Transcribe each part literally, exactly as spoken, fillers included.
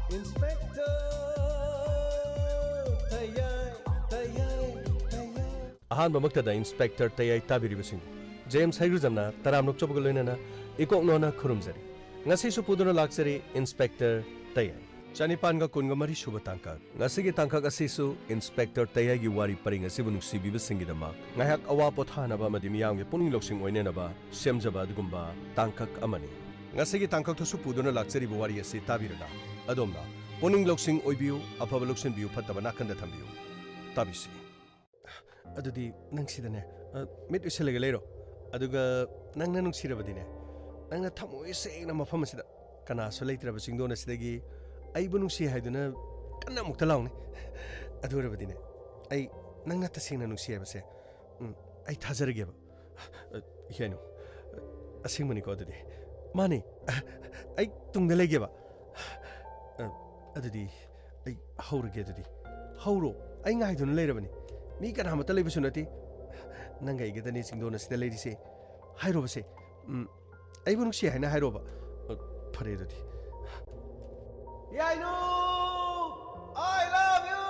Inspector ꯇꯌꯥꯏ, ꯇꯌꯥꯏ, ꯇꯌꯥꯏ꯫ ꯑꯍꯥꯟꯕꯃꯛꯇꯗ Inspector ꯇꯌꯥꯏ ꯇꯥꯕꯤꯔꯤꯕꯁꯤꯡ, James ꯍꯩꯒ꯭ꯔꯨꯖꯝꯅ ꯇꯔꯥꯝꯅ ꯑꯣꯛꯆꯕꯒ ꯂꯣꯏꯅꯅ ꯏꯀꯣꯛ ꯅꯣꯟꯅ ꯈꯨꯔꯨꯝꯖꯔꯤ꯫ ꯉꯁꯤꯁꯨ ꯄꯨꯗꯨꯅ ꯂꯥꯛꯆꯔꯤ Inspector ꯇꯌꯥꯏ꯫ ꯆꯅꯤꯄꯥꯟꯒ ꯀꯨꯟꯒ ꯃꯔꯤ ꯁꯨꯕ ꯇꯥꯡꯀꯛ꯫ ꯉꯁꯤꯒꯤ ꯇꯥꯡꯀꯛ ꯑꯁꯤꯁꯨ Inspector ꯇꯌꯥꯏꯒꯤ ꯋꯥꯔꯤ ꯄꯔꯤꯡ ꯑꯁꯤꯕꯨ ꯅꯨꯡꯁꯤꯕꯤꯕꯁꯤꯡꯒꯤꯗꯃꯛ ꯉꯥꯏꯍꯥꯛ ꯑꯋꯥ ꯄꯣꯊꯥꯅꯕ ꯑꯃꯗꯤ ꯃꯤꯌꯥꯝꯒꯤ ꯄꯨꯛꯅꯤꯡ ꯂꯧꯁꯤꯡ ꯑꯣꯏꯅꯅꯕ ꯁꯦꯝꯖꯕ ꯑꯗꯨꯒꯨꯝꯕ ꯇꯥꯡꯀꯛ ꯑꯃꯅꯤ꯫ ꯉꯁꯤꯒꯤ ꯇꯥꯡꯀꯛꯇꯁꯨ ꯄꯨꯗꯨꯅ ꯂꯥꯛꯆꯔꯤꯕ ꯋꯥꯔꯤ ꯑꯁꯤ ꯇꯥꯕꯤꯔꯒ ꯑꯗꯣꯝꯅ ꯄꯨꯛꯅꯤꯡ ꯂꯧꯁꯤꯡ ꯑꯣꯏꯕꯤꯌꯨ, ꯑꯐꯕ ꯂꯧꯁꯤꯟꯕꯤꯌꯨ, ꯐꯠꯇꯕ ꯅꯥꯀꯟꯗ ꯊꯝꯕꯤꯌꯨ꯫ ꯇꯥꯕꯤꯁꯤ꯫ ꯑꯗꯨꯗꯤ ꯅꯪ ꯁꯤꯗꯅꯦ, ꯑ, ꯃꯤꯠ ꯎꯏꯁꯤꯜꯂꯒ ꯂꯩꯔꯣ꯫ ꯑꯗꯨꯒ ꯅꯪꯅ ꯅꯨꯡꯁꯤꯔꯕꯗꯤꯅꯦ, ꯅꯪꯅ ꯊꯃꯣꯏ ꯁꯦꯡꯅ ꯃꯐꯝ ꯑꯁꯤꯗ ꯀꯅꯥꯁꯨ ꯂꯩꯇ꯭ꯔꯕ ꯆꯤꯡꯗꯣꯟ ꯑꯁꯤꯗꯒꯤ "ꯑꯩꯕꯨ ꯅꯨꯡꯁꯤ" ꯍꯥꯏꯗꯨꯅ ꯀꯟꯅ ꯑꯃꯨꯛꯇ ꯂꯥꯎꯅꯦ꯫ ꯑꯗꯨ ꯑꯣꯏꯔꯕꯗꯤꯅꯦ, ꯑꯩ ꯅꯪꯅ ꯇꯁꯦꯡꯅ ꯅꯨꯡꯁꯤ ꯍꯥꯏꯕꯁꯦ, ꯎꯝ, ꯑꯩ ꯊꯥꯖꯔꯒꯦꯕ꯫ ꯑ, ꯌꯥꯏꯅꯣ꯫ ꯑ, ꯑꯁꯦꯡꯕꯅꯤꯀꯣ ꯑꯗꯨꯗꯤ? ꯃꯥꯅꯦ꯫ ꯑ, ꯑꯩ ꯇꯨꯡꯗ ꯂꯩꯒꯦꯕ꯫ ꯑ, ꯑꯗꯨꯗꯤ ꯑꯩ ꯍꯧꯔꯒꯦ ꯑꯗꯨꯗꯤ꯫ ꯍꯧꯔꯣ꯫ ꯑꯩ ꯉꯥꯏꯗꯨꯅ ꯂꯩꯔꯕꯅꯤ꯫ ꯃꯤ ꯀꯅꯥꯃꯠꯇ ꯂꯩꯕꯁꯨ ꯅꯠꯇꯦ꯫ ꯅꯪꯒ ꯑꯩꯒꯗꯅꯦ ꯆꯤꯡꯗꯣꯟ ꯑꯁꯤꯗ ꯂꯩꯔꯤꯁꯦ꯫ ꯍꯥꯏꯔꯣꯕꯁꯦ꯫ ꯎꯝ, ꯑꯩꯕꯨ ꯅꯨꯡꯁꯤ ꯍꯥꯏꯅ ꯍꯥꯏꯔꯣꯕ꯫ ꯑ, ꯐꯔꯦ ꯑꯗꯨꯗꯤ꯫ ꯌꯥꯏꯅꯨ! I love you!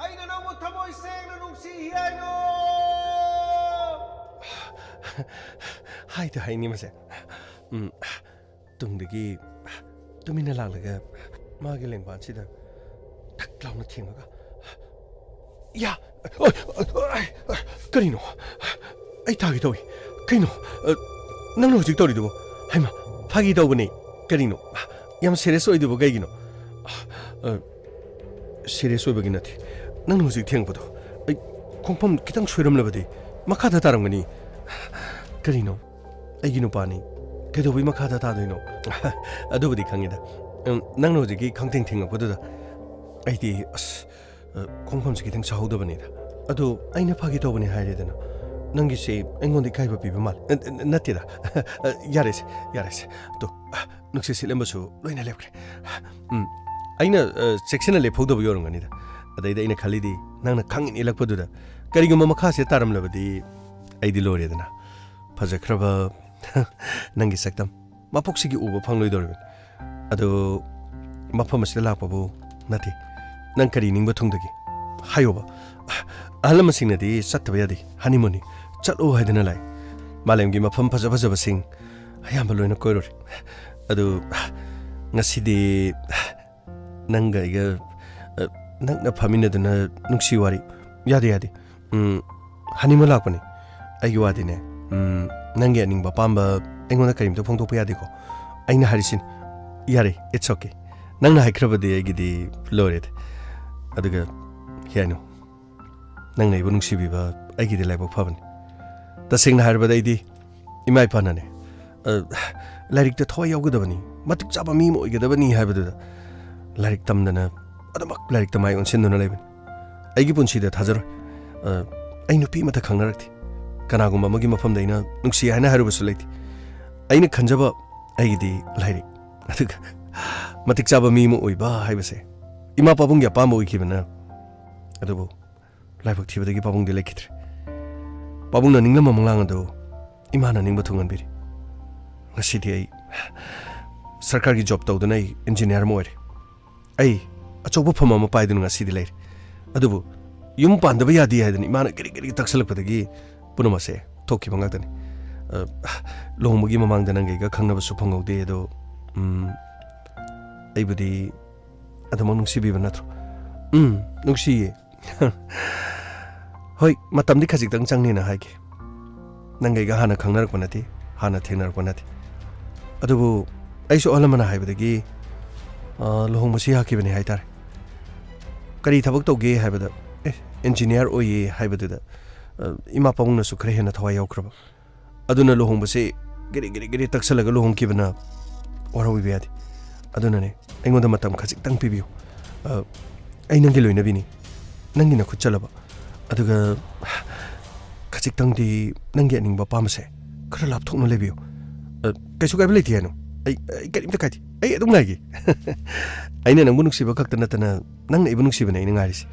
ꯑꯩꯅ ꯅꯪꯕꯨ ꯊꯃꯣꯏ ꯁꯦꯡꯅ ꯅꯨꯡꯁꯤ, ꯌꯥꯏꯅꯨ! ꯍꯥꯏꯗ ꯍꯥꯏꯅꯤ ꯃꯁꯦ꯫ ꯎꯝ, ꯇꯨꯡꯗꯒꯤ ꯇꯨꯃꯤꯟꯅ ꯂꯥꯛꯂꯒ ꯃꯥꯒꯤ ꯂꯦꯡꯕꯥꯟꯁꯤꯗ ꯊꯛ ꯂꯥꯎꯅ ꯊꯦꯡꯉꯒ, "ꯌꯥ! ꯑꯣꯏ! ꯑꯣꯏ! ꯑꯣꯏ! ꯀꯔꯤꯅꯣ? ꯑꯩ ꯇꯥꯒꯦ ꯇꯧꯏ꯫ ꯀꯩꯅꯣ? ꯑ, ꯅꯪꯅ ꯍꯧꯖꯤꯛ ꯇꯧꯔꯤꯗꯨꯕꯣ? ꯍꯩꯃꯥ, ꯐꯥꯒꯤ ꯇꯧꯕꯅꯦ꯫ ꯀꯔꯤꯅꯣ? ꯌꯥꯝ serious ꯑꯣꯏꯗꯨꯕꯨ ꯀꯩꯒꯤꯅꯣ?" ꯑ, serious ꯑꯣꯏꯕꯒꯤ ꯅꯠꯇꯦ꯫ ꯅꯪꯅ ꯍꯧꯖꯤꯛ ꯊꯦꯡꯉꯛꯄꯗꯣ, ꯑꯩ ꯈꯣꯡꯐꯝ ꯈꯤꯇꯪ ꯁꯣꯏꯔꯝꯂꯕꯗꯤ ꯃꯈꯥꯗ ꯇꯥꯔꯝꯒꯅꯤ꯫ ꯀꯔꯤꯅꯣ? ꯑꯩꯒꯤ ꯅꯨꯄꯥꯅꯤ꯫ ꯀꯩꯗꯧꯕꯩ ꯃꯈꯥꯗ ꯇꯥꯗꯣꯏꯅꯣ? ꯑꯗꯨꯕꯨꯗꯤ ꯈꯪꯉꯤꯗ꯫ ꯎꯝ, ꯅꯪꯅ ꯍꯧꯖꯤꯛꯀꯤ ꯈꯪꯊꯦꯡ ꯊꯦꯡꯉꯛꯄꯗꯨꯗ ꯑꯩꯗꯤ, ꯑꯁ, ꯑ, ꯈꯣꯡꯐꯝꯁꯦ ꯈꯤꯇꯪ ꯆꯥꯍꯧꯗꯕꯅꯤꯗ꯫ ꯑꯗꯣ ꯑꯩꯅ ꯐꯥꯒꯤ ꯇꯧꯕꯅꯤ ꯍꯥꯏꯔꯦꯗꯅ꯫ ꯅꯪꯒꯤꯁꯦ ꯑꯩꯉꯣꯟꯗ ꯏꯀꯥꯏꯕ ꯄꯤꯕ ꯃꯥꯜꯂꯦ꯫ ꯑ, ꯅ-, ꯅꯠꯇꯦꯗ꯫ ꯑ, ꯌꯥꯔꯦꯁꯦ, ꯌꯥꯔꯦꯁꯦ꯫ ꯇꯣ, ꯑ, ꯅꯨꯡꯁꯤꯠ ꯁꯤꯠꯂꯝꯕꯁꯨ ꯂꯣꯏꯅ ꯂꯦꯞꯈ꯭ꯔꯦ꯫ ꯎꯝ, ꯑꯩꯅ, ꯑ, ꯆꯦꯛꯁꯤꯟꯅ ꯂꯦꯞꯍꯧꯗꯕꯒꯤ ꯑꯣꯏꯔꯝꯒꯅꯤꯗ꯫ ꯑꯗꯩꯗ ꯑꯩꯅ ꯈꯜꯂꯤꯗꯤ, ꯅꯪꯅ ꯈꯪ ꯏꯜꯂꯛꯄꯗꯨꯗ ꯀꯔꯤꯒꯨꯝꯕ ꯃꯈꯥꯁꯦ ꯇꯥꯔꯝꯂꯕꯗꯤ ꯑꯩꯗꯤ ꯂꯣꯏꯔꯦꯗꯅ꯫ ꯐꯖꯈ꯭ꯔꯕ ꯅꯪꯒꯤ ꯁꯛꯇꯝ ꯃꯄꯣꯛꯁꯤꯒꯤ ꯎꯕ ꯐꯪꯂꯣꯏꯗꯧꯔꯤꯕꯅꯤ꯫ ꯑꯗꯨ ꯃꯐꯝ ꯑꯁꯤꯗ ꯂꯥꯛꯄꯕꯨ ꯅꯠꯇꯦ꯫ ꯅꯪ ꯀꯔꯤ ꯅꯤꯡꯕ ꯊꯨꯡꯗꯒꯦ? ꯍꯥꯏꯌꯣꯕ꯫ ꯑꯍꯜ ꯂꯃꯟꯁꯤꯡꯅꯗꯤ ꯆꯠꯇꯕ ꯌꯥꯗꯦ, ꯍꯅꯤꯃꯨꯟꯅꯤ, ꯆꯠꯂꯣ ꯍꯥꯏꯗꯅ ꯂꯥꯛꯏ꯫ ꯃꯥꯂꯦꯝꯒꯤ ꯃꯐꯝ ꯐꯖ ꯐꯖꯕꯁꯤꯡ ꯑꯌꯥꯝꯕ ꯂꯣꯏꯅ ꯀꯣꯏꯔꯨꯔꯦ꯫ ꯑꯗꯨ ꯉꯁꯤꯗꯤ ꯅꯪꯒ ꯑꯩꯒ, ꯑ, ꯅꯛꯅ ꯐꯝꯃꯤꯟꯅꯗꯨꯅ ꯅꯨꯡꯁꯤ ꯋꯥꯔꯤ꯫ ꯌꯥꯗꯦ, ꯌꯥꯗꯦ꯫ ꯎꯝ, ꯍꯅꯤꯃꯨꯟ ꯂꯥꯛꯄꯅꯤ꯫ ꯑꯩꯒꯤ ꯋꯥꯗꯤꯅꯦ, ꯎꯝ, ꯅꯪꯒꯤ ꯑꯅꯤꯡꯕ ꯑꯄꯥꯝꯕ ꯑꯩꯉꯣꯟꯗ ꯀꯔꯤꯝꯇ ꯐꯣꯡꯗꯣꯛꯄ ꯌꯥꯗꯦꯀꯣ? ꯑꯩꯅ ꯍꯥꯏꯔꯤꯁꯤꯅꯤ꯫ ꯌꯥꯔꯦ, it's okay꯫ ꯅꯪꯅ ꯍꯥꯏꯈ꯭ꯔꯕꯗꯤ ꯑꯩꯒꯤꯗꯤ ꯂꯣꯏꯔꯦꯗ꯫ ꯑꯗꯨꯒ ꯍꯤꯌꯥꯏꯅꯨ, ꯅꯪꯅ ꯑꯩꯕꯨ ꯅꯨꯡꯁꯤꯕꯤꯕ ꯑꯩꯒꯤꯗꯤ ꯂꯥꯏꯕꯛ ꯐꯕꯅꯤ꯫ ꯇꯁꯦꯡꯅ ꯍꯥꯏꯔꯕꯗ ꯑꯩꯗꯤ ꯏꯃꯥ ꯏꯄꯥꯅꯅꯦ, ꯑ, ꯂꯥꯏꯔꯤꯛꯇ ꯊꯋꯥꯏ ꯌꯥꯎꯒꯗꯕꯅꯤ, ꯃꯇꯤꯛ ꯆꯥꯕ ꯃꯤ ꯑꯃ ꯑꯣꯏꯒꯗꯕꯅꯤ ꯍꯥꯏꯕꯗꯨꯗ ꯂꯥꯏꯔꯤꯛ ꯇꯝꯗꯅ ꯑꯗꯨꯃꯛ ꯂꯥꯏꯔꯤꯛꯇ ꯃꯥꯏ ꯑꯣꯟꯁꯤꯟꯗꯨꯅ ꯂꯩꯕꯅꯤ꯫ ꯑꯩꯒꯤ ꯄꯨꯟꯁꯤꯗ ꯊꯥꯖꯔꯣꯏ꯫ ꯑ, ꯑꯩ ꯅꯨꯄꯤ ꯑꯃꯠꯇ ꯈꯪꯅꯔꯛꯇꯦ꯫ ꯀꯅꯥꯒꯨꯝꯕ ꯑꯃꯒꯤ ꯃꯐꯝꯗ ꯑꯩꯅ ꯅꯨꯡꯁꯤ ꯍꯥꯏꯅ ꯍꯥꯏꯔꯨꯕꯁꯨ ꯂꯩꯇꯦ꯫ ꯑꯩꯅ ꯈꯟꯖꯕ ꯑꯩꯒꯤꯗꯤ ꯂꯥꯏꯔꯤꯛ꯫ ꯑꯗꯨꯒ ꯃꯇꯤꯛ ꯆꯥꯕ ꯃꯤ ꯑꯃ ꯑꯣꯏꯕ ꯍꯥꯏꯕꯁꯦ ꯏꯃꯥ ꯄꯥꯕꯨꯡꯒꯤ ꯑꯄꯥꯝꯕ ꯑꯣꯏꯈꯤꯕꯅ꯫ ꯑꯗꯨꯕꯨ ꯂꯥꯏꯕꯛ ꯊꯤꯕꯗꯒꯤ ꯄꯥꯕꯨꯡꯗꯤ ꯂꯩꯈꯤꯗ꯭ꯔꯦ꯫ ꯄꯥꯕꯨꯡꯅ ꯅꯤꯡꯂꯝꯕ ꯃꯪꯂꯥꯡ ꯑꯗꯨ ꯏꯃꯥꯅ ꯅꯤꯡꯕ ꯊꯨꯡꯍꯟꯕꯤꯔꯤ꯫ ꯉꯁꯤꯗꯤ ꯑꯩ ꯁꯔꯀꯥꯔꯒꯤ ꯖꯣꯕ ꯇꯧꯗꯨꯅ ꯑꯩ ꯏꯟꯖꯤꯅꯤꯌꯥꯔ ꯑꯃ ꯑꯣꯏꯔꯦ꯫ ꯑꯩ ꯑꯆꯧꯕ ꯐꯝ ꯑꯃ ꯄꯥꯏꯗꯨꯅ ꯉꯁꯤꯗꯤ ꯂꯩꯔꯦ꯫ ꯑꯗꯨꯕꯨ ꯌꯨꯝ ꯄꯥꯟꯗꯕ ꯌꯥꯗꯦ ꯍꯥꯏꯗꯅ ꯏꯃꯥꯅ ꯒꯤꯔꯤ ꯒꯤꯔꯤ ꯇꯛꯁꯜꯂꯛꯄꯗꯒꯤ ꯄꯨꯝꯅꯃꯛꯁꯦ ꯊꯣꯛꯈꯤꯕ ꯉꯥꯛꯇꯅꯤ꯫ ꯑ, ꯂꯨꯍꯣꯡꯕꯒꯤ ꯃꯃꯥꯡꯗ ꯅꯪꯒ ꯑꯩꯒ ꯈꯪꯅꯕꯁꯨ ꯐꯪꯍꯧꯗꯦ꯫ ꯑꯗꯣ, ꯎꯝ, ꯑꯩꯕꯨꯗꯤ ꯑꯗꯨꯃꯛ ꯅꯨꯡꯁꯤꯕꯤꯕ ꯅꯠꯇ꯭ꯔꯣ? ꯎꯝ, ꯅꯨꯡꯁꯤꯌꯦ꯫ ꯍꯣꯏ, ꯃꯇꯝꯗꯤ ꯈꯖꯤꯛꯇꯪ ꯆꯪꯅꯤꯅ ꯍꯥꯏꯒꯦ꯫ ꯅꯪꯒ ꯑꯩꯒ ꯍꯥꯟꯅ ꯈꯪꯅꯔꯛꯄ ꯅꯠꯇꯦ, ꯍꯥꯟꯅ ꯊꯦꯡꯅꯔꯛꯄ ꯅꯠꯇꯦ꯫ ꯑꯗꯨꯕꯨ ꯑꯩꯁꯨ ꯑꯍꯜ ꯂꯃꯟꯅ ꯍꯥꯏꯕꯗꯒꯤ, ꯑ, ꯂꯨꯍꯣꯡꯕꯁꯤ ꯌꯥꯈꯤꯕꯅꯤ ꯍꯥꯏꯇꯥꯔꯦ꯫ ꯀꯔꯤ ꯊꯕꯛ ꯇꯧꯒꯦ ꯍꯥꯏꯕꯗ, "ꯑꯦ, ꯏꯟꯖꯤꯅꯤꯌꯥꯔ ꯑꯣꯏꯌꯦ" ꯍꯥꯏꯕꯗꯨꯗ, ꯑ, ꯏꯃꯥ ꯄꯥꯕꯨꯡꯅꯁꯨ ꯈꯔ ꯍꯦꯟꯅ ꯊꯋꯥꯏ ꯌꯥꯎꯈ꯭ꯔꯕ꯫ ꯑꯗꯨꯅ ꯂꯨꯍꯣꯡꯕꯁꯤ ꯒꯤꯔꯤ ꯒꯤꯔꯤ ꯒꯤꯔꯤ ꯇꯛꯁꯜꯂꯒ ꯂꯨꯍꯣꯡꯈꯤꯕꯅ ꯋꯥꯔꯧꯕꯤꯕ ꯌꯥꯗꯦ꯫ ꯑꯗꯨꯅꯅꯦ, ꯑꯩꯉꯣꯟꯗ ꯃꯇꯝ ꯈꯖꯤꯛꯇꯪ ꯄꯤꯕꯤꯌꯨ꯫ ꯑ, ꯑꯩ ꯅꯪꯒꯤ ꯂꯣꯏꯅꯕꯤꯅꯤ, ꯅꯪꯒꯤ ꯅꯈꯨꯠ ꯆꯠꯂꯕ꯫ ꯑꯗꯨꯒ ꯈꯖꯤꯛꯇꯪꯗꯤ ꯅꯪꯒꯤ ꯑꯅꯤꯡꯕ ꯑꯄꯥꯝꯕꯁꯦ ꯈꯔ ꯂꯥꯞꯊꯣꯛꯅ ꯂꯩꯕꯤꯌꯨ꯫ ꯑ, ꯀꯩꯁꯨ ꯀꯥꯏꯕ ꯂꯩꯇꯦ ꯍꯥꯏꯅꯣ꯫ ꯑꯩ, ꯑꯩ ꯀꯔꯤꯝꯇ ꯀꯥꯏꯗꯦ꯫ ꯑꯩ ꯑꯗꯨꯝ ꯉꯥꯏꯒꯦ꯫ ꯑꯩꯅ ꯅꯪꯕꯨ ꯅꯨꯡꯁꯤꯕ ꯈꯛꯇ ꯅꯠꯇꯅ ꯅꯪꯅ ꯑꯩꯕꯨ ꯅꯨꯡꯁꯤꯕꯅꯦ ꯑꯩꯅ ꯉꯥꯏꯔꯤꯁꯦ꯫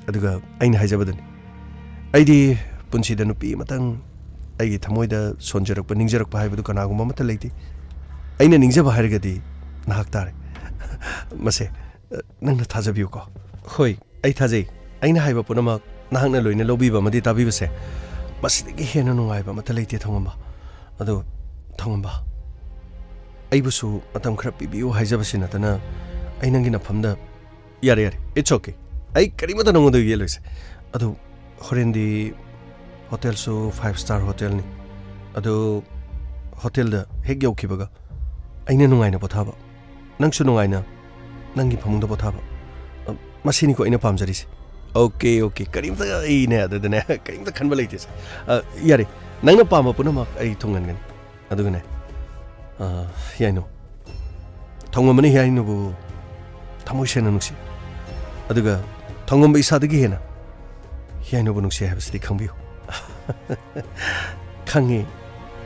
ꯑꯗꯨꯒ ꯑꯩꯅ ꯍꯥꯏꯖꯕꯗꯨꯅꯤ, ꯑꯩꯗꯤ ꯄꯨꯟꯁꯤꯗ ꯅꯨꯄꯤ ꯑꯃꯇꯪ ꯑꯩꯒꯤ ꯊꯃꯣꯏꯗ ꯁꯣꯟꯖꯔꯛꯄ, ꯅꯤꯡꯖꯔꯛꯄ ꯍꯥꯏꯕꯗꯨ ꯀꯅꯥꯒꯨꯝꯕ ꯑꯃꯠꯇ ꯂꯩꯇꯦ꯫ ꯑꯩꯅ ꯅꯤꯡꯖꯕ ꯍꯥꯏꯔꯒꯗꯤ ꯅꯍꯥꯛ ꯇꯥꯔꯦ꯫ ꯃꯁꯦ, ꯑ, ꯅꯪꯅ ꯊꯥꯖꯕꯤꯌꯨꯀꯣ꯫ ꯍꯣꯏ, ꯑꯩ ꯊꯥꯖꯩ꯫ ꯑꯩꯅ ꯍꯥꯏꯕ ꯄꯨꯝꯅꯃꯛ ꯅꯍꯥꯛꯅ ꯂꯣꯏꯅ ꯂꯧꯕꯤꯕ ꯑꯃꯗꯤ ꯇꯥꯕꯤꯕꯁꯦ ꯃꯁꯤꯗꯒꯤ ꯍꯦꯟꯅ ꯅꯨꯡꯉꯥꯏꯕ ꯑꯃꯠꯇ ꯂꯩꯇꯦ, ꯊꯣꯡꯉꯝꯕ꯫ ꯑꯗꯣ, ꯊꯣꯡꯉꯝꯕ, ꯑꯩꯕꯨꯁꯨ ꯃꯇꯝ ꯈꯔ ꯄꯤꯕꯤꯌꯨ ꯍꯥꯏꯖꯕꯁꯤ ꯅꯠꯇꯅ ꯑꯩ ꯅꯪꯒꯤ ꯅꯐꯝꯗ ꯌꯥꯔꯦ, ꯌꯥꯔꯦ꯫ It's okay. ꯑꯩ ꯀꯔꯤꯃꯠꯇ ꯅꯉꯣꯟꯗ ꯌꯦꯠꯂꯣꯏꯁꯦ꯫ ꯑꯗꯨ ꯍꯣꯔꯦꯟꯗꯤ ꯍꯣꯇꯦꯜꯁꯨ five star ꯍꯣꯇꯦꯜꯅꯤ꯫ ꯑꯗꯨ ꯍꯣꯇꯦꯜꯗ ꯍꯦꯛ ꯌꯧꯈꯤꯕꯒ ꯑꯩꯅ ꯅꯨꯡꯉꯥꯏꯅ ꯄꯣꯊꯥꯕ, ꯅꯪꯁꯨ ꯅꯨꯡꯉꯥꯏꯅ ꯅꯪꯒꯤ ꯐꯃꯨꯡꯗ ꯄꯣꯊꯥꯕ꯫ ꯑ, ꯃꯁꯤꯅꯤꯀꯣ ꯑꯩꯅ ꯄꯥꯝꯖꯔꯤꯁꯦ꯫ Okay, okay. ꯀꯔꯤꯝꯇ ꯑꯩꯅꯦ ꯑꯗꯨꯗꯅꯦ, ꯀꯔꯤꯝꯇ ꯈꯟꯕ ꯂꯩꯇꯦꯁꯦ꯫ ꯑ, ꯌꯥꯔꯦ, ꯅꯪꯅ ꯄꯥꯝꯕ ꯄꯨꯝꯅꯃꯛ ꯑꯩ ꯊꯨꯡꯍꯟꯒꯅꯤ꯫ ꯑꯗꯨꯒꯅꯦ, ꯑ, ꯌꯥꯏꯅꯣ, ꯊꯣꯡꯉꯝꯕꯅ ꯌꯥꯏꯅꯣꯕꯨ ꯊꯃꯣꯏ ꯁꯦꯡꯅ ꯅꯨꯡꯁꯤ꯫ ꯑꯗꯨꯒ ꯊꯣꯡꯉꯝꯕ ꯏꯁꯥꯗꯒꯤ ꯍꯦꯟꯅ ꯌꯥꯏꯅꯣꯕꯨ ꯅꯨꯡꯁꯤ ꯍꯥꯏꯕꯁꯤꯗꯤ ꯈꯪꯕꯤꯌꯨ꯫ ꯈꯪꯉꯤ,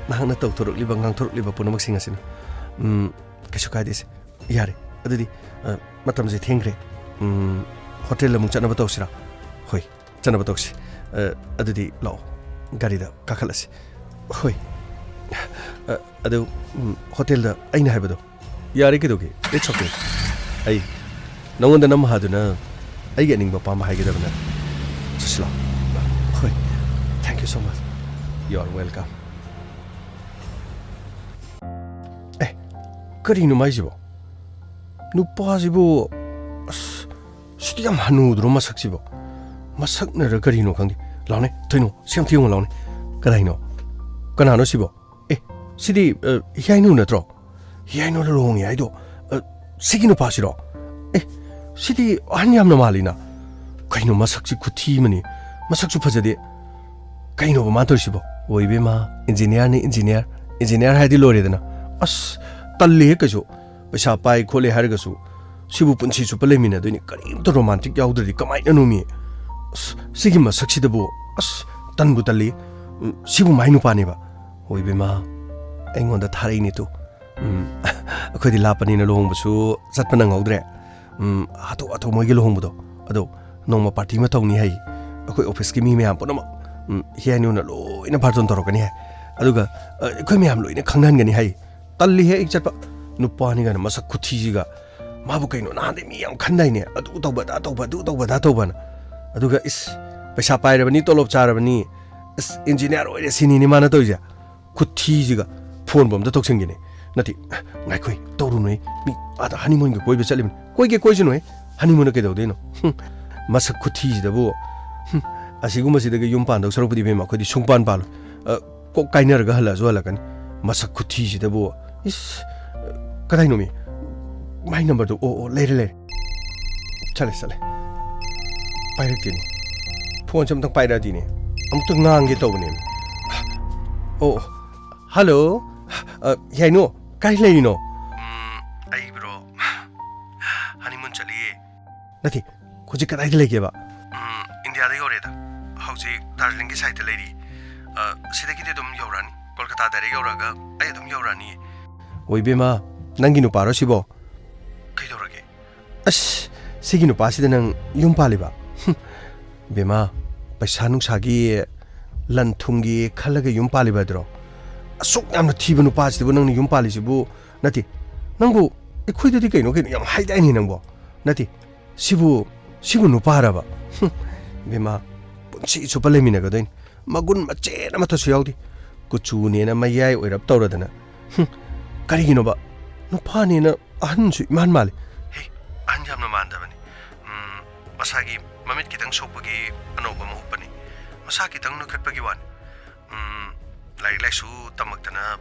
ꯅꯍꯥꯛꯅ ꯇꯧꯊꯣꯔꯛꯂꯤꯕ, ꯉꯥꯡꯊꯣꯔꯛꯂꯤꯕ ꯄꯨꯝꯅꯃꯛꯁꯤꯡ ꯑꯁꯤꯅ꯫ ꯎꯝ, ꯀꯩꯁꯨ ꯀꯥꯏꯗꯦꯁꯦ꯫ ꯌꯥꯔꯦ, ꯑꯗꯨꯗꯤ, ꯑ, ꯃꯇꯝꯁꯦ ꯊꯦꯡꯈ꯭ꯔꯦ꯫ ꯎꯝ, ꯍꯣꯇꯦꯜ ꯑꯃꯨꯛ ꯆꯠꯅꯕ ꯇꯧꯁꯤꯔꯥ? ꯍꯣꯏ, ꯆꯠꯅꯕ ꯇꯧꯁꯤ꯫ ꯑ, ꯑꯗꯨꯗꯤ ꯂꯥꯛꯑꯣ, ꯒꯥꯔꯤꯗ ꯀꯥꯈꯠꯂꯁꯤ꯫ ꯍꯣꯏ꯫ ꯑ, ꯑꯗꯨ, ꯎꯝ, ꯍꯣꯇꯦꯜꯗ ꯑꯩꯅ ꯍꯥꯏꯕꯗꯣ꯫ ꯌꯥꯔꯦ, ꯀꯩꯗꯧꯒꯦ? It's okay. ꯑꯩ ꯅꯉꯣꯟꯗ ꯅꯝ ꯍꯥꯗꯨꯅ ꯑꯩꯒꯤ ꯑꯅꯤꯡꯕ ꯑꯄꯥꯝꯕ ꯍꯥꯏꯒꯗꯕ ꯅꯠꯇꯦ꯫ ꯆꯠꯁꯤ ꯂꯥꯛꯑꯣ꯫ ꯍꯣꯏ꯫ Thank you so much. You are welcome. ꯑꯦ, ꯀꯔꯤꯅꯣ ꯃꯥꯏꯁꯤꯕꯣ? ꯅꯨꯄꯥꯁꯤꯕꯨ, ꯑꯁ, ꯁꯤꯗꯤ ꯌꯥꯝ ꯍꯅꯨꯗ꯭ꯔꯣ ꯃꯁꯛꯁꯤꯕꯣ? ꯃꯁꯛꯅꯔ ꯀꯔꯤꯅꯣ ꯈꯪꯗꯦ꯫ ꯂꯥꯎꯅꯦ, ꯊꯣꯏꯅꯣ, ꯁꯤ ꯑꯝꯇ ꯌꯦꯡꯉꯣ ꯂꯥꯎꯅꯦ꯫ ꯀꯗꯥꯏꯅꯣ? ꯀꯅꯥꯅꯣ ꯁꯤꯕꯣ? ꯑꯦ, ꯁꯤꯗꯤ, ꯑ, ꯍꯤꯌꯥꯏꯅꯨ ꯅꯠꯇ꯭ꯔꯣ? ꯍꯤꯌꯥꯏꯅꯨ ꯂꯨꯍꯣꯡꯉꯦ ꯍꯥꯏꯗꯣ, ꯑ, ꯁꯤꯒꯤ ꯅꯨꯄꯥꯁꯤꯔꯣ? ꯑꯦ, ꯁꯤꯗꯤ ꯑꯍꯟ ꯌꯥꯝꯅ ꯃꯥꯜꯂꯤꯅ꯫ ꯀꯩꯅꯣ ꯃꯁꯛꯁꯤ ꯈꯨꯊꯤ ꯑꯃꯅꯤ꯫ ꯃꯁꯛꯁꯨ ꯐꯖꯗꯦ꯫ ꯀꯩꯅꯣꯕ ꯃꯥ ꯇꯧꯔꯤꯁꯤꯕꯣ? ꯑꯣ ꯏꯕꯦꯝꯃ, ꯏꯟꯖꯤꯅꯤꯌꯥꯔꯅꯤ, ꯏꯟꯖꯤꯅꯤꯌꯥꯔ꯫ ꯏꯟꯖꯤꯅꯤꯌꯥꯔ ꯍꯥꯏꯔꯗꯤ ꯂꯣꯏꯔꯦꯗꯅ꯫ ꯑꯁ, ꯇꯜꯂꯤꯍꯦ ꯀꯩꯁꯨ꯫ ꯄꯩꯁꯥ ꯄꯥꯏ ꯈꯣꯠꯂꯦ ꯍꯥꯏꯔꯒꯁꯨ ꯁꯤꯕꯨ ꯄꯨꯟꯁꯤ ꯆꯨꯞꯄ ꯂꯩꯃꯤꯟꯅꯗꯣꯏꯅꯤ, ꯀꯔꯤꯝꯇ ꯔꯣꯃꯥꯟꯇꯤꯛ ꯌꯥꯎꯗ꯭ꯔꯗꯤ ꯀꯃꯥꯏꯅꯅꯣꯃꯤ? ꯑꯁ, ꯁꯤꯒꯤ ꯃꯁꯛꯁꯤꯗꯕꯨ, ꯑꯁ, ꯇꯟꯕꯨ ꯇꯜꯂꯤ꯫ ꯎꯝ, ꯁꯤꯕꯨ ꯃꯥꯏ ꯅꯨꯄꯥꯅꯦꯕ꯫ ꯍꯣꯏ ꯏꯕꯦꯝꯃ, ꯑꯩꯉꯣꯟꯗ ꯊꯥꯔꯛꯏꯅꯦ ꯇꯨ꯫ ꯎꯝ, ꯑꯩꯈꯣꯏꯗꯤ ꯂꯥꯞꯄꯅꯤꯅ ꯂꯨꯍꯣꯡꯕꯁꯨ ꯆꯠꯄ ꯅꯪꯍꯧꯗ꯭ꯔꯦ꯫ ꯎꯝ, ꯍꯥꯊꯨ ꯍꯥꯊꯨ ꯃꯣꯏꯒꯤ ꯂꯨꯍꯣꯡꯕꯗꯣ, ꯑꯗꯣ ꯅꯣꯡꯃ ꯄꯥꯔꯇꯤ ꯑꯃ ꯇꯧꯅꯤ ꯍꯥꯏ꯫ ꯑꯩꯈꯣꯏ ꯑꯣꯐꯤꯁꯀꯤ ꯃꯤ ꯃꯌꯥꯝ ꯄꯨꯝꯅꯃꯛ, ꯎꯝ, ꯍꯤꯌꯥꯏꯅꯨꯅ ꯂꯣꯏꯅ ꯕꯥꯔꯇꯣꯟ ꯇꯧꯔꯛꯀꯅꯤ ꯍꯥꯏ꯫ ꯑꯗꯨꯒ, ꯑ, ꯑꯩꯈꯣꯏ ꯃꯌꯥꯝ ꯂꯣꯏꯅ ꯈꯪꯅꯍꯟꯒꯅꯤ ꯍꯥꯏ꯫ ꯇꯜꯂꯤꯍꯦ ꯑꯩ ꯆꯠꯄ꯫ ꯅꯨꯄꯥꯅꯤ ꯀꯥꯏꯅ ꯃꯁꯛ ꯈꯨꯊꯤꯁꯤꯒ꯫ ꯃꯥꯕꯨ ꯀꯩꯅꯣ ꯅꯍꯥꯟꯗꯩ ꯃꯤ ꯌꯥꯝ ꯈꯟꯗꯥꯏꯅꯦ, ꯑꯗꯨ ꯇꯧꯕ ꯑꯗꯥ ꯇꯧꯕ ꯑꯗꯨ ꯇꯧꯕ ꯑꯗꯥ ꯇꯧꯕꯅ꯫ ꯑꯗꯨꯒ ꯏꯁ, ꯄꯩꯁꯥ ꯄꯥꯏꯔꯕꯅꯤ, ꯇꯣꯂꯣꯞ ꯆꯥꯔꯕꯅꯤ, ꯏꯁ, ꯏꯟꯖꯤꯅꯤꯌꯥꯔ ꯑꯣꯏꯔꯦ ꯁꯤꯅꯤꯅꯦ ꯃꯥꯅ ꯇꯧꯔꯤꯁꯦ꯫ ꯈꯨꯊꯤꯁꯤꯒ꯫ ꯐꯣꯟꯕꯨ ꯑꯝꯇ ꯇꯧꯁꯟꯒꯦꯅꯦ꯫ ꯅꯠꯇꯦ, ꯉꯥꯏꯈꯣꯏ, ꯇꯧꯔꯨꯅꯨꯍꯦ꯫ ꯃꯤ ꯑꯥꯗ ꯍꯅꯤꯃꯨꯟꯒꯤ ꯀꯣꯏꯕ ꯆꯠꯂꯤꯕꯅꯤ꯫ ꯀꯣꯏꯒꯦ ꯀꯣꯏꯁꯅꯨꯍꯦ꯫ ꯍꯅꯤꯃꯨꯟꯅ ꯀꯩꯗꯧꯗꯣꯏꯅꯣ? ꯍꯨꯝ, ꯃꯁꯛ ꯈꯨꯊꯤꯁꯤꯗꯕꯨ꯫ ꯍꯨꯝ, ꯑꯁꯤꯒꯨꯝꯕꯁꯤꯗꯒꯤ ꯌꯨꯝ ꯄꯥꯟꯗꯧ ꯁꯔꯨꯛꯄꯨꯗꯤ ꯏꯕꯦꯝꯃ ꯑꯩꯈꯣꯏꯗꯤ ꯁꯨꯡꯄꯥꯟ ꯄꯥꯜꯂꯣꯏ꯫ ꯑ, ꯀꯣꯛ ꯀꯥꯏꯅꯔꯒ ꯍꯜꯂꯛꯑꯁꯨ ꯍꯜꯂꯛꯀꯅꯤ꯫ ꯃꯁꯛ ꯈꯨꯊꯤꯁꯤꯗꯕꯨ꯫ ꯏꯁ, ꯀꯗꯥꯏꯅꯣꯃꯤ? ꯃꯥꯏ ꯅꯝꯕꯔꯗꯨ, ꯑꯣ, ꯑꯣ, ꯂꯩꯔꯦ, ꯂꯩꯔꯦ꯫ ꯆꯠꯂꯦ, ꯆꯠꯂꯦ꯫ ꯄꯥꯏꯔꯛꯇꯦꯅꯦ꯫ ꯐꯣꯟꯁꯦ ꯑꯝꯇꯪ ꯄꯥꯏꯔꯛꯑꯗꯤꯅꯦ꯫ ꯑꯃꯨꯛꯇ ꯉꯥꯡꯒꯦ ꯇꯧꯕꯅꯦ꯫ ꯑꯣ, ꯍꯜꯂꯣ꯫ ꯑ, ꯌꯥꯏꯅꯣ, ꯀꯥꯏ ꯂꯩꯔꯤꯅꯣ? ꯎꯝ, ꯑꯩ ꯕ꯭ꯔꯣ, ꯍꯅꯤꯃꯨꯟ ꯆꯠꯂꯤꯌꯦ꯫ ꯅꯠꯇꯦ, ꯍꯧꯖꯤꯛ ꯀꯗꯥꯏꯗ ꯂꯩꯒꯦꯕ? ꯎꯝ, ꯏꯟꯗꯤꯌꯥꯗ ꯌꯧꯔꯦꯗ꯫ ꯍꯧꯖꯤꯛ ꯗꯥꯔꯖꯤꯂꯤꯡꯒꯤ ꯁꯥꯏꯠꯇ ꯂꯩꯔꯤ꯫ ꯑ, ꯁꯤꯗꯒꯤꯗꯤ ꯑꯗꯨꯝ ꯌꯧꯔꯛꯑꯅꯤ꯫ ꯀꯣꯜꯀꯇꯥ ꯗꯥꯏꯔꯦꯛ ꯌꯧꯔꯛꯑꯒ ꯑꯩ ꯑꯗꯨꯝ ꯌꯧꯔꯛꯑꯅꯤ꯫ ꯑꯣ, ꯏꯕꯦꯝꯃ, ꯅꯪꯒꯤ ꯅꯨꯄꯥꯔꯣ ꯁꯤꯕꯣ? ꯀꯩꯗꯧꯔꯒꯦ? ꯑꯁ, ꯁꯤꯒꯤ ꯅꯨꯄꯥꯁꯤꯗ ꯅꯪ ꯌꯨꯝ ꯄꯥꯜꯂꯤꯕ? ꯍꯨꯝ, ꯏꯕꯦꯝꯃ, ꯄꯩꯁꯥ ꯅꯨꯡꯁꯥꯒꯤ, ꯂꯟ ꯊꯨꯝꯒꯤ ꯈꯜꯂꯒ ꯌꯨꯝ ꯄꯥꯜꯂꯤꯕ ꯍꯥꯏꯗꯨꯔꯣ? ꯑꯁꯨꯛ ꯌꯥꯝꯅ ꯊꯤꯕ ꯅꯨꯄꯥꯁꯤꯗꯕꯨ ꯅꯪꯅ ꯌꯨꯝ ꯄꯥꯜꯂꯤꯁꯤꯕꯨ? ꯅꯠꯇꯦ, ꯅꯪꯕꯨ ꯑꯩꯈꯣꯏꯗꯗꯤ ꯀꯩꯅꯣ ꯀꯩꯅꯣ ꯌꯥꯝ ꯍꯥꯏꯗꯥꯏꯅꯦ ꯅꯪꯕꯣ? ꯅꯠꯇꯦ, ꯁꯤꯕꯨ, ꯁꯤꯕꯨ ꯅꯨꯄꯥꯔꯕ? ꯍꯨꯝ, ꯏꯕꯦꯝꯃ, ꯄꯨꯟꯁꯤ ꯆꯨꯞꯄ ꯂꯩꯃꯤꯟꯅꯒꯗꯣꯏꯅꯤ꯫ ꯃꯒꯨꯟ ꯃꯆꯦꯠ ꯑꯃꯠꯇꯁꯨ ꯌꯥꯎꯗꯦ꯫ ꯀꯨꯆꯨꯅꯦꯅ ꯃꯌꯥꯏ ꯑꯣꯏꯔꯞ ꯇꯧꯔꯗꯅ꯫ ꯍꯨꯝ, ꯀꯔꯤꯒꯤꯅꯣꯕ? ꯅꯨꯄꯥꯅꯦꯅ ꯑꯍꯟꯁꯨ ꯏꯃꯥꯟ ꯃꯥꯜꯂꯤ꯫ ꯍꯦ, ꯑꯍꯟ ꯌꯥꯝꯅ ꯃꯥꯟꯗꯕꯅꯤ꯫ ꯎꯝ, ꯃꯁꯥꯒꯤ ꯃꯃꯤꯠ ꯈꯤꯇꯪ ꯁꯣꯛꯄꯒꯤ ꯑꯅꯧꯕ ꯑꯃ ꯎꯞꯄꯅꯤ꯫ ꯃꯁꯥ ꯈꯤꯇꯪ ꯅꯣꯏꯈꯠꯄꯒꯤ ꯋꯥꯅꯤ꯫ ꯎꯝ, ꯂꯥꯏꯔꯤꯛ ꯂꯥꯏꯁꯨ ꯇꯝꯃꯛꯇꯅ,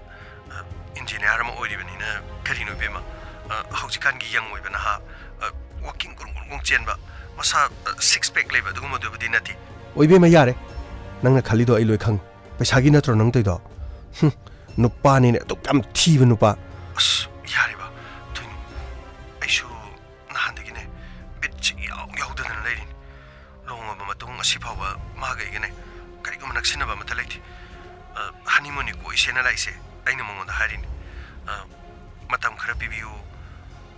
ꯑ, ꯏꯟꯖꯤꯅꯤꯌꯥꯔ ꯑꯃ ꯑꯣꯏꯔꯤꯕꯅꯤꯅ ꯀꯔꯤꯅꯣ ꯏꯕꯦꯝꯃ? ꯑ, ꯍꯧꯖꯤꯛꯀꯥꯟꯒꯤ ꯌꯪ ꯑꯣꯏꯕ ꯅꯍꯥ, ꯑ, ꯋꯥꯀꯤꯡ ꯒꯨꯔꯨꯡ ꯒꯨꯔꯨꯡ ꯆꯦꯟꯕ, ꯃꯁꯥ, ꯑ, ꯁꯤꯛꯁ ꯄꯦꯛ ꯂꯩꯕ ꯑꯗꯨꯒꯨꯝꯕꯗꯨꯕꯨꯗꯤ ꯅꯠꯇꯦ꯫ ꯑꯣ ꯏꯕꯦꯝꯃ ꯌꯥꯔꯦ, ꯅꯪꯅ ꯈꯜꯂꯤꯗꯣ ꯑꯩ ꯂꯣꯏ ꯈꯪꯉꯤ꯫ ꯄꯩꯁꯥꯒꯤ ꯅꯠꯇ꯭ꯔꯣ ꯅꯪ ꯇꯧꯏꯗꯣ? ꯍꯨꯝ, ꯅꯨꯄꯥꯅꯤꯅꯦ ꯑꯗꯨꯛ ꯌꯥꯝ ꯊꯤꯕ ꯅꯨꯄꯥ꯫ ꯑꯁ, ꯌꯥꯔꯦꯕ, ꯊꯣꯏꯅꯨ, ꯑꯩꯁꯨ ꯅꯍꯥꯟꯗꯒꯤꯅꯦ ꯕꯤꯠꯁꯤ ꯏꯌꯥꯎ ꯌꯥꯎꯗꯗꯅ ꯂꯩꯔꯤꯅꯤ꯫ ꯂꯨꯍꯣꯡꯉꯕ ꯃꯇꯨꯡ ꯉꯁꯤ ꯐꯥꯎꯕ ꯃꯥꯒ ꯑꯩꯒꯅꯦ ꯀꯔꯤꯒꯨꯝꯕ ꯅꯛꯁꯤꯟꯅꯕ ꯑꯃꯠꯇ ꯂꯩꯇꯦ꯫ ꯑ, ꯍꯅꯤꯃꯨꯟꯅꯤ ꯀꯣꯏꯁꯦꯅ ꯂꯥꯛꯏꯁꯦ ꯑꯩꯅ ꯃꯉꯣꯟꯗ ꯍꯥꯏꯔꯤꯅꯤ꯫ ꯑ, ꯃꯇꯝ ꯈꯔ ꯄꯤꯕꯤꯌꯨ,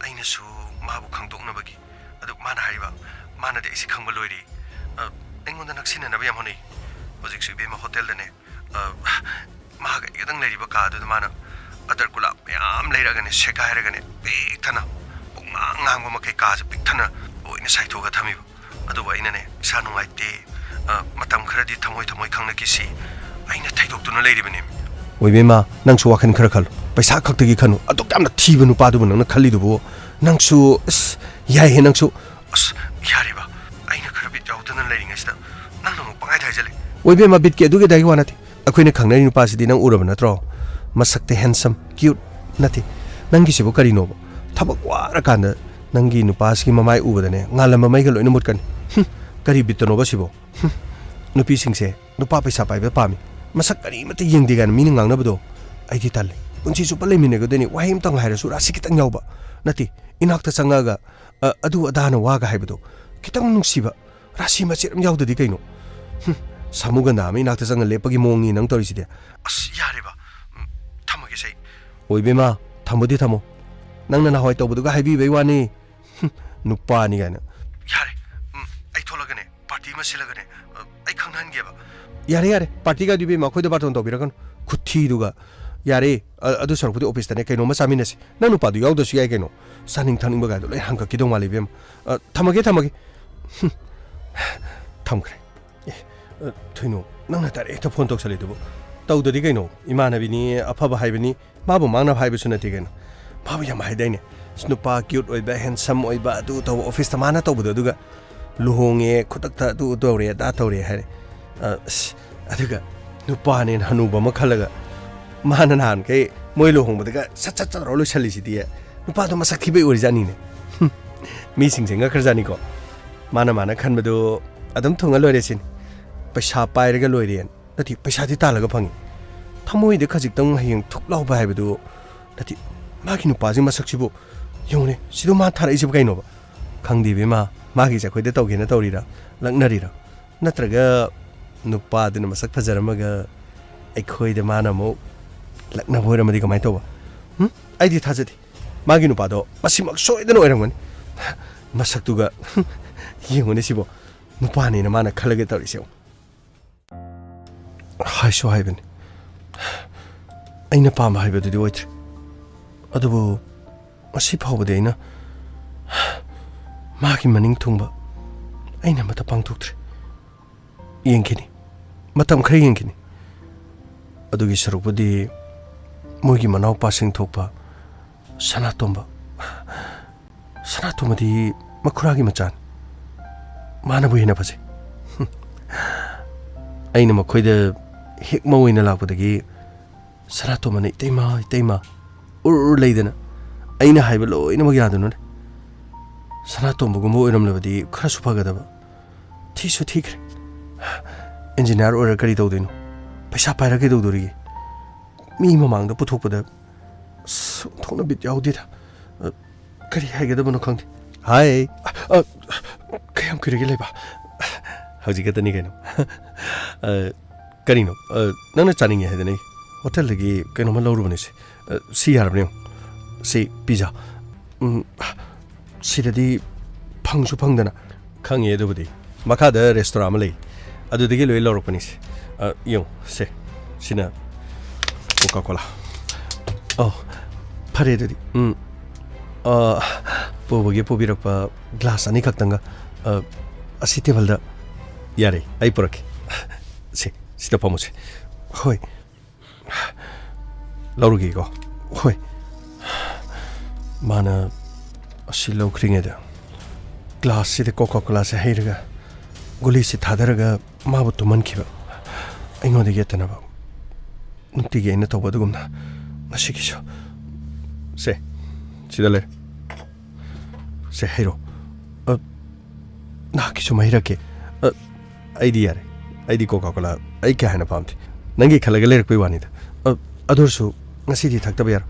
ꯑꯩꯅꯁꯨ ꯃꯥꯕꯨ ꯈꯪꯗꯣꯛꯅꯕꯒꯤ꯫ ꯑꯗꯨ ꯃꯥꯅ ꯍꯥꯏꯔꯤꯕ, ꯃꯥꯅꯗꯤ ꯑꯩꯁꯦ ꯈꯪꯕ ꯂꯣꯏꯔꯦ꯫ ꯑ, ꯑꯩꯉꯣꯟꯗ ꯅꯛꯁꯤꯟꯅꯅꯕ ꯌꯥꯝ ꯍꯣꯠꯅꯩ꯫ ꯍꯧꯖꯤꯛꯁꯨ ꯏꯕꯦꯝꯃ ꯍꯣꯇꯦꯜꯗꯅꯦ, ꯑ, ꯃꯥꯒ ꯑꯩꯒꯗꯪ ꯂꯩꯔꯤꯕ ꯀꯥꯗꯨꯗ ꯃꯥꯅ ꯑꯗꯔ ꯒꯨꯂꯥꯞ ꯃꯌꯥꯝ ꯂꯩꯔꯛꯑꯒꯅꯦ, ꯁꯦꯒꯥꯏꯔꯒꯅꯦ, ꯄꯤꯛ ꯊꯟꯅ ꯄꯨꯡꯉꯥꯡ ꯉꯥꯡꯕ ꯃꯈꯩ ꯀꯥꯁꯦ ꯄꯤꯛ ꯊꯟꯅ ꯂꯣꯏꯅ ꯁꯥꯏꯊꯣꯛꯑꯒ ꯊꯝꯃꯤꯕ꯫ ꯑꯗꯨꯕꯨ ꯑꯩꯅꯅꯦ, ꯏꯁꯥ ꯅꯨꯡꯉꯥꯏꯇꯦ, ꯑ, ꯃꯇꯝ ꯈꯔꯗꯤ ꯊꯃꯣꯏ ꯊꯃꯣꯏ ꯈꯪꯅꯈꯤꯁꯤ, ꯑꯩꯅ ꯊꯩꯗꯣꯛꯇꯨꯅ ꯂꯩꯔꯤꯕꯅꯦ꯫ ꯑꯣꯏꯕꯦꯝꯃ, ꯅꯪꯁꯨ ꯋꯥꯈꯜ ꯈꯔ ꯈꯜꯂꯨ꯫ ꯄꯩꯁꯥ ꯈꯛꯇꯒꯤ ꯈꯟꯅꯨ꯫ ꯑꯗꯨꯛ ꯌꯥꯝꯅ ꯊꯤꯕ ꯅꯨꯄꯥꯗꯨꯕꯨ ꯅꯪꯅ ꯈꯜꯂꯤꯗꯨꯕꯨ? ꯅꯪꯁꯨ, ꯑꯁ, ꯌꯥꯏꯍꯦ ꯅꯪꯁꯨ꯫ ꯑꯁ, ꯌꯥꯔꯦꯕ, ꯑꯩꯅ ꯈꯔ ꯕꯤꯠ ꯌꯥꯎꯗꯅ ꯂꯩꯔꯤꯉꯩꯁꯤꯗ ꯅꯪꯅ ꯑꯃꯨꯛ ꯄꯪꯍꯥꯏꯗ ꯍꯥꯏꯖꯜꯂꯦ꯫ ꯑꯣꯏꯕꯦꯝꯃ, ꯕꯤꯠꯀꯤ ꯑꯗꯨꯒꯤ ꯑꯗꯥꯒꯤ ꯋꯥ ꯅꯠꯇꯦ꯫ ꯑꯩꯈꯣꯏꯅ ꯈꯪꯅꯔꯤ ꯅꯨꯄꯥꯁꯤꯗꯤ ꯅꯪ ꯎꯔꯕ ꯅꯠꯇ꯭ꯔꯣ? ꯃꯁꯛꯇ handsome, cute ꯅꯠꯇꯦ꯫ ꯅꯪꯒꯤꯁꯤꯕꯨ ꯀꯔꯤꯅꯣꯕ? ꯊꯕꯛ ꯋꯥꯔꯀꯥꯟꯗ ꯅꯪꯒꯤ ꯅꯨꯄꯥꯁꯤꯒꯤ ꯃꯃꯥꯏ ꯎꯕꯗꯅꯦ, ꯉꯥꯜꯂꯝꯕ ꯃꯩꯒ ꯂꯣꯏꯅ ꯃꯨꯠꯀꯅꯤ꯫ ꯍꯨꯝ, ꯀꯔꯤ ꯕꯤꯠꯇꯅꯣꯕ ꯁꯤꯕꯣ? ꯍꯨꯝ, ꯅꯨꯄꯤꯁꯤꯡꯁꯦ ꯅꯨꯄꯥ ꯄꯩꯁꯥ ꯄꯥꯏꯕ ꯄꯥꯝꯃꯤ, ꯃꯁꯛ ꯀꯔꯤꯃꯠꯇ ꯌꯦꯡꯗꯦ ꯀꯥꯏꯅ ꯃꯤꯅ ꯉꯥꯡꯅꯕꯗꯣ ꯑꯩꯗꯤ ꯇꯜꯂꯦ꯫ ꯄꯨꯟꯁꯤ ꯆꯨꯞꯄ ꯂꯩꯃꯤꯟꯅꯒꯗꯣꯏꯅꯤ, ꯋꯥꯍꯩ ꯑꯃꯇꯪ ꯍꯥꯏꯔꯁꯨ ꯔꯥꯁꯤ ꯈꯤꯇꯪ ꯌꯥꯎꯕ꯫ ꯅꯠꯇꯦ, ꯏꯅꯥꯛꯇ ꯆꯪꯉꯛꯑꯒ, ꯑ, ꯑꯗꯨ ꯑꯗꯥꯅ ꯋꯥꯒ ꯍꯥꯏꯕꯗꯣ, ꯈꯤꯇꯪ ꯅꯨꯡꯁꯤꯕ, ꯔꯥꯁꯤ ꯃꯆꯦꯠ ꯑꯃ ꯌꯥꯎꯗꯗꯤ ꯀꯩꯅꯣ? ꯍꯨꯝ, ꯁꯥꯃꯨ ꯒꯟꯗꯥ ꯑꯃ ꯏꯅꯥꯛꯇ ꯆꯪꯉ ꯂꯦꯞꯄꯒꯤ ꯃꯑꯣꯡꯅꯤ ꯅꯪ ꯇꯧꯔꯤꯁꯤꯗꯤ꯫ ꯑꯁ, ꯌꯥꯔꯦꯕ꯫ ꯎꯝ, ꯊꯝꯃꯒꯦꯁꯦ ꯑꯩ꯫ ꯑꯣꯏꯕꯦꯝꯃ, ꯊꯝꯕꯨꯗꯤ ꯊꯝꯃꯣ꯫ ꯅꯪꯅ ꯅꯍꯥꯟꯋꯥꯏ ꯇꯧꯕꯗꯨꯒ ꯍꯥꯏꯕꯤꯕꯩ ꯋꯥꯅꯤ꯫ ꯍꯨꯝ, ꯅꯨꯄꯥꯅꯤ ꯀꯥꯏꯅ꯫ ꯌꯥꯔꯦ꯫ ꯎꯝ, ꯑꯩ ꯊꯣꯛꯂꯒꯅꯦ, ꯄꯥꯔꯇꯤ ꯑꯃ ꯁꯤꯜꯂꯒꯅꯦ, ꯑ, ꯑꯩ ꯈꯪꯅꯍꯟꯒꯦꯕ꯫ ꯌꯥꯔꯦ, ꯌꯥꯔꯦ꯫ ꯄꯥꯔꯇꯤꯒꯗꯤ ꯏꯕꯦꯝꯃ ꯑꯩꯈꯣꯏꯗ ꯕꯥꯔꯇꯣꯟ ꯇꯧꯕꯤꯔꯛꯀꯅꯨ꯫ ꯈꯨꯊꯤꯗꯨꯒ꯫ ꯌꯥꯔꯦ, ꯑ, ꯑꯗꯨ ꯁꯔꯨꯛꯄꯨꯗꯤ ꯑꯣꯐꯤꯁꯇꯅꯦ ꯀꯩꯅꯣꯝꯃ ꯆꯥꯃꯤꯟꯅꯁꯤ꯫ ꯅꯪ ꯅꯨꯄꯥꯗꯨ ꯌꯥꯎꯗ꯭ꯔꯁꯨ ꯌꯥꯏ ꯀꯩꯅꯣ꯫ ꯆꯥꯅꯤꯡ ꯊꯛꯅꯤꯡꯕ ꯀꯥꯏꯗꯣ ꯂꯣꯏ ꯍꯪꯀꯛꯈꯤꯗꯧ ꯃꯥꯜꯂꯦ ꯏꯕꯦꯝꯃ꯫ ꯑ, ꯊꯝꯃꯒꯦ, ꯊꯝꯃꯒꯦ꯫ ꯍꯨꯝ꯫ ꯊꯝꯈ꯭ꯔꯦ꯫ ꯑꯦ, ꯑ, ꯊꯣꯏꯅꯨ, ꯅꯪꯅ direct ꯍꯦꯛꯇ ꯐꯣꯟ ꯇꯧꯁꯜꯂꯤꯗꯨꯕꯨ? ꯇꯧꯗꯗꯤ ꯀꯩꯅꯣ, ꯏꯃꯥꯟꯅꯕꯤꯅꯤ, ꯑꯐꯕ ꯍꯥꯏꯕꯅꯤ, ꯃꯥꯕꯨ ꯃꯥꯡꯅꯕ ꯍꯥꯏꯕꯁꯨ ꯅꯠꯇꯦ ꯀꯩꯅꯣ꯫ ꯃꯥꯕꯨ ꯌꯥꯝ ꯍꯥꯏꯗꯥꯏꯅꯦ, "ꯑꯁ, ꯅꯨꯄꯥ cute ꯑꯣꯏꯕ, handsome ꯑꯣꯏꯕ, ꯑꯗꯨ ꯇꯧꯕ", ꯑꯣꯐꯤꯁꯇ ꯃꯥꯅ ꯇꯧꯕꯗꯣ, ꯑꯗꯨꯒ "ꯂꯨꯍꯣꯡꯉꯦ, ꯈꯨꯗꯛꯇ ꯑꯗꯨ ꯇꯧꯔꯦ, ꯑꯗꯥ ꯇꯧꯔꯦ" ꯍꯥꯏꯔꯦ꯫ ꯑ, ꯑꯁ, ꯑꯗꯨꯒ ꯅꯨꯄꯥꯅꯦꯅ ꯍꯅꯨꯕ ꯑꯃ ꯈꯜꯂꯒ, ꯃꯥꯅ ꯅꯍꯥꯟꯈꯩ ꯃꯣꯏ ꯂꯨꯍꯣꯡꯕꯗꯒ ꯁꯠ ꯁꯠ ꯆꯠ ꯇꯧꯔ ꯂꯣꯏꯁꯜꯂꯤꯁꯤꯗꯤ, ꯅꯨꯄꯥꯗꯣ ꯃꯁꯛ ꯊꯤꯕꯩ ꯑꯣꯏꯔꯤꯖꯥꯠꯅꯤꯅꯦ꯫ ꯍꯨꯝ, ꯃꯤꯁꯤꯡꯁꯦ ꯉꯛꯈ꯭ꯔꯖꯥꯠꯅꯤꯀꯣ꯫ ꯃꯥꯅ, ꯃꯥꯅ ꯈꯟꯕꯗꯣ ꯑꯗꯨꯝ ꯊꯨꯡꯉ ꯂꯣꯏꯔꯦ ꯁꯤꯅꯤ꯫ ꯄꯩꯁꯥ ꯄꯥꯏꯔꯒ ꯂꯣꯏꯔꯦꯅ꯫ ꯅꯠꯇꯦ, ꯄꯩꯁꯥꯗꯤ ꯇꯥꯜꯂꯒ ꯐꯪꯉꯤ꯫ ꯊꯃꯣꯏꯗ ꯈꯖꯤꯛꯇꯪ ꯍꯌꯦꯡ ꯊꯨꯛ ꯂꯥꯎꯕ ꯍꯥꯏꯕꯗꯨ ꯅꯠꯇꯦ꯫ ꯃꯥꯒꯤ ꯅꯨꯄꯥꯁꯤ ꯃꯁꯛꯁꯤꯕꯨ ꯌꯦꯡꯉꯨꯅꯦ, ꯁꯤꯗ ꯃꯥ ꯊꯥꯔꯛꯏꯁꯤꯕꯨ ꯀꯩꯅꯣꯕ? ꯈꯪꯗꯦ ꯏꯕꯦꯝꯃ, ꯃꯥꯒꯤꯁꯦ ꯑꯩꯈꯣꯏꯗ ꯇꯧꯒꯦꯅ ꯇꯧꯔꯤꯔꯥ, ꯂꯛꯅꯔꯤꯔꯥ? ꯅꯠꯇ꯭ꯔꯒ ꯅꯨꯄꯥꯗꯨꯅ ꯃꯁꯛ ꯐꯖꯔꯝꯃꯒ ꯑꯩꯈꯣꯏꯗ ꯃꯥꯅ ꯑꯃꯨꯛ ꯂꯛꯅꯕ ꯑꯣꯏꯔꯝꯃꯗꯤ ꯀꯃꯥꯏꯅ ꯇꯧꯕ? ꯍꯨꯝ? ꯑꯩꯗꯤ ꯊꯥꯖꯗꯦ꯫ ꯃꯥꯒꯤ ꯅꯨꯄꯥꯗꯣ ꯃꯁꯤꯃꯛ ꯁꯣꯏꯗꯅ ꯑꯣꯏꯔꯝꯒꯅꯤ꯫ ꯃꯁꯛꯇꯨꯒ ꯌꯦꯡꯉꯨꯅꯦ ꯁꯤꯕꯣ꯫ ꯅꯨꯄꯥꯅꯦꯅ ꯃꯥꯅ ꯈꯜꯂꯒ ꯇꯧꯔꯤꯁꯦ ꯌꯦꯡꯉꯨ꯫ ꯍꯥꯏꯁꯨ ꯍꯥꯏꯕꯅꯤ꯫ ꯑꯩꯅ ꯄꯥꯝꯕ ꯍꯥꯏꯕꯗꯨꯗꯤ ꯑꯣꯏꯗ꯭ꯔꯦ꯫ ꯑꯗꯨꯕꯨ ꯉꯁꯤ ꯐꯥꯎꯕꯗꯤ ꯑꯩꯅ ꯃꯥꯒꯤ ꯃꯅꯤꯡ ꯊꯨꯡꯕ ꯑꯩꯅ ꯑꯃꯠꯇ ꯄꯥꯡꯊꯣꯛꯇ꯭ꯔꯤ꯫ ꯌꯦꯡꯈꯤꯅꯤ, ꯃꯇꯝ ꯈꯔ ꯌꯦꯡꯈꯤꯅꯤ꯫ ꯑꯗꯨꯒꯤ ꯁꯔꯨꯛꯄꯨꯗꯤ ꯃꯣꯏꯒꯤ ꯃꯅꯥꯎꯄꯥꯁꯤꯡ ꯊꯣꯛꯄ ꯁꯅꯥꯇꯣꯝꯕ, ꯁꯅꯥꯇꯣꯝꯕꯗꯤ ꯃꯈꯨꯔꯥꯒꯤ ꯃꯆꯥꯅꯤ꯫ ꯃꯥꯅꯕꯨ ꯍꯦꯟꯅ ꯐꯖꯩ꯫ ꯑꯩꯅ ꯃꯈꯣꯏꯗ ꯍꯦꯛ ꯃꯧ ꯑꯣꯏꯅ ꯂꯥꯛꯄꯗꯒꯤ ꯁꯅꯥꯇꯣꯝꯕꯅ "ꯏꯇꯩꯃ, ꯏꯇꯩꯃ" ꯎꯔ ꯎꯔ ꯂꯩꯗꯅ ꯑꯩꯅ ꯍꯥꯏꯕ ꯂꯣꯏꯅꯃꯛ ꯌꯥꯗꯨꯅ ꯂꯩ꯫ ꯁꯅꯥꯇꯣꯝꯕꯒꯨꯝꯕ ꯑꯣꯏꯔꯝꯂꯕꯗꯤ ꯈꯔꯁꯨ ꯐꯒꯗꯕ꯫ ꯊꯤꯁꯨ ꯊꯤꯈ꯭ꯔꯦ꯫ ꯏꯟꯖꯤꯅꯤꯌꯥꯔ ꯑꯣꯏꯔ ꯀꯔꯤ ꯇꯧꯗꯣꯏꯅꯣ? ꯄꯩꯁꯥ ꯄꯥꯏꯔ ꯀꯩꯗꯧꯗꯣꯔꯤꯒꯦ? ꯃꯤ ꯃꯃꯥꯡꯗ ꯄꯨꯊꯣꯛꯄꯗ ꯑꯁ, ꯑꯣꯟꯊꯣꯛꯅ ꯕꯤꯠ ꯌꯥꯎꯗꯦꯗ꯫ ꯑ, ꯀꯔꯤ ꯍꯥꯏꯒꯗꯕꯅꯣ ꯈꯪꯗꯦ꯫ ꯍꯥꯏ꯫ ꯑ, ꯑ, ꯀꯌꯥꯝ ꯀꯨꯏꯔꯒꯦ ꯂꯩꯕ? ꯍꯧꯖꯤꯛ ꯈꯛꯇꯅꯤ ꯀꯩꯅꯣ꯫ ꯑ, ꯀꯔꯤꯅꯣ? ꯑ, ꯅꯪꯅ ꯆꯥꯅꯤꯡꯉꯦ ꯍꯥꯏꯗꯅ ꯑꯩ ꯍꯣꯇꯦꯜꯗꯒꯤ ꯀꯩꯅꯣꯝꯃ ꯂꯧꯔꯨꯕꯅꯤꯁꯦ꯫ ꯑ, ꯁꯤ ꯌꯥꯔꯕꯅꯦ ꯌꯦꯡꯉꯣ꯫ ꯑ, ꯁꯤ ꯄꯤꯖꯥ꯫ ꯎꯝ, ꯁꯤꯗꯗꯤ ꯐꯪꯁꯨ ꯐꯪꯗꯅ꯫ ꯈꯪꯉꯦ ꯑꯗꯨꯕꯨꯗꯤ꯫ ꯃꯈꯥꯗ ꯔꯦꯁꯇꯨꯔꯥ ꯑꯃ ꯂꯩ꯫ ꯑꯗꯨꯗꯒꯤ ꯂꯣꯏ ꯂꯧꯔꯛꯄꯅꯤꯁꯦ꯫ ꯑ, ꯌꯦꯡꯉꯣ, ꯁꯦ꯫ ꯁꯤꯅ ꯀꯣꯀꯥ ꯀꯣꯂꯥ꯫ ꯑꯣ, ꯐꯔꯦ ꯑꯗꯨꯗꯤ꯫ ꯎꯝ꯫ ꯑ, ꯄꯨꯕꯒꯤ ꯄꯨꯕꯤꯔꯛꯄ ꯒ꯭ꯂꯥꯁ ꯑꯅꯤꯈꯛꯇꯪꯒ, ꯑ, ꯑꯁꯤ ꯇꯦꯕꯜꯗ꯫ ꯌꯥꯔꯦ, ꯑꯩ ꯄꯨꯔꯛꯀꯦ꯫ ꯁꯦ, ꯁꯤꯗ ꯐꯝꯃꯨꯁꯦ꯫ ꯍꯣꯏ꯫ ꯂꯧꯔꯨꯒꯦꯀꯣ? ꯍꯣꯏ꯫ ꯃꯥꯅ ꯑꯁꯤ ꯂꯧꯈ꯭ꯔꯤꯉꯩꯗ ꯒ꯭ꯂꯥꯁꯁꯤꯗ ꯀꯣꯀꯥ ꯀꯣꯂꯥꯁꯦ ꯍꯩꯔꯒ, ꯒꯨꯂꯤꯁꯦ ꯊꯥꯗꯔꯒ ꯃꯥꯕꯨ ꯇꯨꯝꯍꯟꯈꯤꯕ꯫ ꯑꯩꯉꯣꯟꯗ ꯌꯦꯠꯇꯅꯕ꯫ ꯅꯨꯡꯇꯤꯒꯤ ꯑꯩꯅ ꯇꯧꯕ ꯑꯗꯨꯒꯨꯝꯅ ꯉꯁꯤꯒꯤꯁꯨ꯫ ꯁꯦ, ꯁꯤꯗ ꯂꯩ꯫ ꯁꯦ, ꯍꯩꯔꯣ꯫ ꯑ, ꯅꯍꯥꯛꯀꯤꯁꯨ ꯑꯃ ꯍꯩꯔꯛꯀꯦ꯫ ꯑ, ꯑꯩꯗꯤ ꯌꯥꯔꯦ꯫ ꯑꯩꯗꯤ ꯀꯣꯀꯥ ꯀꯣꯂꯥ ꯑꯩ ꯀꯌꯥ ꯍꯦꯟꯅ ꯄꯥꯝꯗꯦ꯫ ꯅꯪꯒꯤ ꯈꯜꯂꯒ ꯂꯩꯔꯛꯄꯩ ꯋꯥꯅꯤꯗ꯫ ꯑ, ꯑꯗꯨ ꯑꯣꯏꯔꯁꯨ ꯉꯁꯤꯗꯤ ꯊꯛꯇꯕ ꯌꯥꯔꯣꯏ꯫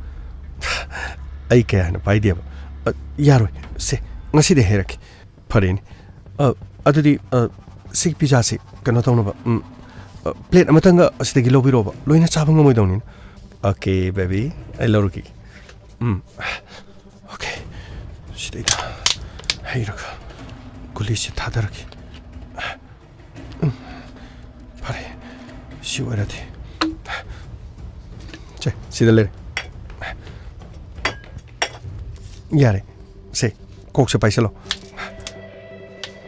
ꯑꯩ ꯀꯌꯥ ꯍꯦꯟꯅ ꯄꯥꯏꯗꯦꯕ꯫ ꯑ, ꯌꯥꯔꯣꯏ꯫ ꯁꯦ, ꯉꯁꯤꯗꯤ ꯍꯩꯔꯛꯀꯦ꯫ ꯐꯔꯦꯅꯦ꯫ ꯑ, ꯑꯗꯨꯗꯤ, ꯑ, ꯁꯤ ꯄꯤꯖꯥꯁꯤ ꯀꯩꯅꯣ ꯇꯧꯅꯕ, ꯎꯝ, ꯑ, ꯄ꯭ꯂꯦꯠ ꯑꯃꯇꯪꯒ ꯑꯁꯤꯗꯒꯤ ꯂꯧꯕꯤꯔꯣꯕ꯫ ꯂꯣꯏꯅ ꯆꯥꯕ ꯉꯝꯃꯣꯏꯗꯧꯅꯤꯅ꯫ ꯑꯣꯀꯦ, ꯕꯦꯕꯤ, ꯑꯩ ꯂꯧꯔꯨꯈꯤꯒꯦ꯫ ꯎꯝ, ꯑꯣꯀꯦ꯫ ꯁꯤꯗꯩꯗ ꯍꯩꯔꯒ ꯒꯨꯂꯤꯁꯦ ꯊꯥꯗꯔꯒꯦ꯫ ꯎꯝ, ꯐꯔꯦ꯫ ꯁꯤ ꯑꯣꯏꯔꯗꯤ꯫ ꯑꯦ, ꯁꯤꯗ ꯂꯩꯔꯦ꯫ ꯌꯥꯔꯦ꯫ ꯁꯦ, ꯀꯣꯛꯁꯦ ꯄꯥꯏꯁꯜꯂꯣ꯫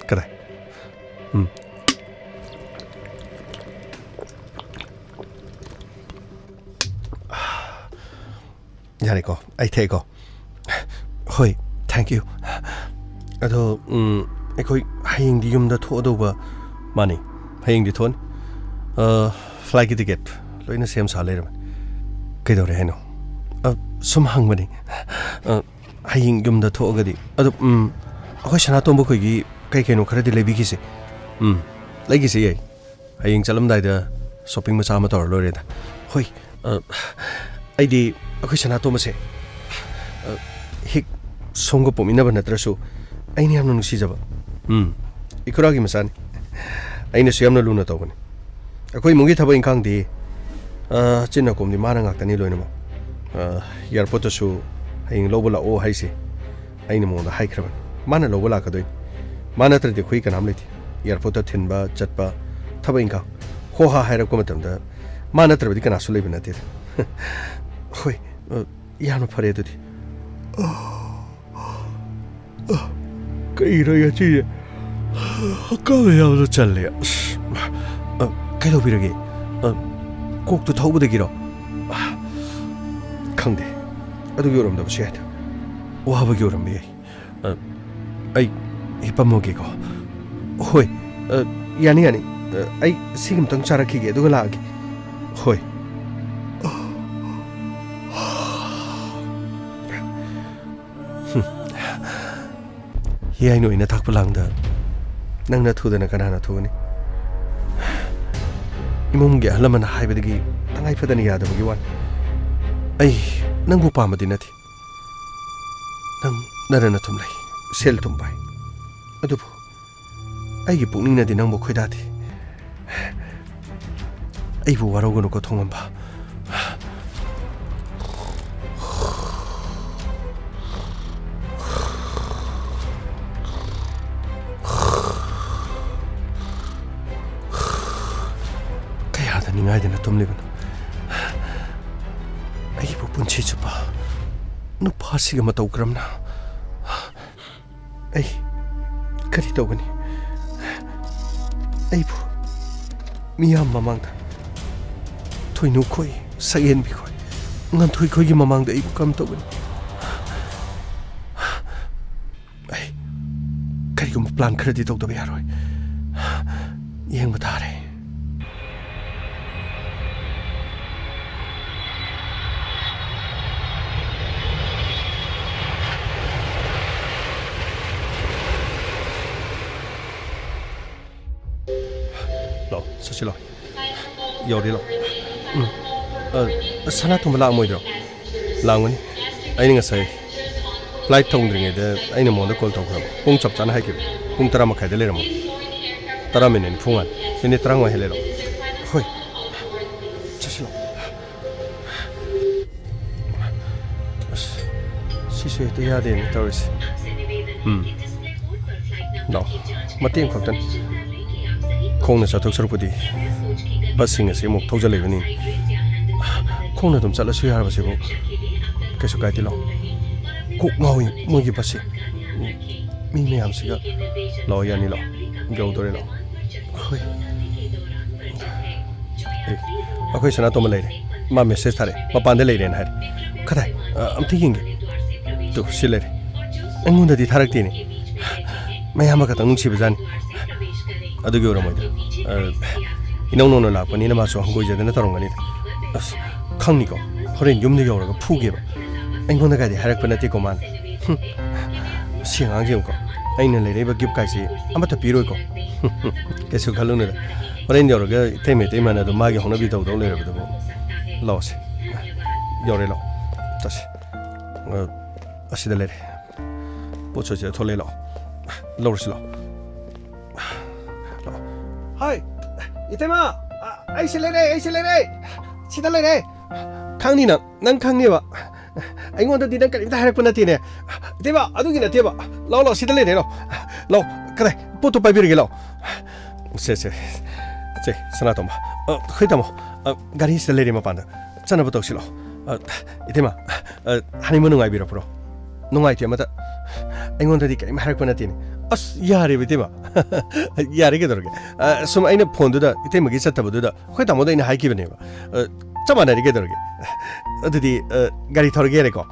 ꯀꯗꯥꯏ? ꯎꯝ꯫ ꯌꯥꯔꯦꯀꯣ, ꯑꯩ ꯊꯛꯑꯦꯀꯣ꯫ ꯍꯣꯏ, thank you꯫ ꯑꯗꯣ, ꯎꯝ, ꯑꯩꯈꯣꯏ ꯍꯌꯦꯡꯗꯤ ꯌꯨꯝꯗ ꯊꯣꯛꯑꯗꯧꯕ꯫ ꯃꯥꯅꯤ, ꯍꯌꯦꯡꯗꯤ ꯊꯣꯛꯑꯅꯤ꯫ ꯑ, flightꯀꯤ ticket ꯂꯣꯏꯅ ꯁꯦꯝ ꯁꯥ ꯂꯩꯔꯕꯅꯤ꯫ ꯀꯩꯗꯧꯔꯦ ꯍꯥꯏꯅꯣ? ꯑ, ꯁꯨꯝ ꯍꯪꯕꯅꯤ꯫ ꯑ, ꯍꯌꯦꯡ ꯌꯨꯝꯗ ꯊꯣꯛꯑꯒꯗꯤ꯫ ꯑꯗꯣ, ꯎꯝ, ꯑꯩꯈꯣꯏ ꯁꯅꯥꯇꯣꯝꯕ ꯈꯣꯏꯒꯤ ꯀꯩ ꯀꯩꯅꯣ ꯈꯔꯗꯤ ꯂꯩꯕꯤꯈꯤꯁꯦ꯫ ꯎꯝ, ꯂꯩꯈꯤꯁꯦ, ꯌꯥꯏ꯫ ꯍꯌꯦꯡ ꯆꯠꯂꯝꯗꯥꯏꯗ shopping ꯃꯆꯥ ꯑꯃ ꯇꯧꯔ ꯂꯣꯏꯔꯦꯗ꯫ ꯍꯣꯏ, ꯑ, ꯑꯩꯗꯤ ꯑꯩꯈꯣꯏ ꯁꯅꯥꯇꯣꯝꯕꯁꯦ, ꯑ, ꯍꯤꯛ ꯁꯣꯝꯒ ꯄꯣꯛꯃꯤꯟꯅꯕ ꯅꯠꯇ꯭ꯔꯁꯨ ꯑꯩꯅ ꯌꯥꯝꯅ ꯅꯨꯡꯁꯤꯖꯕ, ꯎꯝ, ꯏꯈꯨꯔꯥꯒꯤ ꯃꯆꯥꯅꯤ꯫ ꯑꯩꯅꯁꯨ ꯌꯥꯝꯅ ꯂꯨꯅ ꯇꯧꯕꯅꯤ꯫ ꯑꯩꯈꯣꯏ ꯏꯃꯨꯡꯒꯤ ꯊꯕꯛ ꯏꯪꯈꯥꯡꯗꯤ, ꯑ, ꯆꯤꯟꯅ ꯀꯣꯝꯗꯤ ꯃꯥꯅ ꯉꯥꯛꯇꯅꯤ ꯂꯣꯏꯅꯃꯛ꯫ ꯑ, airportꯇꯁꯨ ꯍꯌꯦꯡ ꯂꯧꯕ ꯂꯥꯛꯑꯣ ꯍꯥꯏꯁꯦ ꯑꯩꯅ ꯃꯉꯣꯟꯗ ꯍꯥꯏꯈ꯭ꯔꯕꯅꯤ꯫ ꯃꯥꯅ ꯂꯧꯕ ꯂꯥꯛꯀꯗꯣꯏꯅꯤ꯫ ꯃꯥ ꯅꯠꯇ꯭ꯔꯗꯤ ꯑꯩꯈꯣꯏ ꯀꯅꯥꯝ ꯂꯩꯇꯦ꯫ Airportꯇ ꯊꯤꯟꯕ ꯆꯠꯄ, ꯊꯕꯛ ꯏꯪꯈꯥꯡ꯫ ꯍꯣ ꯍꯥ ꯍꯥꯏꯔꯛꯄ ꯃꯇꯝꯗ ꯃꯥ ꯅꯠꯇ꯭ꯔꯕꯗꯤ ꯀꯅꯥꯁꯨ ꯂꯩꯕ ꯅꯠꯇꯦꯗ꯫ ꯍꯣꯏ, ꯑ, ꯌꯥꯝꯅ ꯐꯔꯦ ꯑꯗꯨꯗꯤ꯫ ꯀꯩꯅꯣ ꯉꯁꯤꯁꯦ? ꯍꯛꯀꯥꯝ ꯌꯥꯝꯅ ꯆꯜꯂꯦ꯫ ꯑꯁ, ꯑ, ꯀꯩꯗꯧꯕꯤꯔꯒꯦ? ꯑ, ꯀꯣꯛꯇꯨ ꯊꯧꯕꯗꯒꯤꯔꯣ? ꯈꯪꯗꯦ꯫ ꯑꯗꯨꯒꯤ ꯑꯣꯏꯔꯝꯗꯕꯁꯨ ꯌꯥꯏꯗ꯫ ꯋꯥꯕꯒꯤ ꯑꯣꯏꯔꯝꯕ ꯌꯥꯏ꯫ ꯑ, ꯑꯩ ꯍꯤꯞꯄꯝꯃꯒꯦꯀꯣ꯫ ꯍꯣꯏ꯫ ꯑ, ꯌꯥꯅꯤ, ꯌꯥꯅꯤ꯫ ꯑ, ꯑꯩ ꯁꯤꯒꯤ ꯑꯃꯨꯛꯇꯪ ꯆꯥꯔꯛꯈꯤꯒꯦ, ꯑꯗꯨꯒ ꯂꯥꯛꯑꯒꯦ꯫ ꯍꯣꯏ꯫ ꯍꯨꯝ꯫ ꯍꯤꯌꯥꯏ ꯅꯣꯏꯅ ꯊꯥꯛꯄ ꯂꯥꯡꯗ ꯅꯪꯅ ꯊꯨꯗꯅ ꯀꯅꯥꯅ ꯊꯨꯒꯅꯤ? ꯏꯃꯨꯡꯒꯤ ꯑꯍꯜ ꯂꯃꯟꯅ ꯍꯥꯏꯕꯗꯒꯤ ꯇꯉꯥꯏ ꯐꯗꯅ ꯌꯥꯗꯕꯒꯤ ꯋꯥꯅꯤ꯫ ꯑꯩ ꯅꯪꯕꯨ ꯄꯥꯝꯕꯗꯤ ꯅꯠꯇꯦ꯫ ꯅꯪ ꯅꯔꯟ ꯑꯊꯨꯝ ꯂꯩ, ꯁꯦꯜ ꯊꯨꯝ ꯄꯥꯏ꯫ ꯑꯗꯨꯕꯨ ꯑꯩꯒꯤ ꯄꯨꯛꯅꯤꯡꯅꯗꯤ ꯅꯪꯕꯨ ꯈꯣꯏꯗꯥꯗꯦ꯫ ꯑꯩꯕꯨ ꯋꯥꯔꯧꯒꯅꯨꯀꯣ, ꯊꯣꯡꯉꯝꯕ꯫ ꯀꯌꯥꯗ ꯅꯤꯡꯉꯥꯏꯗꯅ ꯇꯨꯝꯂꯤꯕꯅꯣ? ꯁꯤꯆꯨꯄꯥ, ꯅꯨꯄꯥꯁꯤꯒ ꯃꯇꯧ ꯀꯔꯝꯅ? ꯑꯩ ꯀꯔꯤ ꯇꯧꯒꯅꯤ? ꯑꯩꯕꯨ ꯃꯤꯌꯥꯝ ꯃꯃꯥꯡꯗ, ꯊꯣꯏꯅꯨ ꯈꯣꯏ, ꯁꯛꯍꯦꯟꯕꯤ ꯈꯣꯏ, ꯉꯥꯟꯊꯣꯏ ꯈꯣꯏꯒꯤ ꯃꯃꯥꯡꯗ ꯑꯩꯕꯨ ꯀꯔꯝ ꯇꯧꯒꯅꯤ? ꯑꯩ ꯀꯔꯤꯒꯨꯝꯕ ꯄ꯭ꯂꯥꯟ ꯈꯔꯗꯤ ꯇꯧꯗꯕ ꯌꯥꯔꯣꯏ꯫ ꯌꯦꯡꯕ ꯇꯥꯔꯦ꯫ ꯂꯥꯛꯑꯣ, ꯆꯠꯁꯤ ꯂꯥꯛꯑꯣ꯫ ꯌꯧꯔꯦ, ꯂꯥꯛꯑꯣ꯫ ꯎꯝ꯫ ꯑ, ꯁꯅꯥꯇꯣꯝꯕ ꯂꯥꯛꯑꯝꯃꯣꯏꯗ꯭ꯔꯣ? ꯂꯥꯛꯑꯝꯒꯅꯤ꯫ ꯑꯩꯅ ꯉꯁꯥꯏ ꯐ꯭ꯂꯥꯏꯠ ꯊꯣꯡꯗ꯭ꯔꯤꯉꯩꯗ ꯑꯩꯅ ꯃꯉꯣꯟꯗ ꯀꯣꯜ ꯇꯧꯈ꯭ꯔꯕ꯫ ꯄꯨꯡ ꯆꯞ ꯆꯥꯅ ꯍꯥꯏꯈꯤꯕꯅꯤ꯫ ꯄꯨꯡ ꯇꯔꯥ ꯃꯈꯥꯏꯗ ꯂꯩꯔꯝꯃꯣ꯫ ꯇꯔꯥ ꯃꯤꯅꯤꯠ ꯅꯤꯐꯨ ꯃꯉꯥ꯫ ꯃꯤꯅꯤꯠ ꯇꯔꯥꯃꯉꯥ ꯍꯦꯜꯂꯦ, ꯂꯥꯛꯑꯣ꯫ ꯍꯣꯏ꯫ ꯆꯠꯁꯤ, ꯂꯥꯛꯑꯣ꯫ ꯑꯁ, ꯁꯤꯁꯨ ꯍꯦꯛꯇ ꯌꯥꯗꯦꯅꯦ ꯇꯧꯔꯤꯁꯦ꯫ ꯎꯝ꯫ ꯂꯥꯛꯑꯣ, ꯃꯇꯦꯛ ꯑꯃꯈꯛꯇꯅꯤ꯫ ꯈꯣꯡꯅ ꯆꯠꯊꯣꯛ ꯁꯔꯨꯛꯄꯨꯗꯤ ꯕꯁꯁꯤꯡ ꯑꯁꯤ ꯑꯃꯨꯛ ꯊꯧꯖꯜꯂꯛꯏꯕꯅꯤ꯫ ꯈꯣꯡꯅ ꯑꯗꯨꯝ ꯆꯠꯂꯁꯨ ꯌꯥꯔꯕꯁꯤꯕꯨ꯫ ꯀꯩꯁꯨ ꯀꯥꯏꯗꯦ, ꯂꯥꯛꯑꯣ꯫ ꯀꯣꯛ ꯉꯥꯎꯏ ꯃꯣꯏꯒꯤ ꯕꯁꯁꯦ꯫ ꯃꯤ ꯃꯌꯥꯝꯁꯤꯒ꯫ ꯂꯥꯛꯑꯣ, ꯌꯥꯅꯤ, ꯂꯥꯛꯑꯣ꯫ ꯌꯧꯗꯣꯔꯦ, ꯂꯥꯛꯑꯣ꯫ ꯍꯣꯏ꯫ ꯑꯦ, ꯑꯩꯈꯣꯏ ꯁꯅꯥꯇꯣꯝꯕ ꯂꯩꯔꯦ꯫ ꯃꯥ ꯃꯦꯁꯦꯖ ꯊꯥꯔꯛꯑꯦ꯫ ꯃꯄꯥꯟꯗ ꯂꯩꯔꯦꯅ ꯍꯥꯏꯔꯦ꯫ ꯀꯗꯥꯏ? ꯑ, ꯑꯝꯇ ꯌꯦꯡꯒꯦ꯫ ꯇꯨ, ꯁꯤ ꯂꯩꯔꯦ꯫ ꯑꯩꯉꯣꯟꯗꯗꯤ ꯊꯥꯔꯛꯇꯦꯅꯦ꯫ ꯃꯌꯥꯝꯕ ꯈꯛꯇꯪ ꯅꯨꯡꯁꯤꯕꯖꯥꯠꯅꯤ꯫ ꯑꯗꯨꯒꯤ ꯑꯣꯏꯔꯝꯃꯣꯏꯗ꯫ ꯑ, ꯏꯅꯧ ꯅꯧꯅ ꯂꯥꯛꯄꯅꯤꯅ ꯃꯥꯁꯨ ꯍꯪꯒꯣꯏꯖꯗꯅ ꯇꯧꯔꯝꯒꯅꯤꯗ꯫ ꯑꯁ, ꯈꯪꯅꯤꯀꯣ꯫ ꯍꯣꯔꯦꯟ ꯌꯨꯝꯗ ꯌꯧꯔꯒ ꯐꯨꯒꯦꯕ꯫ ꯑꯩꯉꯣꯟꯗꯒꯗꯤ ꯍꯥꯏꯔꯛꯄ ꯅꯠꯇꯦꯀꯣ ꯃꯥꯅ꯫ ꯍꯨꯝ꯫ ꯁꯤ ꯑꯉꯥꯡꯁꯦ ꯌꯦꯡꯉꯨꯀꯣ꯫ ꯑꯩꯅ ꯂꯩꯔꯛꯏꯕ ꯒꯤꯐ ꯀꯥꯏꯁꯦ ꯑꯃꯠꯇ ꯄꯤꯔꯣꯏꯀꯣ꯫ ꯀꯩꯁꯨ ꯈꯜꯂꯨꯅꯨꯗ꯫ ꯍꯣꯔꯦꯟ ꯌꯧꯔꯒ ꯏꯇꯩꯃ ꯏꯇꯩꯃꯅ ꯑꯗꯨꯝ ꯃꯥꯒꯤ ꯍꯧꯅꯕꯤ ꯇꯧꯗꯧ ꯂꯩꯔꯕꯗꯨꯕꯨ꯫ ꯂꯥꯛꯑꯣꯁꯦ꯫ ꯌꯧꯔꯦ, ꯂꯥꯛꯑꯣ꯫ ꯆꯠꯁꯤ꯫ ꯑ, ꯑꯁꯤꯗ ꯂꯩꯔꯦ꯫ ꯄꯣꯠ ꯆꯩꯁꯦ ꯊꯣꯛꯂꯛꯑꯦ, ꯂꯥꯛꯑꯣ꯫ ꯂꯧꯔꯁꯤ, ꯂꯥꯛꯑꯣ꯫ ꯂꯥꯛꯑꯣ꯫ ꯍꯥꯏ, ꯏꯇꯩꯃ, ꯑ, ꯑꯩꯁꯦ ꯂꯩꯔꯦ, ꯑꯩꯁꯦ ꯂꯩꯔꯦ꯫ ꯁꯤꯗ ꯂꯩꯔꯦ꯫ ꯈꯪꯅꯤ ꯅꯪ, ꯅꯪ ꯈꯪꯅꯦꯕ꯫ ꯑꯩꯉꯣꯟꯗꯗꯤ ꯅꯪ ꯀꯔꯤꯝꯇ ꯍꯥꯏꯔꯛꯄ ꯅꯠꯇꯦꯅꯦ꯫ ꯏꯇꯩꯃ, ꯑꯗꯨꯒꯤ ꯅꯠꯇꯦꯕ꯫ ꯂꯥꯛꯑꯣ, ꯂꯥꯛꯑꯣ, ꯁꯤꯗ ꯂꯩꯔꯦ, ꯂꯥꯛꯑꯣ꯫ ꯂꯥꯛꯑꯣ, ꯀꯗꯥꯏ? ꯄꯣꯠꯇꯣ ꯄꯥꯏꯕꯤꯔꯒꯦ, ꯂꯥꯛꯑꯣ꯫ ꯁꯦ, ꯁꯦ, ꯁꯦ, ꯁꯅꯥꯇꯣꯝꯕ꯫ ꯑ, ꯑꯩꯈꯣꯏ ꯇꯥꯃꯣ, ꯑ, ꯒꯥꯔꯤꯁꯤꯗ ꯂꯩꯔꯦ ꯃꯄꯥꯟꯗ꯫ ꯆꯠꯅꯕ ꯇꯧꯁꯤ, ꯂꯥꯛꯑꯣ꯫ ꯑ, ꯏꯇꯩꯃ, ꯑ, ꯍꯅꯤꯃꯨꯟ ꯅꯨꯡꯉꯥꯏꯕꯤꯔꯛꯄ꯭ꯔꯣ? ꯅꯨꯡꯉꯥꯏꯇꯦ ꯑꯃꯇ꯫ ꯑꯩꯉꯣꯟꯗꯗꯤ ꯀꯔꯤꯝ ꯍꯥꯏꯔꯛꯄ ꯅꯠꯇꯦꯅꯦ꯫ ꯑꯁ, ꯌꯥꯔꯦꯕ ꯏꯇꯩꯃ꯫ ꯌꯥꯔꯦ ꯀꯩꯗꯧꯔꯒꯦ? ꯑ, ꯁꯨꯝ ꯑꯩꯅ ꯐꯣꯟꯗꯨꯗ ꯏꯇꯩꯃꯒꯤ ꯆꯠꯇꯕꯗꯨꯗ ꯑꯩꯈꯣꯏ ꯇꯥꯃꯣꯗ ꯑꯩꯅ ꯍꯥꯏꯈꯤꯕꯅꯦꯕ꯫ ꯑ, ꯆꯞ ꯃꯥꯟꯅꯔꯤ ꯀꯩꯗꯧꯔꯒꯦ? ꯑꯗꯨꯗꯤ, ꯑ, ꯒꯥꯔꯤ ꯊꯧꯔꯒꯦ ꯌꯥꯔꯦꯀꯣ?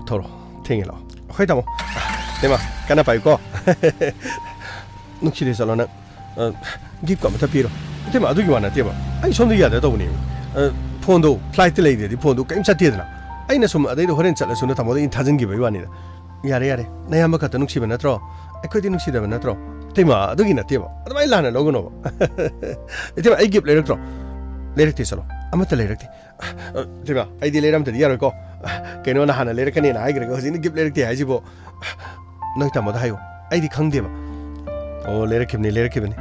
ꯊꯧꯔꯣ, ꯊꯦꯡꯉꯦ ꯂꯥꯛꯑꯣ꯫ ꯑꯩꯈꯣꯏ ꯇꯥꯃꯣ꯫ ꯏꯇꯩꯃ, ꯀꯟꯅ ꯄꯥꯏꯌꯨꯀꯣ꯫ ꯅꯨꯡꯁꯤꯔꯦ ꯆꯠꯂꯣ ꯅꯪ꯫ ꯑ, ꯒꯤꯐꯀ ꯑꯃꯇ ꯄꯤꯔꯣ꯫ ꯏꯇꯩꯃ, ꯑꯗꯨꯒꯤ ꯋꯥ ꯅꯠꯇꯦꯕ꯫ ꯑꯩ ꯁꯣꯝꯗ ꯌꯥꯗ ꯇꯧꯕꯅꯦꯕ꯫ ꯑ, ꯐꯣꯟꯗꯣ ꯐ꯭ꯂꯥꯏꯠꯇ ꯂꯩꯗ꯭ꯔꯗꯤ ꯐꯣꯟꯗꯣ ꯀꯔꯤꯝ ꯆꯠꯇꯦꯗꯅ꯫ ꯑꯩꯅ ꯁꯨꯝ ꯑꯗꯩꯗ ꯍꯣꯔꯦꯟ ꯆꯠꯂꯁꯨꯅ ꯇꯥꯃꯣꯗ ꯑꯩꯅ ꯊꯥꯖꯤꯟꯈꯤꯕꯒꯤ ꯋꯥꯅꯤꯗ꯫ ꯌꯥꯔꯦ, ꯌꯥꯔꯦ꯫ ꯅꯌꯥꯝꯕ ꯈꯛꯇ ꯅꯨꯡꯁꯤꯕ ꯅꯠꯇ꯭ꯔꯣ? ꯑꯩꯈꯣꯏꯗꯤ ꯅꯨꯡꯁꯤꯗꯕ ꯅꯠꯇ꯭ꯔꯣ? ꯏꯇꯩꯃ, ꯑꯗꯨꯒꯤ ꯅꯠꯇꯦꯕ꯫ ꯑꯗꯨꯃꯥꯏꯅ ꯂꯥꯟꯅ ꯂꯧꯒꯅꯣꯕ꯫ ꯏꯇꯩꯃ, ꯑꯩ ꯒꯤꯐ ꯂꯩꯔꯛꯇ꯭ꯔꯣ? ꯂꯩꯔꯛꯇꯦ, ꯆꯠꯂꯣ꯫ ꯑꯃꯠꯇ ꯂꯩꯔꯛꯇꯦ꯫ ꯑ, ꯏꯇꯩꯃ, ꯑꯩꯗꯤ ꯂꯩꯔꯝꯗꯗꯤ ꯌꯥꯔꯣꯏꯀꯣ꯫ ꯀꯩꯅꯣ, ꯅꯍꯥꯟꯅ ꯂꯩꯔꯛꯀꯅꯤꯅ ꯍꯥꯏꯈ꯭ꯔꯒ ꯍꯧꯖꯤꯛꯅ ꯒꯤꯐ ꯂꯩꯔꯛꯇꯦ ꯍꯥꯏꯁꯤꯕꯣ꯫ ꯅꯣꯏ ꯇꯥꯃꯣꯗ ꯍꯥꯏꯌꯣ, ꯑꯩꯗꯤ ꯈꯪꯗꯦꯕ꯫ ꯑꯣ, ꯂꯩꯔꯛꯈꯤꯕꯅꯤ, ꯂꯩꯔꯛꯈꯤꯕꯅꯤ꯫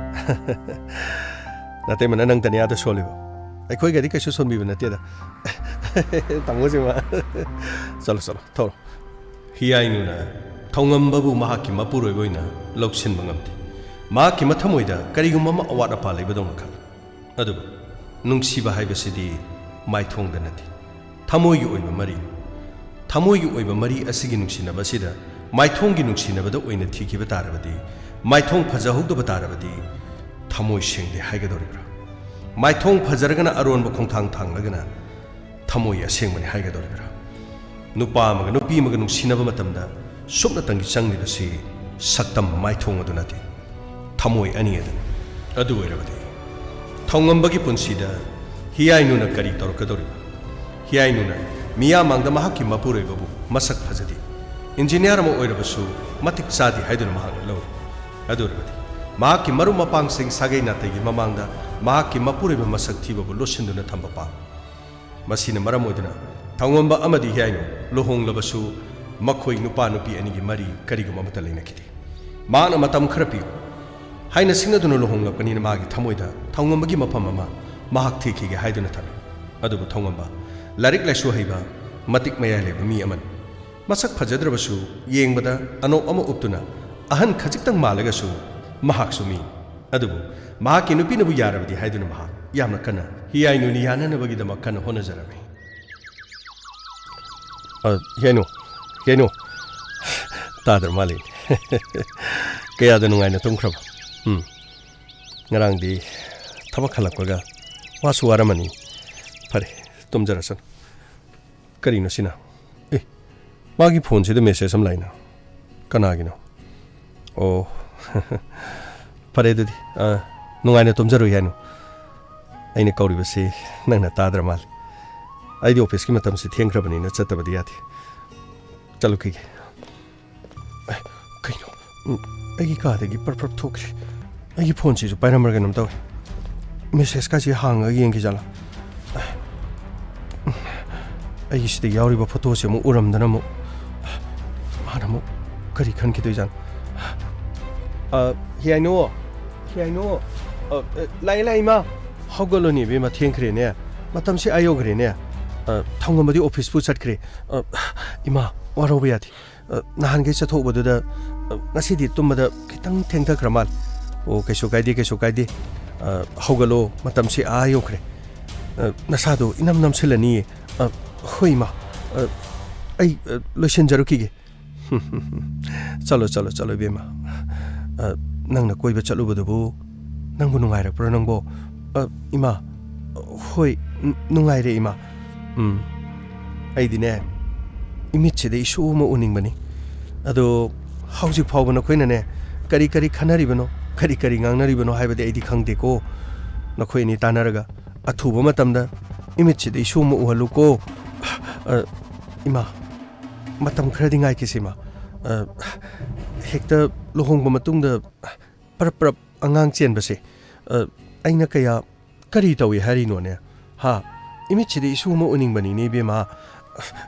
ꯅꯇꯩꯃꯅ ꯅꯪ ꯇꯅꯤꯌꯥꯗ ꯁꯣꯜꯂꯤꯕ꯫ ꯑꯩꯈꯣꯏꯒꯗꯤ ꯀꯩꯁꯨ ꯁꯣꯟꯕꯤꯕ ꯅꯠꯇꯦꯗ꯫ ꯇꯥꯃꯣꯁꯤꯃ꯫ ꯆꯠꯂꯣ, ꯆꯠꯂꯣ, ꯊꯧꯔꯣ꯫ ꯍꯤꯌꯥꯏꯅꯨꯅ ꯊꯧꯉꯝꯕꯕꯨ ꯃꯍꯥꯛꯀꯤ ꯃꯄꯨꯔꯣꯏꯕ ꯑꯣꯏꯅ ꯂꯧꯁꯤꯟꯕ ꯉꯝꯗꯦ꯫ ꯃꯍꯥꯛꯀꯤ ꯃꯊꯃꯣꯏꯗ ꯀꯔꯤꯒꯨꯝꯕ ꯑꯃ ꯑꯋꯥꯠ ꯑꯄꯥ ꯂꯩꯕꯗꯧꯅ ꯈꯜꯂꯤ꯫ ꯑꯗꯨꯕꯨ ꯅꯨꯡꯁꯤꯕ ꯍꯥꯏꯕꯁꯤꯗꯤ ꯃꯥꯏꯊꯣꯡꯗ ꯅꯠꯇꯦ, ꯊꯃꯣꯏꯒꯤ ꯑꯣꯏꯕ ꯃꯔꯤꯅꯤ꯫ ꯊꯃꯣꯏꯒꯤ ꯑꯣꯏꯕ ꯃꯔꯤ ꯑꯁꯤꯒꯤ ꯅꯨꯡꯁꯤꯅꯕ ꯑꯁꯤꯗ ꯃꯥꯏꯊꯣꯡꯒꯤ ꯅꯨꯡꯁꯤꯅꯕꯗ ꯑꯣꯏꯅ ꯊꯤꯈꯤꯕ ꯇꯥꯔꯕꯗꯤ, ꯃꯥꯏꯊꯣꯡ ꯐꯖꯍꯧꯗꯕ ꯇꯥꯔꯕꯗꯤ ꯊꯃꯣꯏ ꯁꯦꯡꯗꯦ ꯍꯥꯏꯒꯗꯧꯔꯤꯕ꯭ꯔꯥ? ꯃꯥꯏꯊꯣꯡ ꯐꯖꯔꯒꯅ ꯑꯔꯣꯟꯕ ꯈꯣꯡꯊꯥꯡ ꯊꯥꯡꯂꯒꯅ ꯊꯃꯣꯏ ꯑꯁꯦꯡꯕꯅꯤ ꯍꯥꯏꯒꯗꯧꯔꯤꯕ꯭ꯔꯥ? ꯅꯨꯄꯥ ꯑꯃꯒ ꯅꯨꯄꯤ ꯑꯃꯒ ꯅꯨꯡꯁꯤꯅꯕ ꯃꯇꯝꯗ ꯁꯨꯞꯅꯇꯪꯒꯤ ꯆꯪꯂꯤꯕꯁꯤ ꯁꯛꯇꯝ ꯃꯥꯏꯊꯣꯡ ꯑꯗꯨ ꯅꯠꯇꯦ, ꯊꯃꯣꯏ ꯑꯅꯤ ꯑꯗꯨꯅꯤ꯫ ꯑꯗꯨ ꯑꯣꯏꯔꯕꯗꯤ ꯊꯧꯉꯝꯕꯒꯤ ꯄꯨꯟꯁꯤꯗ ꯍꯤꯌꯥꯏꯅꯨꯅ ꯀꯔꯤ ꯇꯧꯔꯛꯀꯗꯧꯔꯤꯕ? ꯍꯤꯌꯥꯏꯅꯨꯅ ꯃꯤꯌꯥꯝ ꯃꯥꯡꯗ ꯃꯍꯥꯛꯀꯤ ꯃꯄꯨꯔꯣꯏꯕꯕꯨ ꯃꯁꯛ ꯐꯖꯗꯦ, ꯏꯟꯖꯤꯅꯤꯌꯥꯔ ꯑꯃ ꯑꯣꯏꯔꯕꯁꯨ ꯃꯇꯤꯛ ꯆꯥꯗꯦ ꯍꯥꯏꯗꯨꯅ ꯃꯍꯥꯛꯅ ꯂꯧꯔꯤ꯫ ꯑꯗꯨ ꯑꯣꯏꯔꯕꯗꯤ ꯃꯍꯥꯛꯀꯤ ꯃꯔꯨꯞ ꯃꯄꯥꯡꯁꯤꯡ, ꯁꯥꯒꯩ ꯅꯥꯇꯩꯒꯤ ꯃꯃꯥꯡꯗ ꯃꯍꯥꯛꯀꯤ ꯃꯄꯨꯔꯣꯏꯕ ꯃꯁꯛ ꯊꯤꯕꯕꯨ ꯂꯣꯠꯁꯤꯟꯗꯨꯅ ꯊꯝꯕ ꯄꯥꯝꯃꯤ꯫ ꯃꯁꯤꯅ ꯃꯔꯝ ꯑꯣꯏꯗꯨꯅ ꯊꯧꯉꯝꯕ ꯑꯃꯗꯤ ꯍꯤꯌꯥꯏꯅꯨ ꯂꯨꯍꯣꯡꯂꯕꯁꯨ ꯃꯈꯣꯏ ꯅꯨꯄꯥ ꯅꯨꯄꯤ ꯑꯅꯤꯒꯤ ꯃꯔꯤ ꯀꯔꯤꯒꯨꯝꯕ ꯑꯃꯠꯇ ꯂꯩꯅꯈꯤꯗꯦ꯫ ꯃꯍꯥꯛꯅ ꯃꯇꯝ ꯈꯔ ꯄꯤꯌꯨ ꯍꯥꯏꯅ ꯁꯤꯡꯅꯗꯨꯅ ꯂꯨꯍꯣꯡꯂꯛꯄꯅꯤꯅ ꯃꯥꯒꯤ ꯊꯃꯣꯏꯗ ꯊꯧꯉꯝꯕꯒꯤ ꯃꯐꯝ ꯑꯃ ꯃꯍꯥꯛ ꯊꯤꯈꯤꯒꯦ ꯍꯥꯏꯗꯨꯅ ꯊꯝꯃꯤ꯫ ꯑꯗꯨꯕꯨ ꯊꯧꯉꯝꯕ ꯂꯥꯏꯔꯤꯛ ꯂꯥꯏꯁꯨ ꯍꯩꯕ, ꯃꯇꯤꯛ ꯃꯌꯥꯏ ꯂꯩꯕ ꯃꯤ ꯑꯃꯅꯤ꯫ ꯃꯁꯛ ꯐꯖꯗ꯭ꯔꯕꯁꯨ ꯌꯦꯡꯕꯗ ꯑꯅꯣꯞ ꯑꯃ ꯎꯞꯇꯨꯅ ꯑꯍꯟ ꯈꯖꯤꯛꯇꯪ ꯃꯥꯜꯂꯒꯁꯨ ꯃꯍꯥꯛꯁꯨ ꯃꯤꯅꯤ꯫ ꯑꯗꯨꯕꯨ ꯃꯍꯥꯛꯀꯤ ꯅꯨꯄꯤꯅꯕꯨ ꯌꯥꯔꯕꯗꯤ ꯍꯥꯏꯗꯨꯅ ꯃꯍꯥꯛ ꯌꯥꯝꯅ ꯀꯟꯅ ꯍꯤꯌꯥꯏꯅꯨꯅꯤ ꯌꯥꯅꯅꯕꯒꯤꯗꯃꯛ ꯀꯟꯅ ꯍꯣꯠꯅꯖꯔꯝꯃꯤ꯫ ꯑ, ꯌꯥꯏꯅꯨ, ꯌꯥꯏꯅꯨ꯫ ꯇꯥꯗ꯭ꯔ ꯃꯥꯜꯂꯦ꯫ ꯀꯌꯥꯗ ꯅꯨꯡꯉꯥꯏꯅ ꯇꯨꯝꯈ꯭ꯔꯕ? ꯎꯝ꯫ ꯉꯔꯥꯡꯗꯤ ꯊꯕꯛ ꯍꯜꯂꯛꯄꯒ ꯋꯥꯁꯨ ꯋꯥꯔꯝꯃꯅꯤ꯫ ꯐꯔꯦ, ꯇꯨꯝꯖꯔꯁꯅꯨ꯫ ꯀꯔꯤꯅꯣ ꯁꯤꯅ? ꯑꯦ, ꯃꯥꯒꯤ ꯐꯣꯟꯁꯤꯗ ꯃꯦꯁꯦꯖ ꯑꯃ ꯂꯥꯛꯏꯅ꯫ ꯀꯅꯥꯒꯤꯅꯣ? ꯑꯣ, ꯐꯔꯦ ꯑꯗꯨꯗꯤ, ꯑ, ꯅꯨꯡꯉꯥꯏꯅ ꯇꯨꯝꯖꯔꯨ ꯌꯥꯏꯅꯨ꯫ ꯑꯩꯅ ꯀꯧꯔꯤꯕꯁꯤ ꯅꯪꯅ ꯇꯥꯗ꯭ꯔ ꯃꯥꯜꯂꯦ꯫ ꯑꯩꯗꯤ ꯑꯣꯐꯤꯁꯀꯤ ꯃꯇꯝꯁꯤ ꯊꯦꯡꯈ꯭ꯔꯕꯅꯤꯅ ꯆꯠꯇꯕꯗꯤ ꯌꯥꯗꯦ꯫ ꯆꯠꯂꯨꯈꯤꯒꯦ꯫ ꯑꯦ, ꯀꯩꯅꯣ? ꯎꯝ, ꯑꯩꯒꯤ ꯀꯥꯗꯒꯤ ꯄ꯭ꯔꯞ ꯄ꯭ꯔꯞ ꯊꯣꯛꯈ꯭ꯔꯦ꯫ ꯑꯩꯒꯤ ꯐꯣꯟꯁꯤꯁꯨ ꯄꯥꯏꯔꯝꯕ꯭ꯔꯥ ꯀꯩꯅꯣꯝ ꯇꯧꯋꯦ꯫ ꯃꯦꯁꯦꯖꯀꯥꯁꯦ ꯍꯥꯡꯉꯒ ꯌꯦꯡꯈꯤꯖꯥꯠꯂꯥ? ꯑꯩꯒꯤ ꯁꯤꯗ ꯌꯥꯎꯔꯤꯕ ꯐꯣꯇꯣꯁꯦ ꯑꯃꯨꯛ ꯎꯔꯝꯗꯅ ꯑꯃꯨꯛ ꯃꯥꯅ ꯑꯃꯨꯛ ꯀꯔꯤ ꯈꯟꯈꯤꯗꯣꯏꯖꯥꯠꯅꯣ? ꯑ, ꯍꯤꯌꯥꯏꯅꯣ, ꯍꯤꯌꯥꯏꯅꯣ꯫ ꯑ, ꯑ, ꯂꯥꯛꯑꯦ, ꯂꯥꯛꯑꯦ, ꯏꯃꯥ꯫ ꯍꯧꯒꯠꯂꯣꯅꯦ, ꯏꯕꯦꯝꯃ, ꯊꯦꯡꯈ꯭ꯔꯦꯅꯦ꯫ ꯃꯇꯝꯁꯦ ꯑꯥ ꯌꯧꯈ꯭ꯔꯦꯅꯦ꯫ ꯑ, ꯊꯧꯉꯝꯕꯗꯤ ꯑꯣꯐꯤꯁꯄꯨ ꯆꯠꯈ꯭ꯔꯦ꯫ ꯑ, ꯏꯃꯥ, ꯋꯥꯔꯧꯕ ꯌꯥꯗꯦ꯫ ꯑ, ꯅꯍꯥꯟꯈꯩ ꯆꯠꯊꯣꯛꯎꯕꯗꯨꯗ, ꯑ, ꯉꯁꯤꯗꯤ ꯇꯨꯝꯕꯗ ꯈꯤꯇꯪ ꯊꯦꯡꯊꯈ꯭ꯔ ꯃꯥꯜꯂꯦ꯫ ꯑꯣ, ꯀꯩꯁꯨ ꯀꯥꯏꯗꯦ, ꯀꯩꯁꯨ ꯀꯥꯏꯗꯦ꯫ ꯑ, ꯍꯧꯒꯠꯂꯣ, ꯃꯇꯝꯁꯦ ꯑꯥ ꯌꯧꯈ꯭ꯔꯦ꯫ ꯑ, ꯅꯁꯥꯗꯣ ꯏꯅꯝ ꯅꯝꯁꯤꯜꯂꯅꯤꯌꯦ꯫ ꯑ, ꯍꯣꯏ, ꯏꯃꯥ꯫ ꯑ, ꯑꯩ, ꯑ, ꯂꯣꯏꯁꯤꯟꯖꯔꯨꯈꯤꯒꯦ꯫ ꯆꯠꯂꯣ, ꯆꯠꯂꯣ, ꯆꯠꯂꯣ, ꯏꯕꯦꯝꯃ꯫ ꯑ, ꯅꯪꯅ ꯀꯣꯏꯕ ꯆꯠꯂꯨꯕꯗꯨꯕꯨ ꯅꯪꯕꯨ ꯅꯨꯡꯉꯥꯏꯔꯛꯄ꯭ꯔꯣ ꯅꯪꯕꯣ? ꯑ, ꯏꯃꯥ, ꯍꯣꯏ, ꯅꯨꯡꯉꯥꯏꯔꯦ, ꯏꯃꯥ꯫ ꯎꯝ, ꯑꯩꯗꯤꯅꯦ, ꯏꯃꯤꯠꯁꯤꯗ ꯏꯁꯨ ꯑꯃ ꯎꯅꯤꯡꯕꯅꯤ꯫ ꯑꯗꯣ ꯍꯧꯖꯤꯛ ꯐꯥꯎꯕ ꯅꯈꯣꯏꯅꯅꯦ, ꯀꯔꯤ ꯀꯔꯤ ꯈꯟꯅꯔꯤꯕꯅꯣ, ꯀꯔꯤ ꯀꯔꯤ ꯉꯥꯡꯅꯔꯤꯕꯅꯣ ꯍꯥꯏꯕꯗꯤ ꯑꯩꯗꯤ ꯈꯪꯗꯦꯀꯣ꯫ ꯅꯈꯣꯏ ꯑꯅꯤ ꯇꯥꯟꯅꯔꯒ ꯑꯊꯨꯕ ꯃꯇꯝꯗ ꯏꯃꯤꯠꯁꯤꯗ ꯏꯁꯨ ꯑꯃ ꯎꯍꯜꯂꯨꯀꯣ꯫ ꯑ, ꯏꯃꯥ, ꯃꯇꯝ ꯈꯔꯗꯤ ꯉꯥꯏꯈꯤꯁꯤ, ꯏꯃꯥ꯫ ꯑ, ꯍꯦꯛꯇ ꯂꯨꯍꯣꯡꯕ ꯃꯇꯨꯡꯗ ꯄꯔꯞ ꯄꯔꯞ ꯑꯉꯥꯡ ꯆꯦꯟꯕꯁꯦ, ꯑ, ꯑꯩꯅ ꯀꯌꯥ ꯀꯔꯤ ꯇꯧꯏ ꯍꯥꯏꯔꯤꯅꯣꯅꯦ? ꯍꯥ? ꯏꯃꯤꯠꯁꯤꯗ ꯏꯁꯨ ꯑꯃ ꯎꯅꯤꯡꯕꯅꯤꯅꯦ, ꯏꯕꯦꯝꯃ꯫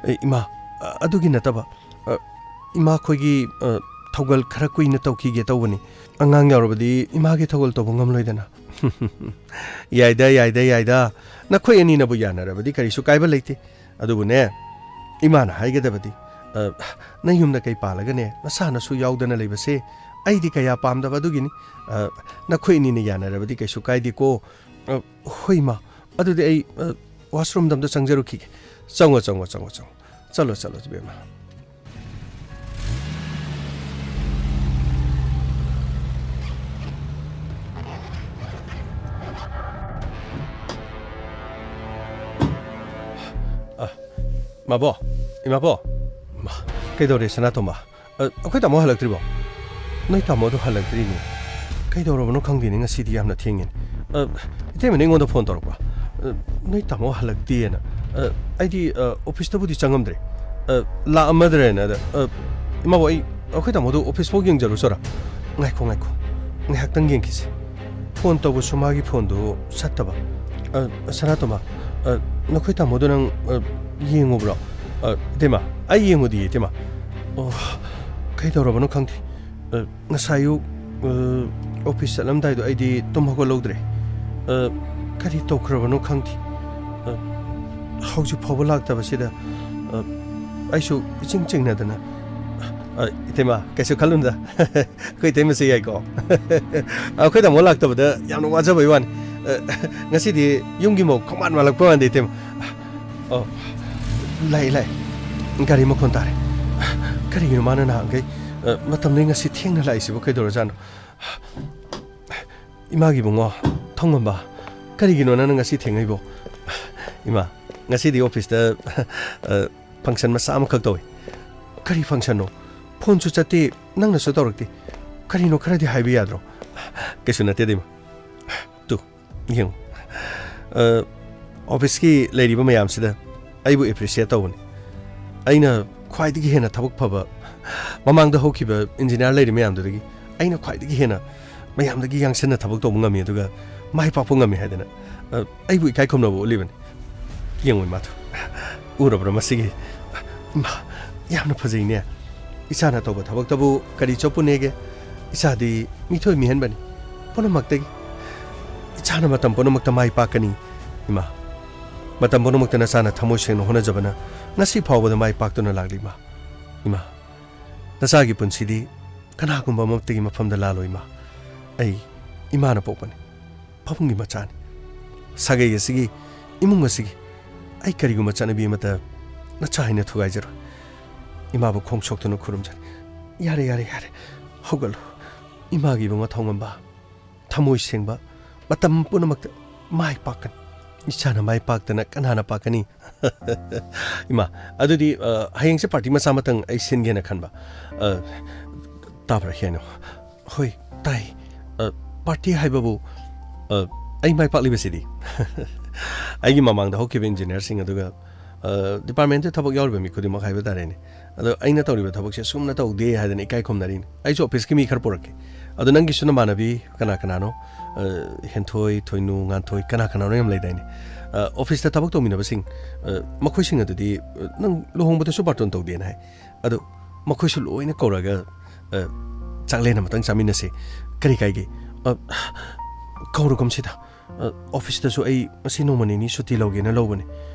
ꯑꯦ, ꯏꯃꯥ, ꯑ, ꯑꯗꯨꯒꯤ ꯅꯠꯇꯕ, ꯑ, ꯏꯃꯥ ꯈꯣꯏꯒꯤ, ꯑ, ꯊꯧꯒꯜ ꯈꯔ ꯀꯨꯏꯅ ꯇꯧꯈꯤꯒꯦ ꯇꯧꯕꯅꯤ꯫ ꯑꯉꯥꯡ ꯌꯥꯎꯔꯕꯗꯤ ꯏꯃꯥꯒꯤ ꯊꯧꯒꯜ ꯇꯧꯕ ꯉꯝꯂꯣꯏꯗꯅ꯫ ꯌꯥꯏꯗ, ꯌꯥꯏꯗ, ꯌꯥꯏꯗ꯫ ꯅꯈꯣꯏ ꯑꯅꯤꯅꯕꯨ ꯌꯥꯅꯔꯕꯗꯤ ꯀꯔꯤꯁꯨ ꯀꯥꯏꯕ ꯂꯩꯇꯦ꯫ ꯑꯗꯨꯕꯨꯅꯦ, ꯏꯃꯥꯅ ꯍꯥꯏꯒꯗꯕꯗꯤ, ꯑ, ꯅꯌꯨꯝꯗ ꯀꯩ ꯄꯥꯜꯂꯒꯅꯦ, ꯅꯆꯥ ꯅꯁꯨ ꯌꯥꯎꯗꯅ ꯂꯩꯕꯁꯦ ꯑꯩꯗꯤ ꯀꯌꯥ ꯄꯥꯝꯗꯕ ꯑꯗꯨꯒꯤꯅꯤ꯫ ꯑ, ꯅꯈꯣꯏ ꯑꯅꯤꯅ ꯌꯥꯅꯔꯕꯗꯤ ꯀꯩꯁꯨ ꯀꯥꯏꯗꯦꯀꯣ꯫ ꯑ, ꯍꯣꯏ, ꯏꯃꯥ꯫ ꯑꯗꯨꯗꯤ ꯑꯩ, ꯑ, ꯋꯥꯁꯔꯨꯝꯗ ꯑꯝꯇ ꯆꯪꯖꯔꯨꯈꯤꯒꯦ꯫ ꯆꯪꯉꯣ, ꯆꯪꯉꯣ, ꯆꯪꯉꯣ, ꯆꯪꯉꯣ꯫ ꯆꯠꯂꯣ, ꯆꯠꯂꯣ, ꯏꯕꯦꯝꯃ꯫ ꯑ, ꯃꯥꯕꯣ, ꯏꯃꯥꯕꯣ꯫ ꯃꯥ, ꯀꯩꯗꯧꯔꯦ, ꯁꯅꯥꯇꯣꯝꯕ? ꯑ, ꯑꯩꯈꯣꯏ ꯇꯥꯃꯣ ꯍꯜꯂꯛꯇ꯭ꯔꯤꯕꯣ? ꯅꯣꯏ ꯇꯥꯃꯣꯗꯣ ꯍꯜꯂꯛꯇ꯭ꯔꯤꯅꯦ꯫ ꯀꯩꯗꯧꯔꯕꯅꯣ ꯈꯪꯗꯦꯅꯦ, ꯉꯁꯤꯗꯤ ꯌꯥꯝꯅ ꯊꯦꯡꯉꯦꯅꯦ꯫ ꯑ, ꯏꯇꯩꯃꯅ ꯑꯩꯉꯣꯟꯗ ꯐꯣꯟ ꯇꯧꯔꯛꯄ꯫ ꯑ, ꯅꯣꯏ ꯇꯥꯃꯣ ꯍꯜꯂꯛꯇꯦꯅ꯫ ꯑ, ꯑꯩꯗꯤ, ꯑ, ꯑꯣꯐꯤꯁꯇꯕꯨꯗꯤ ꯆꯪꯉꯝꯗ꯭ꯔꯦ꯫ ꯑ, ꯂꯥꯛꯑꯝꯃꯗ꯭ꯔꯦꯅ꯫ ꯑꯗ, ꯑ, ꯏꯃꯥꯕꯣ, ꯑꯩ, ꯑꯩꯈꯣꯏ ꯇꯥꯃꯣꯗꯣ ꯑꯣꯐꯤꯁꯐꯥꯎ ꯌꯦꯡꯖꯔꯨꯆꯣꯔꯥ? ꯉꯥꯏꯈꯣ, ꯉꯥꯏꯈꯣ꯫ ꯉꯥꯏꯍꯥꯛꯇꯪ ꯌꯦꯡꯈꯤꯁꯤ꯫ ꯐꯣꯟ ꯇꯧꯕꯁꯨ ꯃꯥꯒꯤ ꯐꯣꯟꯗꯨ ꯆꯠꯇꯕ꯫ ꯑ, ꯁꯅꯥꯇꯣꯝꯕ, ꯑ, ꯅꯈꯣꯏ ꯇꯥꯃꯣꯗꯣ ꯅꯪ, ꯑ, ꯌꯦꯡꯉꯨꯕ꯭ꯔꯣ? ꯑ, ꯏꯇꯩꯃ, ꯑꯩ ꯌꯦꯡꯉꯨꯗꯤꯌꯦ, ꯏꯇꯩꯃ꯫ ꯑꯣ, ꯀꯩꯗꯧꯔꯕꯅꯣ ꯈꯪꯗꯦ꯫ ꯑ, ꯉꯁꯥꯏ ꯑꯌꯨꯛ, ꯑ, ꯑꯣꯐꯤꯁ ꯆꯠꯂꯝꯗꯥꯏꯗꯣ ꯑꯩꯗꯤ ꯇꯨꯝ ꯍꯧꯒꯠꯍꯧꯗ꯭ꯔꯦ꯫ ꯑ, ꯀꯔꯤ ꯇꯧꯈ꯭ꯔꯕꯅꯣ ꯈꯪꯗꯦ꯫ ꯑ, ꯍꯧꯖꯤꯛ ꯐꯥꯎꯕ ꯂꯥꯛꯇꯕꯁꯤꯗ, ꯑ, ꯑꯩꯁꯨ ꯏꯆꯤꯡ ꯆꯤꯡꯅꯗꯅ, ꯑ, ꯏꯇꯩꯃ, ꯀꯩꯁꯨ ꯈꯜꯂꯨꯅꯨꯗ꯫ ꯑꯩꯈꯣꯏ ꯏꯇꯩꯃꯁꯦ ꯌꯥꯏꯀꯣ꯫ ꯑꯩꯈꯣꯏ ꯇꯥꯃꯣ ꯂꯥꯛꯇꯕꯗ ꯌꯥꯝꯅ ꯋꯥꯖꯕꯩ ꯋꯥꯅꯤ꯫ ꯑ, ꯉꯁꯤꯗꯤ ꯌꯨꯝꯒꯤ ꯃꯧ ꯈꯪꯃꯥꯟ ꯃꯥꯜꯂꯛꯄ ꯋꯥꯅꯤꯗ, ꯏꯇꯩꯃ꯫ ꯑꯣ, ꯂꯥꯛꯑꯦ, ꯂꯥꯛꯑꯦ꯫ ꯒꯥꯔꯤ ꯃꯈꯣꯟ ꯇꯥꯔꯦ꯫ ꯀꯔꯤꯒꯤꯅꯣ ꯃꯥꯅ ꯅꯍꯥꯟꯈꯩ, ꯑ, ꯃꯇꯝꯗꯩ ꯉꯁꯤ ꯊꯦꯡꯅ ꯂꯥꯛꯏꯁꯤꯕꯨ ꯀꯩꯗꯧꯔꯖꯥꯠꯅꯣ? ꯏꯃꯥꯒꯤ ꯏꯕꯨꯡꯉꯣ, ꯊꯣꯡꯉꯝꯕ, ꯀꯔꯤꯒꯤꯅꯣ ꯅꯪꯅ ꯉꯁꯤ ꯊꯦꯡꯉꯛꯏꯕꯣ? ꯏꯃꯥ, ꯉꯁꯤꯗꯤ ꯑꯣꯐꯤꯁꯇ, ꯑ, ꯐꯪꯁꯟ ꯃꯆꯥ ꯑꯃꯈꯛ ꯇꯧꯏ꯫ ꯀꯔꯤ ꯐꯪꯁꯟꯅꯣ? ꯐꯣꯟꯁꯨ ꯆꯠꯇꯦ, ꯅꯪꯅꯁꯨ ꯇꯧꯔꯛꯇꯦ꯫ ꯀꯔꯤꯅꯣ ꯈꯔꯗꯤ ꯍꯥꯏꯕ ꯌꯥꯗ꯭ꯔꯣ? ꯀꯩꯁꯨ ꯅꯠꯇꯦꯗ, ꯏꯃꯥ꯫ ꯇꯨ, ꯌꯦꯡꯉꯨ꯫ ꯑ, ꯑꯣꯐꯤꯁꯀꯤ ꯂꯩꯔꯤꯕ ꯃꯌꯥꯝꯁꯤꯗ ꯑꯩꯕꯨ ꯑꯦꯄ꯭ꯔꯤꯁꯤꯌꯦꯠ ꯇꯧꯕꯅꯤ꯫ ꯑꯩꯅ ꯈ꯭ꯋꯥꯏꯗꯒꯤ ꯍꯦꯟꯅ ꯊꯕꯛ ꯐꯕ, ꯃꯃꯥꯡꯗ ꯍꯧꯈꯤꯕ ꯏꯟꯖꯤꯅꯤꯌꯥꯔ ꯂꯩꯔꯤ ꯃꯌꯥꯝꯗꯨꯗꯒꯤ ꯑꯩꯅ ꯈ꯭ꯋꯥꯏꯗꯒꯤ ꯍꯦꯟꯅ ꯃꯌꯥꯝꯗꯒꯤ ꯌꯥꯡꯁꯟꯅ ꯊꯕꯛ ꯇꯧꯕ ꯉꯝꯃꯤ, ꯑꯗꯨꯒ ꯃꯥꯏ ꯄꯥꯛꯄ ꯉꯝꯃꯤ ꯍꯥꯏꯗꯅ, ꯑ, ꯑꯩꯕꯨ ꯏꯀꯥꯏ ꯈꯨꯝꯅꯕ ꯎꯠꯂꯤꯕꯅꯤ꯫ ꯌꯦꯡꯉꯨ ꯏꯃꯥꯗꯨ꯫ ꯎꯔꯕ꯭ꯔꯥ ꯃꯁꯤꯒꯤ? ꯏꯃꯥ, ꯌꯥꯝꯅ ꯐꯖꯩꯅꯦ꯫ ꯏꯆꯥꯅ ꯇꯧꯕ ꯊꯕꯛꯇꯕꯨ ꯀꯔꯤ ꯆꯣꯞꯄꯨꯅꯦꯒꯦ? ꯏꯆꯥꯗꯤ ꯃꯤꯊꯣꯏ ꯃꯤꯍꯦꯟꯕꯅꯤ꯫ ꯄꯨꯝꯅꯃꯛꯇꯒꯤ꯫ ꯏꯆꯥꯅ ꯃꯇꯝ ꯄꯨꯝꯅꯃꯛꯇ ꯃꯥꯏ ꯄꯥꯛꯀꯅꯤ꯫ ꯏꯃꯥ, ꯃꯇꯝ ꯄꯨꯝꯅꯃꯛꯇ ꯅꯆꯥꯅ ꯊꯃꯣꯏ ꯁꯦꯡꯅ ꯍꯣꯠꯅꯖꯕꯅ ꯉꯁꯤ ꯐꯥꯎꯕꯗ ꯃꯥꯏ ꯄꯥꯛꯇꯨꯅ ꯂꯥꯛꯂꯤ, ꯏꯃꯥ꯫ ꯏꯃꯥ, ꯅꯆꯥꯒꯤ ꯄꯨꯟꯁꯤꯗꯤ ꯀꯅꯥꯒꯨꯝꯕ ꯑꯃꯠꯇꯒꯤ ꯃꯐꯝꯗ ꯂꯥꯜꯂꯣꯏ, ꯏꯃꯥ꯫ ꯑꯩ ꯏꯃꯥꯅ ꯄꯣꯛꯄꯅꯤ꯫ ꯄꯥꯕꯨꯡꯒꯤ ꯃꯆꯥꯅꯤ꯫ ꯁꯥꯒꯩ ꯑꯁꯤꯒꯤ, ꯏꯃꯨꯡ ꯑꯁꯤꯒꯤ ꯑꯩ ꯀꯔꯤꯒꯨꯝꯕ ꯆꯠꯅꯕꯤ ꯑꯃꯠꯇ ꯅꯆꯥ ꯑꯩꯅ ꯊꯨꯒꯥꯏꯖꯔꯣꯏ꯫ ꯏꯃꯥꯕꯨ ꯈꯣꯡ ꯁꯣꯛꯇꯨꯅ ꯈꯨꯔꯨꯝꯖꯔꯤ꯫ ꯌꯥꯔꯦ, ꯌꯥꯔꯦ, ꯌꯥꯔꯦ꯫ ꯍꯧꯒꯠꯂꯨ꯫ ꯏꯃꯥꯒꯤ ꯏꯕꯨꯡꯉꯣ ꯊꯧꯉꯝꯕ, ꯊꯃꯣꯏ ꯁꯦꯡꯕ, ꯃꯇꯝ ꯄꯨꯝꯅꯃꯛꯇ ꯃꯥꯏ ꯄꯥꯛꯀꯅꯤ꯫ ꯏꯆꯥꯅ ꯃꯥꯏ ꯄꯥꯛꯇꯅ ꯀꯅꯥꯅ ꯄꯥꯛꯀꯅꯤ? ꯏꯃꯥ, ꯑꯗꯨꯗꯤ, ꯑ, ꯍꯌꯦꯡꯁꯦ ꯄꯥꯔꯇꯤ ꯃꯆꯥ ꯑꯃꯇꯪ ꯑꯩ ꯁꯤꯟꯒꯦꯅ ꯈꯟꯕ꯫ ꯑ, ꯇꯥꯕ꯭ꯔꯥ, ꯍꯦꯅꯣ? ꯍꯣꯏ, ꯇꯥꯏ꯫ ꯑ, ꯄꯥꯔꯇꯤ ꯍꯥꯏꯕꯕꯨ, ꯑ, ꯑꯩ ꯃꯥꯏ ꯄꯥꯛꯂꯤꯕꯁꯤꯗꯤ꯫ ꯑꯩꯒꯤ ꯃꯃꯥꯡꯗ ꯍꯧꯈꯤꯕ ꯏꯟꯖꯤꯅꯤꯌꯥꯔꯁꯤꯡ ꯑꯗꯨꯒ, ꯑ, ꯗꯤꯄꯥꯔꯠꯃꯦꯟꯇ ꯊꯕꯛ ꯌꯥꯎꯔꯤꯕ ꯃꯤ ꯈꯨꯗꯤꯡꯃꯛ ꯍꯥꯏꯕ ꯇꯥꯔꯦꯅꯦ꯫ ꯑꯗꯣ ꯑꯩꯅ ꯇꯧꯔꯤꯕ ꯊꯕꯛꯁꯦ ꯑꯁꯨꯝꯅ ꯇꯧꯗꯦ ꯍꯥꯏꯗꯅ ꯏꯀꯥꯏ ꯈꯨꯝꯅꯔꯤꯅꯤ꯫ ꯑꯩꯁꯨ ꯑꯣꯐꯤꯁꯀꯤ ꯃꯤ ꯈꯔ ꯄꯨꯔꯛꯀꯦ꯫ ꯑꯗꯣ ꯅꯪꯒꯤꯁꯨ ꯅꯃꯥꯟꯅꯕꯤ ꯀꯅꯥ ꯀꯅꯥꯅꯣ? ꯑ, ꯍꯦꯟꯊꯣꯏ, ꯊꯣꯏꯅꯨ, ꯉꯥꯟꯊꯣꯏ, ꯀꯅꯥ ꯀꯅꯥꯅꯣ ꯌꯥꯝ ꯂꯩꯗꯥꯏꯅꯦ? ꯑ, ꯑꯣꯐꯤꯁꯇ ꯊꯕꯛ ꯇꯧꯃꯤꯟꯅꯕꯁꯤꯡ, ꯑ, ꯃꯈꯣꯏꯁꯤꯡ ꯑꯗꯨꯗꯤ, ꯑ, ꯅꯪ ꯂꯨꯍꯣꯡꯕꯗꯁꯨ ꯕꯥꯔꯇꯣꯟ ꯇꯧꯗꯦꯅ ꯍꯥꯏ꯫ ꯑꯗꯣ ꯃꯈꯣꯏꯁꯨ ꯂꯣꯏꯅ ꯀꯧꯔꯒ, ꯑ, ꯆꯥꯛꯂꯦꯟ ꯑꯃꯇꯪ ꯆꯥꯃꯤꯟꯅꯁꯦ꯫ ꯀꯔꯤ ꯀꯥꯏꯒꯦ? ꯑ, ꯀꯧꯔꯒꯨꯝꯁꯤꯗ꯫ ꯑ, ꯑꯣꯐꯤꯁꯇꯁꯨ ꯑꯩ ꯉꯁꯤ ꯅꯣꯡꯃ ꯅꯤꯅꯤ ꯁꯨꯇꯤ ꯂꯧꯒꯦꯅ ꯂꯧꯕꯅꯤ꯫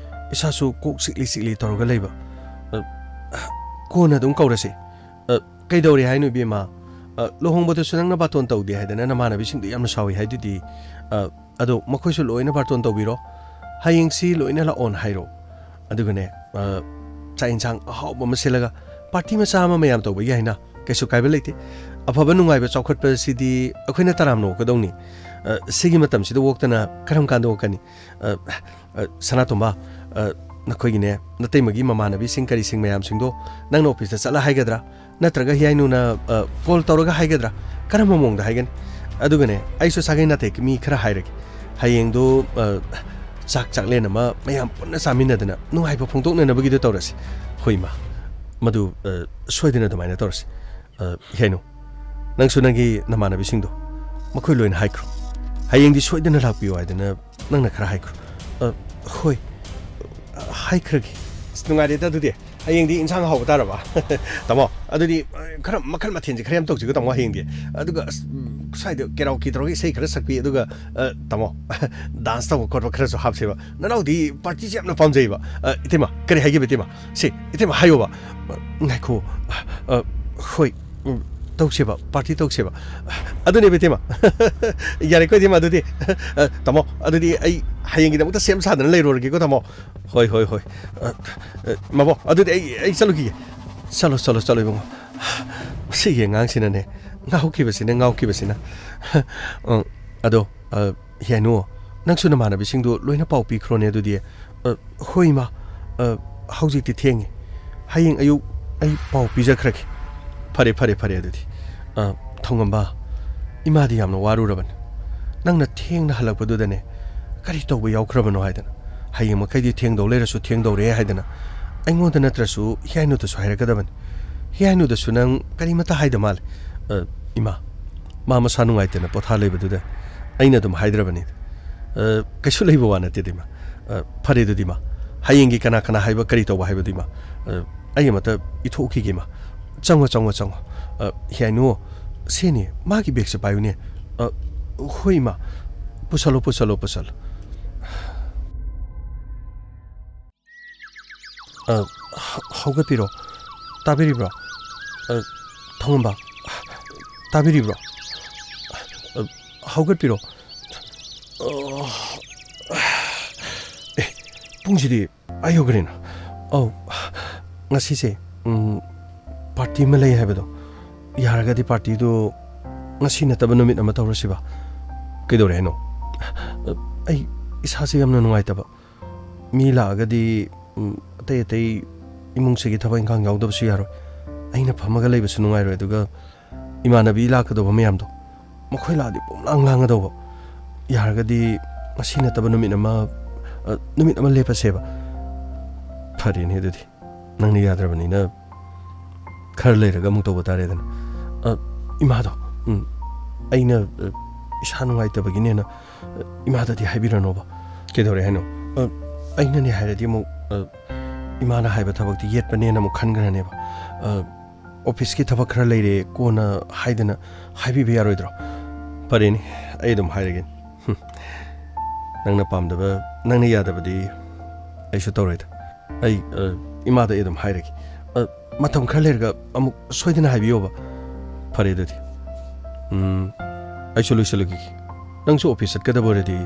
ꯏꯁꯥꯁꯨ ꯀꯣꯛ ꯆꯤꯛꯂꯤ ꯆꯤꯛꯂꯤ ꯇꯧꯔꯒ ꯂꯩꯕ꯫ ꯑ, ꯀꯣꯟꯅ ꯑꯗꯨꯝ ꯀꯧꯔꯁꯤ꯫ ꯑ, ꯀꯩꯗꯧꯔꯦ ꯍꯥꯏꯅꯣ, ꯏꯕꯦꯝꯃ? ꯑ, ꯂꯨꯍꯣꯡꯕꯗꯁꯨ ꯅꯪꯅ ꯕꯥꯇꯣꯟ ꯇꯧꯗꯦ ꯍꯥꯏꯗꯅ ꯅꯃꯥꯟꯅꯕꯤꯁꯤꯡꯗꯨ ꯌꯥꯝꯅ ꯁꯥꯎꯏ ꯍꯥꯏꯗꯨꯗꯤ꯫ ꯑ, ꯑꯗꯣ ꯃꯈꯣꯏꯁꯨ ꯂꯣꯏꯅ ꯕꯥꯔꯇꯣꯟ ꯇꯧꯕꯤꯔꯣ꯫ ꯍꯌꯦꯡꯁꯤ ꯂꯣꯏꯅ ꯂꯥꯛꯑꯣꯅ ꯍꯥꯏꯔꯣ꯫ ꯑꯗꯨꯒꯅꯦ, ꯑ, ꯆꯥꯛ ꯌꯦꯟꯁꯥꯡ ꯑꯍꯥꯎꯕ ꯑꯃ ꯁꯤꯜꯂꯒ ꯄꯥꯔꯇꯤ ꯃꯆꯥ ꯑꯃ ꯃꯌꯥꯝ ꯇꯧꯕ ꯌꯥꯏꯅ꯫ ꯀꯩꯁꯨ ꯀꯥꯏꯕ ꯂꯩꯇꯦ꯫ ꯑꯐꯕ ꯅꯨꯡꯉꯥꯏꯕ ꯆꯥꯎꯈꯠꯄꯁꯤꯗꯤ ꯑꯩꯈꯣꯏꯅ ꯇꯔꯥꯝꯅ ꯑꯣꯛꯀꯗꯧꯅꯤ꯫ ꯑ, ꯁꯤꯒꯤ ꯃꯇꯝꯁꯤꯗ ꯑꯣꯛꯇꯅ ꯀꯔꯝ ꯀꯥꯟꯗ ꯑꯣꯛꯀꯅꯤ? ꯑ, ꯑ, ꯁꯅꯥꯇꯣꯝꯕ, ꯑ, ꯅꯈꯣꯏꯒꯤꯅꯦ, ꯅꯇꯩꯃꯒꯤ ꯃꯃꯥꯟꯅꯕꯤꯁꯤꯡ ꯀꯔꯤꯁꯤꯡ ꯃꯌꯥꯝꯁꯤꯡꯗꯣ ꯅꯪꯅ ꯑꯣꯐꯤꯁꯇ ꯆꯠꯂ ꯍꯥꯏꯒꯗ꯭ꯔꯥ? ꯅꯠꯇ꯭ꯔꯒ ꯍꯤꯌꯥꯏꯅꯨꯅ, ꯑ, ꯀꯣꯜ ꯇꯧꯔꯒ ꯍꯥꯏꯒꯗ꯭ꯔꯥ? ꯀꯔꯝꯕ ꯃꯑꯣꯡꯗ ꯍꯥꯏꯒꯅꯤ? ꯑꯗꯨꯒꯅꯦ, ꯑꯩꯁꯨ ꯁꯥꯒꯩ ꯅꯥꯇꯩꯒꯤ ꯃꯤ ꯈꯔ ꯍꯥꯏꯔꯒꯦ꯫ ꯍꯌꯦꯡꯗꯨ, ꯑ, ꯆꯥꯛ ꯆꯥꯛꯂꯦꯟ ꯑꯃ ꯃꯌꯥꯝ ꯄꯨꯟꯅ ꯆꯥꯃꯤꯟꯅꯗꯅ ꯅꯨꯡꯉꯥꯏꯕ ꯐꯣꯡꯗꯣꯛꯅꯅꯕꯒꯤꯗꯣ ꯇꯧꯔꯁꯤ꯫ ꯍꯣꯏ, ꯏꯃꯥ꯫ ꯃꯗꯨ, ꯑ, ꯁꯣꯏꯗꯅ ꯑꯗꯨꯃꯥꯏꯅ ꯇꯧꯔꯁꯤ꯫ ꯑ, ꯍꯦꯅꯨ, ꯅꯪꯁꯨ ꯅꯪꯒꯤ ꯅꯃꯥꯟꯅꯕꯤꯁꯤꯡꯗꯣ ꯃꯈꯣꯏ ꯂꯣꯏꯅ ꯍꯥꯏꯈ꯭ꯔꯣ꯫ ꯍꯌꯦꯡꯗꯤ ꯁꯣꯏꯗꯅ ꯂꯥꯛꯄꯤꯌꯨ ꯍꯥꯏꯗꯅ ꯅꯪꯅ ꯈꯔ ꯍꯥꯏꯈ꯭ꯔꯣ꯫ ꯑ, ꯍꯣꯏ, ꯍꯥꯏꯈ꯭ꯔꯒꯦ꯫ ꯑꯁ, ꯅꯨꯡꯉꯥꯏꯔꯦꯗ ꯑꯗꯨꯗꯤ꯫ ꯍꯌꯦꯡꯗꯤ ꯏꯟꯁꯥꯡ ꯑꯍꯥꯎꯕ ꯇꯥꯔꯕ? ꯇꯥꯃꯣ, ꯑꯗꯨꯗꯤ, ꯑ, ꯈꯔ ꯃꯈꯜ ꯃꯊꯦꯜꯁꯦ ꯈꯔ ꯌꯥꯝ ꯇꯧꯁꯤꯀꯣ, ꯇꯥꯃꯣ, ꯍꯌꯦꯡꯗꯤ꯫ ꯑꯗꯨꯒ, ꯑꯁ, ꯎꯝ, ꯁ꯭ꯋꯥꯏꯗ ꯀꯦꯔꯥꯎꯀꯤ ꯇꯧꯔꯒ ꯏꯁꯩ ꯈꯔ ꯁꯛꯄꯤ, ꯑꯗꯨꯒ, ꯑ, ꯇꯥꯃꯣ, ꯗꯥꯟꯁ ꯇꯧꯕ ꯈꯣꯠꯄ ꯈꯔꯁꯨ ꯍꯥꯞꯁꯦꯕ꯫ ꯅꯅꯥꯎꯗꯤ ꯄꯥꯔꯇꯤꯁꯦ ꯌꯥꯝꯅ ꯄꯥꯝꯖꯩꯕ꯫ ꯑ, ꯏꯇꯩꯃ, ꯀꯔꯤ ꯍꯥꯏꯒꯦꯕ, ꯏꯇꯩꯃ? ꯁꯤ, ꯏꯇꯩꯃ, ꯍꯥꯏꯌꯣꯕ꯫ ꯉꯥꯏꯈꯣ꯫ ꯑ, ꯍꯣꯏ꯫ ꯎꯝ, ꯇꯧꯁꯦꯕ, ꯄꯥꯔꯇꯤ ꯇꯧꯁꯦꯕ꯫ ꯑꯗꯨꯅꯦ ꯕꯦꯇꯦꯃ꯫ ꯌꯥꯔꯦꯀꯣ ꯏꯇꯩꯃ, ꯑꯗꯨꯗꯤ꯫ ꯑ, ꯇꯥꯃꯣ, ꯑꯗꯨꯗꯤ ꯑꯩ ꯍꯌꯦꯡꯒꯤꯗꯃꯛꯇ ꯁꯦꯝ ꯁꯥꯗꯅ ꯂꯩꯔꯨꯔꯒꯦꯀꯣ, ꯇꯥꯃꯣ꯫ ꯍꯣꯏ, ꯍꯣꯏ, ꯍꯣꯏ꯫ ꯑ, ꯑ, ꯃꯥꯕꯣ, ꯑꯗꯨꯗꯤ ꯑꯩ, ꯑꯩ ꯆꯠꯂꯨꯈꯤꯒꯦ꯫ ꯆꯠꯂꯣ, ꯆꯠꯂꯣ, ꯆꯠꯂꯣ, ꯏꯕꯨꯡꯉꯣ꯫ ꯁꯤꯒꯤ ꯑꯉꯥꯡꯁꯤꯅꯅꯦ, ꯉꯥꯎꯈꯤꯕꯁꯤꯅ, ꯉꯥꯎꯈꯤꯕꯁꯤꯅ꯫ ꯑ, ꯑꯗꯣ, ꯑ, ꯍꯤꯌꯥꯏꯅꯨ, ꯅꯪꯁꯨ ꯅꯃꯥꯟꯅꯕꯤꯁꯤꯡꯗꯨ ꯂꯣꯏꯅ ꯄꯥꯎ ꯄꯤꯈ꯭ꯔꯣꯅꯦ ꯑꯗꯨꯗꯤ꯫ ꯑ, ꯍꯣꯏ, ꯏꯃꯥ꯫ ꯑ, ꯍꯧꯖꯤꯛꯇꯤ ꯊꯦꯡꯉꯦ꯫ ꯍꯌꯦꯡ ꯑꯌꯨꯛ ꯑꯩ ꯄꯥꯎ ꯄꯤꯖꯈ꯭ꯔꯒꯦ꯫ ꯐꯔꯦ, ꯐꯔꯦ, ꯐꯔꯦ ꯑꯗꯨꯗꯤ꯫ ꯑ, ꯊꯧꯉꯝꯕ, ꯏꯃꯥꯗꯤ ꯌꯥꯝꯅ ꯋꯥꯔꯨꯔꯕꯅꯤ꯫ ꯅꯪꯅ ꯊꯦꯡꯅ ꯍꯜꯂꯛꯄꯗꯨꯗꯅꯦ, ꯀꯔꯤ ꯇꯧꯕ ꯌꯥꯎꯈ꯭ꯔꯕꯅꯣ ꯍꯥꯏꯗꯅ꯫ ꯍꯌꯦꯡ ꯃꯈꯩꯗꯤ ꯊꯦꯡꯗꯧ ꯂꯩꯔꯁꯨ ꯊꯦꯡꯗꯧꯔꯦ ꯍꯥꯏꯗꯅ ꯑꯩꯉꯣꯟꯗ ꯅꯠꯇ꯭ꯔꯁꯨ ꯍꯤꯌꯥꯏꯅꯨꯗꯁꯨ ꯍꯥꯏꯔꯛꯀꯗꯕꯅꯤ꯫ ꯍꯤꯌꯥꯏꯅꯨꯗꯁꯨ ꯅꯪ ꯀꯔꯤꯃꯠꯇ ꯍꯥꯏꯗ ꯃꯥꯜꯂꯦ꯫ ꯑ, ꯏꯃꯥ, ꯃꯥ ꯃꯁꯥ ꯅꯨꯡꯉꯥꯏꯇꯅ ꯄꯣꯊꯥ ꯂꯩꯕꯗꯨꯗ ꯑꯩꯅ ꯑꯗꯨꯝ ꯍꯥꯏꯗ꯭ꯔꯕꯅꯤ꯫ ꯑ, ꯀꯩꯁꯨ ꯂꯩꯕ ꯋꯥ ꯅꯠꯇꯦꯗ, ꯏꯃꯥ꯫ ꯑ, ꯐꯔꯦ ꯑꯗꯨꯗꯤ, ꯏꯃꯥ꯫ ꯍꯌꯦꯡꯒꯤ ꯀꯅꯥ ꯀꯅꯥ ꯍꯥꯏꯕ, ꯀꯔꯤ ꯇꯧꯕ ꯍꯥꯏꯕꯗꯨ, ꯏꯃꯥ꯫ ꯑ, ꯑꯩ ꯑꯃꯇ ꯏꯊꯣꯛꯈꯤꯒꯦ, ꯏꯃꯥ꯫ ꯆꯪꯉꯣ, ꯆꯪꯉꯣ, ꯆꯪꯉꯣ꯫ ꯑ, ꯍꯤꯌꯥꯏꯅꯨ, ꯁꯦꯅꯦ, ꯃꯥꯒꯤ ꯕꯦꯒꯁꯦ ꯄꯥꯏꯌꯨꯅꯦ꯫ ꯑ, ꯍꯣꯏ, ꯏꯃꯥ꯫ ꯄꯨꯁꯜꯂꯣ, ꯄꯨꯁꯜꯂꯣ, ꯄꯨꯁꯜꯂꯣ꯫ ꯑ, ꯍ-, ꯍꯧꯒꯠꯄꯤꯔꯣ꯫ ꯇꯥꯕꯤꯔꯤꯕ꯭ꯔꯣ? ꯑ, ꯊꯧꯉꯝꯕ, ꯇꯥꯕꯤꯔꯤꯕ꯭ꯔꯣ? ꯑ, ꯍꯧꯒꯠꯄꯤꯔꯣ꯫ ꯑ, ꯑꯦ, ꯄꯨꯡꯁꯤꯗꯤ ꯑꯥ ꯌꯧꯈ꯭ꯔꯦꯅ꯫ ꯑꯧ, ꯉꯁꯤꯁꯦ, ꯎꯝ, ꯄꯥꯔꯇꯤ ꯑꯃ ꯂꯩ ꯍꯥꯏꯕꯗꯣ꯫ ꯌꯥꯔꯒꯗꯤ ꯄꯥꯔꯇꯤꯗꯨ ꯉꯁꯤ ꯅꯠꯇꯕ ꯅꯨꯃꯤꯠ ꯑꯃ ꯇꯧꯔꯁꯤꯕ꯫ ꯀꯩꯗꯧꯔꯦ ꯍꯥꯏꯅꯣ? ꯑꯩ ꯏꯁꯥꯁꯦ ꯌꯥꯝꯅ ꯅꯨꯡꯉꯥꯏꯇꯕ꯫ ꯃꯤ ꯂꯥꯛꯑꯒꯗꯤ, ꯎꯝ, ꯑꯇꯩ ꯑꯇꯩ ꯏꯃꯨꯡꯁꯤꯒꯤ ꯊꯕꯛ ꯏꯪꯈꯥꯡ ꯌꯥꯎꯗꯕꯁꯨ ꯌꯥꯔꯣꯏ꯫ ꯑꯩꯅ ꯐꯝꯃꯒ ꯂꯩꯕꯁꯨ ꯅꯨꯡꯉꯥꯏꯔꯣꯏ꯫ ꯑꯗꯨꯒ ꯏꯃꯥꯟꯅꯕꯤ ꯂꯥꯛꯀꯗꯧꯕ ꯃꯌꯥꯝꯗꯣ, ꯃꯈꯣꯏ ꯂꯥꯛꯑꯗꯤ ꯄꯨꯝꯂꯥꯡ ꯂꯥꯡꯒꯗꯧꯕ꯫ ꯌꯥꯔꯒꯗꯤ ꯉꯁꯤ ꯅꯠꯇꯕ ꯅꯨꯃꯤꯠ ꯑꯃ, ꯑ, ꯅꯨꯃꯤꯠ ꯑꯃ ꯂꯦꯞꯄꯁꯦꯕ꯫ ꯐꯔꯦꯅꯦ ꯑꯗꯨꯗꯤ꯫ ꯅꯪꯅ ꯌꯥꯗ꯭ꯔꯕꯅꯤꯅ ꯈꯔ ꯂꯩꯔꯒ ꯑꯃꯨꯛ ꯇꯧꯕ ꯇꯥꯔꯦꯗꯅ꯫ ꯑ, ꯏꯃꯥꯗꯣ, ꯎꯝ, ꯑꯩꯅ, ꯑ, ꯏꯁꯥ ꯅꯨꯡꯉꯥꯏꯇꯕꯒꯤꯅꯦꯅ, ꯑ, ꯏꯃꯥꯗꯗꯤ ꯍꯥꯏꯕꯤꯔꯅꯣꯕ꯫ ꯀꯩꯗꯧꯔꯦ ꯍꯥꯏꯅꯣ? ꯑ, ꯑꯩꯅꯅꯦ ꯍꯥꯏꯔꯗꯤ ꯑꯃꯨꯛ, ꯑ, ꯏꯃꯥꯅ ꯍꯥꯏꯕ ꯊꯕꯛꯇꯤ ꯌꯦꯠꯄꯅꯦꯅ ꯑꯃꯨꯛ ꯈꯟꯈ꯭ꯔꯅꯦꯕ꯫ ꯑ, "ꯑꯣꯐꯤꯁꯀꯤ ꯊꯕꯛ ꯈꯔ ꯂꯩꯔꯦ, ꯀꯣꯟꯅ" ꯍꯥꯏꯗꯅ ꯍꯥꯏꯕꯤꯕ ꯌꯥꯔꯣꯏꯗ꯭ꯔꯣ? ꯐꯔꯦꯅꯦ, ꯑꯩ ꯑꯗꯨꯝ ꯍꯥꯏꯔꯒꯦ꯫ ꯍꯨꯝ꯫ ꯅꯪꯅ ꯄꯥꯝꯗꯕ, ꯅꯪꯅ ꯌꯥꯗꯕꯗꯤ ꯑꯩꯁꯨ ꯇꯧꯔꯣꯏꯗ꯫ ꯑꯩ, ꯑ, ꯏꯃꯥꯗ ꯑꯩ ꯑꯗꯨꯝ ꯍꯥꯏꯔꯒꯦ꯫ ꯑ, ꯃꯇꯝ ꯈꯔ ꯂꯩꯔꯒ ꯑꯃꯨꯛ ꯁꯣꯏꯗꯅ ꯍꯥꯏꯕꯤꯌꯣꯕ꯫ ꯐꯔꯦ ꯑꯗꯨꯗꯤ꯫ ꯎꯝ, ꯑꯩꯁꯨ ꯂꯣꯏꯁꯤꯜꯂꯨꯈꯤꯒꯦ꯫ ꯅꯪꯁꯨ ꯑꯣꯐꯤꯁ ꯆꯠꯀꯗꯕ ꯑꯣꯏꯔꯗꯤ,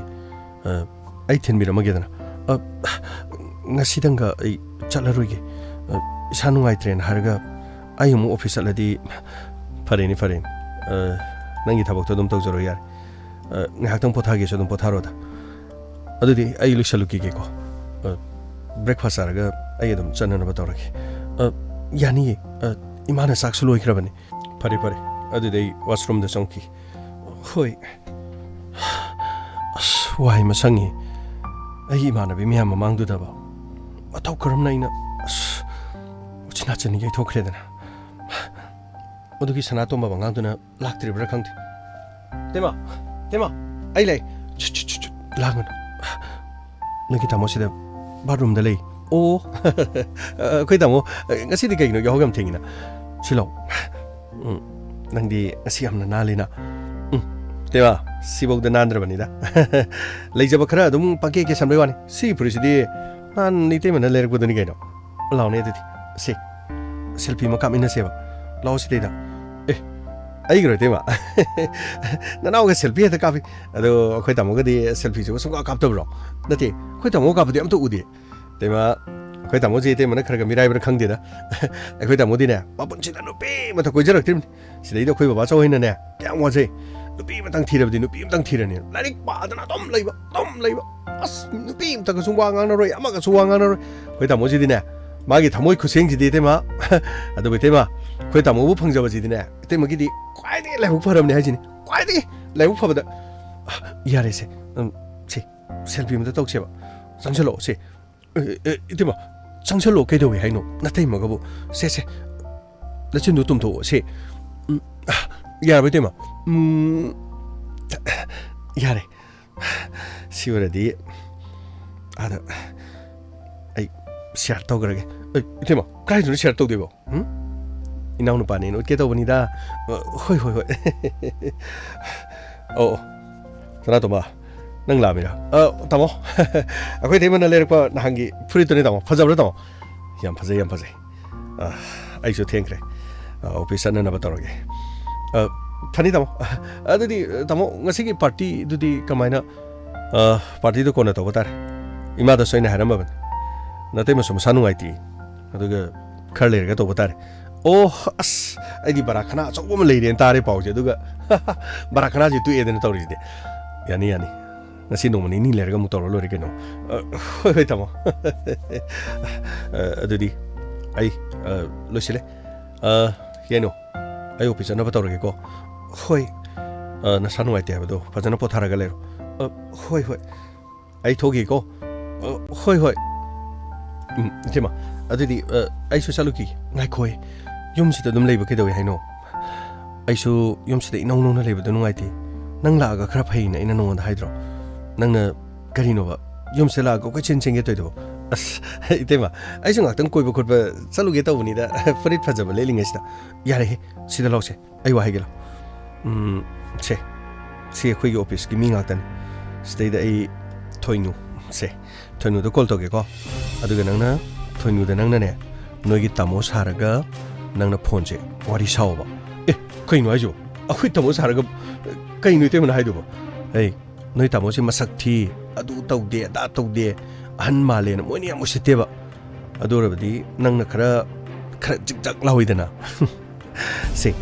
ꯑ, ꯑꯩ ꯊꯤꯟꯕꯤꯔꯝꯃꯒꯦꯗꯅ꯫ ꯑ, ꯉꯁꯤꯗꯪꯒ ꯑꯩ ꯆꯠꯂꯔꯣꯏꯒꯦ꯫ ꯑ, ꯏꯁꯥ ꯅꯨꯡꯉꯥꯏꯇ꯭ꯔꯦꯅ ꯍꯥꯏꯔꯒ ꯑꯩ ꯑꯃꯨꯛ ꯑꯣꯐꯤꯁ ꯆꯠꯂꯗꯤ꯫ ꯐꯔꯦꯅꯦ, ꯐꯔꯦꯅꯦ꯫ ꯑ, ꯅꯪꯒꯤ ꯊꯕꯛꯇꯣ ꯑꯗꯨꯝ ꯇꯧꯖꯔꯣ ꯌꯥꯔꯦ꯫ ꯑ, ꯉꯥꯏꯍꯥꯛꯇꯪ ꯄꯣꯊꯥꯒꯦꯁꯨ ꯑꯗꯨꯝ ꯄꯣꯊꯥꯔꯣꯗ꯫ ꯑꯗꯨꯗꯤ ꯑꯩ ꯂꯣꯏꯁꯜꯂꯨꯈꯤꯒꯦꯀꯣ꯫ ꯑ, ꯕ꯭ꯔꯦꯛꯐꯥꯁ ꯆꯥꯔꯒ ꯑꯩ ꯑꯗꯨꯝ ꯆꯠꯅꯅꯕ ꯇꯧꯔꯒꯦ꯫ ꯑ, ꯌꯥꯅꯤꯌꯦ꯫ ꯑ, ꯏꯃꯥꯅ ꯆꯥꯛꯁꯨ ꯂꯣꯏꯈ꯭ꯔꯕꯅꯤ꯫ ꯐꯔꯦ, ꯐꯔꯦ꯫ ꯑꯗꯨꯗꯤ ꯑꯩ ꯋꯥꯁꯔꯨꯝꯗ ꯆꯪꯈꯤ꯫ ꯍꯣꯏ꯫ ꯑꯁ, ꯋꯥꯏ ꯃꯁꯪꯉꯤ꯫ ꯑꯩꯒꯤ ꯏꯃꯥꯟꯅꯕꯤ ꯃꯌꯥꯝ ꯃꯃꯥꯡꯗꯨꯗꯕ ꯃꯇꯧ ꯀꯔꯝꯅ ꯑꯩꯅ, ꯑꯁ, ꯎꯆꯤꯟ ꯅꯥꯆꯤꯟ ꯌꯩꯊꯣꯛꯈ꯭ꯔꯦꯗꯅ꯫ ꯑꯗꯨꯒꯤ ꯁꯅꯥꯇꯣꯝꯕ ꯑꯉꯥꯡꯗꯨꯅ ꯂꯥꯛꯇ꯭ꯔꯤꯕ꯭ꯔꯥ ꯈꯪꯗꯦ꯫ "ꯇꯦꯃ, ꯇꯦꯃ, ꯑꯩ ꯂꯩ꯫ ꯁꯨꯠ, ꯁꯨꯠ, ꯁꯨꯠ, ꯁꯨꯠ, ꯂꯥꯡꯒꯅꯨ꯫ ꯅꯣꯏꯒꯤ ꯇꯥꯃꯣꯁꯤꯗ ꯕꯥꯠꯔꯨꯝꯗ ꯂꯩ꯫" "ꯑꯣ, ꯑꯩꯈꯣꯏ ꯇꯥꯃꯣ ꯉꯁꯤꯗꯤ ꯀꯩꯒꯤꯅꯣ ꯌꯥꯍꯧ ꯌꯥꯝ ꯊꯦꯡꯉꯤꯅ? ꯁꯤ ꯂꯥꯎ꯫ ꯎꯝ, ꯅꯪꯗꯤ ꯉꯁꯤ ꯌꯥꯝꯅ ꯅꯥꯜꯂꯤꯅ꯫ ꯎꯝ, ꯇꯦꯃ, ꯁꯤꯐꯧꯗ ꯅꯥꯟꯗ꯭ꯔꯕꯅꯤꯗ꯫ ꯂꯩꯖꯕ ꯈꯔ ꯑꯗꯨꯝ ꯄꯪꯀꯦ ꯀꯦꯁꯟꯕꯩ ꯋꯥꯅꯤ꯫ ꯁꯤꯒꯤ ꯐꯨꯔꯤꯠꯁꯤꯗꯤ ꯅꯍꯥꯟ ꯏꯇꯩꯃꯅ ꯂꯩꯔꯛꯄꯗꯨꯅꯤ ꯀꯩꯅꯣ꯫ ꯂꯥꯎꯅꯦ ꯑꯗꯨꯗꯤ꯫ ꯁꯦ, ꯁꯦꯜꯐꯤ ꯑꯃ ꯀꯥꯞꯃꯤꯟꯅꯁꯦꯕ꯫ ꯂꯥꯛꯑꯣ ꯁꯤꯗꯩꯗ꯫ ꯑꯦ, ꯑꯩꯒꯤꯔꯣ ꯏꯇꯩꯃ?" "ꯅꯅꯥꯎꯒ ꯁꯦꯜꯐꯤ ꯍꯦꯛꯇ ꯀꯥꯞꯄꯤ꯫ ꯑꯗꯣ ꯑꯩꯈꯣꯏ ꯇꯥꯃꯣꯒꯗꯤ ꯁꯦꯜꯐꯤꯁꯤꯕꯨ ꯁꯨꯡꯀꯥꯞ ꯀꯥꯞꯇꯕ꯭ꯔꯣ?" "ꯅꯠꯇꯦ, ꯑꯩꯈꯣꯏ ꯇꯥꯃꯣꯒ ꯀꯥꯞꯄꯗꯤ ꯑꯝꯇ ꯎꯗꯦ꯫ ꯏꯇꯩꯃ, ꯑꯩꯈꯣꯏ ꯇꯥꯃꯣꯁꯦ ꯏꯇꯩꯃꯅ ꯈꯔ ꯈꯔ ꯃꯤꯔꯥꯏꯕ꯭ꯔꯥ ꯈꯪꯗꯦꯗ꯫ ꯑꯩꯈꯣꯏ ꯇꯥꯃꯣꯗꯤꯅꯦ, ꯃꯄꯨꯟꯁꯤꯗ ꯅꯨꯄꯤ ꯑꯃꯠꯇ ꯀꯣꯏꯖꯔꯛꯇ꯭ꯔꯤꯕꯅꯤ꯫ ꯁꯤꯗꯩꯗ ꯑꯩꯈꯣꯏ ꯕꯕꯥ ꯆꯧꯍꯩꯅꯅꯦ, ꯀꯌꯥꯝ ꯋꯥꯖꯩ꯫ ꯅꯨꯄꯤ ꯑꯃꯇꯪ ꯊꯤꯔꯕꯗꯤ ꯅꯨꯄꯤ ꯑꯃꯇꯪ ꯊꯤꯔꯅꯤ꯫ ꯂꯥꯏꯔꯤꯛ ꯄꯥꯗꯅ ꯑꯗꯨꯝ ꯂꯩꯕ, ꯑꯗꯨꯝ ꯂꯩꯕ꯫ ꯑꯁ, ꯅꯨꯄꯤ ꯑꯃꯇꯒꯁꯨ ꯋꯥ ꯉꯥꯡꯅꯔꯣꯏ, ꯑꯃꯒꯁꯨ ꯋꯥ ꯉꯥꯡꯅꯔꯣꯏ꯫ ꯑꯩꯈꯣꯏ ꯇꯥꯃꯣꯁꯤꯗꯤꯅꯦ, ꯃꯥꯒꯤ ꯊꯃꯣꯏ ꯈꯨꯠꯁꯦꯡꯁꯤꯗꯤ ꯏꯇꯩꯃ꯫ ꯑꯗꯨꯕꯨ ꯏꯇꯩꯃ, ꯑꯩꯈꯣꯏ ꯇꯥꯃꯣꯕꯨ ꯐꯪꯖꯕꯁꯤꯗꯤꯅꯦ, ꯏꯇꯩꯃꯒꯤꯗꯤ ꯈ꯭ꯋꯥꯏꯗꯒꯤ ꯂꯥꯏꯕꯛ ꯐꯔꯕꯅꯦ ꯍꯥꯏꯁꯤꯅꯤ꯫ ꯈ꯭ꯋꯥꯏꯗꯒꯤ ꯂꯥꯏꯕꯛ ꯐꯕꯗ꯫ ꯌꯥꯔꯦꯁꯦ꯫ ꯎꯝ, ꯁꯦ, ꯁꯦꯜꯐꯤ ꯑꯃꯇ ꯇꯧꯁꯦꯕ꯫ ꯆꯪꯁꯤꯜꯂꯛꯑꯣ, ꯁꯦ꯫ ꯑꯦ, ꯑꯦ, ꯏꯇꯩꯃ, ꯆꯪꯁꯜꯂꯣ, ꯀꯩꯗꯧꯏ ꯍꯥꯏꯅꯣ? ꯅꯇꯩꯃꯒꯕꯨ꯫ ꯁꯦ, ꯁꯦ, ꯅꯆꯤꯟꯗꯨ ꯇꯨꯝꯊꯣꯛꯑꯣ, ꯁꯦ꯫ ꯎꯝ, ꯌꯥꯔꯕ, ꯏꯇꯩꯃ? ꯎꯝ, ꯌꯥꯔꯦ꯫ ꯁꯤ ꯑꯣꯏꯔꯗꯤ ꯑꯥꯗ ꯑꯩ ꯁꯤꯌꯥꯔ ꯇꯧꯈ꯭ꯔꯒꯦ꯫ ꯑꯦ, ꯏꯇꯩꯃ, ꯀꯥꯏꯗꯅꯣ ꯁꯤꯌꯥꯔ ꯇꯧꯗꯣꯏꯕꯣ? ꯎꯝ? ꯏꯅꯥꯎꯅꯨꯄꯥꯅꯦꯅ ꯎꯠꯀꯦ ꯇꯧꯕꯅꯤꯗ꯫ ꯑ, ꯍꯣꯏ, ꯍꯣꯏ, ꯍꯣꯏ꯫ ꯑꯧ, ꯑꯧ꯫ ꯁꯅꯥꯇꯣꯝꯕ, ꯅꯪ ꯂꯥꯛꯑꯃꯤꯔ? ꯑ, ꯇꯥꯃꯣ, ꯑꯩꯈꯣꯏ ꯏꯇꯩꯃꯅ ꯂꯩꯔꯛꯄ ꯅꯍꯥꯟꯒꯤ ꯐꯨꯔꯤꯠꯇꯨꯅꯤ, ꯇꯥꯃꯣ꯫ ꯐꯖꯕ꯭ꯔꯥ, ꯇꯥꯃꯣ? ꯌꯥꯝ ꯐꯖꯩ, ꯌꯥꯝ ꯐꯖꯩ꯫ ꯑ, ꯑꯩꯁꯨ ꯊꯦꯡꯈ꯭ꯔꯦ꯫ ꯑ, ꯑꯣꯐꯤꯁ ꯆꯠꯅꯅꯕ ꯇꯧꯔꯒꯦ꯫ ꯑ, ꯐꯅꯤ, ꯇꯥꯃꯣ꯫ ꯑꯗꯨꯗꯤ, ꯇꯥꯃꯣ, ꯉꯁꯤꯒꯤ ꯄꯥꯔꯇꯤꯗꯨꯗꯤ ꯀꯃꯥꯏꯅ? ꯑ, ꯄꯥꯔꯇꯤꯗꯣ ꯀꯣꯟꯅ ꯇꯧꯕ ꯇꯥꯔꯦ꯫ ꯏꯃꯥꯗꯁꯨ ꯑꯩꯅ ꯍꯥꯏꯔꯝꯃꯕꯅꯤ, ꯅꯇꯩꯃꯁꯨ ꯃꯁꯥ ꯅꯨꯡꯉꯥꯏꯇꯦ, ꯑꯗꯨꯒ ꯈꯔ ꯂꯩꯔꯒ ꯇꯧꯕ ꯇꯥꯔꯦ꯫ ꯑꯣ, ꯑꯁ, ꯑꯩꯗꯤ ꯕꯔꯥ ꯈꯅꯥ ꯑꯆꯧꯕ ꯑꯃ ꯂꯩꯔꯦꯅ ꯇꯥꯔꯦ ꯄꯥꯎꯁꯦ, ꯑꯗꯨꯒ ꯕꯔꯥ ꯈꯅꯥꯁꯦ ꯇꯣꯛꯑꯦꯗꯅ ꯇꯧꯔꯤꯁꯤꯗꯤ꯫ ꯌꯥꯅꯤ, ꯌꯥꯅꯤ, ꯉꯁꯤ ꯅꯣꯡꯃ ꯅꯤꯅꯤ ꯂꯩꯔꯒ ꯑꯃꯨꯛ ꯇꯧꯔ ꯂꯣꯏꯔꯦ ꯀꯩꯅꯣ꯫ ꯑ, ꯍꯣꯏ, ꯍꯣꯏ, ꯇꯥꯃꯣ꯫ ꯑ, ꯑꯗꯨꯗꯤ ꯑꯩ, ꯑ, ꯂꯣꯏꯁꯤꯜꯂꯦ꯫ ꯑ, ꯌꯥꯏꯅꯣ, ꯑꯩ ꯑꯣꯐꯤꯁ ꯆꯠꯅꯕ ꯇꯧꯔꯒꯦꯀꯣ꯫ ꯍꯣꯏ꯫ ꯑ, ꯅꯁꯥ ꯅꯨꯡꯉꯥꯏꯇꯦ ꯍꯥꯏꯕꯗꯣ ꯐꯖꯅ ꯄꯣꯊꯥꯔꯒ ꯂꯩꯔꯣ꯫ ꯑ, ꯍꯣꯏ, ꯍꯣꯏ꯫ ꯑꯩ ꯊꯣꯛꯈꯤꯀꯣ꯫ ꯑ, ꯍꯣꯏ, ꯍꯣꯏ꯫ ꯎꯝ, ꯏꯆꯦꯃ, ꯑꯗꯨꯗꯤ, ꯑ, ꯑꯩꯁꯨ ꯆꯠꯂꯨꯈꯤꯒꯦ꯫ ꯉꯥꯏꯈꯣꯍꯦ, ꯌꯨꯝꯁꯤꯗ ꯑꯗꯨꯝ ꯂꯩꯕ ꯀꯩꯗꯧꯋꯦ ꯍꯥꯏꯅꯣ? ꯑꯩꯁꯨ ꯌꯨꯝꯁꯤꯗ ꯏꯅꯧ ꯅꯧꯅ ꯂꯩꯕꯗꯣ ꯅꯨꯡꯉꯥꯏꯇꯦ꯫ ꯅꯪ ꯂꯥꯛꯑꯒ ꯈꯔ ꯐꯩꯅ ꯑꯩꯅ ꯅꯉꯣꯟꯗ ꯍꯥꯏꯗ꯭ꯔꯣ? ꯅꯪꯅ ꯀꯔꯤꯅꯣꯕ, ꯌꯨꯝꯁꯤꯗ ꯂꯥꯛꯑꯒ ꯀꯣꯏꯆꯦꯟ ꯆꯦꯟꯒꯦ ꯇꯧꯔꯤꯗꯨꯕꯣ? ꯑꯁ, ꯏꯇꯩꯃ, ꯑꯩꯁꯨ ꯉꯥꯛꯇꯪ ꯀꯣꯏꯕ ꯈꯣꯠꯄ ꯆꯠꯂꯨꯒꯦ ꯇꯧꯕꯅꯤꯗ, ꯐꯨꯔꯤꯠ ꯐꯖꯕ ꯂꯩꯔꯤꯉꯩꯁꯤꯗ꯫ ꯌꯥꯔꯦꯍꯦ, ꯁꯤꯗ ꯂꯥꯎꯁꯦ꯫ ꯑꯩ ꯋꯥ ꯍꯥꯏꯒꯦ ꯂꯥꯎ꯫ ꯎꯝ, ꯁꯦ, ꯁꯤ ꯑꯩꯈꯣꯏꯒꯤ ꯑꯣꯐꯤꯁꯀꯤ ꯃꯤ ꯉꯥꯛꯇꯅꯤ꯫ ꯁꯤꯗꯩꯗ ꯑꯩ ꯊꯣꯏꯅꯨ, ꯁꯦ, ꯊꯣꯏꯅꯨꯗ ꯀꯣꯜ ꯇꯧꯒꯦꯀꯣ꯫ ꯑꯗꯨꯒ ꯅꯪꯅ, ꯊꯣꯏꯅꯨꯗ ꯅꯪꯅꯅꯦ, ꯅꯣꯏꯒꯤ ꯇꯥꯃꯣ ꯁꯥꯔꯒ ꯅꯪꯅ ꯐꯣꯟꯁꯦ ꯋꯥꯔꯤ ꯁꯥꯎꯑꯣꯕ꯫ ꯑꯦ, ꯀꯩꯅꯣ ꯍꯥꯏꯁꯤꯕꯣ? ꯑꯩꯈꯣꯏ ꯇꯥꯃꯣ ꯁꯥꯔꯒ ꯀꯩꯅꯣ ꯏꯇꯩꯃꯅ ꯍꯥꯏꯗꯨꯕꯣ? ꯑꯩ, ꯅꯣꯏ ꯇꯥꯃꯣꯁꯦ ꯃꯁꯛ ꯊꯤ, ꯑꯗꯨ ꯇꯧꯗꯦ, ꯑꯗꯥ ꯇꯧꯗꯦ, ꯑꯍꯟ ꯃꯥꯜꯂꯦꯅ ꯃꯣꯏꯅ ꯌꯥꯝ ꯎꯁꯤꯠꯇꯦꯕ꯫ ꯑꯗꯨ ꯑꯣꯏꯔꯕꯗꯤ ꯅꯪꯅ ꯈꯔ, ꯈꯔ ꯖꯤꯛ ꯖꯥꯛ ꯂꯥꯎꯏꯗꯅ꯫ ꯁꯦ,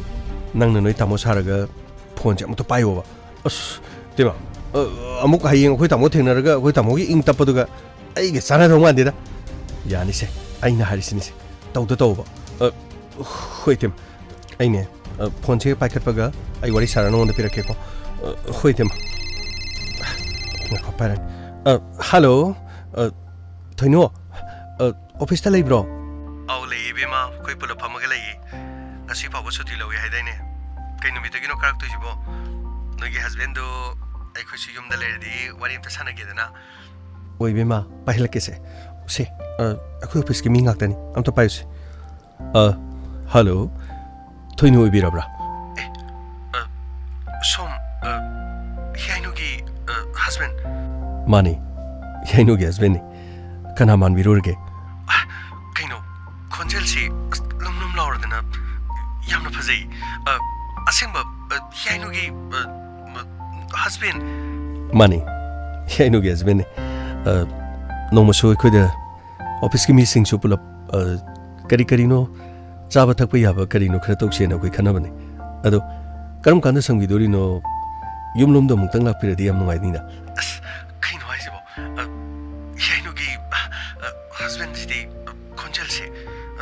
ꯅꯪꯅ ꯅꯣꯏ ꯇꯥꯃꯣ ꯁꯥꯔꯒ ꯐꯣꯟꯁꯦ ꯑꯃꯨꯛꯇ ꯄꯥꯏꯌꯣꯕ꯫ ꯑꯁ, ꯏꯇꯩꯃ, ꯑ, ꯑꯃꯨꯛ ꯍꯌꯦꯡ ꯑꯩꯈꯣꯏ ꯇꯥꯃꯣ ꯊꯦꯡꯅꯔꯒ ꯑꯩꯈꯣꯏ ꯇꯥꯃꯣꯒꯤ ꯏꯪ ꯇꯞꯄꯗꯨꯒ ꯑꯩꯒ ꯆꯥꯟꯅꯗꯧ ꯃꯥꯟꯗꯦꯗ꯫ ꯌꯥꯅꯤꯁꯦ, ꯑꯩꯅ ꯍꯥꯏꯔꯤꯁꯤꯅꯤꯁꯦ, ꯇꯧꯗ ꯇꯧꯕ꯫ ꯑ, ꯍꯣꯏ, ꯏꯇꯩꯃ, ꯑꯩꯅꯦ, ꯑ, ꯐꯣꯟꯁꯦ ꯄꯥꯏꯈꯠꯄꯒ ꯑꯩ ꯋꯥꯔꯤ ꯁꯥꯔ ꯅꯉꯣꯟꯗ ꯄꯤꯔꯛꯀꯦꯀꯣ꯫ ꯑ, ꯍꯣꯏ, ꯏꯇꯩꯃ꯫ ꯉꯥꯏꯈꯣ, ꯄꯥꯏꯔꯒꯦ꯫ ꯑ, ꯍꯜꯂꯣ꯫ ꯑ, ꯊꯣꯏꯅꯨ꯫ ꯑ, ꯑꯣꯐꯤꯁꯇ ꯂꯩꯕ꯭ꯔꯣ? ꯑꯧ, ꯂꯩꯌꯦ, ꯏꯕꯦꯝꯃ꯫ ꯑꯩꯈꯣꯏ ꯄꯨꯂꯞ ꯐꯝꯃꯒ ꯂꯩꯌꯦ꯫ ꯉꯁꯤ ꯐꯥꯎꯕ ꯁꯨꯇꯤ ꯂꯧꯋꯦ ꯍꯥꯏꯗꯥꯏꯅꯦ? ꯀꯩ ꯅꯨꯃꯤꯠꯇꯒꯤꯅꯣ ꯀꯥꯔꯛꯇꯣꯏꯁꯤꯕꯣ? ꯅꯣꯏꯒꯤ ꯍꯁꯕꯦꯟꯗꯣ ꯑꯩꯈꯣꯏꯁꯨ ꯌꯨꯝꯗ ꯂꯩꯔꯗꯤ ꯋꯥꯔꯤ ꯑꯝꯇ ꯁꯥꯟꯅꯒꯦꯗꯅ꯫ ꯑꯣ, ꯏꯕꯦꯝꯃ, ꯄꯥꯏꯍꯜꯂꯛꯀꯦꯁꯦ꯫ ꯁꯦ, ꯑ, ꯑꯩꯈꯣꯏ ꯑꯣꯐꯤꯁꯀꯤ ꯃꯤ ꯉꯥꯛꯇꯅꯤ꯫ ꯑꯝꯇ ꯄꯥꯏꯌꯨꯁꯦ꯫ ꯑ, ꯍꯜꯂꯣ꯫ ꯊꯣꯏꯅꯨ ꯑꯣꯏꯕꯤꯔꯕ꯭ꯔꯥ? ꯑꯦ, ꯑ, ꯁꯣꯝ, ꯑ, ꯌꯥꯏꯅꯨꯒꯤ, ꯑ, ꯍꯁꯕꯦꯟ? ꯃꯥꯅꯤ, ꯌꯥꯏꯅꯨꯒꯤ ꯍꯁꯕꯦꯟꯅꯤ꯫ ꯀꯅꯥ ꯃꯥꯟꯕꯤꯔꯨꯔꯒꯦ? ꯑ, ꯀꯩꯅꯣ, ꯈꯣꯟꯖꯦꯜꯁꯤ ꯑꯁ ꯂꯨꯝ ꯂꯨꯝ ꯂꯥꯎꯔꯗꯅ ꯌꯥꯝꯅ ꯐꯖꯩ꯫ ꯑ, ꯑꯁꯦꯡꯕ, ꯑ, ꯍꯤꯌꯥꯏꯅꯨꯒꯤ, ꯑ, ꯍꯁꯕꯦꯟ? ꯃꯥꯅꯤ, ꯍꯤꯌꯥꯏꯅꯨꯒꯤ ꯍꯁꯕꯦꯟꯅꯤ꯫ ꯑ, ꯅꯣꯡꯃꯁꯨ ꯑꯩꯈꯣꯏꯗ ꯑꯣꯐꯤꯁꯀꯤ ꯃꯤꯁꯤꯡꯁꯨ ꯄꯨꯂꯞ, ꯑ, ꯀꯔꯤ ꯀꯔꯤꯅꯣ ꯆꯥꯕ ꯊꯛꯄ ꯌꯥꯕ ꯀꯔꯤꯅꯣ ꯈꯔ ꯇꯧꯁꯦꯅ ꯑꯩꯈꯣꯏ ꯈꯟꯅꯕꯅꯤ꯫ ꯑꯗꯣ ꯀꯔꯝ ꯀꯥꯟꯗ ꯁꯪꯕꯤꯗꯣꯔꯤꯅꯣ? ꯌꯨꯝꯂꯣꯝꯗ ꯑꯃꯨꯛꯇꯪ ꯂꯥꯛꯄꯤꯔꯗꯤ ꯌꯥꯝ ꯅꯨꯡꯉꯥꯏꯅꯤꯅ꯫ ꯑꯁ, ꯀꯩꯅꯣ ꯍꯥꯏꯁꯤꯕꯣ? ꯑ, ꯍꯤꯌꯥꯏꯅꯨꯒꯤ, ꯑ, ꯑ, ꯍꯁꯕꯦꯟꯁꯤꯗꯤ, ꯑ, ꯈꯣꯟꯖꯦꯜꯁꯦ,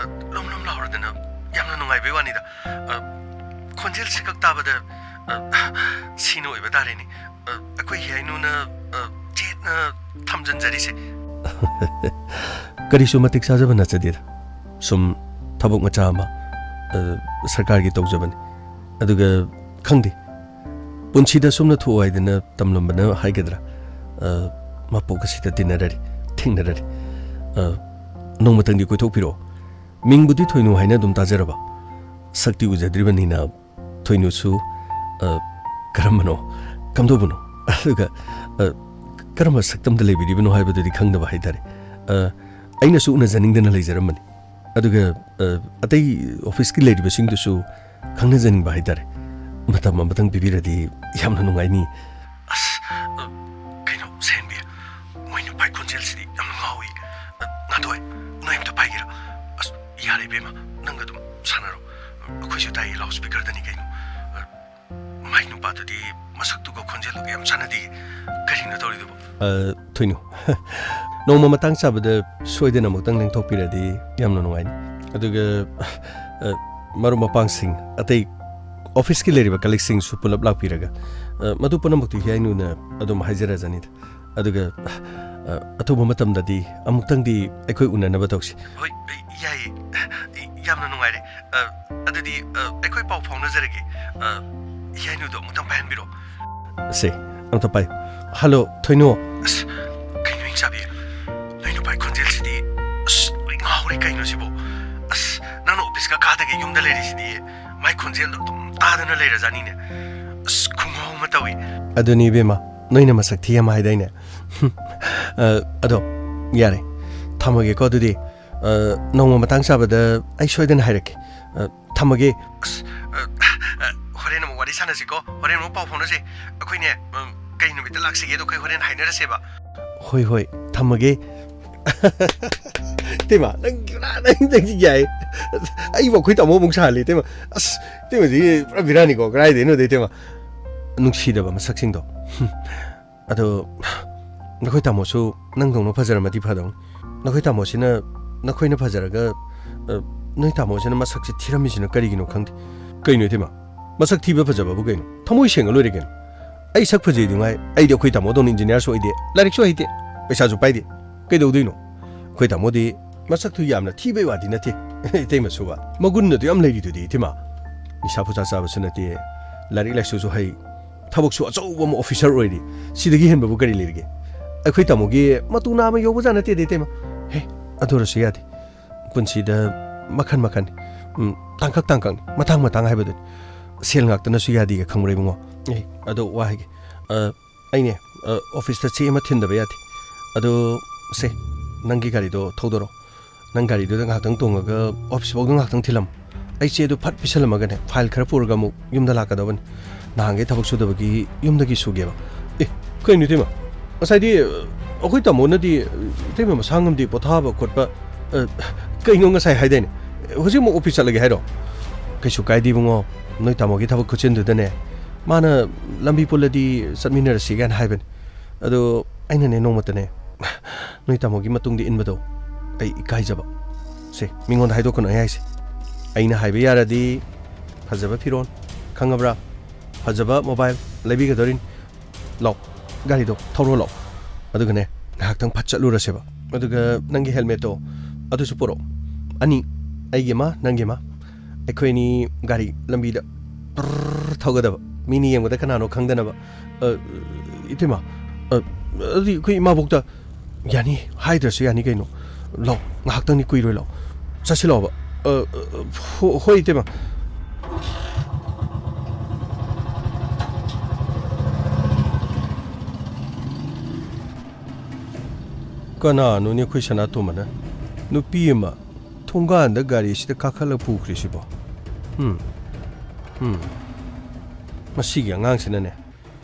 ꯑ, ꯂꯨꯝ ꯂꯨꯝ ꯂꯥꯎꯔꯗꯅ ꯌꯥꯝꯅ ꯅꯨꯡꯉꯥꯏꯕꯩ ꯋꯥꯅꯤꯗ꯫ ꯑ, ꯈꯣꯟꯖꯦꯜꯁꯤ ꯈꯛ ꯇꯥꯕꯗ, ꯑ, ꯁꯤꯅ ꯑꯣꯏꯕ ꯇꯥꯔꯦꯅꯦ꯫ ꯑ, ꯑꯩꯈꯣꯏ ꯍꯤꯌꯥꯏꯅꯨꯅ, ꯑ, ꯆꯦꯠꯅ ꯊꯝꯖꯤꯟꯖꯔꯤꯁꯦ꯫ ꯀꯔꯤꯁꯨ ꯃꯇꯤꯛ ꯆꯥꯖꯕ ꯅꯠꯆꯗꯦꯗ꯫ ꯁꯨꯝ ꯊꯕꯛ ꯃꯆꯥ ꯑꯃ, ꯑ, ꯁꯔꯀꯥꯔꯒꯤ ꯇꯧꯖꯕꯅꯤ꯫ ꯑꯗꯨꯒ ꯈꯪꯗꯦ, ꯄꯨꯟꯁꯤꯗ ꯁꯨꯝꯅ ꯊꯣꯛꯑꯣ ꯍꯥꯏꯗꯅ ꯇꯝꯂꯝꯕꯅ ꯍꯥꯏꯒꯗ꯭ꯔꯥ, ꯑ, ꯃꯄꯣꯛ ꯑꯁꯤꯗ ꯇꯤꯟꯅꯔꯔꯤ, ꯊꯦꯡꯅꯔꯔꯤ꯫ ꯑ, ꯅꯣꯡꯃꯇꯪꯗꯤ ꯀꯣꯏꯊꯣꯛꯄꯤꯔꯛꯑꯣ꯫ ꯃꯤꯡꯕꯨꯗꯤ ꯊꯣꯏꯅꯨ ꯍꯥꯏꯅ ꯑꯗꯨꯝ ꯇꯥꯖꯔꯕ, ꯁꯛꯇꯤ ꯎꯖꯗ꯭ꯔꯤꯕꯅꯤꯅ ꯊꯣꯏꯅꯨꯁꯨ, ꯑ, ꯀꯔꯝꯕꯅꯣ, ꯀꯝꯗꯧꯕꯅꯣ, ꯑꯗꯨꯒ, ꯑ, ꯀꯔꯝꯕ ꯁꯛꯇꯝꯗ ꯂꯩꯕꯤꯔꯤꯕꯅꯣ ꯍꯥꯏꯕꯗꯨꯗꯤ ꯈꯪꯗꯕ ꯍꯥꯏꯇꯥꯔꯦ꯫ ꯑ, ꯑꯩꯅꯁꯨ ꯎꯅꯖꯅꯤꯡꯗꯅ ꯂꯩꯖꯔꯝꯕꯅꯤ꯫ ꯑꯗꯨꯒ, ꯑ, ꯑꯇꯩ ꯑꯣꯐꯤꯁꯀꯤ ꯂꯩꯔꯤꯕꯁꯤꯡꯗꯨꯁꯨ ꯈꯪꯅꯖꯅꯤꯡꯕ ꯍꯥꯏꯇꯥꯔꯦ꯫ ꯃꯇꯝ ꯑꯃꯇꯪ ꯄꯤꯕꯤꯔꯗꯤ ꯌꯥꯝꯅ ꯅꯨꯡꯉꯥꯏꯅꯤ꯫ ꯑꯁ, ꯑ, ꯀꯩꯅꯣ, ꯁꯦꯟꯕꯤ, ꯃꯣꯏ ꯅꯨꯄꯥꯒꯤ ꯈꯣꯟꯖꯦꯜꯁꯤꯗꯤ ꯌꯥꯝꯅ ꯉꯥꯎꯏ꯫ ꯑ, ꯉꯥꯟꯊꯣꯏ, ꯅꯣꯏ ꯑꯝꯇ ꯄꯥꯏꯒꯦꯔꯥ? ꯑꯁ, ꯌꯥꯔꯦ ꯏꯕꯦꯝꯃ, ꯅꯪ ꯑꯗꯨꯝ ꯁꯥꯟꯅꯔꯣ꯫ ꯑꯩꯈꯣꯏꯁꯨ ꯇꯥꯏꯌꯦ, ꯂꯥꯎꯠ ꯁ꯭ꯄꯤꯀꯔꯗꯅꯤ ꯀꯩꯅꯣ꯫ ꯑ, ꯃꯥꯏ ꯅꯨꯄꯥꯗꯨꯗꯤ ꯃꯁꯛꯇꯨꯒ ꯈꯣꯟꯖꯦꯜꯗꯨꯒ ꯌꯥꯝ ꯆꯥꯟꯅꯗꯦ꯫ ꯀꯔꯤꯅꯣ ꯇꯧꯔꯤꯗꯨꯕꯣ? ꯑ, ꯊꯣꯏꯅꯨ, ꯅꯣꯡꯃ ꯃꯇꯥꯡ ꯆꯥꯕꯗ ꯁꯣꯏꯗꯅ ꯑꯃꯨꯛꯇꯪ ꯂꯦꯡꯊꯣꯛꯄꯤꯔꯗꯤ ꯌꯥꯝꯅ ꯅꯨꯡꯉꯥꯏꯅꯤ꯫ ꯑꯗꯨꯒ, ꯑ, ꯃꯔꯨꯞ ꯃꯄꯥꯡꯁꯤꯡ, ꯑꯇꯩ ꯑꯣꯐꯤꯁꯀꯤ ꯂꯩꯔꯤꯕ ꯀꯂꯤꯛꯁꯤꯡꯁꯨ ꯄꯨꯂꯞ ꯂꯥꯛꯄꯤꯔꯒ, ꯑ, ꯃꯗꯨ ꯄꯨꯝꯅꯃꯛꯇꯨ ꯍꯤꯌꯥꯏꯅꯨꯅ ꯑꯗꯨꯝ ꯍꯥꯏꯖꯔꯖꯅꯤꯗ꯫ ꯑꯗꯨꯒ, ꯑ, ꯑꯊꯨꯕ ꯃꯇꯝꯗꯗꯤ ꯑꯃꯨꯛꯇꯪꯗꯤ ꯑꯩꯈꯣꯏ ꯎꯅꯅꯕ ꯇꯧꯁꯤ꯫ ꯍꯣꯏ, ꯌꯥꯏꯌꯦ꯫ ꯌꯥꯝꯅ ꯅꯨꯡꯉꯥꯏꯔꯦ꯫ ꯑ, ꯑꯗꯨꯗꯤ, ꯑ, ꯑꯩꯈꯣꯏ ꯄꯥꯎ ꯐꯥꯎꯅꯖꯔꯒꯦ꯫ ꯑ, ꯍꯤꯌꯥꯏꯅꯨꯗꯣ ꯑꯃꯨꯛꯇꯪ ꯄꯥꯏꯍꯟꯕꯤꯔꯣ꯫ ꯁꯦ, ꯑꯝꯇ ꯄꯥꯏꯌꯨ꯫ ꯍꯜꯂꯣ, ꯊꯣꯏꯅꯨ꯫ ꯑꯁ, ꯀꯩꯅꯣ, ꯏꯟꯆꯥꯕꯤ? ꯅꯣꯏ ꯅꯨꯄꯥꯒꯤ ꯈꯣꯟꯖꯦꯜꯁꯤꯗꯤ, ꯑꯁ, ꯂꯣꯏ ꯉꯥꯎꯔꯦ ꯀꯩꯅꯣ ꯁꯤꯕꯣ? ꯑꯁ, ꯅꯪꯅ ꯑꯣꯐꯤꯁꯀ ꯀꯥꯗꯒꯩ ꯌꯨꯝꯗ ꯂꯩꯔꯤꯁꯤꯗꯤ ꯃꯥꯏ ꯈꯣꯟꯖꯦꯜꯗꯣ ꯑꯗꯨꯝ ꯇꯥꯗꯅ ꯂꯩꯔꯖꯥꯠꯅꯤꯅꯦ꯫ ꯑꯁ, ꯈꯨꯉꯥꯎ ꯑꯃ ꯇꯧꯏ꯫ ꯑꯗꯨꯅꯤ ꯏꯕꯦꯝꯃ, ꯅꯣꯏꯅ ꯃꯁꯛ ꯊꯤ ꯑꯃ ꯍꯥꯏꯗꯥꯏꯅꯦ꯫ ꯑ, ꯑꯗꯣ, ꯌꯥꯔꯦ, ꯊꯝꯃꯒꯦꯀꯣ ꯑꯗꯨꯗꯤ꯫ ꯑ, ꯅꯣꯡꯃ ꯃꯇꯥꯡ ꯆꯥꯕꯗ ꯑꯩ ꯁꯣꯏꯗꯅ ꯍꯥꯏꯔꯛꯀꯦ꯫ ꯑ, ꯊꯝꯃꯒꯦ꯫ ꯑꯁ, ꯑ, ꯑ, ꯍꯣꯔꯦꯟ ꯑꯃꯨꯛ ꯋꯥꯔꯤ ꯁꯥꯟꯅꯁꯤꯀꯣ꯫ ꯍꯣꯔꯦꯟ ꯑꯃꯨꯛ ꯄꯥꯎ ꯐꯥꯎꯅꯁꯦ꯫ ꯑꯩꯈꯣꯏꯅꯦ, ꯎꯝ, ꯀꯩ ꯅꯨꯃꯤꯠꯇ ꯂꯥꯛꯁꯤꯒꯦꯗꯣ ꯑꯩꯈꯣꯏ ꯍꯣꯔꯦꯟ ꯍꯥꯏꯅꯔꯁꯦꯕ꯫ ꯍꯣꯏ, ꯍꯣꯏ, ꯊꯝꯃꯒꯦ꯫ ꯏꯇꯩꯃ, ꯅꯪ ꯄꯨꯔꯥ, ꯅꯪ, ꯅꯪ ꯌꯥꯏ꯫ ꯑꯩꯕꯨ ꯑꯩꯈꯣꯏ ꯇꯥꯃꯣ ꯑꯃꯨꯛ ꯁꯥꯍꯜꯂꯤ, ꯏꯇꯩꯃ꯫ ꯑꯁ, ꯏꯇꯩꯃꯗꯤ ꯄꯨꯔꯥ ꯕꯤꯔꯥꯅꯤꯀꯣ, ꯀꯗꯥꯏꯗꯩꯅꯣꯗ, ꯏꯇꯩꯃ꯫ ꯅꯨꯡꯁꯤꯗꯕ ꯃꯁꯛꯁꯤꯡꯗꯣ꯫ ꯑꯗꯣ ꯅꯈꯣꯏ ꯇꯥꯃꯣꯁꯨ ꯅꯪꯗꯧꯅ ꯐꯖꯔꯝꯃꯗꯤ ꯐꯗꯧꯅꯤ꯫ ꯅꯈꯣꯏ ꯇꯥꯃꯣꯁꯤꯅ, ꯅꯈꯣꯏꯅ ꯐꯖꯔꯒ, ꯑ, ꯅꯣꯏ ꯇꯥꯃꯣꯁꯤꯅ ꯃꯁꯛꯁꯦ ꯊꯤꯔꯝꯃꯤꯁꯤꯅ ꯀꯔꯤꯒꯤꯅꯣ ꯈꯪꯗꯦ꯫ ꯀꯩꯅꯣ, ꯏꯇꯩꯃ? ꯃꯁꯛ ꯊꯤꯕ ꯐꯖꯕꯕꯨ ꯀꯩꯅꯣ? ꯊꯃꯣꯏ ꯁꯦꯡꯉ ꯂꯣꯏꯔꯦ ꯀꯩꯅꯣ꯫ ꯑꯩ ꯁꯛ ꯐꯖꯩꯗꯤ ꯉꯥꯏ, ꯑꯩꯗꯤ ꯑꯩꯈꯣꯏ ꯇꯥꯃꯣꯗꯧꯅ ꯏꯟꯖꯤꯅꯤꯌꯥꯔꯁꯨ ꯑꯣꯏꯗꯦ, ꯂꯥꯏꯔꯤꯛꯁꯨ ꯍꯩꯇꯦ, ꯄꯩꯁꯥꯁꯨ ꯄꯥꯏꯗꯦ꯫ ꯀꯩꯗꯧꯗꯣꯏꯅꯣ? ꯑꯩꯈꯣꯏ ꯇꯥꯃꯣꯗꯤ ꯃꯁꯛꯇꯨ ꯌꯥꯝꯅ ꯊꯤꯕꯩ ꯋꯥꯗꯤ ꯅꯠꯇꯦ, ꯏꯇꯩꯃꯁꯨꯕ꯫ ꯃꯒꯨꯟ ꯑꯗꯨ ꯌꯥꯝ ꯂꯩꯔꯤꯗꯨꯗꯤ, ꯏꯇꯩꯃ꯫ ꯅꯤꯁꯥ ꯄꯨꯁꯥ ꯆꯥꯕꯁꯨ ꯅꯠꯇꯦ, ꯂꯥꯏꯔꯤꯛ ꯂꯥꯏꯁꯨꯁꯨ ꯍꯩ, ꯊꯕꯛꯁꯨ ꯑꯆꯧꯕ ꯑꯃ ꯑꯣꯐꯤꯁꯔ ꯑꯣꯏꯔꯤ꯫ ꯁꯤꯗꯒꯤ ꯍꯦꯟꯕꯕꯨ ꯀꯔꯤ ꯂꯩꯔꯤꯒꯦ? ꯑꯩꯈꯣꯏ ꯇꯥꯃꯣꯒꯤ ꯃꯇꯨ ꯅꯥꯝꯃ ꯌꯧꯕꯖꯥꯠ ꯅꯠꯇꯦꯗ, ꯏꯇꯩꯃ꯫ ꯍꯦ, ꯑꯗꯨ ꯑꯣꯏꯔꯁꯨ ꯌꯥꯗꯦ꯫ ꯄꯨꯟꯁꯤꯗ ꯃꯈꯟ ꯃꯈꯟ, ꯎꯝ, ꯇꯥꯡꯀꯛ ꯇꯥꯡꯀꯛꯅꯤ, ꯃꯇꯥꯡ ꯃꯇꯥꯡ ꯍꯥꯏꯕꯗꯨꯅꯤ꯫ ꯁꯦꯜ ꯉꯥꯛꯇꯅꯁꯨ ꯌꯥꯗꯦꯒ ꯈꯪꯕ꯭ꯔꯥ, ꯏꯕꯨꯡꯉꯣ? ꯑꯦ, ꯑꯗꯣ ꯋꯥ ꯍꯥꯏꯒꯦ꯫ ꯑ, ꯑꯩꯅꯦ, ꯑ, ꯑꯣꯐꯤꯁꯇ ꯆꯦ ꯑꯃ ꯊꯤꯟꯗꯕ ꯌꯥꯗꯦ꯫ ꯑꯗꯣ, ꯁꯦ, ꯅꯪꯒꯤ ꯒꯥꯔꯤꯗꯣ ꯊꯧꯗꯣꯔꯛꯑꯣ꯫ ꯅꯪ ꯒꯥꯔꯤꯗꯨꯗ ꯉꯥꯏꯍꯥꯛꯇꯪ ꯇꯣꯡꯉꯒ ꯑꯣꯐꯤꯁ ꯐꯥꯎꯗ ꯉꯥꯏꯍꯥꯛꯇꯪ ꯊꯤꯜꯂꯝꯃꯣ꯫ ꯑꯩ ꯆꯦꯗꯨ ꯐꯠ ꯄꯤꯁꯜꯂꯝꯃꯒꯅꯦ, ꯐꯥꯏꯜ ꯈꯔ ꯄꯨꯔꯒ ꯑꯃꯨꯛ ꯌꯨꯝꯗ ꯂꯥꯛꯀꯗꯕꯅꯤ꯫ ꯅꯍꯥꯟꯈꯩ ꯊꯕꯛ ꯁꯨꯗꯕꯒꯤ ꯌꯨꯝꯗꯒꯤ ꯁꯨꯒꯦꯕ꯫ ꯑꯦ, ꯀꯩꯅꯣ ꯏꯇꯩꯃ? ꯉꯁꯥꯏꯗꯤ, ꯑ, ꯑꯩꯈꯣꯏ ꯇꯥꯃꯣꯅꯗꯤ, ꯑ, ꯏꯇꯩꯃ ꯃꯁꯥ ꯉꯝꯗꯦ, ꯄꯣꯊꯥꯕ ꯈꯣꯠꯄ, ꯑ, ꯀꯩꯅꯣ ꯉꯁꯥꯏ ꯍꯥꯏꯗꯥꯏꯅꯦ? ꯍꯧꯖꯤꯛ ꯑꯃꯨꯛ ꯑꯣꯐꯤꯁ ꯆꯠꯂꯒꯦ ꯍꯥꯏꯔꯣ? ꯀꯩꯁꯨ ꯀꯥꯏꯗꯦ ꯏꯕꯨꯡꯉꯣ, ꯅꯣꯏ ꯇꯥꯃꯣꯒꯤ ꯊꯕꯛ ꯈꯨꯠꯆꯤꯟꯗꯨꯗꯅꯦ꯫ ꯃꯥꯅ ꯂꯝꯕꯤ ꯄꯨꯜꯂꯗꯤ ꯆꯠꯃꯤꯟꯅꯔꯁꯤ ꯀꯥꯏꯅ ꯍꯥꯏꯕꯅꯦ꯫ ꯑꯗꯣ ꯑꯩꯅꯅꯦ ꯅꯣꯡꯃꯇꯅꯦ, ꯅꯣꯏ ꯇꯥꯃꯣꯒꯤ ꯃꯇꯨꯡꯗ ꯏꯟꯕꯗꯣ ꯑꯩ ꯏꯀꯥꯏꯖꯕ꯫ ꯁꯦ, ꯃꯤꯉꯣꯟꯗ ꯍꯥꯏꯗꯣꯛꯀꯅꯨ ꯑꯩ ꯍꯥꯏꯁꯦ꯫ ꯑꯩꯅ ꯍꯥꯏꯕ ꯌꯥꯔꯗꯤ ꯐꯖꯕ ꯐꯤꯔꯣꯜ, ꯈꯪꯉꯕ꯭ꯔꯥ? ꯐꯖꯕ ꯃꯣꯕꯥꯏꯜ ꯂꯩꯕꯤꯒꯗꯧꯔꯤꯅꯤ꯫ ꯂꯥꯛꯑꯣ, ꯒꯥꯔꯤꯗꯣ ꯊꯧꯔꯣ ꯂꯥꯛꯑꯣ꯫ ꯑꯗꯨꯒꯅꯦ, ꯉꯥꯏꯍꯥꯛꯇꯪ ꯐꯠ ꯆꯠꯂꯨꯔꯁꯦꯕ꯫ ꯑꯗꯨꯒ ꯅꯪꯒꯤ ꯍꯦꯜꯃꯦꯠꯇꯣ ꯑꯗꯨꯁꯨ ꯄꯨꯔꯛꯑꯣ꯫ ꯑꯅꯤ, ꯑꯩꯒꯤ ꯑꯃ, ꯅꯪꯒꯤ ꯑꯃ꯫ ꯑꯩꯈꯣꯏ ꯑꯅꯤ ꯒꯥꯔꯤ ꯂꯝꯕꯤꯗ ꯄ꯭ꯔꯔꯔ ꯊꯧꯒꯗꯕ꯫ ꯃꯤꯅ ꯌꯦꯡꯕꯗ ꯀꯅꯥꯅꯣ ꯈꯪꯗꯅꯕ꯫ ꯑ, ꯏꯇꯩꯃ, ꯑ, ꯑꯗꯨꯗꯤ ꯑꯩꯈꯣꯏ ꯏꯃꯥꯕꯣꯛꯇ ꯌꯥꯅꯤ, ꯍꯥꯏꯗ꯭ꯔꯁꯨ ꯌꯥꯅꯤ ꯀꯩꯅꯣ꯫ ꯂꯥꯛꯑꯣ, ꯉꯥꯏꯍꯥꯛꯇꯪꯗꯤ ꯀꯨꯏꯔꯣꯏ, ꯂꯥꯛꯑꯣ꯫ ꯆꯠꯁꯤ ꯂꯥꯛꯑꯣꯕ꯫ ꯑ, ꯑ, ꯍꯣ-, ꯍꯣꯏ, ꯏꯇꯩꯃ꯫ ꯀꯅꯥꯅꯣꯅꯦ ꯑꯩꯈꯣꯏ ꯁꯅꯥꯇꯣꯝꯕꯅ ꯅꯨꯄꯤ ꯑꯃ ꯊꯣꯡꯒꯥꯟꯗ ꯒꯥꯔꯤꯁꯤꯗ ꯀꯥꯈꯠꯂ ꯄꯨꯈ꯭ꯔꯤꯁꯤꯕꯣ? ꯎꯝ, ꯎꯝ꯫ ꯃꯁꯤꯒꯤ ꯑꯉꯥꯡꯁꯤꯅꯅꯦ,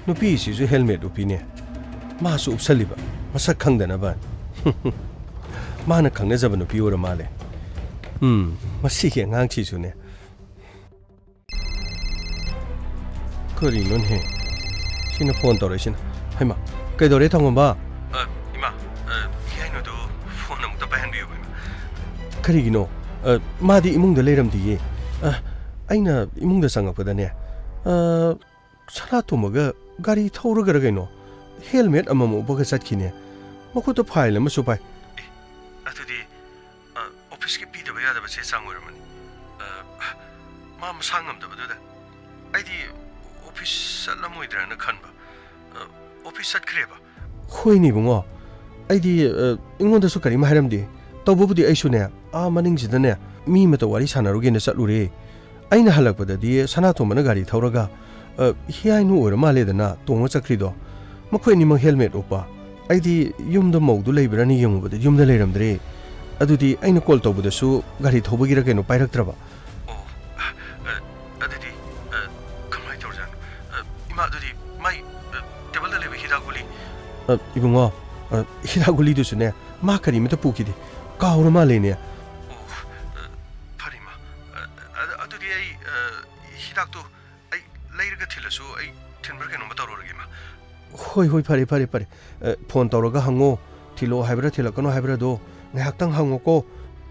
ꯅꯨꯄꯤꯁꯤꯁꯨ helmet ꯎꯞꯄꯤꯅꯦ꯫ ꯃꯥꯁꯨ ꯎꯞꯁꯜꯂꯤꯕ, ꯃꯁꯛ ꯈꯪꯗꯅꯕ꯫ ꯃꯥꯅ ꯈꯪꯅꯖꯕ ꯅꯨꯄꯤ ꯑꯣꯏꯔ ꯃꯥꯜꯂꯦ꯫ ꯎꯝ, ꯃꯁꯤꯒꯤ ꯑꯉꯥꯡꯁꯤꯁꯨꯅꯦ꯫ ꯀꯔꯤꯅꯣꯅꯦꯍꯦ? ꯁꯤꯅ phone ꯇꯧꯔꯛꯏꯁꯤꯅ꯫ ꯍꯩꯃꯥ, ꯀꯩꯗꯧꯔꯦ ꯊꯧꯉꯝꯕ? ꯑ, ꯏꯃꯥ, ꯑ, ꯏꯌꯥꯏꯅꯨꯗꯨ phone ꯑꯃꯨꯛꯇ ꯄꯥꯏꯍꯟꯕꯤꯌꯨ, ꯏꯃꯥ꯫ ꯀꯔꯤꯒꯤꯅꯣ? ꯑ, ꯃꯥꯗꯤ ꯏꯃꯨꯡꯗ ꯂꯩꯔꯝꯗꯤꯌꯦ꯫ ꯑ, ꯑꯩꯅ ꯏꯃꯨꯡꯗ ꯆꯪꯉꯛꯄꯗꯅꯦ, ꯑ, ꯁꯅꯥꯇꯣꯝꯕꯒ ꯒꯥꯔꯤ ꯊꯧꯔꯒꯔ ꯀꯩꯅꯣ, helmet ꯑꯃꯃꯝ ꯎꯞꯄꯒ ꯆꯠꯈꯤꯅꯦ꯫ ꯃꯈꯨꯠꯇ file ꯑꯃꯁꯨ ꯄꯥꯏ꯫ ꯑꯦ, ꯑꯗꯨꯗꯤ, ꯑ, officeꯀꯤ ꯄꯤꯗꯕ ꯌꯥꯗꯕ ꯆꯦ ꯆꯥꯡ ꯑꯣꯏꯔꯝꯃꯅꯤ꯫ ꯑ, ꯃꯥ ꯃꯁꯥ ꯉꯝꯗꯕꯗꯨꯗ꯫ ꯑꯩꯗꯤ office ꯆꯠꯂꯝꯃꯣꯏꯗ꯭ꯔꯥꯅ ꯈꯟꯕ꯫ ꯑ, office ꯆꯠꯈ꯭ꯔꯦꯕ꯫ ꯍꯣꯏꯅꯦ ꯏꯕꯨꯡꯉꯣ, ꯑꯩꯗꯤ, ꯑ, ꯑꯩꯉꯣꯟꯗꯁꯨ ꯀꯔꯤꯝ ꯍꯥꯏꯔꯝꯗꯦ꯫ ꯇꯧꯕꯕꯨꯗꯤ ꯑꯩꯁꯨꯅꯦ, ꯑꯥ ꯃꯅꯤꯡꯁꯤꯗꯅꯦ, ꯃꯤ ꯑꯃꯇ ꯋꯥꯔꯤ ꯁꯥꯟꯅꯔꯨꯒꯦꯅ ꯆꯠꯂꯨꯔꯦ꯫ ꯑꯩꯅ ꯍꯜꯂꯛꯄꯗꯗꯤ ꯁꯅꯥꯇꯣꯝꯕꯅ ꯒꯥꯔꯤ ꯊꯧꯔꯒ, ꯑ, ꯍꯤꯌꯥꯏꯅꯨ ꯑꯣꯏꯔ ꯃꯥꯜꯂꯦꯗꯅ ꯇꯣꯡꯉ ꯆꯠꯈ꯭ꯔꯤꯗꯣ꯫ ꯃꯈꯣꯏ ꯑꯅꯤꯃꯛ helmet ꯎꯞꯄ꯫ ꯑꯩꯗꯤ ꯌꯨꯝꯗ ꯃꯧꯗꯨ ꯂꯩꯕ꯭ꯔꯥꯅ ꯌꯦꯡꯉꯨꯕꯗ ꯌꯨꯝꯗ ꯂꯩꯔꯝꯗ꯭ꯔꯦ꯫ ꯑꯗꯨꯗꯤ ꯑꯩꯅ call ꯇꯧꯕꯗꯁꯨ ꯒꯥꯔꯤ ꯊꯧꯕꯒꯤꯔ ꯀꯩꯅꯣ ꯄꯥꯏꯔꯛꯇ꯭ꯔꯕ꯫ ꯑꯣ, ꯑ, ꯑꯗꯨꯗꯤ, ꯑ, ꯀꯃꯥꯏꯅ ꯇꯧꯔꯖꯥꯠꯅꯣ? ꯑ, ꯏꯃꯥ, ꯑꯗꯨꯗꯤ ꯃꯥꯏ, ꯑ, tableꯗ ꯂꯩꯕ ꯍꯤꯗꯥꯛ ꯒꯨꯂꯤ? ꯑ, ꯏꯕꯨꯡꯉꯣ, ꯑ, ꯍꯤꯗꯥꯛ ꯒꯨꯂꯤꯗꯨꯁꯨꯅꯦ, ꯃꯥ ꯀꯔꯤꯃꯇ ꯄꯨꯈꯤꯗꯦ꯫ ꯀꯥꯎꯔ ꯃꯥꯜꯂꯦꯅꯦ꯫ ꯑꯣ, ꯑ, ꯐꯔꯦ, ꯏꯃꯥ꯫ ꯑ, ꯑ, ꯑꯗꯨꯗꯤ ꯑꯩ, ꯑ, ꯍꯤꯗꯥꯛꯇꯨ ꯑꯩ ꯂꯩꯔꯒ ꯊꯤꯜꯂꯁꯨ ꯑꯩ ꯊꯤꯟꯕ꯭ꯔꯥ ꯀꯩꯅꯣꯝꯃ ꯇꯧꯔꯨꯔꯒꯦ, ꯏꯃꯥ꯫ ꯍꯣꯏ, ꯍꯣꯏ, ꯐꯔꯦ, ꯐꯔꯦ, ꯐꯔꯦ꯫ ꯑ, phone ꯇꯧꯔꯒ ꯍꯪꯉꯣ꯫ ꯊꯤꯜꯂꯣ ꯍꯥꯏꯕ꯭ꯔꯥ, ꯊꯤꯜꯂꯛꯀꯅꯣ ꯍꯥꯏꯕ꯭ꯔꯥꯗꯣ ꯉꯥꯏꯍꯥꯛꯇꯪ ꯍꯪꯉꯣꯀꯣ꯫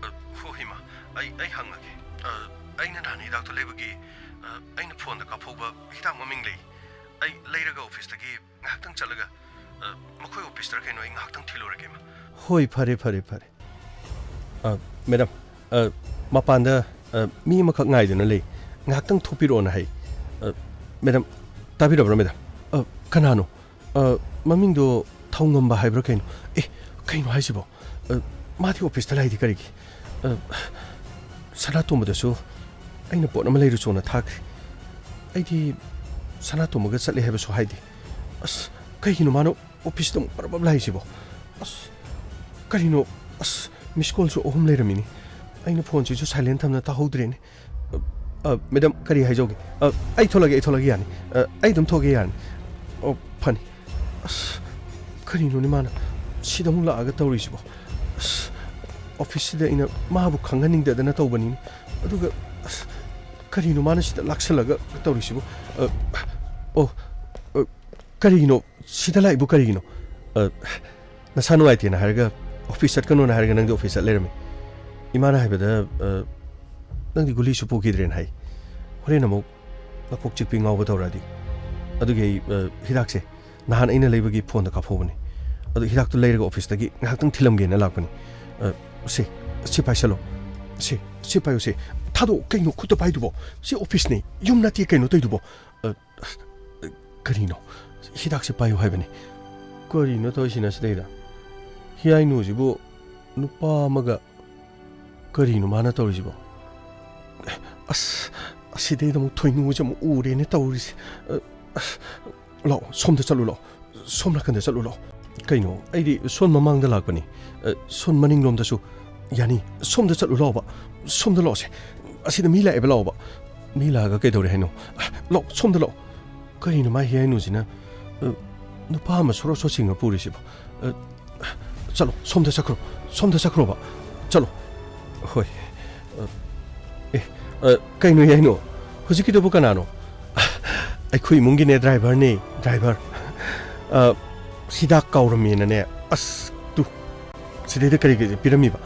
ꯑ, ꯍꯣꯏ, ꯏꯃꯥ꯫ ꯑꯩ, ꯑꯩ ꯍꯪꯉꯒꯦ꯫ ꯑ, ꯑꯩꯅ ꯅꯍꯥꯟ ꯍꯤꯗꯥꯛꯇꯣ ꯂꯩꯕꯒꯤ, ꯑ, ꯑꯩꯅ phoneꯗ ꯀꯥꯞꯍꯧꯕ ꯍꯤꯗꯥꯛ ꯃꯃꯤꯡ ꯂꯩ꯫ ꯑꯩ ꯂꯩꯔꯒ officeꯇꯒꯤ ꯉꯥꯏꯍꯥꯛꯇꯪ ꯆꯠꯂꯒ, ꯑ, ꯃꯈꯣꯏ officeꯇꯔ ꯀꯩꯅꯣ ꯑꯩ ꯉꯥꯏꯍꯥꯛꯇꯪ ꯊꯤꯜꯂꯨꯔꯒꯦ, ꯏꯃꯥ꯫ ꯍꯣꯏ, ꯐꯔꯦ, ꯐꯔꯦ, ꯐꯔꯦ꯫ ꯑ, madam, ꯑ, ꯃꯄꯥꯟꯗ, ꯑ, ꯃꯤ ꯑꯃꯈꯛ ꯉꯥꯏꯗꯨꯅ ꯂꯩ꯫ ꯉꯥꯏꯍꯥꯛꯇꯪ ꯊꯣꯛꯄꯤꯔꯛꯑꯣꯅ ꯍꯥꯏ꯫ ꯑ, madam, ꯇꯥꯕꯤꯔꯕ꯭ꯔꯥ, madam? ꯑ, ꯀꯅꯥꯅꯣ? ꯑ, ꯃꯃꯤꯡꯗꯣ ꯊꯧꯉꯝꯕ ꯍꯥꯏꯕ꯭ꯔꯥ ꯀꯩꯅꯣ? ꯑꯦ, ꯀꯩꯅꯣ ꯍꯥꯏꯁꯤꯕꯣ? ꯑ, ꯃꯥꯗꯤ officeꯇ ꯂꯥꯛꯏꯗꯤ ꯀꯔꯤꯒꯤ? ꯑ, ꯁꯅꯥꯇꯣꯝꯕꯗꯁꯨ ꯑꯩꯅ ꯄꯣꯠ ꯑꯃ ꯂꯩꯔꯨꯆꯣꯅ ꯊꯥꯈ꯭ꯔꯦ꯫ ꯑꯩꯗꯤ ꯁꯅꯥꯇꯣꯝꯕꯒ ꯆꯠꯂꯦ ꯍꯥꯏꯕꯁꯨ ꯍꯥꯏꯗꯦ꯫ ꯑꯁ, ꯀꯩꯒꯤꯅꯣ ꯃꯥꯅ officeꯇ ꯑꯃꯨꯛ ꯄꯔꯞ ꯄꯔꯞ ꯂꯥꯛꯏꯁꯤꯕꯣ? ꯑꯁ, ꯀꯔꯤꯅꯣ? ꯑꯁ, missed callꯁꯨ ꯑꯍꯨꯝ ꯂꯩꯔꯝꯃꯤꯅꯤ꯫ ꯑꯩꯅ phoneꯁꯤꯁꯨ silent ꯊꯝꯅ ꯇꯥꯍꯧꯗ꯭ꯔꯦꯅꯦ꯫ ꯑ, ꯑ, ꯃꯦꯗꯥꯝ, ꯀꯔꯤ ꯍꯥꯏꯖꯧꯒꯦ? ꯑ, ꯑꯩ ꯊꯣꯛꯂꯒꯦ, ꯑꯩ ꯊꯣꯛꯂꯒꯦ, ꯌꯥꯅꯤ꯫ ꯑ, ꯑꯩ ꯑꯗꯨꯝ ꯊꯣꯛꯑꯒꯦ, ꯌꯥꯅꯤ꯫ ꯑꯣ, ꯐꯅꯤ꯫ ꯑꯁ, ꯀꯔꯤꯅꯣꯅꯦ ꯃꯥꯅ ꯁꯤꯗ ꯑꯃꯨꯛ ꯂꯥꯛꯑꯒ ꯇꯧꯔꯤꯁꯤꯕꯣ? ꯑꯁ, ꯑꯣꯐꯤꯁꯁꯤꯗ ꯑꯩꯅ ꯃꯥꯕꯨ ꯈꯪꯍꯟꯅꯤꯡꯗꯗꯅ ꯇꯧꯕꯅꯤꯅꯦ꯫ ꯑꯗꯨꯒ, ꯑꯁ, ꯀꯔꯤꯅꯣ ꯃꯥꯅ ꯁꯤꯗ ꯂꯥꯛꯁꯜꯂꯒ ꯇꯧꯔꯤꯁꯤꯕꯣ? ꯑ, ꯑꯣ, ꯑ, ꯀꯔꯤꯒꯤꯅꯣ? ꯁꯤꯗ ꯂꯥꯛꯏꯕꯨ ꯀꯔꯤꯒꯤꯅꯣ? ꯑ, ꯅꯁꯥ ꯅꯨꯡꯉꯥꯏꯇꯦꯅ ꯍꯥꯏꯔꯒ, ꯑꯣꯐꯤꯁ ꯆꯠꯀꯅꯣꯅ ꯍꯥꯏꯔꯒ ꯅꯪꯗꯤ ꯑꯣꯐꯤꯁ ꯆꯠ ꯂꯩꯔꯝꯃꯤ꯫ ꯏꯃꯥꯅ ꯍꯥꯏꯕꯗ, ꯑ, ꯅꯪꯗꯤ ꯒꯨꯂꯤꯁꯨ ꯄꯨꯈꯤꯗ꯭ꯔꯦꯅ ꯍꯥꯏ꯫ ꯍꯣꯔꯦꯟ ꯑꯃꯨꯛ ꯅꯀꯣꯛ ꯆꯤꯛꯄꯤ ꯉꯥꯎꯕ ꯇꯧꯔꯛꯑꯗꯤ? ꯑꯗꯨꯒꯤ ꯑꯩ, ꯑ, ꯍꯤꯗꯥꯛꯁꯦ ꯅꯍꯥꯟ ꯑꯩꯅ ꯂꯩꯕꯒꯤ ꯐꯣꯟꯗ ꯀꯥꯞꯍꯧꯕꯅꯤ꯫ ꯑꯗꯨ ꯍꯤꯗꯥꯛꯇꯨ ꯂꯩꯔꯒ ꯑꯣꯐꯤꯁꯇꯒꯤ ꯉꯥꯏꯍꯥꯛꯇꯪ ꯊꯤꯜꯂꯝꯒꯦꯅ ꯂꯥꯛꯄꯅꯤ꯫ ꯑ, ꯁꯦ, ꯁꯤ ꯄꯥꯏꯁꯜꯂꯣ꯫ ꯁꯦ, ꯁꯤ ꯄꯥꯏꯌꯨ ꯁꯦ꯫ ꯊꯥꯗꯣꯛꯑꯣ, ꯀꯩꯅꯣ ꯈꯨꯠꯇ ꯄꯥꯏꯗꯨꯕꯣ? ꯁꯤ ꯑꯣꯐꯤꯁꯅꯤ, ꯌꯨꯝ ꯅꯠꯇꯦ ꯀꯩꯅꯣ ꯇꯧꯗꯨꯕꯣ? ꯑ, ꯀꯔꯤꯅꯣ? ꯍꯤꯗꯥꯛꯁꯦ ꯄꯥꯏꯌꯨ ꯍꯥꯏꯕꯅꯤ꯫ ꯀꯔꯤꯅꯣ ꯇꯧꯔꯤꯁꯤꯅ ꯁꯤꯗꯩꯗ? ꯍꯤꯌꯥꯏꯅꯨꯁꯤꯕꯨ ꯅꯨꯄꯥ ꯑꯃꯒ ꯀꯔꯤꯅꯣ ꯃꯥꯅ ꯇꯧꯔꯤꯁꯤꯕꯣ? ꯑꯁ, ꯑꯁꯤꯗꯩꯗ ꯑꯃꯨꯛ ꯊꯣꯏꯅꯨꯁꯦ ꯑꯃꯨꯛ ꯎꯔꯦꯅꯦ ꯇꯧꯔꯤꯁꯦ꯫ ꯑ, ꯑꯁ, ꯂꯥꯛꯑꯣ, ꯁꯣꯝꯗ ꯆꯠꯂꯨ ꯂꯥꯛꯑꯣ꯫ ꯁꯣꯝ ꯅꯥꯀꯟꯗ ꯆꯠꯂꯨ ꯂꯥꯛꯑꯣ꯫ ꯀꯩꯅꯣ? ꯑꯩꯗꯤ ꯁꯣꯝ ꯃꯃꯥꯡꯗ ꯂꯥꯛꯄꯅꯤ꯫ ꯑ, ꯁꯣꯝ ꯃꯅꯤꯡꯂꯣꯝꯗꯁꯨ ꯌꯥꯅꯤ꯫ ꯁꯣꯝꯗ ꯆꯠꯂꯨ ꯂꯥꯛꯑꯣꯕ꯫ ꯁꯣꯝꯗ ꯂꯥꯛꯑꯣꯁꯦ꯫ ꯑꯁꯤꯗ ꯃꯤ ꯂꯥꯛꯑꯦꯕ, ꯂꯥꯛꯑꯣꯕ꯫ ꯃꯤ ꯂꯥꯛꯑꯒ ꯀꯩꯗꯧꯔꯦ ꯍꯥꯏꯅꯣ? ꯑ, ꯂꯥꯛꯑꯣ, ꯁꯣꯝꯗ ꯂꯥꯛꯑꯣ꯫ ꯀꯔꯤꯅꯣ ꯃꯥ ꯍꯤꯌꯥꯏꯅꯨꯁꯤꯅ? ꯑ, ꯅꯨꯄꯥ ꯑꯃ ꯁꯣꯔꯣ ꯁꯣꯠꯁꯤꯡꯅ ꯄꯨꯔꯤꯁꯤꯕꯣ? ꯑ, ꯆꯠꯂꯣ, ꯁꯣꯝꯗ ꯆꯠꯈ꯭ꯔꯣ, ꯁꯣꯝꯗ ꯆꯠꯈ꯭ꯔꯣꯕ, ꯆꯠꯂꯣ꯫ ꯍꯣꯏ꯫ ꯑ, ꯑꯦ, ꯑ, ꯀꯩꯅꯣ ꯍꯤꯌꯥꯏꯅꯨ? ꯍꯧꯖꯤꯛꯀꯤꯗꯨꯕꯨ ꯀꯅꯥꯅꯣ? ꯑꯩꯈꯣꯏ ꯏꯃꯨꯡꯒꯤꯅꯦ, ꯗ꯭ꯔꯥꯏꯚꯔꯅꯦ, ꯗ꯭ꯔꯥꯏꯚꯔ꯫ ꯑ, ꯍꯤꯗꯥꯛ ꯀꯥꯎꯔꯝꯃꯦꯅꯅꯦ꯫ ꯑꯁ, ꯇꯨ, ꯁꯤꯗꯩꯗ ꯀꯔꯤ ꯀꯔꯤ ꯄꯤꯔꯝꯃꯤꯕ?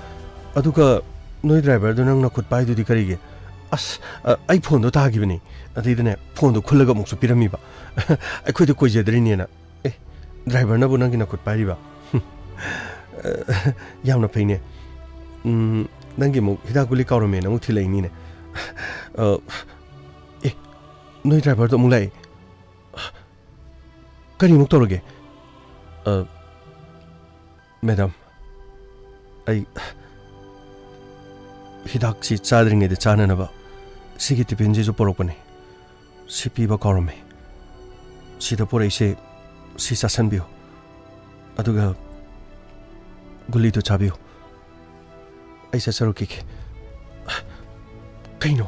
ꯑꯗꯨꯒ ꯅꯣꯏ ꯗ꯭ꯔꯥꯏꯚꯔꯗꯣ ꯅꯪ ꯅꯈꯨꯠ ꯄꯥꯏꯗꯨꯗꯤ ꯀꯔꯤꯒꯤ? ꯑꯁ, ꯑ, ꯑꯩ ꯐꯣꯟꯗꯣ ꯇꯥꯈꯤꯕꯅꯤ꯫ ꯑꯗꯩꯗꯅꯦ, ꯐꯣꯟꯗꯣ ꯈꯨꯜꯂꯒ ꯑꯃꯨꯛꯁꯨ ꯄꯤꯔꯝꯃꯤꯕ꯫ ꯑꯩꯈꯣꯏꯗ ꯀꯣꯏꯖꯗ꯭ꯔꯤꯅꯦꯅ꯫ ꯑꯦ, ꯗ꯭ꯔꯥꯏꯚꯔꯅꯕꯨ ꯅꯪꯒꯤ ꯅꯈꯨꯠ ꯄꯥꯏꯔꯤꯕ? ꯍꯨꯝ꯫ ꯑ, ꯌꯥꯝꯅ ꯐꯩꯅꯦ꯫ ꯎꯝ, ꯅꯪꯒꯤ ꯑꯃꯨꯛ ꯍꯤꯗꯥꯛ ꯒꯨꯂꯤ ꯀꯥꯎꯔꯝꯃꯦꯅ ꯑꯃꯨꯛ ꯊꯤꯜꯂꯛꯏꯅꯤꯅꯦ꯫ ꯑ, ꯑꯦ, ꯅꯣꯏ ꯗ꯭ꯔꯥꯏꯚꯔꯗꯣ ꯑꯃꯨꯛ ꯂꯥꯛꯑꯦ꯫ ꯀꯔꯤꯃꯨꯛ ꯇꯧꯔꯒꯦ? ꯑ, ꯃꯦꯗꯥꯝ, ꯑꯩ ꯍꯤꯗꯥꯛꯁꯤ ꯆꯥꯗ꯭ꯔꯤꯉꯩꯗ ꯆꯥꯅꯅꯕ ꯁꯤꯒꯤ ꯇꯤꯐꯤꯟꯁꯤꯁꯨ ꯄꯣꯔꯛꯄꯅꯤ꯫ ꯁꯤ ꯄꯤꯕ ꯀꯥꯎꯔꯝꯃꯦ꯫ ꯁꯤꯗ ꯄꯣꯔꯛꯏꯁꯦ, ꯁꯤ ꯆꯥꯁꯟꯕꯤꯌꯨ꯫ ꯑꯗꯨꯒ ꯒꯨꯂꯤꯗꯨ ꯆꯥꯕꯤꯌꯨ꯫ ꯑꯩ ꯆꯠꯆꯔꯨꯈꯤꯒꯦ꯫ ꯀꯩꯅꯣ?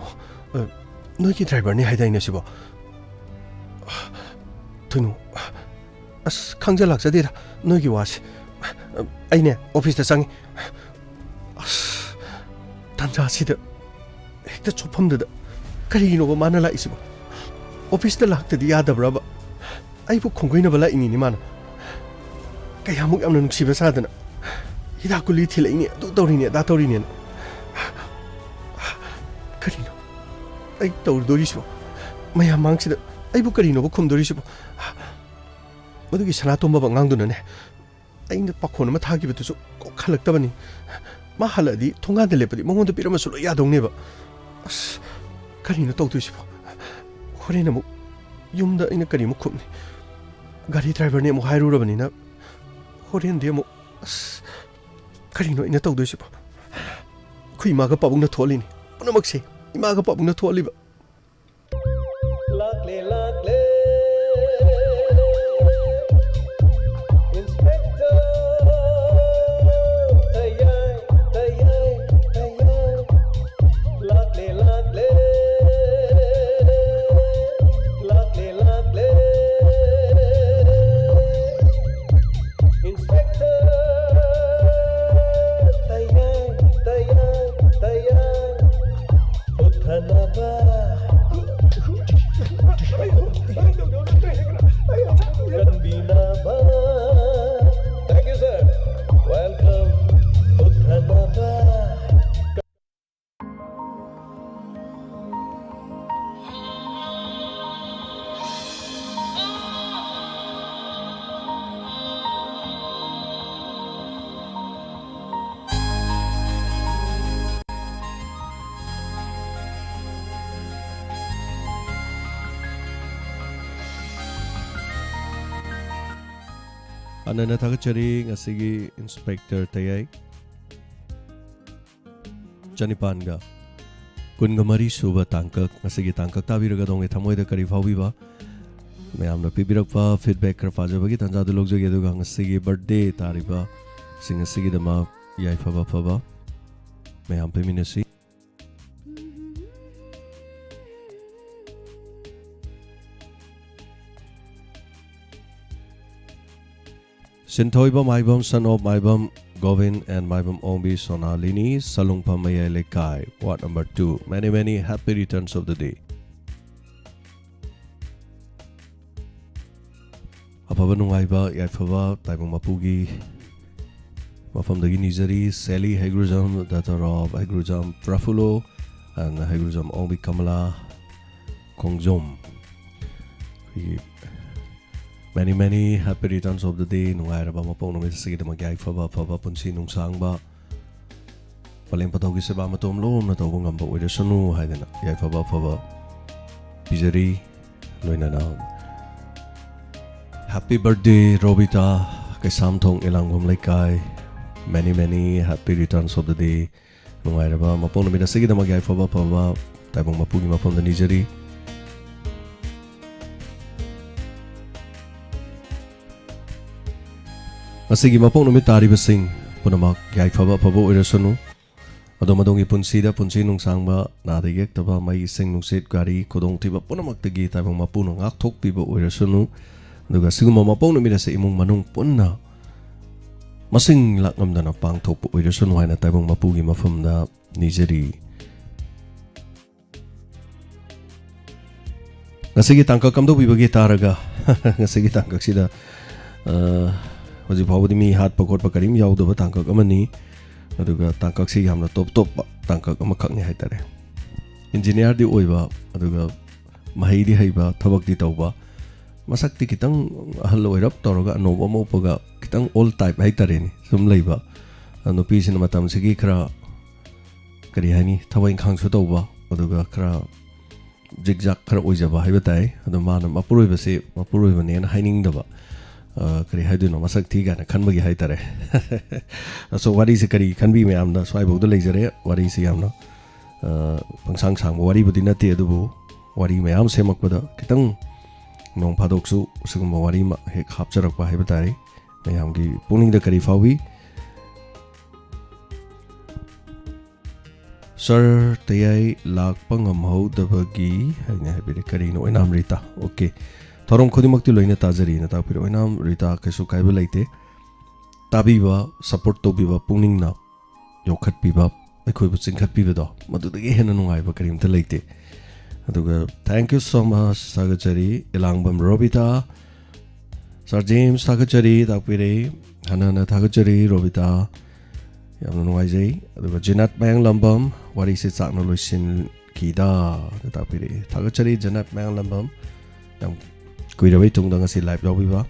ꯅꯣꯏꯒꯤ ꯗ꯭ꯔꯥꯏꯚꯔꯅꯤ ꯍꯥꯏꯗꯥꯏꯅꯦ ꯁꯤꯕꯣ? ꯊꯣꯏꯅꯨ, ꯑꯁ, ꯈꯪꯖ ꯂꯥꯛꯆꯗꯦꯗ ꯅꯣꯏꯒꯤ ꯋꯥꯁꯦ꯫ ꯑꯩꯅꯦ, ꯑꯣꯐꯤꯁꯇ ꯆꯪꯉꯤ꯫ ꯑꯁ, ꯇꯥꯟꯖꯥꯁꯤꯗ ꯍꯦꯛꯇ ꯆꯣꯞꯐꯝꯗꯨꯗ ꯀꯔꯤꯒꯤꯅꯣꯕ ꯃꯥꯅ ꯂꯥꯛꯏꯁꯤꯕꯣ? ꯑꯣꯐꯤꯁꯇ ꯂꯥꯛꯇꯗꯤ ꯌꯥꯗꯕ꯭ꯔꯕ? ꯑꯩꯕꯨ ꯈꯣꯡꯒꯣꯏꯅꯕ ꯂꯥꯛꯏꯅꯤꯅꯦ ꯃꯥꯅ꯫ ꯀꯌꯥꯃꯨꯛ ꯌꯥꯝꯅ ꯅꯨꯡꯁꯤꯕ ꯁꯥꯗꯅ ꯍꯤꯗꯥꯛ ꯒꯨꯂꯤ ꯊꯤꯜꯂꯛꯏꯅꯦ, ꯑꯗꯨ ꯇꯧꯔꯤꯅꯦ, ꯑꯗꯥ ꯇꯧꯔꯤꯅꯦꯅ꯫ ꯀꯔꯤꯅꯣ? ꯑꯩ ꯇꯧꯔꯨꯗꯣꯔꯤꯁꯤꯕꯣ? ꯃꯌꯥꯝ ꯃꯥꯡꯁꯤꯗ ꯑꯩꯕꯨ ꯀꯔꯤꯅꯣꯕ ꯈꯨꯝꯗꯣꯔꯤꯁꯤꯕꯣ? ꯃꯗꯨꯒꯤ ꯁꯅꯥꯇꯣꯝꯕ ꯑꯉꯥꯡꯗꯨꯅꯅꯦ, ꯑꯩꯅ ꯄꯥꯈꯣꯟ ꯑꯃ ꯊꯥꯈꯤꯕꯗꯨꯁꯨ ꯀꯣꯛ ꯍꯜꯂꯛꯇꯕꯅꯤ꯫ ꯃꯥ ꯍꯜꯂꯛꯑꯗꯤ ꯊꯣꯡꯒꯥꯟꯗ ꯂꯦꯞꯄꯗꯤ ꯃꯉꯣꯟꯗ ꯄꯤꯔꯝꯃꯁꯨ ꯂꯣꯏ ꯌꯥꯗꯧꯅꯦꯕ꯫ ꯑꯁ, ꯀꯔꯤꯅꯣ ꯇꯧꯗꯣꯏꯁꯤꯕꯣ? ꯍꯣꯔꯦꯟ ꯑꯃꯨꯛ ꯌꯨꯝꯗ ꯑꯩꯅ ꯀꯔꯤꯃꯨꯛ ꯈꯨꯝꯅꯤ? ꯒꯥꯔꯤ ꯗ꯭ꯔꯥꯏꯚꯔꯅꯤ ꯑꯃꯨꯛ ꯍꯥꯏꯔꯨꯔꯕꯅꯤꯅ ꯍꯣꯔꯦꯟꯗꯤ ꯑꯃꯨꯛ, ꯑꯁ, ꯀꯔꯤꯅꯣ ꯑꯩꯅ ꯇꯧꯗꯣꯏꯁꯤꯕꯣ? ꯑꯩꯈꯣꯏ ꯏꯃꯥꯒ ꯄꯥꯕꯨꯡꯅ ꯊꯣꯛꯍꯜꯂꯤꯅꯤ ꯄꯨꯝꯅꯃꯛꯁꯦ꯫ ꯏꯃꯥꯒ ꯄꯥꯕꯨꯡꯅ ꯊꯣꯛꯍꯜꯂꯤꯕ꯫ ꯂꯥꯛꯂꯦ, ꯂꯥꯛꯂꯦ, Inspector ꯇꯌꯥꯏ, ꯇꯌꯥꯏ, ꯇꯌꯥꯏ꯫ ꯂꯥꯛꯂꯦ, ꯂꯥꯛꯂꯦ, ꯂꯥꯛꯂꯦ, ꯂꯥꯛꯂꯦ, Inspector ꯇꯌꯥꯏ, ꯇꯌꯥꯏ, ꯇꯌꯥꯏ꯫ ꯄꯨꯊꯅꯕ ꯀꯟꯕꯤꯅꯕ꯫ Thank you, sir. Welcome. ꯄꯨꯊꯅꯕ꯫ ꯍꯥꯟꯅꯅ ꯊꯥꯒꯠꯆꯔꯤ ꯉꯁꯤꯒꯤ ꯏꯟꯁꯄꯦꯛꯇꯔ ꯇꯌꯥꯏ ꯆꯅꯤꯄꯥꯟꯒ ꯀꯨꯟꯒ ꯃꯔꯤ ꯁꯨꯕ ꯇꯥꯡꯀꯛ, ꯉꯁꯤꯒꯤ ꯇꯥꯡꯀꯛ ꯇꯥꯕꯤꯔꯒ ꯑꯗꯣꯝꯒꯤ ꯊꯃꯣꯏꯗ ꯀꯔꯤ ꯐꯥꯎꯕꯤꯕ? ꯃꯌꯥꯝꯅ ꯄꯤꯕꯤꯔꯛꯄ ꯐꯤꯗꯕꯦꯛ ꯈꯔ ꯄꯥꯖꯕꯒꯤ ꯇꯥꯟꯖꯥꯗꯨ ꯂꯧꯖꯒꯦ, ꯑꯗꯨꯒ ꯉꯁꯤꯒꯤ ꯕꯔꯊꯗꯦ ꯇꯥꯔꯤꯕ ꯁꯤꯡ ꯑꯁꯤꯒꯤꯗꯃꯛ ꯌꯥꯏꯐꯕ ꯐꯕ ꯃꯌꯥꯝ ꯄꯤꯃꯤꯟꯅꯁꯤ꯫ Chinthoiba Maibam, son of Maibam Govin and Maibam Ongbi Sonalini, Salungpham Mayai Lekai, ward number two. Many, many happy returns of the day. ꯑꯐꯕ ꯅꯨꯡꯉꯥꯏꯕ ꯌꯥꯏꯐꯕ ꯇꯥꯏꯕꯪ ꯃꯄꯨꯒꯤ ꯃꯐꯝꯗꯒꯤ ꯅꯤꯖꯔꯤ꯫ Sally Haigrujam, daughter of Haigrujam Prafulo and Haigrujam Ongbi Kamala Khongjom. ꯑꯩꯈꯣꯏꯒꯤ many, many happy returns of the day. ꯅꯨꯡꯉꯥꯏꯔꯕ ꯃꯄꯣꯛ ꯅꯨꯃꯤꯠ ꯑꯁꯤꯒꯤꯗꯃꯛ ꯌꯥꯏꯐꯕ, ꯑꯐꯕ ꯄꯨꯟꯁꯤ ꯅꯨꯡꯁꯥꯡꯕ, ꯄꯂꯦꯝ ꯄꯊꯧꯒꯤ ꯁꯦꯕꯥ ꯃꯇꯣꯝ ꯂꯣꯝꯅ ꯇꯧꯕ ꯉꯝꯕ ꯑꯣꯏꯔꯁꯅꯨ ꯍꯥꯏꯗꯅ ꯌꯥꯏꯐꯕ ꯑꯐꯕ ꯄꯤꯖꯔꯤ꯫ ꯂꯣꯏꯅꯅ Happy birthday, Robita, ꯀꯩꯁꯥꯝꯊꯣꯡ ꯏꯂꯥꯡꯕꯝ ꯂꯩꯀꯥꯏ꯫ Many, many happy returns of the day. ꯅꯨꯡꯉꯥꯏꯔꯕ ꯃꯄꯣꯛ ꯅꯨꯃꯤꯠ ꯑꯁꯤꯒꯤꯗꯃꯛ ꯌꯥꯏꯐꯕ ꯑꯐꯕ ꯇꯥꯏꯕꯪ ꯃꯄꯨꯒꯤ ꯃꯐꯝꯗ ꯅꯤꯖꯔꯤ꯫ ꯉꯁꯤꯒꯤ ꯃꯄꯣꯛ ꯅꯨꯃꯤꯠ ꯇꯥꯔꯤꯕꯁꯤꯡ ꯄꯨꯝꯅꯃꯛ ꯌꯥꯏꯐꯕ ꯑꯐꯕ ꯑꯣꯏꯔꯁꯅꯨ꯫ ꯑꯗꯣꯝ ꯑꯗꯣꯝꯒꯤ ꯄꯨꯟꯁꯤꯗ ꯄꯨꯟꯁꯤ ꯅꯨꯡꯁꯥꯡꯕ, ꯅꯥꯗ ꯌꯦꯛꯇꯕ, ꯃꯩ, ꯏꯁꯤꯡ, ꯅꯨꯡꯁꯤꯠ, ꯒꯥꯔꯤ, ꯈꯨꯗꯣꯡꯊꯤꯕ ꯄꯨꯝꯅꯃꯛꯇꯒꯤ ꯇꯥꯏꯕꯪ ꯃꯄꯨꯅ ꯉꯥꯛꯊꯣꯛꯄꯤꯕ ꯑꯣꯏꯔꯁꯅꯨ꯫ ꯑꯗꯨꯒ ꯁꯤꯒꯨꯝꯕ ꯃꯄꯣꯛ ꯅꯨꯃꯤꯠ ꯑꯁꯤ ꯏꯃꯨꯡ ꯃꯅꯨꯡ ꯄꯨꯟꯅ ꯃꯁꯤꯡ ꯂꯥꯛꯉꯝꯗꯅ ꯄꯥꯡꯊꯣꯛꯄ ꯑꯣꯏꯔꯁꯅꯨ ꯍꯥꯏꯅ ꯇꯥꯏꯕꯪ ꯃꯄꯨꯒꯤ ꯃꯐꯝꯗ ꯅꯤꯖꯔꯤ꯫ ꯉꯁꯤꯒꯤ ꯇꯥꯡꯀꯛ ꯀꯝꯗꯧꯕꯤꯕꯒꯦ ꯇꯥꯔꯒ, ꯉꯁꯤꯒꯤ ꯇꯥꯡꯀꯛꯁꯤꯗ, ꯑ, ꯍꯧꯖꯤꯛ ꯐꯥꯎꯕꯗꯤ ꯃꯤ ꯍꯥꯠꯄ ꯈꯣꯠꯄ ꯀꯔꯤꯝ ꯌꯥꯎꯗꯕ ꯇꯥꯡꯀꯛ ꯑꯃꯅꯤ꯫ ꯑꯗꯨꯒ ꯇꯥꯡꯀꯛꯁꯤ ꯌꯥꯝꯅ ꯇꯣꯞ ꯇꯣꯞꯄ ꯇꯥꯡꯀꯛ ꯑꯃꯈꯛꯅꯤ ꯍꯥꯏꯇꯥꯔꯦ꯫ ꯏꯟꯖꯤꯅꯤꯌꯥꯔꯗꯤ ꯑꯣꯏꯕ, ꯑꯗꯨꯒ ꯃꯍꯩꯗꯤ ꯍꯩꯕ, ꯊꯕꯛꯇꯤ ꯇꯧꯕ, ꯃꯁꯛꯇꯤ ꯈꯤꯇꯪ ꯑꯍꯜ ꯑꯣꯏꯔꯞ ꯇꯧꯔꯒ ꯑꯅꯧꯕ ꯑꯃ ꯎꯞꯄꯒ ꯈꯤꯇꯪ old type ꯍꯥꯏꯇꯥꯔꯦꯅꯦ, ꯁꯨꯝ ꯂꯩꯕ꯫ ꯑ, ꯅꯨꯄꯤꯁꯤꯅ ꯃꯇꯝꯁꯤꯒꯤ ꯈꯔ, ꯀꯔꯤ ꯍꯥꯏꯅꯤ, ꯊꯕꯛ ꯏꯪꯈꯥꯡꯁꯨ ꯇꯧꯕ, ꯑꯗꯨꯒ ꯈꯔ ꯖꯤꯛꯖꯥꯛ ꯈꯔ ꯑꯣꯏꯖꯕ ꯍꯥꯏꯕ ꯇꯥꯏ꯫ ꯑꯗꯣ ꯃꯥꯅ ꯃꯄꯨꯔꯣꯏꯕꯁꯦ ꯃꯄꯨꯔꯣꯏꯕꯅꯦꯅ ꯍꯥꯏꯅꯤꯡꯗꯕ, ꯑ, ꯀꯔꯤ ꯍꯥꯏꯗꯣꯏꯅꯣ, ꯃꯁꯛ ꯊꯤ ꯀꯥꯏꯅ ꯈꯟꯕꯒꯤ ꯍꯥꯏꯇꯥꯔꯦ꯫ ꯑꯁꯣ, ꯋꯥꯔꯤꯁꯦ ꯀꯔꯤ ꯈꯟꯕꯤ ꯃꯌꯥꯝꯅ ꯁ꯭ꯋꯥꯏꯐꯥꯎꯗ ꯂꯩꯖꯔꯦ꯫ ꯋꯥꯔꯤꯁꯦ ꯌꯥꯝꯅ, ꯑ, ꯄꯪꯁꯥꯡ ꯁꯥꯡꯕ ꯋꯥꯔꯤꯕꯨꯗꯤ ꯅꯠꯇꯦ, ꯑꯗꯨꯕꯨ ꯋꯥꯔꯤ ꯃꯌꯥꯝ ꯁꯦꯝꯃꯛꯄꯗ ꯈꯤꯇꯪ ꯅꯣꯡ ꯐꯥꯗꯣꯛꯁꯨ ꯁꯤꯒꯨꯝꯕ ꯋꯥꯔꯤ ꯑꯃ ꯍꯦꯛ ꯍꯥꯞꯆꯔꯛꯄ ꯍꯥꯏꯕ ꯇꯥꯔꯦ꯫ ꯃꯌꯥꯝꯒꯤ ꯄꯨꯛꯅꯤꯡꯗ ꯀꯔꯤ ꯐꯥꯎꯏ? ꯁꯥꯔ ꯇꯌꯥꯏ ꯂꯥꯛꯄ ꯉꯝꯍꯧꯗꯕꯒꯤ ꯍꯥꯏꯅ ꯍꯥꯏꯕꯤꯔꯦ꯫ ꯀꯔꯤꯅꯣ, ꯑꯣꯏꯅꯥꯝ ꯔꯤꯇꯥ? ꯑꯣꯀꯦ꯫ ꯊꯧꯔꯝ ꯈꯨꯗꯤꯡꯃꯛꯇꯤ ꯂꯣꯏꯅ ꯇꯥꯖꯔꯤꯅ ꯇꯥꯛꯄꯤꯔꯦ꯫ ꯑꯣꯏꯅꯥꯝ ꯔꯤꯇꯥ, ꯀꯩꯁꯨ ꯀꯥꯏꯕ ꯂꯩꯇꯦ꯫ ꯇꯥꯕꯤꯕ, ꯁꯞꯄꯣꯔꯠ ꯇꯧꯕꯤꯕ, ꯄꯨꯛꯅꯤꯡꯅ ꯌꯣꯛꯈꯠꯄꯤꯕ, ꯑꯩꯈꯣꯏꯕꯨ ꯆꯤꯡꯈꯠꯄꯤꯕꯗꯣ, ꯃꯗꯨꯗꯒꯤ ꯍꯦꯟꯅ ꯅꯨꯡꯉꯥꯏꯕ ꯀꯔꯤꯝꯇ ꯂꯩꯇꯦ꯫ ꯑꯗꯨꯒ thank you so much, ꯊꯥꯒꯠꯆꯔꯤ꯫ ꯏꯂꯥꯡꯕꯝ ꯔꯣꯕꯤꯇꯥ, ꯁꯥꯔ ꯖꯦꯝꯁ ꯊꯥꯒꯠꯆꯔꯤ, ꯇꯥꯛꯄꯤꯔꯛꯏ꯫ ꯍꯟꯅ ꯍꯟꯅ ꯊꯥꯒꯠꯆꯔꯤ ꯔꯣꯕꯤꯇꯥ, ꯌꯥꯝꯅ ꯅꯨꯡꯉꯥꯏꯖꯩ꯫ ꯑꯗꯨꯒ ꯖꯤꯅꯥꯠ ꯃꯌꯥꯡꯂꯝꯕꯝ, "ꯋꯥꯔꯤꯁꯦ ꯆꯥꯛꯅ ꯂꯣꯏꯁꯤꯟꯈꯤꯗ" ꯇꯥꯛꯄꯤꯔꯛꯏ꯫ ꯊꯥꯒꯠꯆꯔꯤ ꯖꯤꯅꯥꯠ ꯃꯌꯥꯡꯂꯝꯕꯝ, ꯌꯥꯝ ꯀꯨꯏꯔꯕꯩ ꯇꯨꯡꯗ ꯉꯁꯤ ꯂꯥꯏꯚ ꯌꯥꯎꯕꯤꯕ꯫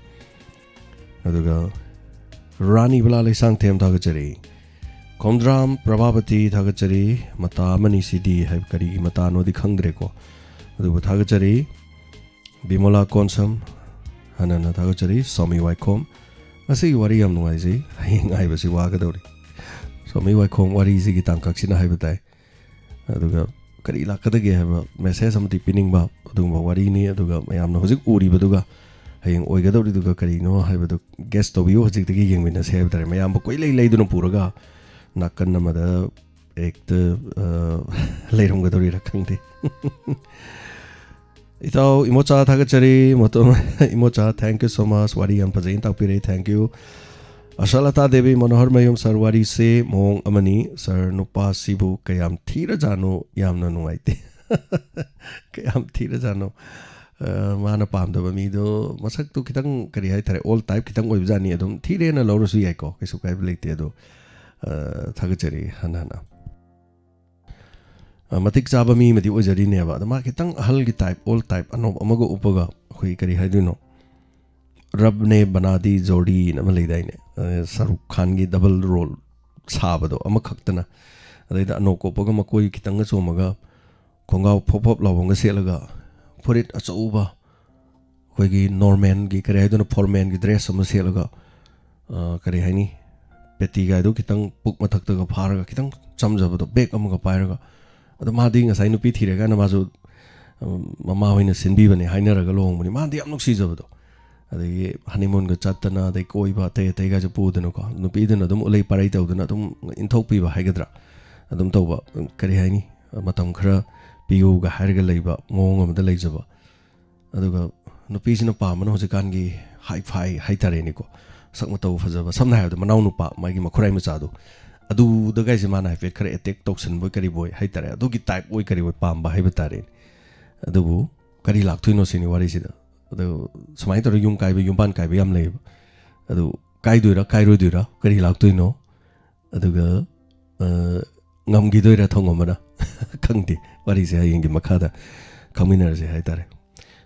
ꯑꯗꯨꯒ ꯔꯥꯅꯤ ꯕꯂꯥ ꯂꯩꯁꯥꯡꯊꯦꯝ ꯊꯥꯒꯠꯆꯔꯤ꯫ ꯈꯣꯝꯗ꯭ꯔꯥꯝ ꯄ꯭ꯔꯚꯥꯕꯇꯤ ꯊꯥꯒꯠꯆꯔꯤ꯫ "ꯃꯇꯥ ꯑꯃꯅꯤ ꯁꯤꯗꯤ" ꯍꯥꯏꯕ ꯀꯔꯤꯒꯤ ꯃꯇꯥꯅꯣꯗꯤ ꯈꯪꯗ꯭ꯔꯦꯀꯣ, ꯑꯗꯨꯕꯨ ꯊꯥꯒꯠꯆꯔꯤ꯫ ꯕꯤꯃꯣꯂꯥ ꯀꯣꯟꯁꯝ, ꯍꯟꯅ ꯍꯟꯅ ꯊꯥꯒꯠꯆꯔꯤ꯫ ꯁ꯭ꯋꯥꯃꯤ ꯋꯥꯏꯈꯣꯝ, ꯉꯁꯤꯒꯤ ꯋꯥꯔꯤ ꯌꯥꯝ ꯅꯨꯡꯉꯥꯏꯖꯩ, ꯍꯌꯦꯡ ꯍꯥꯏꯕꯁꯤ ꯋꯥꯒꯗꯧꯔꯤ꯫ ꯁ꯭ꯋꯥꯃꯤ ꯋꯥꯏꯈꯣꯝ ꯋꯥꯔꯤꯁꯤꯒꯤ ꯇꯥꯡꯀꯛꯁꯤꯅ ꯍꯥꯏꯕ ꯇꯥꯏ꯫ ꯑꯗꯨꯒ ꯀꯔꯤ ꯂꯥꯛꯀꯗꯒꯦ ꯍꯥꯏꯕ ꯃꯦꯁꯦꯖ ꯑꯃꯗꯤ ꯄꯤꯅꯤꯡꯕ ꯑꯗꯨꯒꯨꯝꯕ ꯋꯥꯔꯤꯅꯤ꯫ ꯑꯗꯨꯒ ꯃꯌꯥꯝꯅ ꯍꯧꯖꯤꯛ ꯎꯔꯤꯕꯗꯨꯒ ꯍꯌꯦꯡ ꯑꯣꯏꯒꯗꯧꯔꯤꯗꯨꯒ ꯀꯔꯤꯅꯣ ꯍꯥꯏꯕꯗꯨ ꯒꯦꯁ ꯇꯧꯕꯤꯌꯨ꯫ ꯍꯧꯖꯤꯛꯇꯒꯤ ꯌꯦꯡꯃꯤꯟꯅꯁꯦ ꯍꯥꯏꯕ ꯇꯥꯔꯦ꯫ ꯃꯌꯥꯝꯕꯨ ꯀꯣꯏꯂꯩ ꯂꯩꯗꯨꯅ ꯄꯨꯔꯒ ꯅꯥꯀꯟ ꯑꯃꯗ ꯍꯦꯛꯇ, ꯑ, ꯂꯩꯔꯝꯒꯗꯧꯔꯤꯔꯥ ꯈꯪꯗꯦ꯫ ꯏꯇꯥꯎ ꯏꯃꯣꯆꯥ ꯊꯥꯒꯠꯆꯔꯤ꯫ ꯃꯇꯝ, ꯏꯃꯣꯆꯥ, thank you so much, ꯋꯥꯔꯤ ꯌꯥꯝ ꯐꯖꯩꯅ ꯇꯥꯛꯄꯤꯔꯛꯏ, thank you꯫ ꯑꯁꯥꯂꯇꯥ ꯗꯦꯕꯤ, ꯃꯅꯣꯍꯔ ꯃꯌꯨꯝ, "ꯁꯥꯔ, ꯋꯥꯔꯤꯁꯦ ꯃꯑꯣꯡ ꯑꯃꯅꯤ꯫ ꯁꯥꯔ, ꯅꯨꯄꯥꯁꯤꯕꯨ ꯀꯌꯥꯝ ꯊꯤꯔꯖꯥꯠꯅꯣ? ꯌꯥꯝꯅ ꯅꯨꯡꯉꯥꯏꯇꯦ꯫" ꯀꯌꯥꯝ ꯊꯤꯔꯖꯥꯠꯅꯣ? ꯑ, ꯃꯥꯅ ꯄꯥꯝꯗꯕ ꯃꯤꯗꯣ ꯃꯁꯛꯇꯣ ꯈꯤꯇꯪ, ꯀꯔꯤ ꯍꯥꯏꯇꯥꯔꯦ, ꯑꯣꯜ ꯇꯥꯏꯞ ꯈꯤꯇꯪ ꯑꯣꯏꯕꯖꯥꯠꯅꯤ꯫ ꯑꯗꯨꯝ ꯊꯤꯔꯦꯅ ꯂꯧꯔꯁꯨ ꯌꯥꯏꯀꯣ, ꯀꯩꯁꯨ ꯀꯥꯏꯕ ꯂꯩꯇꯦ꯫ ꯑꯗꯣ, ꯑ, ꯊꯥꯒꯠꯆꯔꯤ ꯍꯟꯅ ꯍꯟꯅ꯫ ꯑ, ꯃꯇꯤꯛ ꯆꯥꯕ ꯃꯤ ꯑꯃꯗꯤ ꯑꯣꯏꯖꯔꯤꯅꯦꯕ꯫ ꯑꯗꯣ ꯃꯥ ꯈꯤꯇꯪ ꯑꯍꯜꯒꯤ ꯇꯥꯏꯞ, ꯑꯣꯜ ꯇꯥꯏꯞ, ꯑꯅꯣꯞ ꯑꯃꯒ ꯎꯞꯄꯒ, ꯑꯩꯈꯣꯏ ꯀꯔꯤ ꯍꯥꯏꯗꯣꯏꯅꯣ, "ꯔꯕ ꯅꯦ ꯕꯅꯥ ꯗꯤ ꯖꯣꯗꯤꯅ" ꯑꯃ ꯂꯩꯗꯥꯏꯅꯦ, ꯑ, ꯁꯥꯔꯨꯛ ꯈꯥꯟꯒꯤ ꯗꯕꯜ ꯔꯣꯜ ꯁꯥꯕꯗꯣ ꯑꯃꯈꯛꯇꯅ꯫ ꯑꯗꯩꯗ ꯑꯅꯣꯞ ꯎꯞꯄꯒ, ꯃꯀꯣꯏ ꯈꯤꯇꯪꯒ ꯆꯣꯝꯃꯒ, ꯈꯣꯡꯒ꯭ꯔꯥꯎ ꯐꯣꯞ ꯐꯣꯞ ꯂꯥꯎꯕ ꯑꯃꯒ ꯁꯦꯠꯂꯒ, ꯐꯨꯔꯤꯠ ꯑꯆꯧꯕ, ꯑꯩꯈꯣꯏꯒꯤ ꯅꯣꯔꯃꯦꯟꯒꯤ, ꯀꯔꯤ ꯍꯥꯏꯗꯣꯏꯅꯣ, ꯐꯣꯔꯃꯦꯟꯒꯤ ꯗ꯭ꯔꯦꯁ ꯑꯃ ꯁꯦꯠꯂꯒ, ꯑ, ꯀꯔꯤ ꯍꯥꯏꯅꯤ, ꯄꯦꯇꯤꯒꯥꯏꯗꯣ ꯈꯤꯇꯪ ꯄꯨꯛ ꯃꯊꯛꯇꯒ ꯐꯥꯔꯒ, ꯈꯤꯇꯪ ꯆꯝꯖꯕꯗꯣ, ꯕꯦꯛ ꯑꯃꯒ ꯄꯥꯏꯔꯒ꯫ ꯑꯗꯣ ꯃꯥꯗꯤ ꯉꯁꯥꯏ ꯅꯨꯄꯤ ꯊꯤꯔꯦ ꯀꯥꯏꯅ ꯃꯥꯁꯨ, ꯑ, ꯃꯃꯥ ꯍꯣꯏꯅ ꯁꯤꯟꯕꯤꯕꯅꯦ ꯍꯥꯏꯅꯔꯒ ꯂꯨꯍꯣꯡꯕꯅꯤ꯫ ꯃꯥꯗꯤ ꯌꯥꯝ ꯅꯨꯡꯁꯤꯖꯕꯗꯣ꯫ ꯑꯗꯒꯤ ꯍꯅꯤꯃꯨꯟꯒ ꯆꯠꯇꯅ, ꯑꯗꯩ ꯀꯣꯏꯕ ꯑꯇꯩ ꯑꯇꯩꯒꯁꯨ ꯄꯨꯗꯅꯀꯣ, ꯅꯨꯄꯤꯗꯨꯅ ꯑꯗꯨꯝ ꯎꯂꯩ ꯄꯥꯔꯩ ꯇꯧꯗꯅ ꯑꯗꯨꯝ ꯏꯟꯊꯣꯛꯄꯤꯕ ꯍꯥꯏꯒꯗ꯭ꯔꯥ, ꯑꯗꯨꯝ ꯇꯧꯕ, ꯀꯔꯤ ꯍꯥꯏꯅꯤ, ꯃꯇꯝ ꯈꯔ ꯄꯤꯌꯨꯒ ꯍꯥꯏꯔꯒ ꯂꯩꯕ ꯃꯑꯣꯡ ꯑꯃꯗ ꯂꯩꯖꯕ꯫ ꯑꯗꯨꯒ ꯅꯨꯄꯤꯁꯤꯅ ꯄꯥꯝꯕꯅ ꯍꯧꯖꯤꯛꯀꯥꯟꯒꯤ ꯍꯥꯏ ꯐꯥꯏ ꯍꯥꯏꯇꯥꯔꯦꯅꯦꯀꯣ, ꯁꯛ ꯃꯇꯧ ꯐꯖꯕ, ꯁꯝꯅ ꯍꯥꯏꯔꯕꯗ ꯃꯅꯥꯎ ꯅꯨꯄꯥ, ꯃꯥꯒꯤ ꯃꯈꯨꯔꯥꯏ ꯃꯆꯥꯗꯣ, ꯑꯗꯨꯗꯒꯥꯏꯁꯦ ꯃꯥꯅ ꯍꯥꯏꯐꯦꯠ ꯈꯔ ꯑꯦꯇꯦꯛ ꯇꯧꯁꯟꯕꯣꯏ ꯀꯔꯤꯕꯣꯏ ꯍꯥꯏꯇꯥꯔꯦ, ꯑꯗꯨꯒꯤ ꯇꯥꯏꯞ ꯑꯣꯏ ꯀꯔꯤ ꯑꯣꯏ ꯄꯥꯝꯕ ꯍꯥꯏꯕ ꯇꯥꯔꯦꯅꯦ꯫ ꯑꯗꯨꯕꯨ ꯀꯔꯤ ꯂꯥꯛꯇꯣꯏꯅꯣ ꯁꯤꯅꯤ ꯋꯥꯔꯤꯁꯤꯗ꯫ ꯑꯗꯨ ꯁꯨꯃꯥꯏꯅ ꯇꯧꯔꯒ ꯌꯨꯝ ꯀꯥꯏꯕ, ꯌꯨꯝꯕꯥꯟ ꯀꯥꯏꯕ ꯌꯥꯝ ꯂꯩꯌꯦꯕ꯫ ꯑꯗꯨ ꯀꯥꯏꯗꯣꯏꯔꯥ ꯀꯥꯏꯔꯣꯏꯗꯣꯏꯔꯥ, ꯀꯔꯤ ꯂꯥꯛꯇꯣꯏꯅꯣ? ꯑꯗꯨꯒ ꯑ, ꯉꯝꯈꯤꯗꯣꯏꯔꯥ ꯊꯣꯡꯉꯝꯕꯅ? ꯈꯪꯗꯦ꯫ ꯋꯥꯔꯤꯁꯦ ꯍꯌꯦꯡꯒꯤ ꯃꯈꯥꯗ ꯈꯪꯃꯤꯟꯅꯔꯁꯦ ꯍꯥꯏꯇꯥꯔꯦ꯫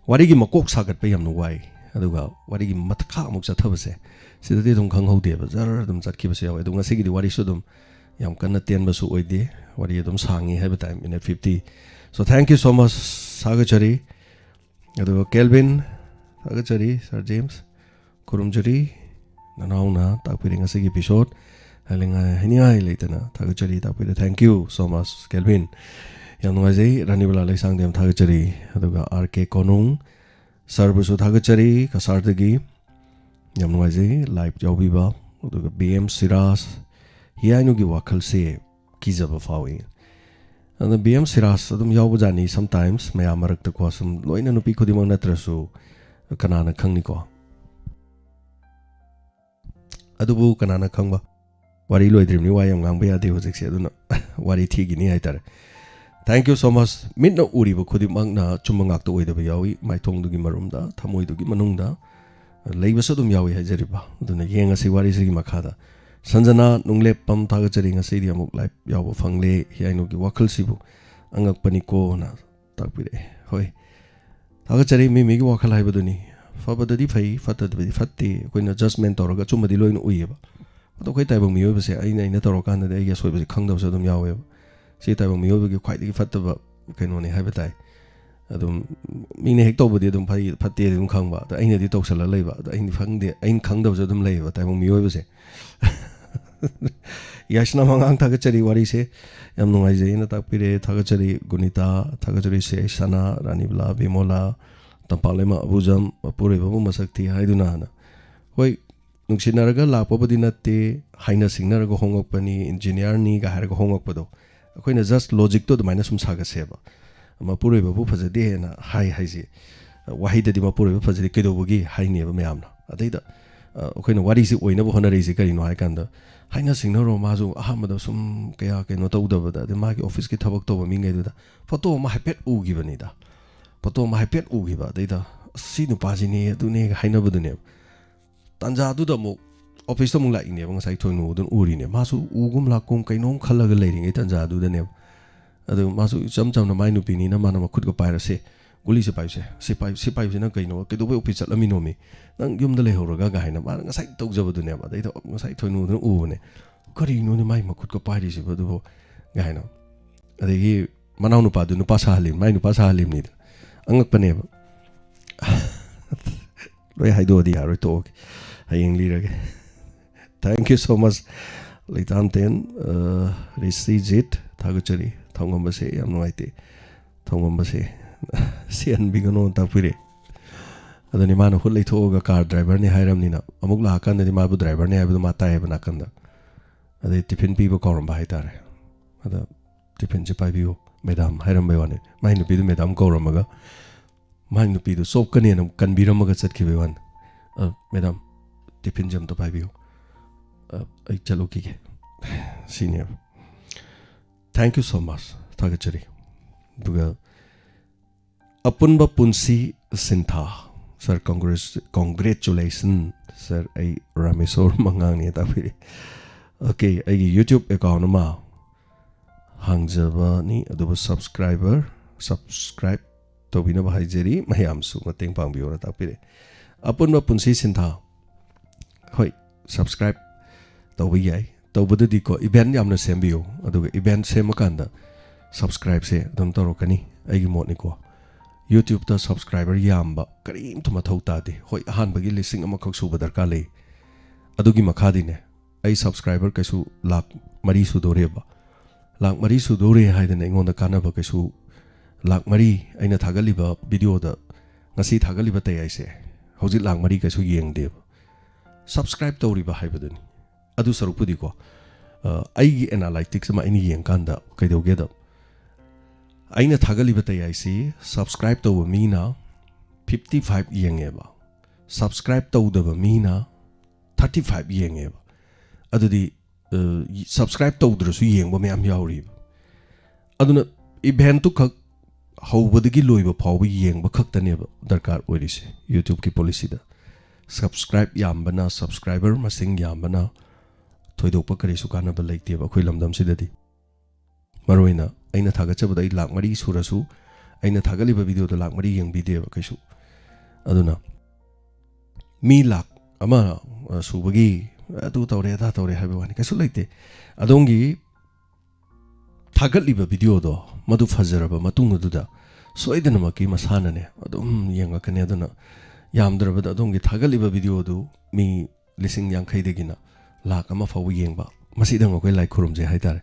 ꯋꯥꯔꯤꯒꯤ ꯃꯀꯣꯛ ꯁꯥꯒꯠꯄ ꯌꯥꯝꯅ ꯋꯥꯏ, ꯑꯗꯨꯒ ꯋꯥꯔꯤꯒꯤ ꯃꯈꯥ ꯑꯃꯨꯛ ꯆꯠꯊꯕꯁꯦ, ꯁꯤꯗꯗꯤ ꯑꯗꯨꯝ ꯈꯪꯍꯧꯗꯦꯕ, ꯖꯔ ꯑꯗꯨꯝ ꯆꯠꯈꯤꯕꯁꯨ ꯌꯥꯎꯋꯦ꯫ ꯑꯗꯨ ꯉꯁꯤꯒꯤꯗꯤ ꯋꯥꯔꯤꯁꯨ ꯑꯗꯨꯝ ꯌꯥꯝ ꯀꯟꯅ ꯇꯦꯟꯕꯁꯨ ꯑꯣꯏꯗꯦ, ꯋꯥꯔꯤ ꯑꯗꯨꯝ ꯁꯥꯡꯉꯤ ꯍꯥꯏꯕ ꯇꯥꯏ, minute fifty. So thank you so much, ꯊꯥꯒꯠꯆꯔꯤ꯫ ꯑꯗꯨꯒ ꯀꯦꯜꯕꯤꯟ, ꯊꯥꯒꯠꯆꯔꯤ꯫ ꯁꯥꯔ ꯖꯦꯝꯁ, ꯈꯨꯔꯨꯝꯖꯔꯤ꯫ ꯅꯅꯥꯎꯅ ꯇꯥꯛꯄꯤꯔꯦ ꯉꯁꯤꯒꯤ ꯏꯄꯤꯁꯣꯠ꯫ ꯍꯥꯏꯅꯤꯡꯉꯥꯏ, ꯍꯥꯏꯅꯤꯡꯉꯥꯏ ꯂꯩꯇꯅ ꯊꯥꯒꯠꯆꯔꯤ, ꯇꯥꯛꯄꯤꯔꯦ꯫ Thank you so much, Kelvin. ꯌꯥꯝ ꯅꯨꯡꯉꯥꯏꯖꯩ꯫ ꯔꯥꯅꯤꯕꯂꯥ ꯂꯩꯁꯥꯡꯗ ꯌꯥꯝ ꯊꯥꯒꯠꯆꯔꯤ꯫ ꯑꯗꯨꯒ ꯑꯥꯔ ꯀꯦ ꯀꯣꯅꯨꯡ ꯁꯥꯔꯕꯨꯁꯨ ꯊꯥꯒꯠꯆꯔꯤ, ꯀꯁꯥꯔꯗꯒꯤ꯫ ꯌꯥꯝ ꯅꯨꯡꯉꯥꯏꯖꯩ ꯂꯥꯏꯚ ꯌꯥꯎꯕꯤꯕ꯫ ꯑꯗꯨꯒ ꯕꯤ ꯑꯦꯝ ꯁꯤꯔꯥꯖ, ꯍꯤꯌꯥꯏꯅꯨꯒꯤ ꯋꯥꯈꯜꯁꯦ ꯀꯤꯖꯕ ꯐꯥꯎꯏ꯫ ꯑꯗꯨꯅ ꯕꯤ ꯑꯦꯝ ꯁꯤꯔꯥꯖ ꯑꯗꯨꯝ ꯌꯥꯎꯕꯖꯥꯠꯅꯤ sometimes, ꯃꯌꯥꯝ ꯃꯔꯛꯇꯀꯣ, ꯁꯨꯝ ꯂꯣꯏꯅ ꯅꯨꯄꯤ ꯈꯨꯗꯤꯡꯃꯛ ꯅꯠꯇ꯭ꯔꯁꯨ, ꯀꯅꯥꯅ ꯈꯪꯅꯤꯀꯣ꯫ ꯑꯗꯨꯕꯨ ꯀꯅꯥꯅ ꯈꯪꯕ? ꯋꯥꯔꯤ ꯂꯣꯏꯗ꯭ꯔꯤꯕꯅꯤ, ꯋꯥ ꯌꯥꯝ ꯉꯥꯡꯕ ꯌꯥꯗꯦ ꯍꯧꯖꯤꯛꯁꯦ, ꯑꯗꯨꯅ ꯋꯥꯔꯤ ꯊꯤꯈꯤꯅꯤ ꯍꯥꯏꯇꯥꯔꯦ꯫ Thank you so much꯫ ꯃꯤꯠꯅ ꯎꯔꯤꯕ ꯈꯨꯗꯤꯡꯃꯛꯅ ꯑꯆꯨꯝꯕ ꯉꯥꯛꯇ ꯑꯣꯏꯗꯕ ꯌꯥꯎꯏ꯫ ꯃꯥꯏꯊꯣꯡꯗꯨꯒꯤ ꯃꯔꯨꯝꯗ, ꯊꯃꯣꯏꯗꯨꯒꯤ ꯃꯅꯨꯡꯗ ꯂꯩꯕꯁꯨ ꯑꯗꯨꯝ ꯌꯥꯎꯏ ꯍꯥꯏꯖꯔꯤꯕ꯫ ꯑꯗꯨꯅ ꯌꯦꯡꯉꯁꯤ ꯋꯥꯔꯤꯁꯤꯒꯤ ꯃꯈꯥꯗ꯫ ꯁꯟꯖꯅꯥ ꯅꯨꯡꯂꯦꯞꯄꯝ, ꯊꯥꯒꯠꯆꯔꯤ, ꯉꯁꯤꯗꯤ ꯑꯃꯨꯛ ꯂꯥꯏꯚ ꯌꯥꯎꯕ ꯐꯪꯂꯦ꯫ ꯍꯤꯌꯥꯏꯅꯨꯒꯤ ꯋꯥꯈꯜꯁꯤꯕꯨ ꯑꯉꯛꯄꯅꯤꯀꯣꯅ ꯇꯥꯛꯄꯤꯔꯛꯑꯦ꯫ ꯍꯣꯏ, ꯊꯥꯒꯠꯆꯔꯤ꯫ ꯃꯤ ꯃꯤꯒꯤ ꯋꯥꯈꯜ ꯍꯥꯏꯕꯗꯨꯅꯤ꯫ ꯐꯕꯗꯗꯤ ꯐꯩ, ꯐꯠꯇꯕꯗꯤ ꯐꯠꯇꯦ꯫ ꯑꯩꯈꯣꯏꯅ ꯖꯁꯃꯦꯟ ꯇꯧꯔꯒ ꯑꯆꯨꯝꯕꯗꯤ ꯂꯣꯏꯅ ꯎꯏꯌꯦꯕ꯫ ꯑꯗꯣ ꯑꯩꯈꯣꯏ ꯇꯥꯏꯕꯪ ꯃꯤꯑꯣꯏꯕꯁꯦ ꯑꯩꯅ, ꯑꯩꯅ ꯇꯧꯔꯀꯥꯟꯗꯗꯤ ꯑꯩꯒꯤ ꯑꯁꯣꯏꯕꯁꯦ ꯈꯪꯗꯕꯁꯨ ꯑꯗꯨꯝ ꯌꯥꯎꯋꯦꯕ꯫ ꯁꯤ ꯇꯥꯏꯕꯪ ꯃꯤꯑꯣꯏꯕꯒꯤ ꯈ꯭ꯋꯥꯏꯗꯒꯤ ꯐꯠꯇꯕ ꯀꯩꯅꯣꯅꯤ ꯍꯥꯏꯕ ꯇꯥꯏ꯫ ꯑꯗꯨꯝ ꯃꯤꯅ ꯍꯦꯛ ꯇꯧꯕꯗꯤ ꯑꯗꯨꯝ ꯐꯩ, ꯐꯠꯇꯦ ꯑꯗꯨꯝ ꯈꯪꯕ, ꯑꯗꯣ ꯑꯩꯅꯗꯤ ꯇꯧꯁꯜꯂ ꯂꯩꯕ, ꯑꯗꯣ ꯑꯩꯅ ꯈꯪꯗꯦ, ꯑꯩꯅ ꯈꯪꯗꯕꯁꯨ ꯑꯗꯨꯝ ꯂꯩꯌꯦꯕ ꯇꯥꯏꯕꯪ ꯃꯤꯑꯣꯏꯕꯁꯦ꯫ ꯌꯥꯏꯁꯅꯥꯝ ꯑꯉꯥꯡ, ꯊꯥꯒꯠꯆꯔꯤ, ꯋꯥꯔꯤꯁꯦ ꯌꯥꯝ ꯅꯨꯡꯉꯥꯏꯖꯩꯅ ꯇꯥꯛꯄꯤꯔꯦ꯫ ꯊꯥꯒꯠꯆꯔꯤ ꯒꯨꯅꯤꯇꯥ, ꯊꯥꯒꯠꯆꯔꯤ ꯁꯦ ꯁꯅꯥ, ꯔꯥꯅꯤꯕꯂꯥ, ꯕꯤꯃꯣꯂꯥ, ꯇꯝꯄꯥꯛꯂꯩꯃ ꯑꯕꯨꯖꯝ, ꯃꯄꯨꯔꯣꯏꯕꯕꯨ ꯃꯁꯛ ꯊꯤ ꯍꯥꯏꯗꯨꯅ ꯍꯥꯏꯅ꯫ ꯍꯣꯏ, ꯅꯨꯡꯁꯤꯅꯔꯒ ꯂꯥꯛꯄꯕꯨꯗꯤ ꯅꯠꯇꯦ, ꯍꯥꯏꯅ ꯁꯤꯡꯅꯔꯒ ꯍꯣꯡꯉꯛꯄꯅꯤ, ꯏꯟꯖꯤꯅꯤꯌꯥꯔꯅꯤꯒ ꯍꯥꯏꯔꯒ ꯍꯣꯡꯉꯛꯄꯗꯣ꯫ ꯑꯩꯈꯣꯏꯅ ꯖꯁ ꯂꯣꯖꯤꯛꯇꯣ ꯑꯗꯨꯃꯥꯏꯅ ꯁꯨꯝ ꯁꯥꯒꯠꯁꯦꯕ꯫ ꯃꯄꯨꯔꯣꯏꯕꯕꯨ ꯐꯖꯗꯦ ꯍꯥꯏꯅ ꯍꯥꯏ ꯍꯥꯏꯁꯦ, ꯋꯥꯍꯩꯗꯗꯤ ꯃꯄꯨꯔꯣꯏꯕ ꯐꯖꯗꯦ ꯀꯩꯗꯧꯕꯒꯤ ꯍꯥꯏꯅꯦꯕ ꯃꯌꯥꯝꯅ꯫ ꯑꯗꯩꯗ ꯑ, ꯑꯩꯈꯣꯏꯅ ꯋꯥꯔꯤꯁꯤ ꯑꯣꯏꯅꯕ ꯍꯣꯠꯅꯔꯛꯏꯁꯤ ꯀꯔꯤꯅꯣ ꯍꯥꯏ ꯀꯥꯟꯗ, ꯍꯥꯏꯅ ꯁꯤꯡꯅꯔꯣ ꯃꯥꯁꯨ ꯑꯍꯥꯟꯕꯗ ꯁꯨꯝ ꯀꯌꯥ ꯀꯩꯅꯣ ꯇꯧꯗꯕꯗ, ꯑꯗꯩ ꯃꯥꯒꯤ ꯑꯣꯐꯤꯁꯀꯤ ꯊꯕꯛ ꯇꯧꯕ ꯃꯤꯉꯩꯗꯨꯗ ꯐꯣꯇꯣ ꯑꯃ ꯍꯥꯏꯐꯦꯠ ꯎꯈꯤꯕꯅꯤꯗ꯫ ꯐꯣꯇꯣ ꯑꯃ ꯍꯥꯏꯐꯦꯠ ꯎꯈꯤꯕ, ꯑꯗꯩꯗ "ꯑꯁ, ꯁꯤ ꯅꯨꯄꯥꯁꯤꯅꯦ, ꯑꯗꯨꯅꯦꯒ" ꯍꯥꯏꯅꯕꯗꯨꯅꯦꯕ꯫ ꯇꯥꯟꯖꯥꯗꯨꯗ ꯑꯃꯨꯛ ꯑꯣꯐꯤꯁꯇ ꯑꯃꯨꯛ ꯂꯥꯛꯏꯅꯦꯕ, ꯉꯁꯥꯏ ꯊꯣꯏꯅꯨꯗꯨꯅ ꯎꯔꯤꯅꯦ꯫ ꯃꯥꯁꯨ ꯎꯒꯨꯝ ꯂꯥꯛꯀꯨꯝ ꯀꯩꯅꯣꯝ ꯈꯜꯂꯒ ꯂꯩꯔꯤꯉꯩ ꯇꯥꯟꯖꯥꯗꯨꯗꯅꯦꯕ꯫ ꯑꯗꯨ ꯃꯥꯁꯨ ꯏꯆꯝ ꯆꯝꯅ ꯃꯥꯏ ꯅꯨꯄꯤꯅꯤꯅ ꯃꯥꯅ ꯃꯈꯨꯠꯀ ꯄꯥꯏꯔ, "ꯁꯦ, ꯒꯨꯂꯤꯁꯦ ꯄꯥꯏꯌꯨꯁꯦ, ꯁꯤ ꯄꯥꯏꯌꯨ, ꯁꯤ ꯄꯥꯏꯌꯨꯁꯦ, ꯅꯪ ꯀꯩꯅꯣ, ꯀꯩꯗꯧꯕꯩ ꯑꯣꯐꯤꯁ ꯆꯠꯂꯝꯃꯤꯅꯣꯃꯤ? ꯅꯪ ꯌꯨꯝꯗ ꯂꯩꯍꯧꯔꯒ" ꯀꯥꯏꯅ ꯃꯥꯅ ꯉꯁꯥꯏ ꯇꯧꯖꯕꯗꯨꯅꯦꯕ꯫ ꯑꯗꯩꯗ ꯉꯁꯥꯏ ꯊꯣꯏꯅꯨꯗꯨꯅ ꯎꯕꯅꯦ, "ꯀꯔꯤꯅꯣꯅꯦ ꯃꯥꯏ ꯃꯈꯨꯠꯀ ꯄꯥꯏꯔꯤꯁꯤꯕꯣ ꯑꯗꯨꯕꯨ?" ꯀꯥꯏꯅ꯫ ꯑꯗꯒꯤ ꯃꯅꯥꯎ ꯅꯨꯄꯥꯗꯨ ꯅꯨꯄꯥ ꯁꯥꯍꯜꯂꯤ, ꯃꯥꯏ ꯅꯨꯄꯥ ꯁꯥꯍꯜꯂꯤꯕꯅꯤꯗ꯫ ꯑꯉꯛꯄꯅꯦꯕ꯫ ꯂꯣꯏ ꯍꯥꯏꯗꯣꯛꯑꯗꯤ ꯌꯥꯔꯣꯏ, ꯇꯣꯛꯑꯒꯦ, ꯍꯌꯦꯡ ꯂꯤꯔꯒꯦ꯫ Thank you so much, ꯂꯩꯇꯥꯝꯇꯦꯟ, ꯑ, ꯔꯤꯁꯤꯖꯤꯠ, ꯊꯥꯒꯠꯆꯔꯤ꯫ ꯊꯧꯉꯝꯕꯁꯦ ꯌꯥꯝ ꯅꯨꯡꯉꯥꯏꯇꯦ꯫ ꯊꯧꯉꯝꯕꯁꯦ ꯁꯤꯍꯟꯕꯤꯒꯅꯣ ꯇꯥꯛꯄꯤꯔꯦ꯫ ꯑꯗꯨꯅꯤ ꯃꯥꯅ ꯍꯨꯠ ꯂꯩꯊꯣꯛꯑꯒ ꯀꯥꯔ ꯗ꯭ꯔꯥꯏꯚꯔꯅꯤ ꯍꯥꯏꯔꯝꯅꯤꯅ, ꯑꯃꯨꯛ ꯂꯥꯛꯑꯀꯥꯟꯗꯗꯤ ꯃꯥꯕꯨ ꯗ꯭ꯔꯥꯏꯚꯔꯅꯤ ꯍꯥꯏꯕꯗꯣ ꯃꯥ ꯇꯥꯏꯌꯦꯕ ꯅꯥꯀꯟꯗ꯫ ꯑꯗꯩ ꯇꯤꯐꯤꯟ ꯄꯤꯕ ꯀꯥꯎꯔꯝꯕ ꯍꯥꯏꯇꯥꯔꯦ꯫ ꯑꯗ "ꯇꯤꯐꯤꯟꯁꯦ ꯄꯥꯏꯕꯤꯌꯨ ꯃꯦꯗꯥꯝ" ꯍꯥꯏꯔꯝꯕꯩ ꯋꯥꯅꯤ꯫ ꯃꯥꯏ ꯅꯨꯄꯤꯗꯨ ꯃꯦꯗꯥꯝ ꯀꯧꯔꯝꯃꯒ, ꯃꯥꯏ ꯅꯨꯄꯤꯗꯨ ꯆꯣꯞꯀꯅꯦꯅ ꯀꯟꯕꯤꯔꯝꯃꯒ ꯆꯠꯈꯤꯕꯩ ꯋꯥꯅꯤ꯫ "ꯑ, ꯃꯦꯗꯥꯝ, ꯇꯤꯐꯤꯟꯁꯦ ꯑꯝꯇ ꯄꯥꯏꯕꯤꯌꯨ꯫ ꯑ, ꯑꯩ ꯆꯠꯂꯨꯈꯤꯒꯦ꯫" ꯁꯤꯅꯦꯕ꯫ Thank you so much, ꯊꯥꯒꯠꯆꯔꯤ꯫ ꯑꯗꯨꯒ ꯑꯄꯨꯟꯕ ꯄꯨꯟꯁꯤ ꯁꯤꯟꯊꯥ꯫ Sir, congrats-, congratulation, sir, ꯑꯩ ꯔꯥꯃꯦꯁꯣꯔ ꯃꯉꯥꯡꯅꯦ ꯇꯥꯛꯄꯤꯔꯤ꯫ Okay, ꯑꯩꯒꯤ YouTube account ꯑꯃ ꯍꯥꯡꯖꯕꯅꯤ, ꯑꯗꯨꯕꯨ subscriber, subscribe ꯇꯧꯕꯤꯅꯕ ꯍꯥꯏꯖꯔꯤ, ꯃꯌꯥꯝꯁꯨ ꯃꯇꯦꯡ ꯄꯥꯡꯕꯤꯌꯣꯅ ꯇꯥꯛꯄꯤꯔꯦ꯫ ꯑꯄꯨꯟꯕ ꯄꯨꯟꯁꯤ ꯁꯤꯟꯊꯥ, ꯍꯣꯏ, subscribe ꯇꯧꯕ ꯌꯥꯏ꯫ ꯇꯧꯕꯗꯗꯤꯀꯣ, event ꯌꯥꯝꯅ ꯁꯦꯝꯕꯤꯌꯨ, ꯑꯗꯨꯒ event ꯁꯦꯝꯃꯀꯥꯟꯗ subscribeꯁꯦ ꯑꯗꯨꯝ ꯇꯧꯔꯛꯀꯅꯤ, ꯑꯩꯒꯤ ꯃꯣꯠꯅꯤꯀꯣ꯫ YouTubeꯇ subscriber ꯌꯥꯝꯕ ꯀꯔꯤꯝꯇ ꯃꯊꯧ ꯇꯥꯗꯦ꯫ ꯍꯣꯏ, ꯑꯍꯥꯟꯕꯒꯤ ꯂꯤꯁꯤꯡ ꯑꯃꯈꯛ ꯁꯨꯕ ꯗꯔꯀꯥꯔ ꯂꯩ꯫ ꯑꯗꯨꯒꯤ ꯃꯈꯥꯗꯤꯅꯦ, ꯑꯩ subscriber ꯀꯩꯁꯨ ꯂꯥꯛ ꯃꯔꯤ ꯁꯨꯗꯣꯔꯦꯕ꯫ ꯂꯥꯛ ꯃꯔꯤ ꯁꯨꯗꯣꯔꯦ ꯍꯥꯏꯗꯅ ꯑꯩꯉꯣꯟꯗ ꯀꯥꯟꯅꯕ ꯀꯩꯁꯨ, ꯂꯥꯛ ꯃꯔꯤ, ꯑꯩꯅ ꯊꯥꯒꯠꯂꯤꯕ videoꯗ ꯉꯁꯤ ꯊꯥꯒꯠꯂꯤꯕ ꯇꯌꯥꯏꯁꯦ ꯍꯧꯖꯤꯛ ꯂꯥꯛ ꯃꯔꯤ ꯀꯩꯁꯨ ꯌꯦꯡꯗꯦꯕ꯫ Subscribe ꯇꯧꯔꯤꯕ ꯍꯥꯏꯕꯗꯨꯅꯤ꯫ ꯑꯗꯨ ꯁꯔꯨꯛꯄꯨꯗꯤꯀꯣ, ꯑ, ꯑꯩꯒꯤ analytics ꯑꯃ ꯑꯩꯅ ꯌꯦꯡꯀꯥꯟꯗ ꯀꯩꯗꯧꯒꯦꯗ, ꯑꯩꯅ ꯊꯥꯒꯠꯂꯤꯕ ꯇꯌꯥꯏꯁꯤ subscribe ꯇꯧꯕ ꯃꯤꯅ fifty five ꯌꯦꯡꯉꯦꯕ, subscribe ꯇꯧꯗꯕ ꯃꯤꯅ ꯊꯥꯔꯇꯤ ꯐꯥꯏꯚ ꯌꯦꯡꯉꯦꯕ꯫ ꯑꯗꯨꯗꯤ ꯁꯕꯁꯀ꯭ꯔꯥꯏꯕ ꯇꯧꯗ꯭ꯔꯁꯨ ꯌꯦꯡꯕ ꯃꯌꯥꯝ ꯌꯥꯎꯔꯤꯕ꯫ ꯑꯗꯨꯅ ꯏꯚꯦꯟꯠꯇꯨ ꯈꯛ ꯍꯧꯕꯗꯒꯤ ꯂꯣꯏꯕ ꯐꯥꯎꯕ ꯌꯦꯡꯕ ꯈꯛꯇꯅꯦꯕ ꯗꯔꯀꯥꯔ ꯑꯣꯏꯔꯤꯁꯦ ꯌꯨꯇ꯭ꯌꯨꯕꯀꯤ ꯄꯣꯂꯤꯁꯤꯗ꯫ ꯁꯕꯁꯀ꯭ꯔꯥꯏꯕ ꯌꯥꯝꯕꯅ, ꯁꯕꯁꯀ꯭ꯔꯥꯏꯕꯔ ꯃꯁꯤꯡ ꯌꯥꯝꯕꯅ ꯊꯣꯏꯗꯣꯛꯄ ꯀꯔꯤꯁꯨ ꯀꯥꯟꯅꯕ ꯂꯩꯇꯦꯕ ꯑꯩꯈꯣꯏ ꯂꯝꯗꯝꯁꯤꯗꯗꯤ꯫ ꯃꯔꯨꯑꯣꯏꯅ ꯑꯩꯅ ꯊꯥꯒꯠꯆꯕꯗ ꯑꯩ ꯂꯥꯛ ꯃꯔꯤ ꯁꯨꯔꯁꯨ, ꯑꯩꯅ ꯊꯥꯒꯠꯂꯤꯕ ꯚꯤꯗꯤꯑꯣꯗꯣ ꯂꯥꯛ ꯃꯔꯤ ꯌꯦꯡꯕꯤꯗꯦꯕ ꯀꯩꯁꯨ꯫ ꯑꯗꯨꯅ ꯃꯤ ꯂꯥꯛ ꯑꯃ, ꯑ, ꯁꯨꯕꯒꯤ ꯑꯗꯨ ꯇꯧꯔꯦ, ꯑꯗꯥ ꯇꯧꯔꯦ ꯍꯥꯏꯕ ꯋꯥꯅꯤ, ꯀꯩꯁꯨ ꯂꯩꯇꯦ꯫ ꯑꯗꯣꯝꯒꯤ ꯊꯥꯒꯠꯂꯤꯕ ꯚꯤꯗꯤꯑꯣꯗꯣ ꯃꯗꯨ ꯐꯖꯔꯕ ꯃꯇꯨꯡ ꯑꯗꯨꯗ ꯁꯣꯏꯗꯅꯃꯛꯀꯤ ꯃꯁꯥꯅꯅꯦ ꯑꯗꯨꯝ ꯌꯦꯡꯉꯛꯀꯅꯤ꯫ ꯑꯗꯨꯅ ꯌꯥꯝꯗ꯭ꯔꯕꯗ ꯑꯗꯣꯝꯒꯤ ꯊꯥꯒꯠꯂꯤꯕ ꯚꯤꯗꯤꯑꯣꯗꯨ ꯃꯤ ꯂꯤꯁꯤꯡ ꯌꯥꯡꯈꯩꯗꯒꯤꯅ ꯂꯥꯛ ꯑꯃ ꯐꯥꯎꯕ ꯌꯦꯡꯕ, ꯃꯁꯤꯗꯪ ꯑꯩꯈꯣꯏ ꯂꯥꯏ ꯈꯨꯔꯨꯝꯖꯩ ꯍꯥꯏꯇꯥꯔꯦ꯫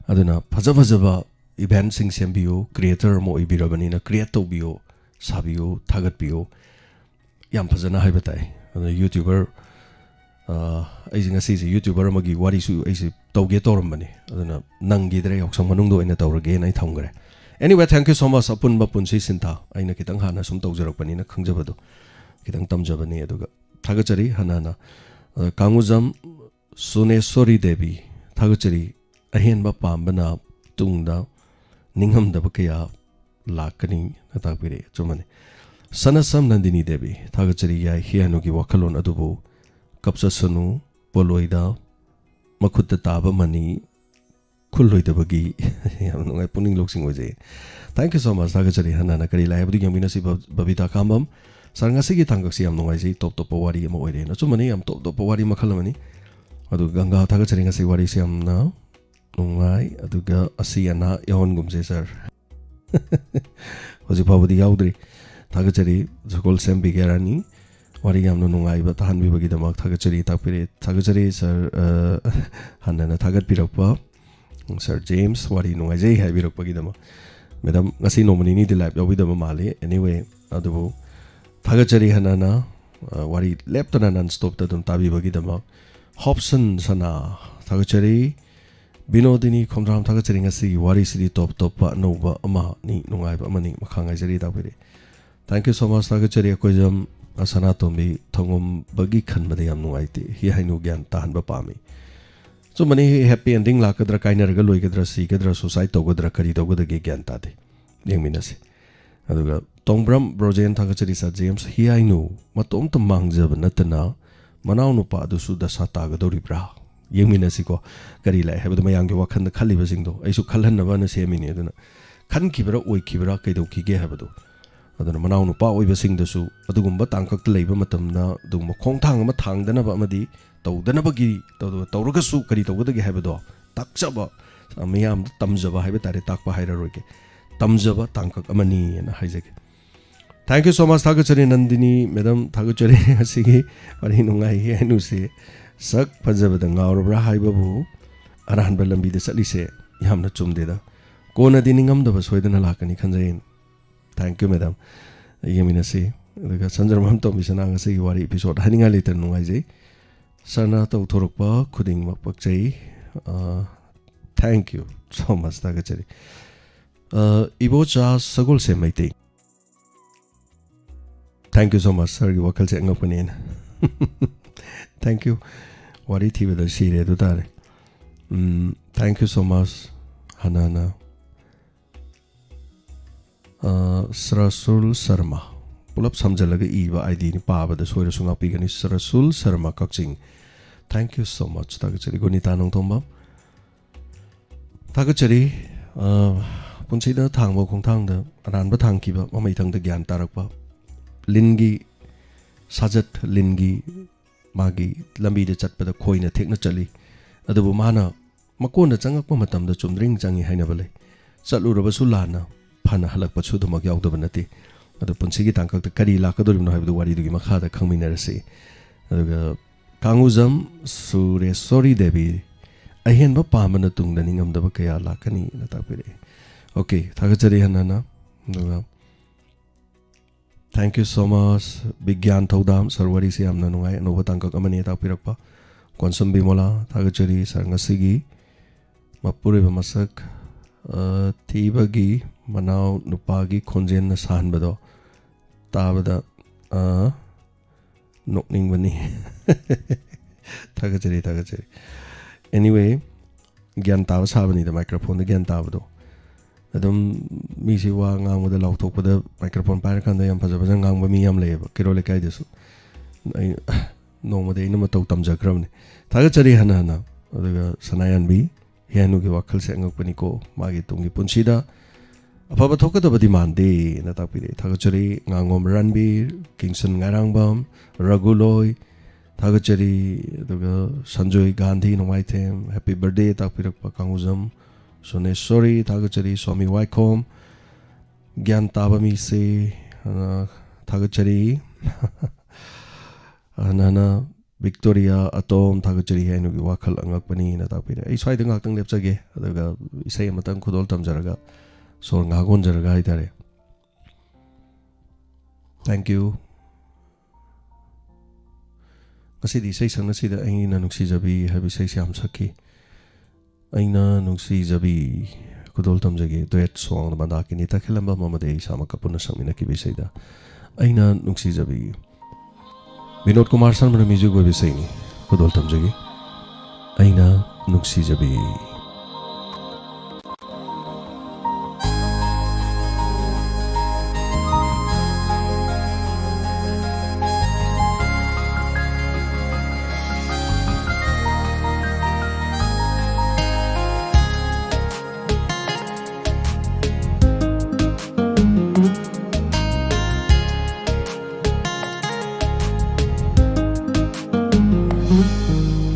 ꯑꯗꯨꯅ ꯐꯖ ꯐꯖꯕ ꯏꯚꯦꯟꯠꯁꯤꯡ ꯁꯦꯝꯕꯤꯌꯨ, ꯀ꯭ꯔꯤꯌꯦꯇꯔ ꯑꯃ ꯑꯣꯏꯕꯤꯔꯕꯅꯤꯅ ꯀ꯭ꯔꯤꯌꯦꯠ ꯇꯧꯕꯤꯌꯨ, ꯁꯥꯕꯤꯌꯨ, ꯊꯥꯒꯠꯄꯤꯌꯨ꯫ ꯌꯥꯝ ꯐꯖꯅ ꯍꯥꯏꯕ ꯇꯥꯏ꯫ ꯑꯗꯨꯅ ꯌꯨꯇ꯭ꯌꯨꯕꯔ, ꯑ, ꯑꯩꯁꯦ ꯉꯁꯤꯁꯦ ꯌꯨꯇ꯭ꯌꯨꯕꯔ ꯑꯃꯒꯤ ꯋꯥꯔꯤꯁꯨ ꯑꯩꯁꯦ ꯇꯧꯒꯦ ꯇꯧꯔꯝꯕꯅꯤ, ꯑꯗꯨꯅ ꯅꯪꯈꯤꯗ꯭ꯔꯦ, ꯌꯥꯎꯁꯪ ꯃꯅꯨꯡꯗ ꯑꯣꯏꯅ ꯇꯧꯔꯒꯦꯅ ꯑꯩ ꯊꯝꯈ꯭ꯔꯦ꯫ Anyway, thank you so much, ꯑꯄꯨꯟꯕ ꯄꯨꯟꯁꯤ ꯁꯤꯟꯊꯥ꯫ ꯑꯩꯅ ꯈꯤꯇꯪ ꯍꯥꯟꯅ ꯁꯨꯝ ꯇꯧꯖꯔꯛꯄꯅꯤꯅ ꯈꯪꯖꯕꯗꯣ ꯈꯤꯇꯪ ꯇꯝꯖꯕꯅꯤ꯫ ꯑꯗꯨꯒ ꯊꯥꯒꯠꯆꯔꯤ ꯍꯟꯅ ꯍꯟꯅ꯫ ꯑ, ꯀꯥꯡꯉꯨꯖꯝ ꯁꯣꯅꯦꯁꯣꯔꯤ ꯗꯦꯕꯤ, ꯊꯥꯒꯠꯆꯔꯤ꯫ ꯑꯍꯦꯟꯕ ꯄꯥꯝꯕꯅ ꯇꯨꯡꯗ ꯅꯤꯡꯉꯝꯗꯕ ꯀꯌꯥ ꯂꯥꯛꯀꯅꯤꯅ ꯇꯥꯛꯄꯤꯔꯛꯑꯦ꯫ ꯑꯆꯨꯝꯕꯅꯤ꯫ ꯁꯅꯁꯝ ꯅꯟꯗꯤꯅꯤ ꯗꯦꯕꯤ, ꯊꯥꯒꯠꯆꯔꯤ꯫ ꯌꯥꯏ, ꯍꯦ ꯍꯅꯨꯒꯤ ꯋꯥꯈꯜꯂꯣꯟ ꯑꯗꯨꯕꯨ ꯀꯞꯆꯁꯅꯨ, ꯄꯣꯂꯣꯏꯗ ꯃꯈꯨꯠꯇ ꯇꯥꯕ ꯃꯅꯤ ꯈꯨꯜꯂꯣꯏꯗꯕꯒꯤ꯫ ꯌꯥꯝ ꯅꯨꯡꯉꯥꯏ, ꯄꯨꯛꯅꯤꯡ ꯂꯧꯁꯤꯡ ꯑꯣꯏꯖꯩ꯫ Thank you so much, ꯊꯥꯒꯠꯆꯔꯤ꯫ ꯍꯟꯅ ꯍꯟꯅ ꯀꯔꯤ ꯂꯥꯛꯑꯦ ꯍꯥꯏꯕꯗꯨ ꯌꯦꯡꯃꯤꯟꯅꯁꯤ꯫ ꯕ-, ꯕꯕꯤꯇꯥ ꯈꯥꯝꯕꯝ, "ꯁꯥꯔ, ꯉꯁꯤꯒꯤ ꯇꯥꯡꯀꯛꯁꯤ ꯌꯥꯝ ꯅꯨꯡꯉꯥꯏꯖꯩ, ꯇꯣꯞ ꯇꯣꯞꯄ ꯋꯥꯔꯤ ꯑꯃ ꯑꯣꯏꯔꯦꯅ"꯫ ꯑꯆꯨꯝꯕꯅꯤ, ꯌꯥꯝ ꯇꯣꯞ ꯇꯣꯞꯄ ꯋꯥꯔꯤ ꯃꯈꯜ ꯑꯃꯅꯤ꯫ ꯑꯗꯨꯒ ꯒꯪꯒꯥ, ꯊꯥꯒꯠꯆꯔꯤ, ꯉꯁꯤ ꯋꯥꯔꯤꯁꯤ ꯌꯥꯝꯅ ꯅꯨꯡꯉꯥꯏ꯫ ꯑꯗꯨꯒ ꯑꯁꯤ ꯑꯅꯥ ꯌꯥꯎꯍꯟꯒꯨꯝꯁꯦ ꯁꯥꯔ꯫ ꯍꯧꯖꯤꯛ ꯐꯥꯎꯕꯗꯤ ꯌꯥꯎꯗ꯭ꯔꯤ꯫ ꯊꯥꯒꯠꯆꯔꯤ ꯁꯒꯣꯜꯁꯦꯝ ꯕꯤꯒ꯭ꯌꯥꯔꯥꯅꯤ, ꯋꯥꯔꯤ ꯌꯥꯝꯅ ꯅꯨꯡꯉꯥꯏꯕ ꯇꯥꯍꯟꯕꯤꯕꯒꯤꯗꯃꯛ ꯊꯥꯒꯠꯆꯔꯤ꯫ ꯇꯥꯛꯄꯤꯔꯦ, ꯊꯥꯒꯠꯆꯔꯤ ꯁꯥꯔ꯫ ꯑ, ꯍꯟꯅ ꯍꯟꯅ ꯊꯥꯒꯠꯄꯤꯔꯛꯄ ꯁꯥꯔ ꯖꯦꯝꯁ, ꯋꯥꯔꯤ ꯅꯨꯡꯉꯥꯏꯖꯩ ꯍꯥꯏꯕꯤꯔꯛꯄꯒꯤꯗꯃꯛ꯫ ꯃꯦꯗꯥꯝ, ꯉꯁꯤ ꯅꯣꯡꯃ ꯅꯤꯅꯤꯗꯤ ꯂꯥꯏꯚ ꯌꯥꯎꯕꯤꯗꯕ ꯃꯥꯜꯂꯤ꯫ Anyway, ꯑꯗꯨꯕꯨ ꯊꯥꯒꯠꯆꯔꯤ ꯍꯟꯅ ꯍꯟꯅ, ꯑ, ꯋꯥꯔꯤ ꯂꯦꯞꯇꯅ ꯅꯟ ꯁ꯭ꯇꯣꯞꯇ ꯑꯗꯨꯝ ꯇꯥꯕꯤꯕꯒꯤꯗꯃꯛ꯫ ꯍꯣꯞꯁꯟ ꯁꯅꯥ, ꯊꯥꯒꯠꯆꯔꯤ꯫ ꯕꯤꯅꯣꯗꯤꯅꯤ ꯈꯣꯝꯗ꯭ꯔꯥꯝ, ꯊꯥꯒꯠꯆꯔꯤ꯫ ꯉꯁꯤꯒꯤ ꯋꯥꯔꯤꯁꯤꯗꯤ ꯇꯣꯞ ꯇꯣꯞꯄ ꯑꯅꯧꯕ ꯑꯃꯅꯤ, ꯅꯨꯡꯉꯥꯏꯕ ꯑꯃꯅꯤ꯫ ꯃꯈꯥ ꯉꯥꯏꯖꯔꯤ, ꯇꯥꯛꯄꯤꯔꯤ꯫ Thank you so much, ꯊꯥꯒꯠꯆꯔꯤ꯫ ꯑꯩꯈꯣꯏꯖꯝ ꯑ, ꯁꯅꯥꯇꯣꯝꯕꯤ ꯊꯣꯡꯉꯝꯕꯒꯤ ꯈꯟꯕꯗ ꯌꯥꯝ ꯅꯨꯡꯉꯥꯏꯇꯦ꯫ ꯍꯤ ꯍꯥꯏꯅꯨ ꯒ꯭ꯌꯥꯟ ꯇꯥꯍꯟꯕ ꯄꯥꯝꯃꯤ꯫ ꯑꯆꯨꯝꯕꯅꯤ, ꯍꯦꯄꯤ ꯑꯦꯟꯗꯤꯡ ꯂꯥꯛꯀꯗ꯭ꯔꯥ, ꯀꯥꯏꯅꯔꯒ ꯂꯣꯏꯒꯗ꯭ꯔꯥ, ꯁꯤꯒꯗ꯭ꯔꯥ, ꯁꯨꯁꯥꯏꯠ ꯇꯧꯒꯗ꯭ꯔꯥ, ꯀꯔꯤ ꯇꯧꯒꯗꯒꯦ ꯒ꯭ꯌꯥꯟ ꯇꯥꯗꯦ꯫ ꯌꯦꯡꯃꯤꯟꯅꯁꯤ꯫ ꯑꯗꯨꯒ ꯇꯣꯡꯕ꯭ꯔꯝ ꯕ꯭ꯔꯣꯖꯦꯟ ꯊꯥꯒꯠꯆꯔꯤ ꯁꯥꯔ ꯖꯦꯝꯁ꯫ ꯍꯤ ꯍꯥꯏꯅꯨ ꯃꯇꯣꯝꯇ ꯃꯥꯡꯖꯕ ꯅꯠꯇꯅ ꯃꯅꯥꯎꯅꯨꯄꯥ ꯑꯗꯨꯁꯨ ꯗꯁꯥ ꯇꯥꯒꯗꯧꯔꯤꯕ꯭ꯔꯥ? ꯌꯦꯡꯃꯤꯟꯅꯁꯤꯀꯣ꯫ ꯀꯔꯤ ꯂꯥꯛꯑꯦ ꯍꯥꯏꯕꯗꯣ ꯃꯌꯥꯝꯒꯤ ꯋꯥꯈꯜꯗ ꯈꯜꯂꯤꯕꯁꯤꯡꯗꯣ ꯑꯩꯁꯨ ꯈꯜꯍꯟꯅꯕꯅ ꯁꯦꯝꯃꯤꯅꯤ꯫ ꯑꯗꯨꯅ ꯈꯟꯈꯤꯕ꯭ꯔꯥ ꯑꯣꯏꯈꯤꯕ꯭ꯔꯥ ꯀꯩꯗꯧꯈꯤꯒꯦ ꯍꯥꯏꯕꯗꯣ꯫ ꯑꯗꯨꯅ ꯃꯅꯥꯎꯅꯨꯄꯥ ꯑꯣꯏꯕꯁꯤꯡꯗꯁꯨ ꯑꯗꯨꯒꯨꯝꯕ ꯇꯥꯡꯀꯛꯇ ꯂꯩꯕ ꯃꯇꯝꯗ ꯑꯗꯨꯒꯨꯝꯕ ꯈꯣꯡꯊꯥꯡ ꯑꯃ ꯊꯥꯡꯗꯅꯕ ꯑꯃꯗꯤ ꯇꯧꯗꯅꯕꯒꯤ ꯇꯧ-, ꯇꯧꯔꯒꯁꯨ ꯀꯔꯤ ꯇꯧꯒꯗꯒꯦ ꯍꯥꯏꯕꯗꯣ ꯇꯥꯛꯆꯕ, ꯃꯤꯌꯥꯝꯗ ꯇꯝꯖꯕ ꯍꯥꯏꯕ ꯇꯥꯔꯦ, ꯇꯥꯛꯄ ꯍꯥꯏꯔꯔꯣꯏꯒꯦ, ꯇꯝꯖꯕ ꯇꯥꯡꯀꯛ ꯑꯃꯅꯤꯅ ꯍꯥꯏꯖꯒꯦ꯫ Thank you so much꯫ ꯊꯥꯒꯠꯆꯔꯤ ꯅꯟꯗꯤꯅꯤ ꯃꯦꯗꯝ, ꯊꯥꯒꯠꯆꯔꯤ꯫ ꯉꯁꯤꯒꯤ ꯋꯥꯔꯤ ꯅꯨꯡꯉꯥꯏ꯫ ꯍꯤ ꯍꯥꯏꯅꯨꯁꯤ ꯁꯛ ꯐꯖꯕꯗ ꯉꯥꯎꯔꯕ꯭ꯔꯥ ꯍꯥꯏꯕꯕꯨ ꯑꯔꯥꯟꯕ ꯂꯝꯕꯤꯗ ꯆꯠꯂꯤꯁꯦ ꯌꯥꯝꯅ ꯆꯨꯝꯗꯦꯗ꯫ ꯀꯣꯟꯅꯗꯤ ꯅꯤꯡꯉꯝꯗꯕ ꯁꯣꯏꯗꯅ ꯂꯥꯛꯀꯅꯤ ꯈꯟꯖꯩ꯫ Thank you madam. ꯌꯦꯡꯃꯤꯟꯅꯁꯤ꯫ ꯑꯗꯨꯒ ꯁꯟꯖꯔꯃꯝ ꯇꯣꯝꯕꯤꯁꯅꯥ ꯉꯁꯤꯒꯤ ꯋꯥꯔꯤ ꯏꯄꯤꯁꯣꯗ ꯍꯥꯏꯅꯤꯡꯉꯥꯏ ꯂꯩꯇꯅ ꯅꯨꯡꯉꯥꯏꯖꯩ꯫ ꯁꯔꯅ ꯇꯧꯊꯣꯔꯛꯄ ꯈꯨꯗꯤꯡꯃꯛ ꯄꯛꯆꯩ꯫ ꯑ, thank you so much꯫ ꯊꯥꯒꯠꯆꯔꯤ꯫ ꯑ, ꯏꯕꯣꯆꯥ ꯁꯒꯣꯜꯁꯦꯝ Meitei. Thank you so much꯫ ꯁꯥꯔꯒꯤ ꯋꯥꯈꯜꯁꯦ ꯑꯉꯛꯄꯅꯦꯅ꯫ Thank you꯫ ꯋꯥꯔꯤ ꯊꯤꯕꯗ ꯁꯤꯔꯦ ꯑꯗꯨ ꯇꯥꯔꯦ꯫ ꯎꯝ, thank you so much꯫ ꯍꯅꯥꯅ꯫ ꯑ, ꯁ꯭ꯔꯁꯨꯜ ꯁꯔꯃ꯫ ꯄꯨꯂꯞ ꯁꯝꯖꯜꯂꯒ ꯏꯕ ꯑꯥꯏ ꯗꯤꯅꯤ, ꯄꯥꯕꯗ ꯁꯣꯏꯔꯁꯨ ꯉꯥꯛꯄꯤꯒꯅꯤ꯫ ꯁ꯭ꯔꯁꯨꯜ ꯁꯔꯃ ꯀꯛꯆꯤꯡ꯫ Thank you so much꯫ ꯊꯥꯒꯠꯆꯔꯤ꯫ ꯒꯨꯅꯤꯇꯥ ꯅꯣꯡꯊꯣꯝꯕꯝ꯫ ꯊꯥꯒꯠꯆꯔꯤ꯫ ꯑ, ꯄꯨꯟꯁꯤꯗ ꯊꯥꯡꯕ ꯈꯣꯡꯊꯥꯡꯗ ꯑꯔꯥꯟꯕ ꯊꯥꯡꯈꯤꯕ, ꯃꯃꯩꯊꯪꯗ ꯒ꯭ꯌꯥꯟ ꯇꯥꯔꯛꯄ, ꯂꯤꯟꯒꯤ ꯁꯥꯖꯠ, ꯂꯤꯟꯒꯤ ꯃꯥꯒꯤ ꯂꯝꯕꯤꯗ ꯆꯠꯄꯗ ꯈꯣꯏꯅ ꯊꯦꯛꯅ ꯆꯠꯂꯤ꯫ ꯑꯗꯨꯕꯨ ꯃꯥꯅ ꯃꯀꯣꯟꯗ ꯆꯪꯉꯛꯄ ꯃꯇꯝꯗ ꯆꯨꯝꯗ꯭ꯔꯤꯡ ꯆꯪꯉꯤ ꯍꯥꯏꯅꯕ ꯂꯩ꯫ ꯆꯠꯂꯨꯔꯕꯁꯨ ꯂꯥꯟꯅ ꯐꯅ ꯍꯜꯂꯛꯄꯁꯨ ꯑꯗꯨꯃꯛ ꯌꯥꯎꯗꯕ ꯅꯠꯇꯦ꯫ ꯑꯗꯣ ꯄꯨꯟꯁꯤꯒꯤ ꯇꯥꯡꯀꯛꯇ ꯀꯔꯤ ꯂꯥꯛꯀꯗꯧꯔꯤꯕꯅꯣ ꯍꯥꯏꯕꯗꯨ ꯋꯥꯔꯤꯗꯨꯒꯤ ꯃꯈꯥꯗ ꯈꯪꯃꯤꯟꯅꯔꯁꯤ꯫ ꯑꯗꯨꯒ ꯀꯥꯡꯉꯨꯖꯝ ꯁꯨꯔꯦꯁꯣꯔꯤ ꯗꯦꯕꯤ, "ꯑꯍꯦꯟꯕ ꯄꯥꯝꯕꯅ ꯇꯨꯡꯗ ꯅꯤꯡꯉꯝꯗꯕ ꯀꯌꯥ ꯂꯥꯛꯀꯅꯤꯅ" ꯇꯥꯛꯄꯤꯔꯛꯏ꯫ ꯑꯣꯀꯦ, ꯊꯥꯒꯠꯆꯔꯤ ꯍꯟꯅ ꯍꯟꯅ꯫ ꯑꯗꯨꯒ thank you so much꯫ ꯕꯤꯒ꯭ꯌꯥꯟ ꯊꯧꯗꯥꯝ, ꯁꯥꯔ ꯋꯥꯔꯤꯁꯤ ꯌꯥꯝꯅ ꯅꯨꯡꯉꯥꯏ, ꯑꯅꯧꯕ ꯇꯥꯡꯀꯛ ꯑꯃꯅꯤ ꯇꯥꯛꯄꯤꯔꯛꯄ꯫ ꯀꯣꯟꯁꯝ ꯕꯤꯃꯣꯂꯥ, ꯊꯥꯒꯠꯆꯔꯤ ꯁꯥꯔ꯫ ꯉꯁꯤꯒꯤ ꯃꯄꯨꯔꯣꯏꯕ ꯃꯁꯛ, ꯑ, ꯊꯤꯕꯒꯤ ꯃꯅꯥꯎ ꯅꯨꯄꯥꯒꯤ ꯈꯣꯟꯖꯦꯜꯅ ꯁꯥꯍꯟꯕꯗꯣ ꯇꯥꯕꯗ, ꯑ, ꯅꯣꯛꯅꯤꯡꯕꯅꯤ꯫ ꯊꯥꯒꯠꯆꯔꯤ, ꯊꯥꯒꯠꯆꯔꯤ꯫ Anyway, ꯒ꯭ꯌꯥꯟ ꯇꯥꯕ ꯁꯥꯕꯅꯤꯗ, microphoneꯗ ꯒ꯭ꯌꯥꯟ ꯇꯥꯕꯗꯣ꯫ ꯑꯗꯨꯝ ꯃꯤꯁꯤ ꯋꯥ ꯉꯥꯡꯕꯗ, ꯂꯥꯎꯊꯣꯛꯄꯗ, microphone ꯄꯥꯏꯔꯀꯥꯟꯗ ꯌꯥꯝ ꯐꯖ ꯐꯖꯅ ꯉꯥꯡꯕ ꯃꯤ ꯌꯥꯝ ꯂꯩꯌꯦꯕ, ꯀꯩꯔꯣꯜ ꯂꯩꯀꯥꯏꯗꯁꯨ꯫ ꯑꯩ ꯅꯣꯡꯃꯗꯤ ꯑꯩꯅ ꯃꯇꯧ ꯇꯝꯖꯈ꯭ꯔꯕꯅꯤ꯫ ꯊꯥꯒꯠꯆꯔꯤ ꯍꯟꯅ ꯍꯟꯅ꯫ ꯑꯗꯨꯒ ꯁꯅꯥꯌꯥꯟꯕꯤ, ꯍꯦꯅꯨꯒꯤ ꯋꯥꯈꯜꯁꯦ ꯑꯉꯛꯄꯅꯤꯀꯣ, ꯃꯥꯒꯤ ꯇꯨꯡꯒꯤ ꯄꯨꯟꯁꯤꯗ ꯑꯐꯕ ꯊꯣꯛꯀꯗꯕꯗꯤ ꯃꯥꯟꯗꯦꯅ ꯇꯥꯛꯄꯤꯔꯛꯑꯦ꯫ ꯊꯥꯒꯠꯆꯔꯤ꯫ ꯉꯥꯉꯣꯝ ꯔꯟꯕꯤꯔ, ꯀꯤꯡꯁꯟ ꯉꯥꯏꯔꯥꯡꯕꯝ, ꯔꯘꯨꯂꯣꯏ, ꯊꯥꯒꯠꯆꯔꯤ꯫ ꯑꯗꯨꯒ ꯁꯟꯖꯣꯏ ꯒꯥꯟꯙꯤ ꯅꯣꯡꯃꯥꯏꯊꯦꯝ, happy birthday ꯇꯥꯛꯄꯤꯔꯛꯄ ꯀꯥꯡꯉꯨꯖꯝ ꯁꯣꯅꯦꯁꯣꯔꯤ, ꯊꯥꯒꯠꯆꯔꯤ꯫ ꯁ꯭ꯋꯥꯃꯤ ꯋꯥꯏꯈꯣꯝ, ꯒ꯭ꯌꯥꯟ ꯇꯥꯕ ꯃꯤꯁꯦ, ꯑ, ꯊꯥꯒꯠꯆꯔꯤ꯫ ꯑ, ꯅꯅ ꯕꯤꯛꯇꯣꯔꯤꯌꯥ ꯑꯇꯣꯝ, ꯊꯥꯒꯠꯆꯔꯤ꯫ ꯍꯦꯅꯨꯒꯤ ꯋꯥꯈꯜ ꯑꯉꯛꯄꯅꯤꯅ ꯇꯥꯛꯄꯤꯔꯦ꯫ ꯑꯩ ꯁ꯭ꯋꯥꯏꯗ ꯉꯥꯛꯇꯪ ꯂꯦꯞꯆꯒꯦ, ꯑꯗꯨꯒ ꯏꯁꯩ ꯑꯃꯇꯪ ꯈꯨꯗꯣꯜ ꯇꯝꯖꯔꯒ, ꯁꯣꯔ ꯉꯥꯏꯍꯥꯛ ꯍꯣꯟꯖꯔꯒ ꯍꯥꯏꯇꯥꯔꯦ꯫ Thank you꯫ ꯉꯁꯤꯗꯤ ꯏꯁꯩ ꯁꯛꯅꯁꯤꯗ ꯑꯩꯅ ꯅꯨꯡꯁꯤꯖꯕꯤ ꯍꯥꯏꯕ ꯏꯁꯩꯁꯦ ꯌꯥꯝ ꯁꯛꯈꯤ꯫ ꯑꯩꯅ ꯅꯨꯡꯁꯤꯖꯕꯤ ꯈꯨꯗꯣꯜ ꯇꯝꯖꯒꯦ꯫ Duet song ꯃꯟꯗꯥꯀꯤꯅꯤ ꯇꯈꯦꯜꯂꯝꯕꯝ ꯑꯃꯗꯤ ꯑꯩ ꯏꯁꯥꯃꯛꯀ ꯄꯨꯟꯅ ꯁꯛꯃꯤꯟꯅꯈꯤꯕ ꯏꯁꯩꯗ ꯑꯩꯅ ꯅꯨꯡꯁꯤꯖꯕꯤ꯫ ꯕꯤꯅꯣꯗ ꯀꯨꯃꯥꯔ ꯁꯔꯃꯅ music ꯑꯣꯏꯕ ꯏꯁꯩꯅꯤ꯫ ꯈꯨꯗꯣꯜ ꯇꯝꯖꯒꯦ꯫ ꯑꯩꯅ ꯅꯨꯡꯁꯤꯖꯕꯤ꯫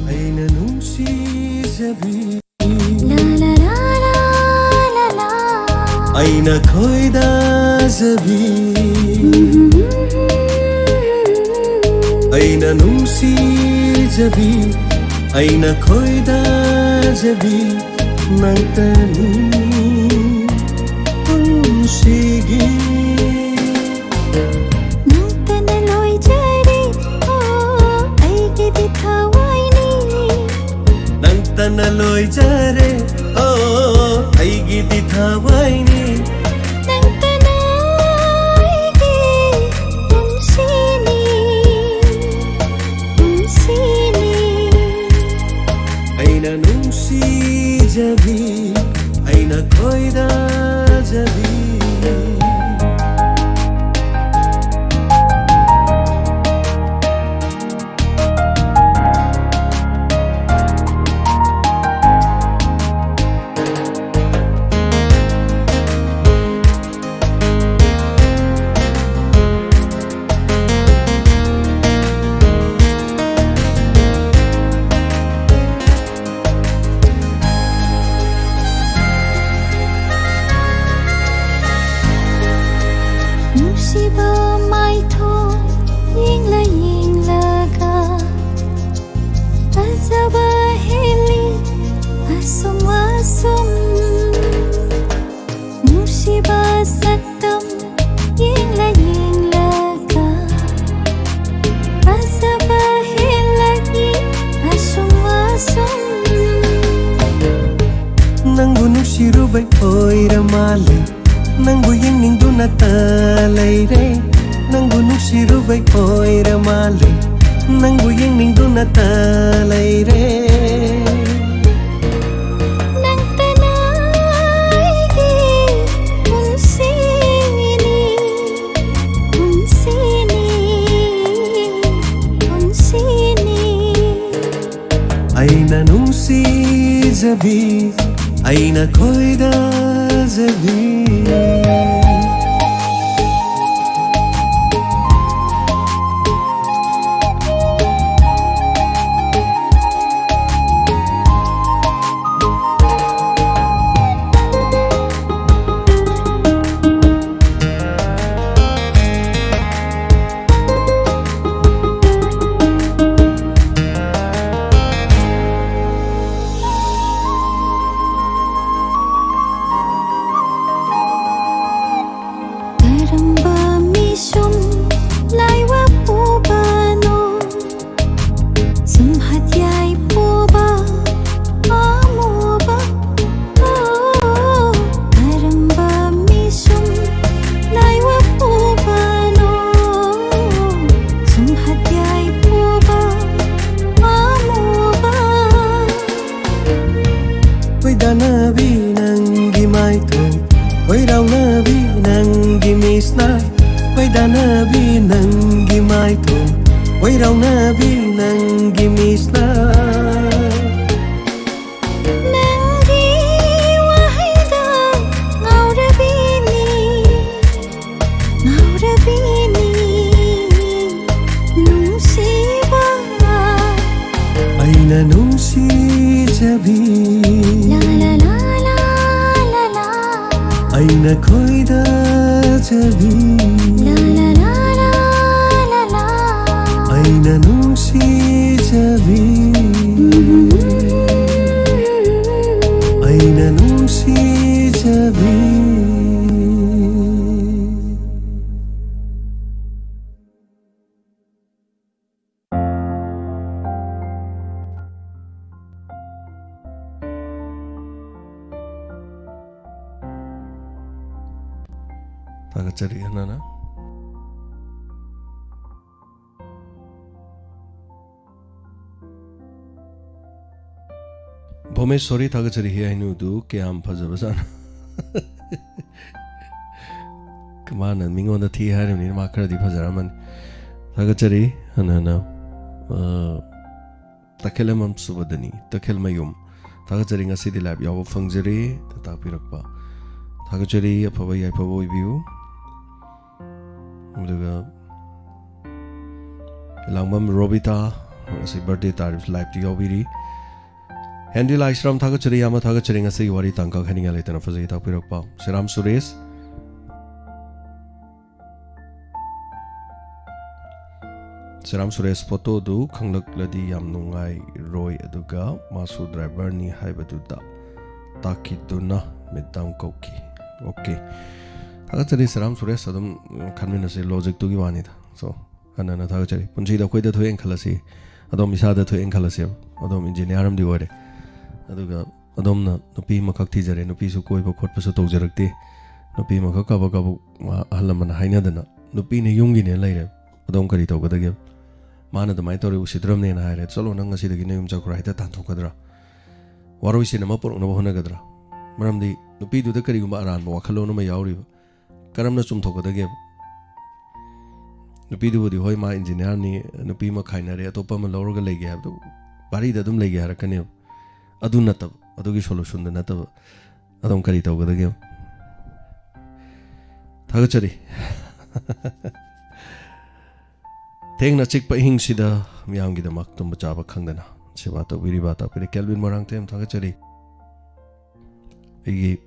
ꯑꯩꯅ ꯅꯨꯡꯁꯤꯖꯕꯤ, ꯑꯩꯅ ꯈꯣꯏꯗꯥꯖꯕꯤ, ꯑꯩꯅ ꯅꯨꯡꯁꯤꯖꯕꯤ, ꯑꯩꯅ ꯈꯣꯏꯗꯥꯖꯕꯤ ꯅꯪꯇꯅꯤ ꯄꯨꯟꯁꯤꯒꯤ꯫ ꯅꯪꯇꯅ ꯂꯣꯏꯖꯔꯦ, ꯑꯣ, ꯑꯩꯒꯤꯗꯤ ꯊꯋꯥꯏꯅꯤ꯫ ꯅꯪꯇꯅ ꯂꯣꯏꯖꯔꯦ, ꯑꯣ, ꯑꯩꯒꯤꯗꯤ ꯊꯋꯥꯏꯅꯤ꯫ ꯅꯪꯇꯅ ꯑꯩꯒꯤ ꯄꯨꯟꯁꯤꯅꯤ꯫ ꯂꯩꯔꯦ, ꯅꯪꯕꯨ ꯅꯨꯡꯁꯤꯔꯨꯕꯩ ꯑꯣꯏꯔ ꯃꯥꯜꯂꯦ, ꯅꯪꯕꯨ ꯌꯦꯡꯅꯤꯡꯗꯨꯅꯇ ꯂꯩꯔꯦ꯫ ꯅꯪꯇꯅ ꯑꯩꯒꯤ ꯄꯨꯟꯁꯤꯅꯤ, ꯄꯨꯟꯁꯤꯅꯤ, ꯄꯨꯟꯁꯤꯅꯤ꯫ ꯑꯩꯅ ꯅꯨꯡꯁꯤꯖꯕꯤ, ꯑꯩꯅ ꯈꯣꯏꯗꯥꯖꯕꯤ꯫ ꯀꯔꯝꯕ ꯃꯤꯁꯨꯝ ꯂꯥꯏꯋꯥ ꯄꯨꯕꯅꯣ? ꯁꯨꯝ ꯍꯠꯌꯥꯏ ꯄꯨꯕ ꯑꯃꯨꯕ꯫ ꯑꯣ, ꯀꯔꯝꯕ ꯃꯤꯁꯨꯝ ꯂꯥꯏꯋꯥ ꯄꯨꯕꯅꯣ? ꯁꯨꯝ ꯍꯠꯌꯥꯏ ꯄꯨꯕ ꯑꯃꯨꯕ꯫ ꯈꯣꯏꯗꯥꯅꯕꯤ ꯅꯪꯒꯤ ꯃꯥꯏꯊꯣꯡ, ꯈꯣꯏꯔꯥꯎꯅꯕꯤ ꯅꯪꯒꯤ ꯃꯤꯠꯁꯅ, ꯈꯣꯏꯗꯥꯅꯕꯤ ꯅꯪꯒꯤ ꯃꯥꯏꯊꯣꯡ, ꯈꯣꯏꯔꯥꯎꯅꯕꯤ ꯅꯪꯒꯤ ꯃꯤꯠꯁꯅ꯫ ꯅꯪꯒꯤ ꯋꯥꯍꯩꯗ ꯉꯥꯎꯔꯕꯤꯅꯤ, ꯉꯥꯎꯔꯕꯤꯅꯤ ꯅꯨꯡꯁꯤꯕ꯫ ꯑꯩꯅ ꯅꯨꯡꯁꯤꯖꯕꯤ꯫ ꯂꯥ, ꯂꯥ, ꯂꯥ, ꯂꯥ, ꯂꯥ, ꯂꯥ꯫ ꯑꯩꯅ ꯈꯣꯏꯗꯥꯖꯕꯤ꯫ ꯂꯥ, ꯂꯥ, ꯂꯥ, ꯂꯥ, ꯂꯥ, ꯂꯥ꯫ ꯑꯩꯅ ꯅꯨꯡꯁꯤꯖꯕꯤ꯫ ꯑꯩꯅ ꯅꯨꯡꯁꯤꯖꯕꯤ꯫ ꯊꯥꯒꯠꯆꯔꯤ ꯍꯟꯅ ꯍꯟꯅ꯫ ꯚꯣꯃꯦꯁꯣꯔꯤ ꯊꯥꯒꯠꯆꯔꯤ꯫ ꯍꯦ ꯍꯩꯅꯨꯗꯨ ꯀꯌꯥꯝ ꯐꯖꯕꯖꯥꯠꯅꯣ꯫ ꯃꯥꯅ ꯃꯤꯉꯣꯟꯗ ꯊꯤ ꯍꯥꯏꯔꯤꯕꯅꯤꯅ ꯃꯥ ꯈꯔꯗꯤ ꯐꯖꯔꯝꯃꯅꯤ꯫ ꯊꯥꯒꯠꯆꯔꯤ ꯍꯟꯅ ꯍꯟꯅ꯫ ꯑ, ꯇꯈꯦꯜꯂꯝꯕꯝ ꯁꯨꯕꯗꯅꯤ, ꯇꯈꯦꯜꯃꯌꯨꯝ꯫ ꯊꯥꯒꯠꯆꯔꯤ, ꯉꯁꯤꯗꯤ live ꯌꯥꯎꯕ ꯐꯪꯖꯔꯦ ꯇꯥꯛꯄꯤꯔꯛꯄ꯫ ꯊꯥꯒꯠꯆꯔꯤ, ꯑꯐꯕ ꯌꯥꯏꯐꯕ ꯑꯣꯏꯕꯤꯌꯨ꯫ ꯑꯗꯨꯒ ꯂꯥꯡꯕꯝ ꯔꯣꯕꯤꯇꯥ, ꯉꯁꯤ birthday ꯇꯥꯔꯤꯕꯁꯨ live ꯇ ꯌꯥꯎꯕꯤꯔꯤ꯫ ꯍꯦꯟꯗꯤ ꯂꯥꯏꯁ꯭ꯔꯝ ꯊꯥꯒꯠꯆꯔꯤ, ꯌꯥꯝꯅ ꯊꯥꯒꯠꯆꯔꯤ, ꯉꯁꯤꯒꯤ ꯋꯥꯔꯤ ꯇꯥꯡꯀꯛ ꯍꯥꯏꯅꯤꯡꯉꯥꯏ ꯂꯩꯇꯅ ꯐꯖꯩ ꯇꯥꯛꯄꯤꯔꯛꯄ꯫ ꯁꯤꯔꯥꯝ ꯁꯨꯔꯦꯁ, ꯁꯤꯔꯥꯝ ꯁꯨꯔꯦꯁ ꯐꯣꯇꯣꯗꯨ ꯈꯪꯂꯛꯂꯗꯤ ꯌꯥꯝ ꯅꯨꯡꯉꯥꯏꯔꯣꯏ, ꯑꯗꯨꯒ ꯃꯥꯁꯨ driver ꯅꯤ ꯍꯥꯏꯕꯗꯨꯗ ꯇꯥꯛꯈꯤꯗꯨꯅ ꯃꯦꯗꯥꯝ ꯀꯧꯈꯤ꯫ OK, ꯊꯥꯒꯠꯆꯔꯤ ꯁꯤꯔꯥꯝ ꯁꯨꯔꯦꯁ, ꯑꯗꯨꯝ ꯈꯟꯃꯤꯟꯅꯁꯤ, logic ꯇꯨꯒꯤ ꯋꯥꯅꯤꯗ꯫ So, ꯍꯟꯅ ꯍꯟꯅ ꯊꯥꯒꯠꯆꯔꯤ꯫ ꯄꯨꯟꯁꯤꯗ ꯑꯩꯈꯣꯏꯗ ꯊꯣꯛꯑꯦꯅ ꯈꯜꯂꯁꯤ, ꯑꯗꯣꯝ ꯏꯁꯥꯗ ꯊꯣꯛꯑꯦꯅ ꯈꯜꯂꯁꯦꯕ, ꯑꯗꯣꯝ engineer ꯑꯃꯗꯤ ꯑꯣꯏꯔꯦ, ꯑꯗꯨꯒ ꯑꯗꯣꯝꯅ ꯅꯨꯄꯤ ꯑꯃꯈꯛ ꯊꯤꯖꯔꯦ, ꯅꯨꯄꯤꯁꯨ ꯀꯣꯏꯕ ꯈꯣꯠꯄꯁꯨ ꯇꯧꯖꯔꯛꯇꯦ, ꯅꯨꯄꯤ ꯑꯃꯈꯛ ꯀꯥꯕꯛ ꯀꯥꯕꯛ ꯃꯥ ꯑꯍꯜ ꯂꯃꯟꯅ ꯍꯥꯏꯅꯗꯅ ꯅꯨꯄꯤꯅ ꯌꯨꯝꯒꯤꯅꯦꯅ ꯂꯩꯔꯦ, ꯑꯗꯣꯝ ꯀꯔꯤ ꯇꯧꯒꯗꯒꯦ? ꯃꯥꯅ ꯑꯗꯨꯃꯥꯏꯅ ꯇꯧꯔꯦ ꯎꯁꯤꯠꯇ꯭ꯔꯕꯅꯦꯅ ꯍꯥꯏꯔꯦ, "ꯆꯠꯂꯣ, ꯅꯪ ꯉꯁꯤꯗꯒꯤ ꯅꯌꯨꯝ ꯆꯠꯈ꯭ꯔꯣ" ꯍꯦꯛꯇ ꯇꯥꯟꯊꯣꯛꯀꯗ꯭ꯔꯥ? ꯋꯥꯔꯣꯏꯁꯤꯟ ꯑꯃ ꯄꯨꯔꯛꯅꯕ ꯍꯣꯠꯅꯒꯗ꯭ꯔꯥ? ꯃꯔꯝꯗꯤ ꯅꯨꯄꯤꯗꯨꯗ ꯀꯔꯤꯒꯨꯝꯕ ꯑꯔꯥꯟꯕ ꯋꯥꯈꯜꯂꯣꯟ ꯑꯃ ꯌꯥꯎꯔꯤꯕ, ꯀꯔꯝꯅ ꯆꯨꯝꯊꯣꯛꯀꯗꯒꯦꯕ? ꯅꯨꯄꯤꯗꯨꯕꯨꯗꯤ, "ꯍꯣꯏ, ꯃꯥ engineer ꯅꯤ, ꯅꯨꯄꯤ ꯑꯃ ꯈꯥꯏꯅꯔꯦ, ꯑꯇꯣꯞꯄ ꯑꯃ ꯂꯧꯔꯒ ꯂꯩꯒꯦ" ꯍꯥꯏꯕꯗꯨ ꯋꯥꯔꯤꯗ ꯑꯗꯨꯝ ꯂꯩꯒꯦ ꯍꯥꯏꯔꯛꯀꯅꯦꯕ꯫ ꯑꯗꯨ ꯅꯠꯇꯕ, ꯑꯗꯨꯒꯤ solution ꯗꯨ ꯅꯠꯇꯕ, ꯑꯗꯨꯝ ꯀꯔꯤ ꯇꯧꯒꯗꯒꯦꯕ? ꯊꯥꯒꯠꯆꯔꯤ꯫ ꯊꯦꯡꯅ ꯆꯤꯛꯄ ꯑꯍꯤꯡꯁꯤꯗ ꯃꯤꯌꯥꯝꯒꯤꯗꯃꯛ ꯇꯨꯝꯕ ꯆꯥꯕ ꯈꯪꯗꯅ ꯁꯦꯕꯥ ꯇꯧꯕꯤꯔꯤꯕ ꯇꯥꯛꯄꯤꯔꯤ ꯀꯦꯜꯚꯤꯟ ꯃꯣꯏꯔꯥꯡꯊꯦꯝ, ꯊꯥꯒꯠꯆꯔꯤ꯫ ꯑꯩꯒꯤ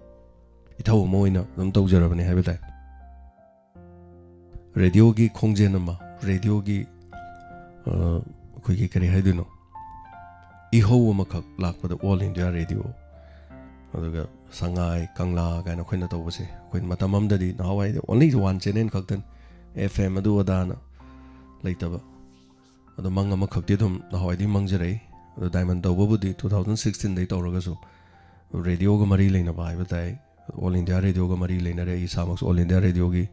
ꯏꯊꯧ ꯑꯃ ꯑꯣꯏꯅ ꯑꯗꯨꯝ ꯇꯧꯖꯔꯕꯅꯤ ꯍꯥꯏꯕ ꯇꯥꯏ꯫ ꯔꯦꯗꯤꯑꯣꯒꯤ ꯈꯣꯡꯖꯦꯜ ꯑꯃ, ꯔꯦꯗꯤꯑꯣꯒꯤ, ꯑ, ꯑꯩꯈꯣꯏꯒꯤ ꯀꯔꯤ ꯍꯥꯏꯗꯣꯏꯅꯣ, ꯏꯍꯧ ꯑꯃꯈꯛ ꯂꯥꯛꯄꯗ All India Radio, ꯑꯗꯨꯒ ꯁꯉꯥꯏ, ꯀꯪꯂꯥ ꯀꯥꯏꯅ ꯑꯩꯈꯣꯏꯅ ꯇꯧꯕꯁꯦ, ꯑꯩꯈꯣꯏ ꯃꯇꯝ ꯑꯃꯗꯗꯤ, ꯅꯍꯥꯟꯋꯥꯏꯗꯤ only one channel ꯈꯛꯇꯅꯤ, FM ꯑꯗꯨ ꯑꯗꯥꯅ ꯂꯩꯇꯕ꯫ ꯑꯗꯣ ꯃꯪ ꯑꯃꯈꯛꯇꯤ ꯑꯗꯨꯝ ꯅꯍꯥꯟꯋꯥꯏꯗꯤ ꯃꯪꯖꯔꯛꯏ꯫ ꯑꯗꯣ diamond ꯇꯧꯕꯕꯨꯗꯤ two thousand sixteen ꯗꯩ ꯇꯧꯔꯒꯁꯨ ꯔꯦꯗꯤꯑꯣꯒ ꯃꯔꯤ ꯂꯩꯅꯕ ꯍꯥꯏꯕ ꯇꯥꯏ꯫ ꯑꯣꯜ ꯏꯟꯗꯤꯌꯥ ꯔꯦꯗꯤꯑꯣꯒ ꯃꯔꯤ ꯂꯩꯅꯔꯦ꯫ ꯑꯩ ꯏꯁꯥꯃꯛꯁꯨ ꯑꯣꯜ ꯏꯟꯗꯤꯌꯥ ꯔꯦꯗꯤꯑꯣꯒꯤ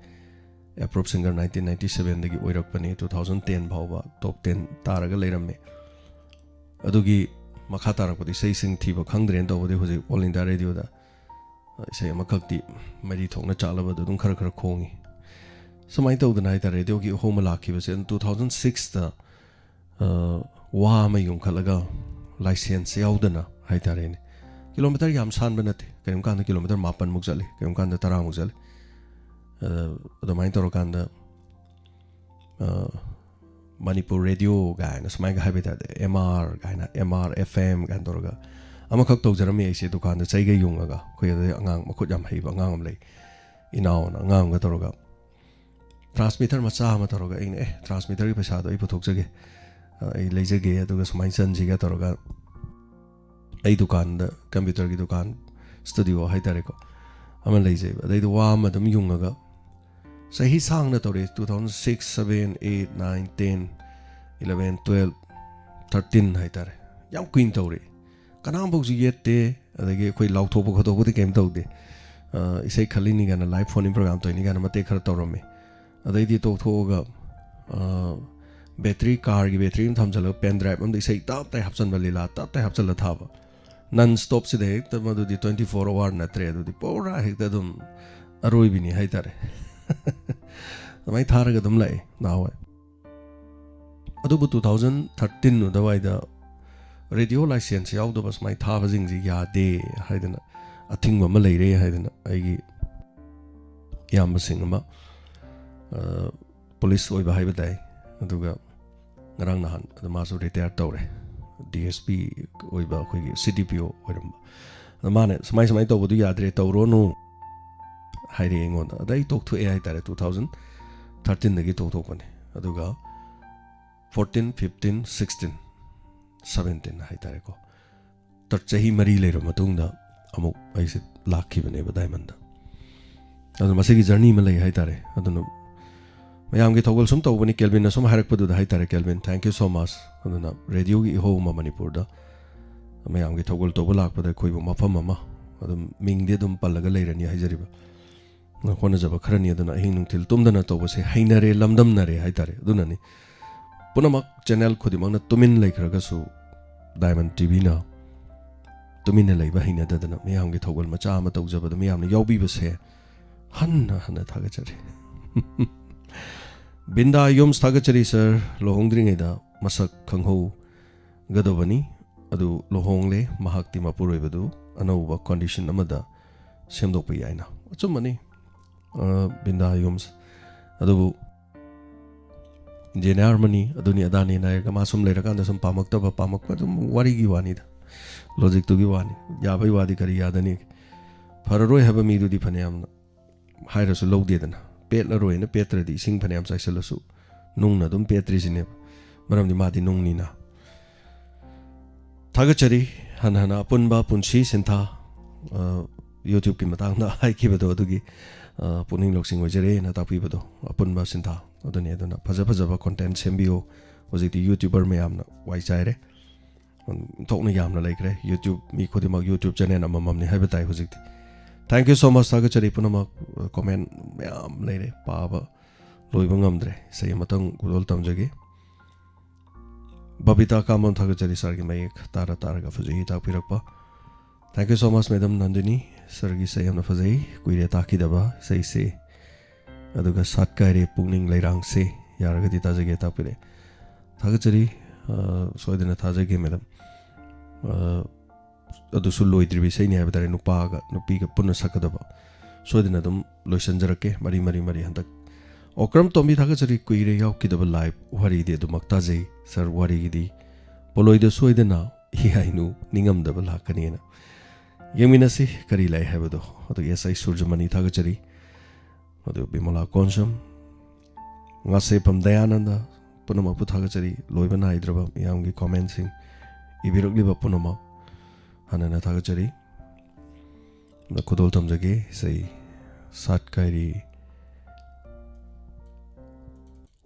ꯑꯦꯄ꯭ꯔꯨꯞ ꯁꯤꯡꯒꯔ ꯅꯥꯏꯟꯇꯤꯟ ꯅꯥꯏꯟꯇꯤ ꯁꯕꯦꯟꯗꯒꯤ ꯑꯣꯏꯔꯛꯄꯅꯦ꯫ ꯇꯨ ꯊꯥꯎꯖꯟ ꯇꯦꯟ ꯐꯥꯎꯕ ꯇꯣꯞ ꯇꯦꯟ ꯇꯥꯔꯒ ꯂꯩꯔꯝꯃꯦ꯫ ꯑꯗꯨꯒꯤ ꯃꯈꯥ ꯇꯥꯔꯛꯄꯗ ꯏꯁꯩꯁꯤꯡ ꯊꯤꯕ ꯈꯪꯗ꯭ꯔꯦꯅ ꯇꯧꯕꯗꯤ ꯍꯧꯖꯤꯛ ꯑꯣꯜ ꯏꯟꯗꯤꯌꯥ ꯔꯦꯗꯤꯑꯣꯗ ꯏꯁꯩ ꯑꯃꯈꯛꯇꯤ ꯃꯔꯤ ꯊꯣꯛꯅ ꯆꯥꯠꯂꯕꯗ ꯑꯗꯨꯝ ꯈꯔ ꯈꯔ ꯈꯣꯡꯉꯤ꯫ ꯁꯨꯃꯥꯏꯅ ꯇꯧꯗꯅ ꯍꯥꯏꯇꯥꯔꯦ, ꯔꯦꯗꯤꯑꯣꯒꯤ ꯑꯍꯣꯡꯕ ꯂꯥꯛꯈꯤꯕꯁꯦ ꯑꯗꯨꯝ ꯇꯨ ꯊꯥꯎꯖꯟ ꯁꯤꯛꯁꯇ ꯋꯥ ꯑꯃ ꯌꯨꯡꯈꯠꯂꯒ ꯂꯥꯏꯁꯦꯟꯁ ꯌꯥꯎꯗꯅ ꯍꯥꯏꯇꯥꯔꯦꯅꯦ꯫ ꯀꯤꯂꯣꯃꯤꯇꯔ ꯌꯥꯝ ꯁꯥꯟꯕ ꯅꯠꯇꯦ, ꯀꯔꯤꯒꯨꯝꯕ ꯀꯥꯟꯗ ꯀꯤꯂꯣꯃꯤꯇꯔ ꯃꯥꯄꯟꯃꯨꯛ ꯆꯠꯂꯤ, ꯀꯔꯤꯒꯨꯝꯕ ꯀꯥꯟꯗ ꯇꯔꯥꯃꯨꯛ ꯆꯠꯂꯤ꯫ ꯑ, ꯑꯗꯨꯃꯥꯏꯅ ꯇꯧꯔꯀꯥꯟꯗ, ꯑ, ꯃꯅꯤꯄꯨꯔ ꯔꯦꯗꯤꯑꯣ ꯀꯥꯏꯅ ꯁꯨꯃꯥꯏꯅ ꯍꯥꯏꯕ ꯇꯥꯔꯗꯤ, ꯑꯦꯝ ꯑꯥꯔ ꯀꯥꯏꯅ, ꯑꯦꯝ ꯑꯥꯔ ꯑꯦꯐ ꯑꯦꯝ ꯀꯥꯏꯅ ꯇꯧꯔꯒ ꯑꯃꯈꯛ ꯇꯧꯖꯔꯝꯃꯤ ꯑꯩꯁꯦ ꯗꯨꯀꯥꯟꯗ ꯆꯩꯒ ꯌꯨꯡꯉꯒ꯫ ꯑꯩꯈꯣꯏ ꯑꯗꯩ ꯑꯉꯥꯡ ꯃꯈꯨꯠ ꯌꯥꯝ ꯍꯩꯕ ꯑꯉꯥꯡ ꯑꯃ ꯂꯩ, ꯏꯅꯥꯎꯅ, ꯑꯉꯥꯡ ꯑꯃꯒ ꯇꯧꯔꯒ ꯇ꯭ꯔꯥꯟꯁꯃꯤꯇꯔ ꯃꯆꯥ ꯑꯃ ꯇꯧꯔꯒ, ꯑꯩꯅ, "ꯑꯦ, ꯇ꯭ꯔꯥꯟꯁꯃꯤꯇꯔꯒꯤ ꯄꯩꯁꯥꯗꯣ ꯑꯩ ꯄꯨꯊꯣꯛꯆꯒꯦ, ꯑ, ꯑꯩ ꯂꯩꯖꯒꯦ, ꯑꯗꯨꯒ ꯁꯨꯃꯥꯏꯅ ꯆꯟꯁꯤꯒ" ꯇꯧꯔꯒ ꯑꯩ ꯗꯨꯀꯥꯟꯗ, ꯀꯝꯄ꯭ꯌꯨꯇꯔꯒꯤ ꯗꯨꯀꯥꯟ, ꯁ꯭ꯇꯨꯗꯤꯑꯣ ꯍꯥꯏꯇꯥꯔꯦꯀꯣ, ꯑꯃ ꯂꯩꯖꯩꯕ꯫ ꯑꯗꯩꯗ ꯋꯥ ꯑꯃ ꯑꯗꯨꯝ ꯌꯨꯡꯉꯒ ꯆꯍꯤ ꯁꯥꯡꯅ ꯇꯧꯔꯛꯑꯦ꯫ Two thousand six, seven, eight, nine, ten, eleven, twelve, thirteen ꯍꯥꯏꯇꯥꯔꯦ꯫ ꯌꯥꯝ ꯀꯨꯏꯅ ꯇꯧꯔꯛꯑꯦ꯫ ꯀꯅꯥꯝꯐꯥꯎꯁꯨ ꯌꯦꯠꯇꯦ꯫ ꯑꯗꯒꯤ ꯑꯩꯈꯣꯏ ꯂꯥꯎꯊꯣꯛꯄ ꯈꯣꯠꯇꯣꯛꯄꯗꯤ ꯀꯩꯝ ꯇꯧꯗꯦ꯫ ꯑ, ꯏꯁꯩ ꯈꯜꯂꯤꯅꯤ ꯀꯥꯏꯅ, ꯂꯥꯏꯚ ꯐꯣꯟ ꯏꯟ ꯄ꯭ꯔꯣꯒ꯭ꯔꯥꯝ ꯇꯧꯔꯤꯅꯤ ꯀꯥꯏꯅ ꯃꯇꯦꯛ ꯈꯔ ꯇꯧꯔꯝꯃꯤ꯫ ꯑꯗꯩꯗꯤ ꯇꯣꯛꯊꯣꯛꯑꯒ, ꯑ, ꯕꯦꯇ꯭ꯔꯤ, ꯀꯥꯔꯒꯤ ꯕꯦꯇ꯭ꯔꯤ ꯑꯃ ꯊꯝꯖꯤꯜꯂꯒ ꯄꯦꯟ ꯗ꯭ꯔꯥꯏꯚ ꯑꯃꯗ ꯏꯁꯩ ꯇꯞ ꯇꯥꯏ ꯍꯥꯞꯆꯤꯟꯕ, ꯂꯤꯂꯥ ꯇꯞ ꯇꯥꯏ ꯍꯥꯞꯆꯤꯜꯂ ꯊꯥꯕ꯫ ꯅꯟ ꯁ꯭ꯇꯣꯞꯁꯤꯗ ꯍꯦꯛꯇ, ꯃꯗꯨꯗꯤ ꯇ꯭ꯋꯦꯟꯇꯤ ꯐꯣꯔ ꯑꯋꯥꯔ ꯅꯠꯇ꯭ꯔꯦ, ꯑꯗꯨꯗꯤ ꯄꯨꯔꯥ ꯍꯦꯛꯇ ꯑꯗꯨꯝ ꯑꯔꯣꯏꯕꯤꯅꯤ ꯍꯥꯏꯇꯥꯔꯦ꯫ ꯑꯗꯨꯃꯥꯏꯅ ꯊꯥꯔꯒ ꯑꯗꯨꯝ ꯂꯥꯛꯑꯦ ꯅꯍꯥꯟꯋꯥꯏ꯫ ꯑꯗꯨꯕꯨ ꯇꯨ ꯊꯥꯎꯖꯟ ꯊꯥꯔꯇꯤꯟ ꯑꯗꯨꯋꯥꯏꯗ ꯔꯦꯗꯤꯑꯣ ꯂꯥꯏꯁꯦꯟꯁ ꯌꯥꯎꯗꯕ ꯁꯨꯃꯥꯏꯅ ꯊꯥꯕꯁꯤꯡꯁꯤ ꯌꯥꯗꯦ ꯍꯥꯏꯗꯅ, ꯑꯊꯤꯡꯕ ꯑꯃ ꯂꯩꯔꯦ ꯍꯥꯏꯗꯅ, ꯑꯩꯒꯤ ꯏꯌꯥꯝꯕꯁꯤꯡ ꯑꯃ, ꯑ, ꯄꯨꯂꯤꯁ ꯑꯣꯏꯕ ꯍꯥꯏꯕ ꯇꯥꯏ, ꯑꯗꯨꯒ ꯉꯔꯥꯡ ꯅꯍꯥꯟ ꯑꯗ ꯃꯥꯁꯨ ꯔꯤꯇꯥꯌꯔ ꯇꯧꯔꯦ, ꯗꯤ ꯑꯦꯁ ꯄꯤ ꯑꯣꯏꯕ, ꯑꯩꯈꯣꯏꯒꯤ ꯁꯤ ꯗꯤ ꯄꯤ ꯑꯣ ꯑꯣꯏꯔꯝꯕ꯫ ꯑꯗ ꯃꯥꯅ, "ꯁꯨꯃꯥꯏ ꯁꯨꯃꯥꯏꯅ ꯇꯧꯕꯗꯨ ꯌꯥꯗ꯭ꯔꯦ, ꯇꯧꯔꯣꯅꯨ" ꯍꯥꯏꯔꯛꯑꯦ ꯑꯩꯉꯣꯟꯗ꯫ ꯑꯗ ꯑꯩ ꯇꯣꯛꯊꯣꯛꯑꯦ ꯍꯥꯏꯇꯥꯔꯦ, ꯇꯨ ꯊꯥꯎꯖꯟ ꯊꯥꯔꯇꯤꯟꯗꯒꯤ ꯇꯣꯛꯊꯣꯛꯄꯅꯦ꯫ ꯑꯗꯨꯒ ꯐꯣꯔꯇꯤꯟ, ꯐꯤꯐꯇꯤꯟ, ꯁꯤꯛꯁꯇꯤꯟ, ꯁꯕꯦꯟꯇꯤꯟ ꯍꯥꯏꯇꯥꯔꯦꯀꯣ, ꯇ-, ꯆꯍꯤ ꯃꯔꯤ ꯂꯩꯔꯕ ꯃꯇꯨꯡꯗ ꯑꯃꯨꯛ ꯑꯩꯁꯦ ꯂꯥꯛꯈꯤꯕꯅꯦꯕ ꯗꯥꯏꯃꯟꯗ꯫ ꯑꯗꯨ ꯃꯁꯤꯒꯤ ꯖꯔꯅꯤ ꯑꯃ ꯂꯩ ꯍꯥꯏꯇꯥꯔꯦ꯫ ꯑꯗꯨꯅ ꯃꯌꯥꯝꯒꯤ ꯊꯧꯒꯜ ꯁꯨꯝ ꯇꯧꯕꯅꯤ, ꯀꯦꯜꯕꯤꯟꯅ ꯁꯨꯝ ꯍꯥꯏꯔꯛꯄꯗꯨꯗ ꯍꯥꯏꯇꯥꯔꯦ, "Kelvin, thank you so much꯫ ꯑꯗꯨꯅ ꯔꯦꯗꯤꯑꯣꯒꯤ ꯏꯍꯧ ꯑꯃ ꯃꯅꯤꯄꯨꯔꯗ ꯃꯌꯥꯝꯒꯤ ꯊꯧꯒꯜ ꯇꯧꯕ ꯂꯥꯛꯄꯗ ꯑꯩꯈꯣꯏꯕꯨ ꯃꯐꯝ ꯑꯃ, ꯑꯗꯨꯝ ꯃꯤꯡꯗꯤ ꯑꯗꯨꯝ ꯄꯜꯂꯒ ꯂꯩꯔꯅꯤ ꯍꯥꯏꯖꯔꯤꯕ꯫ ꯍꯣꯠꯅꯖꯕ ꯈꯔꯅꯤ꯫ ꯑꯗꯨꯅ ꯑꯍꯤꯡ ꯅꯨꯡꯊꯤꯜ ꯇꯨꯝꯗꯅ ꯇꯧꯕꯁꯦ ꯍꯩꯅꯔꯦ, ꯂꯝꯗꯝꯅꯔꯦ ꯍꯥꯏꯇꯥꯔꯦ꯫ ꯑꯗꯨꯅꯅꯤ ꯄꯨꯝꯅꯃꯛ ꯆꯦꯅꯦꯜ ꯈꯨꯗꯤꯡꯃꯛꯅ ꯇꯨꯃꯤꯟ ꯂꯩꯈ꯭ꯔꯒꯁꯨ ꯗꯥꯏꯃꯟ ꯇꯤꯚꯤꯅ ꯇꯨꯃꯤꯟꯅ ꯂꯩꯕ ꯍꯩꯅꯗꯗꯅ ꯃꯤꯌꯥꯝꯒꯤ ꯊꯧꯒꯜ ꯃꯆꯥ ꯑꯃ ꯇꯧꯖꯕꯗ ꯃꯤꯌꯥꯝꯅ ꯌꯥꯎꯕꯤꯕꯁꯦ ꯍꯟꯅ ꯍꯟꯅ ꯊꯥꯒꯠꯆꯔꯤ꯫ ꯕꯤꯟꯗꯥ ꯌꯨꯝꯁ ꯊꯥꯒꯠꯆꯔꯤ ꯁꯥꯔ, ꯂꯨꯍꯣꯡꯗ꯭ꯔꯤꯉꯩꯗ ꯃꯁꯛ ꯈꯪꯍꯧꯒꯗꯕꯅꯤ꯫ ꯑꯗꯨ ꯂꯨꯍꯣꯡꯂꯦ, ꯃꯍꯥꯛꯇꯤ ꯃꯄꯨꯔꯣꯏꯕꯗꯨ ꯑꯅꯧꯕ ꯀꯣꯟꯗꯤꯁꯟ ꯑꯃꯗ ꯁꯦꯝꯗꯣꯛꯄ ꯌꯥꯏꯅ꯫ ꯑꯆꯨꯝꯕꯅꯤ, ꯑ, ꯕꯤꯟꯗꯥ ꯌꯨꯝꯁ꯫ ꯑꯗꯨꯕꯨ ꯏꯟꯗꯤꯌꯟ ꯑꯥꯔꯃꯅꯤ ꯑꯗꯨꯅꯤ ꯑꯗꯥꯅꯤ ꯍꯥꯏꯔꯒ ꯃꯥ ꯁꯨꯝ ꯂꯩꯔꯀꯥꯟꯗ ꯁꯨꯝ ꯄꯥꯝꯃꯛꯇꯕ, ꯄꯥꯝꯃꯛꯄ ꯑꯗꯨꯝ ꯋꯥꯔꯤꯒꯤ ꯋꯥꯅꯤꯗ, ꯂꯣꯖꯤꯛꯇꯨꯒꯤ ꯋꯥꯅꯤ꯫ ꯌꯥꯕꯩ ꯋꯥꯗꯤ ꯀꯔꯤ ꯌꯥꯗꯅꯤ? ꯐꯔꯔꯣꯏ ꯍꯥꯏꯕ ꯃꯤꯗꯨꯗꯤ ꯐꯅꯌꯥꯝꯅ ꯍꯥꯏꯔꯁꯨ ꯂꯧꯗꯦꯗꯅ, ꯄꯦꯠꯂꯔꯣꯏꯅ ꯄꯦꯠꯇ꯭ꯔꯗꯤ ꯏꯁꯤꯡ ꯐꯅꯌꯥꯝ ꯆꯥꯏꯁꯤꯜꯂꯁꯨ ꯅꯨꯡꯅ ꯑꯗꯨꯝ ꯄꯦꯠꯇ꯭ꯔꯤꯁꯤꯅꯦꯕ, ꯃꯔꯝꯗꯤ ꯃꯥꯗꯤ ꯅꯨꯡꯅꯤꯅ꯫ ꯊꯥꯒꯠꯆꯔꯤ꯫ ꯍꯟꯅ ꯍꯟꯅ ꯑꯄꯨꯟꯕ ꯄꯨꯟꯁꯤ ꯁꯤꯟꯊꯥ, ꯑ, ꯌꯨꯇ꯭ꯌꯨꯕꯀꯤ ꯃꯇꯥꯡꯗ ꯍꯥꯏꯈꯤꯕꯗꯣ ꯑꯗꯨꯒꯤ, ꯑ, ꯄꯨꯛꯅꯤꯡ ꯂꯧꯁꯤꯡ ꯑꯣꯏꯖꯔꯦꯅ ꯇꯥꯛꯄꯤꯕꯗꯣ ꯑꯄꯨꯟꯕ ꯁꯤꯟꯊꯥ ꯑꯗꯨꯅꯤ꯫ ꯑꯗꯨꯅ ꯐꯖ ꯐꯖꯕ ꯀꯣꯟꯇꯦꯟ ꯁꯦꯝꯕꯤꯌꯨ꯫ ꯍꯧꯖꯤꯛꯇꯤ ꯌꯨꯇ꯭ꯌꯨꯕꯔ ꯃꯌꯥꯝꯅ ꯋꯥꯏ ꯆꯥꯏꯔꯦ꯫ ꯊꯣꯛꯅ ꯌꯥꯝꯅ ꯂꯩꯈ꯭ꯔꯦ꯫ ꯌꯨꯇ꯭ꯌꯨꯕ, ꯃꯤ ꯈꯨꯗꯤꯡꯃꯛ ꯌꯨꯇ꯭ꯌꯨꯕ ꯆꯦꯅꯦꯜ ꯑꯃꯃꯝꯅꯤ ꯍꯥꯏꯕ ꯇꯥꯏ ꯍꯧꯖꯤꯛꯇꯤ꯫ Thank you so much, ꯊꯥꯒꯠꯆꯔꯤ ꯄꯨꯝꯅꯃꯛ꯫ ꯀꯣꯃꯦꯟ ꯃꯌꯥꯝ ꯂꯩꯔꯦ, ꯄꯥꯕ ꯂꯣꯏꯕ ꯉꯝꯗ꯭ꯔꯦ꯫ ꯏꯁꯩ ꯑꯃꯇꯪ ꯈꯨꯗꯣꯜ ꯇꯝꯖꯒꯦ꯫ ꯕꯕꯤꯇꯥ ꯀꯥꯃꯝ ꯊꯥꯒꯠꯆꯔꯤ, ꯁꯥꯔꯒꯤ ꯃꯌꯦꯛ ꯇꯥꯔ ꯇꯥꯔꯒ ꯐꯖꯩ ꯇꯥꯛꯄꯤꯔꯛꯄ꯫ Thank you so much, madam ꯅꯟꯗꯤꯅꯤ꯫ ꯁꯥꯔꯒꯤ ꯏꯁꯩ ꯌꯥꯝꯅ ꯐꯖꯩ, ꯀꯨꯏꯔꯦ ꯇꯥꯈꯤꯗꯕ ꯏꯁꯩꯁꯦ꯫ ꯑꯗꯨꯒ ꯁꯥꯠ ꯀꯥꯏꯔꯦ ꯄꯨꯛꯅꯤꯡ ꯂꯩꯔꯥꯡꯁꯦ, ꯌꯥꯔꯒꯗꯤ ꯇꯥꯖꯒꯦ ꯇꯥꯛꯄꯤꯔꯛꯑꯦ꯫ ꯊꯥꯒꯠꯆꯔꯤ꯫ ꯑ, ꯁꯣꯏꯗꯅ ꯊꯥꯖꯒꯦ, ꯃꯦꯗꯝ꯫ ꯑ, ꯑꯗꯨꯁꯨ ꯂꯣꯏꯗ꯭ꯔꯤꯕ ꯏꯁꯩꯅꯤ ꯍꯥꯏꯕ ꯇꯥꯔꯦ, ꯅꯨꯄꯥꯒ ꯅꯨꯄꯤꯒ ꯄꯨꯟꯅ ꯁꯛꯀꯗꯕ꯫ ꯁꯣꯏꯗꯅ ꯑꯗꯨꯝ ꯂꯣꯏꯁꯤꯟꯖꯔꯛꯀꯦ, ꯃꯔꯤ, ꯃꯔꯤ, ꯃꯔꯤ꯫ ꯍꯟꯗꯛ ꯑꯣꯀ꯭ꯔꯝ ꯇꯣꯝꯕꯤ ꯊꯥꯒꯠꯆꯔꯤ, ꯀꯨꯏꯔꯦ ꯌꯥꯎꯈꯤꯗꯕ ꯂꯥꯏꯚ, ꯋꯥꯔꯤꯗꯤ ꯑꯗꯨꯃꯛ ꯇꯥꯖꯩ꯫ ꯁꯥꯔ, ꯋꯥꯔꯤꯒꯤꯗꯤ ꯄꯣꯂꯣꯏꯗ ꯁꯣꯏꯗꯅ ꯏꯍꯥꯏꯅꯨ ꯅꯤꯡꯉꯝꯗꯕ ꯂꯥꯛꯀꯅꯤꯅ꯫ ꯌꯦꯡꯃꯤꯟꯅꯁꯤ ꯀꯔꯤ ꯂꯩ ꯍꯥꯏꯕꯗꯣ꯫ ꯑꯗꯨꯒ ꯑꯦꯁ ꯑꯥꯏ ꯁꯨꯔꯖꯃꯅꯤ ꯊꯥꯒꯠꯆꯔꯤ꯫ ꯑꯗꯨ ꯕꯤꯃꯣꯂꯥ ꯀꯣꯟꯁꯝ, ꯉꯥꯁꯦꯐꯝ ꯗꯌꯥꯅꯟꯗ, ꯄꯨꯝꯅꯃꯛꯄꯨ ꯊꯥꯒꯠꯆꯔꯤ꯫ ꯂꯣꯏꯕ ꯅꯥꯏꯗ꯭ꯔꯕ ꯃꯤꯌꯥꯝꯒꯤ ꯀꯣꯃꯦꯟꯁꯤꯡ ꯏꯕꯤꯔꯛꯂꯤꯕ ꯄꯨꯝꯅꯃꯛ ꯍꯟꯅ ꯍꯟꯅ ꯊꯥꯒꯠꯆꯔꯤ꯫ ꯈꯨꯗꯣꯜ ꯇꯝꯖꯒꯦ꯫ ꯏꯁꯩ ꯁꯥꯠ ꯀꯥꯏꯔꯤ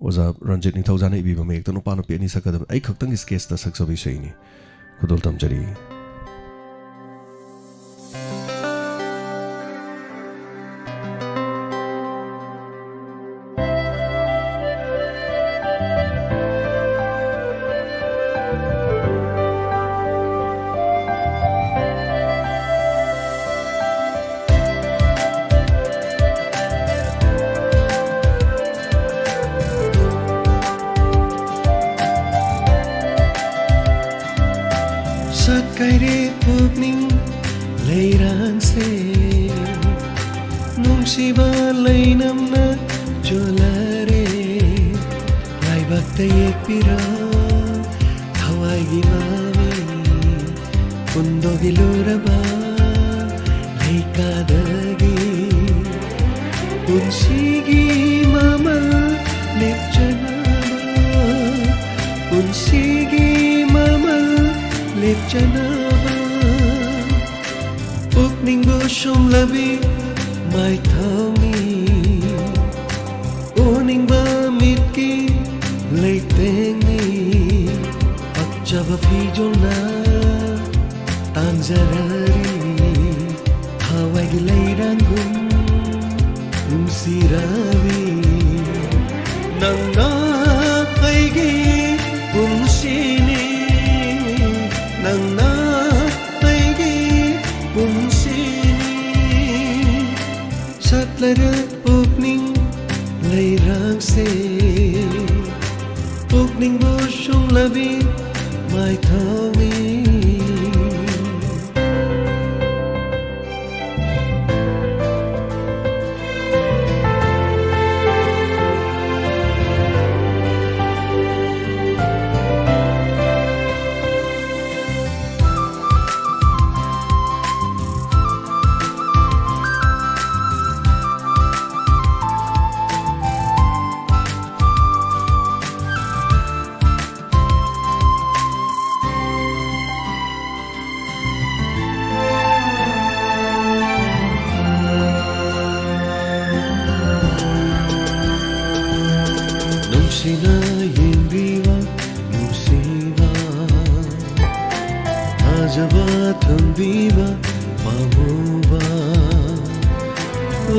ꯑꯣꯖꯥ ꯔꯟꯖꯤꯠ ꯅꯤꯡꯊꯧꯖꯥꯅ ꯏꯕꯤꯕ ꯃꯌꯦꯛꯇ ꯅꯨꯄꯥ ꯅꯨꯄꯤ ꯑꯅꯤ ꯁꯛꯀꯗꯕ ꯑꯩ ꯈꯛꯇꯪꯒꯤ ꯁ꯭ꯀꯦꯠꯁꯇ ꯁꯛꯆꯕ ꯏꯁꯩꯅꯤ꯫ ꯈꯨꯗꯣꯜ ꯇꯝꯖꯔꯤ꯫ ꯀꯥꯏꯔꯦ ꯄꯨꯛꯅꯤꯡ ꯂꯩꯔꯥꯡꯁꯦ, ꯅꯨꯡꯁꯤꯕ ꯂꯩꯅꯝꯅ ꯆꯣꯜꯂꯔꯦ꯫ ꯂꯥꯏꯕꯛꯇ ꯌꯦꯛꯄꯤꯔꯣ ꯊꯋꯥꯏꯒꯤ ꯃꯃꯤ, ꯄꯨꯟꯗꯣꯛꯂꯨꯔꯕ ꯂꯩꯀꯥꯗꯒꯤ꯫ ꯄꯨꯟꯁꯤꯒꯤ ꯃꯃꯜ ꯂꯦꯞꯆꯅꯕ, ꯄꯨꯟꯁꯤꯒꯤ ꯃꯃꯜ ꯂꯦꯞꯆꯅꯕ, ꯄꯨꯛꯅꯤꯡꯕꯨ ꯁꯨꯝꯂꯕꯤ ꯃꯥꯏꯊꯧꯅꯤ꯫ ꯎꯅꯤꯡꯕ ꯃꯤꯠꯀꯤ ꯂꯩꯇꯦꯡꯅꯤ꯫ ꯄꯛꯆꯕ ꯐꯤꯖꯣꯜꯅ ꯇꯥꯡꯖꯔꯔꯤ꯫ ꯊꯋꯥꯏꯒꯤ ꯂꯩꯔꯥꯡꯒꯨꯝ ꯅꯨꯡꯁꯤꯔꯕꯤ꯫ ꯅꯪꯅ ꯑꯩꯒꯤ ꯄꯨꯟꯁꯤꯅꯤ, ꯅꯪꯅ ꯑꯩꯒꯤ ꯄꯨꯟꯁꯤꯅꯤ꯫ ꯁꯠꯂꯔ ꯄꯨꯛꯅꯤꯡ ꯂꯩꯔꯥꯡꯁꯦ, ꯄꯨꯛꯅꯤꯡꯕꯨ ꯁꯨꯡꯂꯕꯤ ꯃꯥꯏꯊꯧꯅꯤ꯫ ꯅꯨꯡꯁꯤꯅ ꯌꯦꯡꯕꯤꯕ ꯅꯨꯡꯁꯤꯕ, ꯊꯥꯖꯕ ꯊꯝꯕꯤꯕ ꯄꯥꯝꯃꯨꯕ,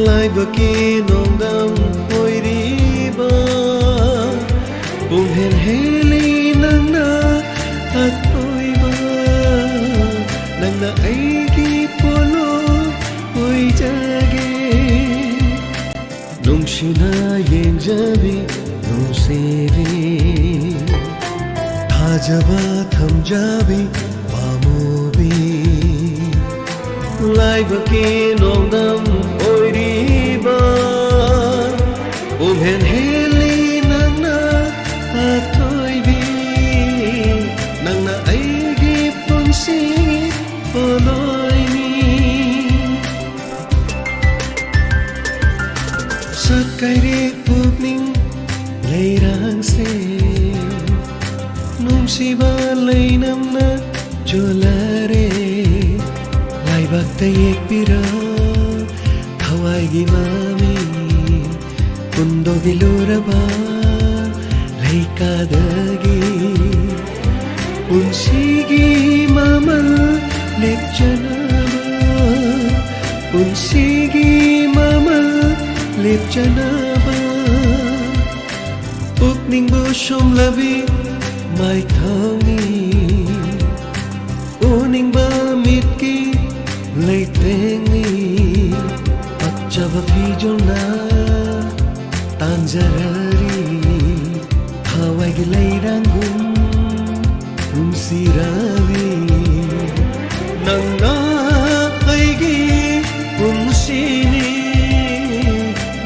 ꯂꯥꯏꯕꯛꯀꯤ ꯅꯣꯡꯗꯝ ꯑꯣꯏꯔꯤꯕ ꯄꯨꯝꯍꯦꯟ ꯍꯦꯜꯂꯤ ꯅꯪꯅ ꯑꯀꯣꯏꯕ, ꯅꯪꯅ ꯑꯩꯒꯤ ꯄꯣꯠꯂꯣꯏ ꯑꯣꯏꯖꯒꯦ꯫ ꯅꯨꯡꯁꯤꯅ ꯌꯦꯡꯖꯕꯤ ꯅꯨꯡꯁꯤꯕꯤ, ꯊꯥꯖꯕ ꯊꯝꯖꯕꯤ ꯄꯥꯝꯃꯨ ꯍꯥꯏꯕꯒꯤ ꯅꯣꯡꯗꯝ ꯑꯣꯏꯔꯤꯕ ꯎꯝꯍꯦꯟ ꯍꯦꯜꯂꯤ ꯅꯪꯅ ꯑꯊꯣꯏꯕꯤ꯫ ꯅꯪꯅ ꯑꯩꯒꯤ ꯄꯨꯟꯁꯤ ꯄꯣꯂꯣꯏꯅꯤ꯫ ꯁꯛꯀꯥꯏꯔꯦ ꯄꯨꯛꯅꯤꯡ ꯂꯩꯔꯥꯡꯁꯦ, ꯅꯨꯡꯁꯤꯕ ꯂꯩꯅꯝꯅ ꯆꯣꯜꯂꯔꯦ꯫ ꯂꯥꯏꯕꯛꯇ ꯌꯦꯛꯄꯤꯔꯣ ꯊꯋꯥꯏꯒꯤ ꯃꯃꯤ, ꯍꯨꯟꯗꯣꯛꯄꯤꯂꯨꯔꯕ ꯂꯩꯀꯥꯗꯒꯤ꯫ ꯄꯨꯟꯁꯤꯒꯤ ꯃꯃꯜ ꯂꯦꯞꯆꯅꯕ, ꯄꯨꯟꯁꯤꯒꯤ ꯃꯃꯜ ꯂꯦꯞꯆꯅꯕ, ꯄꯨꯛꯅꯤꯡꯕꯨ ꯁꯨꯝꯂꯕꯤ ꯃꯥꯏꯊꯣꯡꯅꯤ꯫ ꯎꯅꯤꯡꯕ ꯃꯤꯠꯀꯤ ꯂꯩꯇꯦꯡꯅꯤ꯫ ꯄꯛꯆꯕ ꯐꯤꯖꯣꯜꯅ ꯇꯥꯟꯖꯔꯔꯤ꯫ ꯊꯋꯥꯏꯒꯤ ꯂꯩꯔꯥꯡꯒꯨꯝ ꯅꯨꯡꯁꯤꯔꯕꯤ꯫ ꯅꯪꯅ ꯑꯩꯒꯤ ꯄꯨꯟꯁꯤꯅꯤ꯫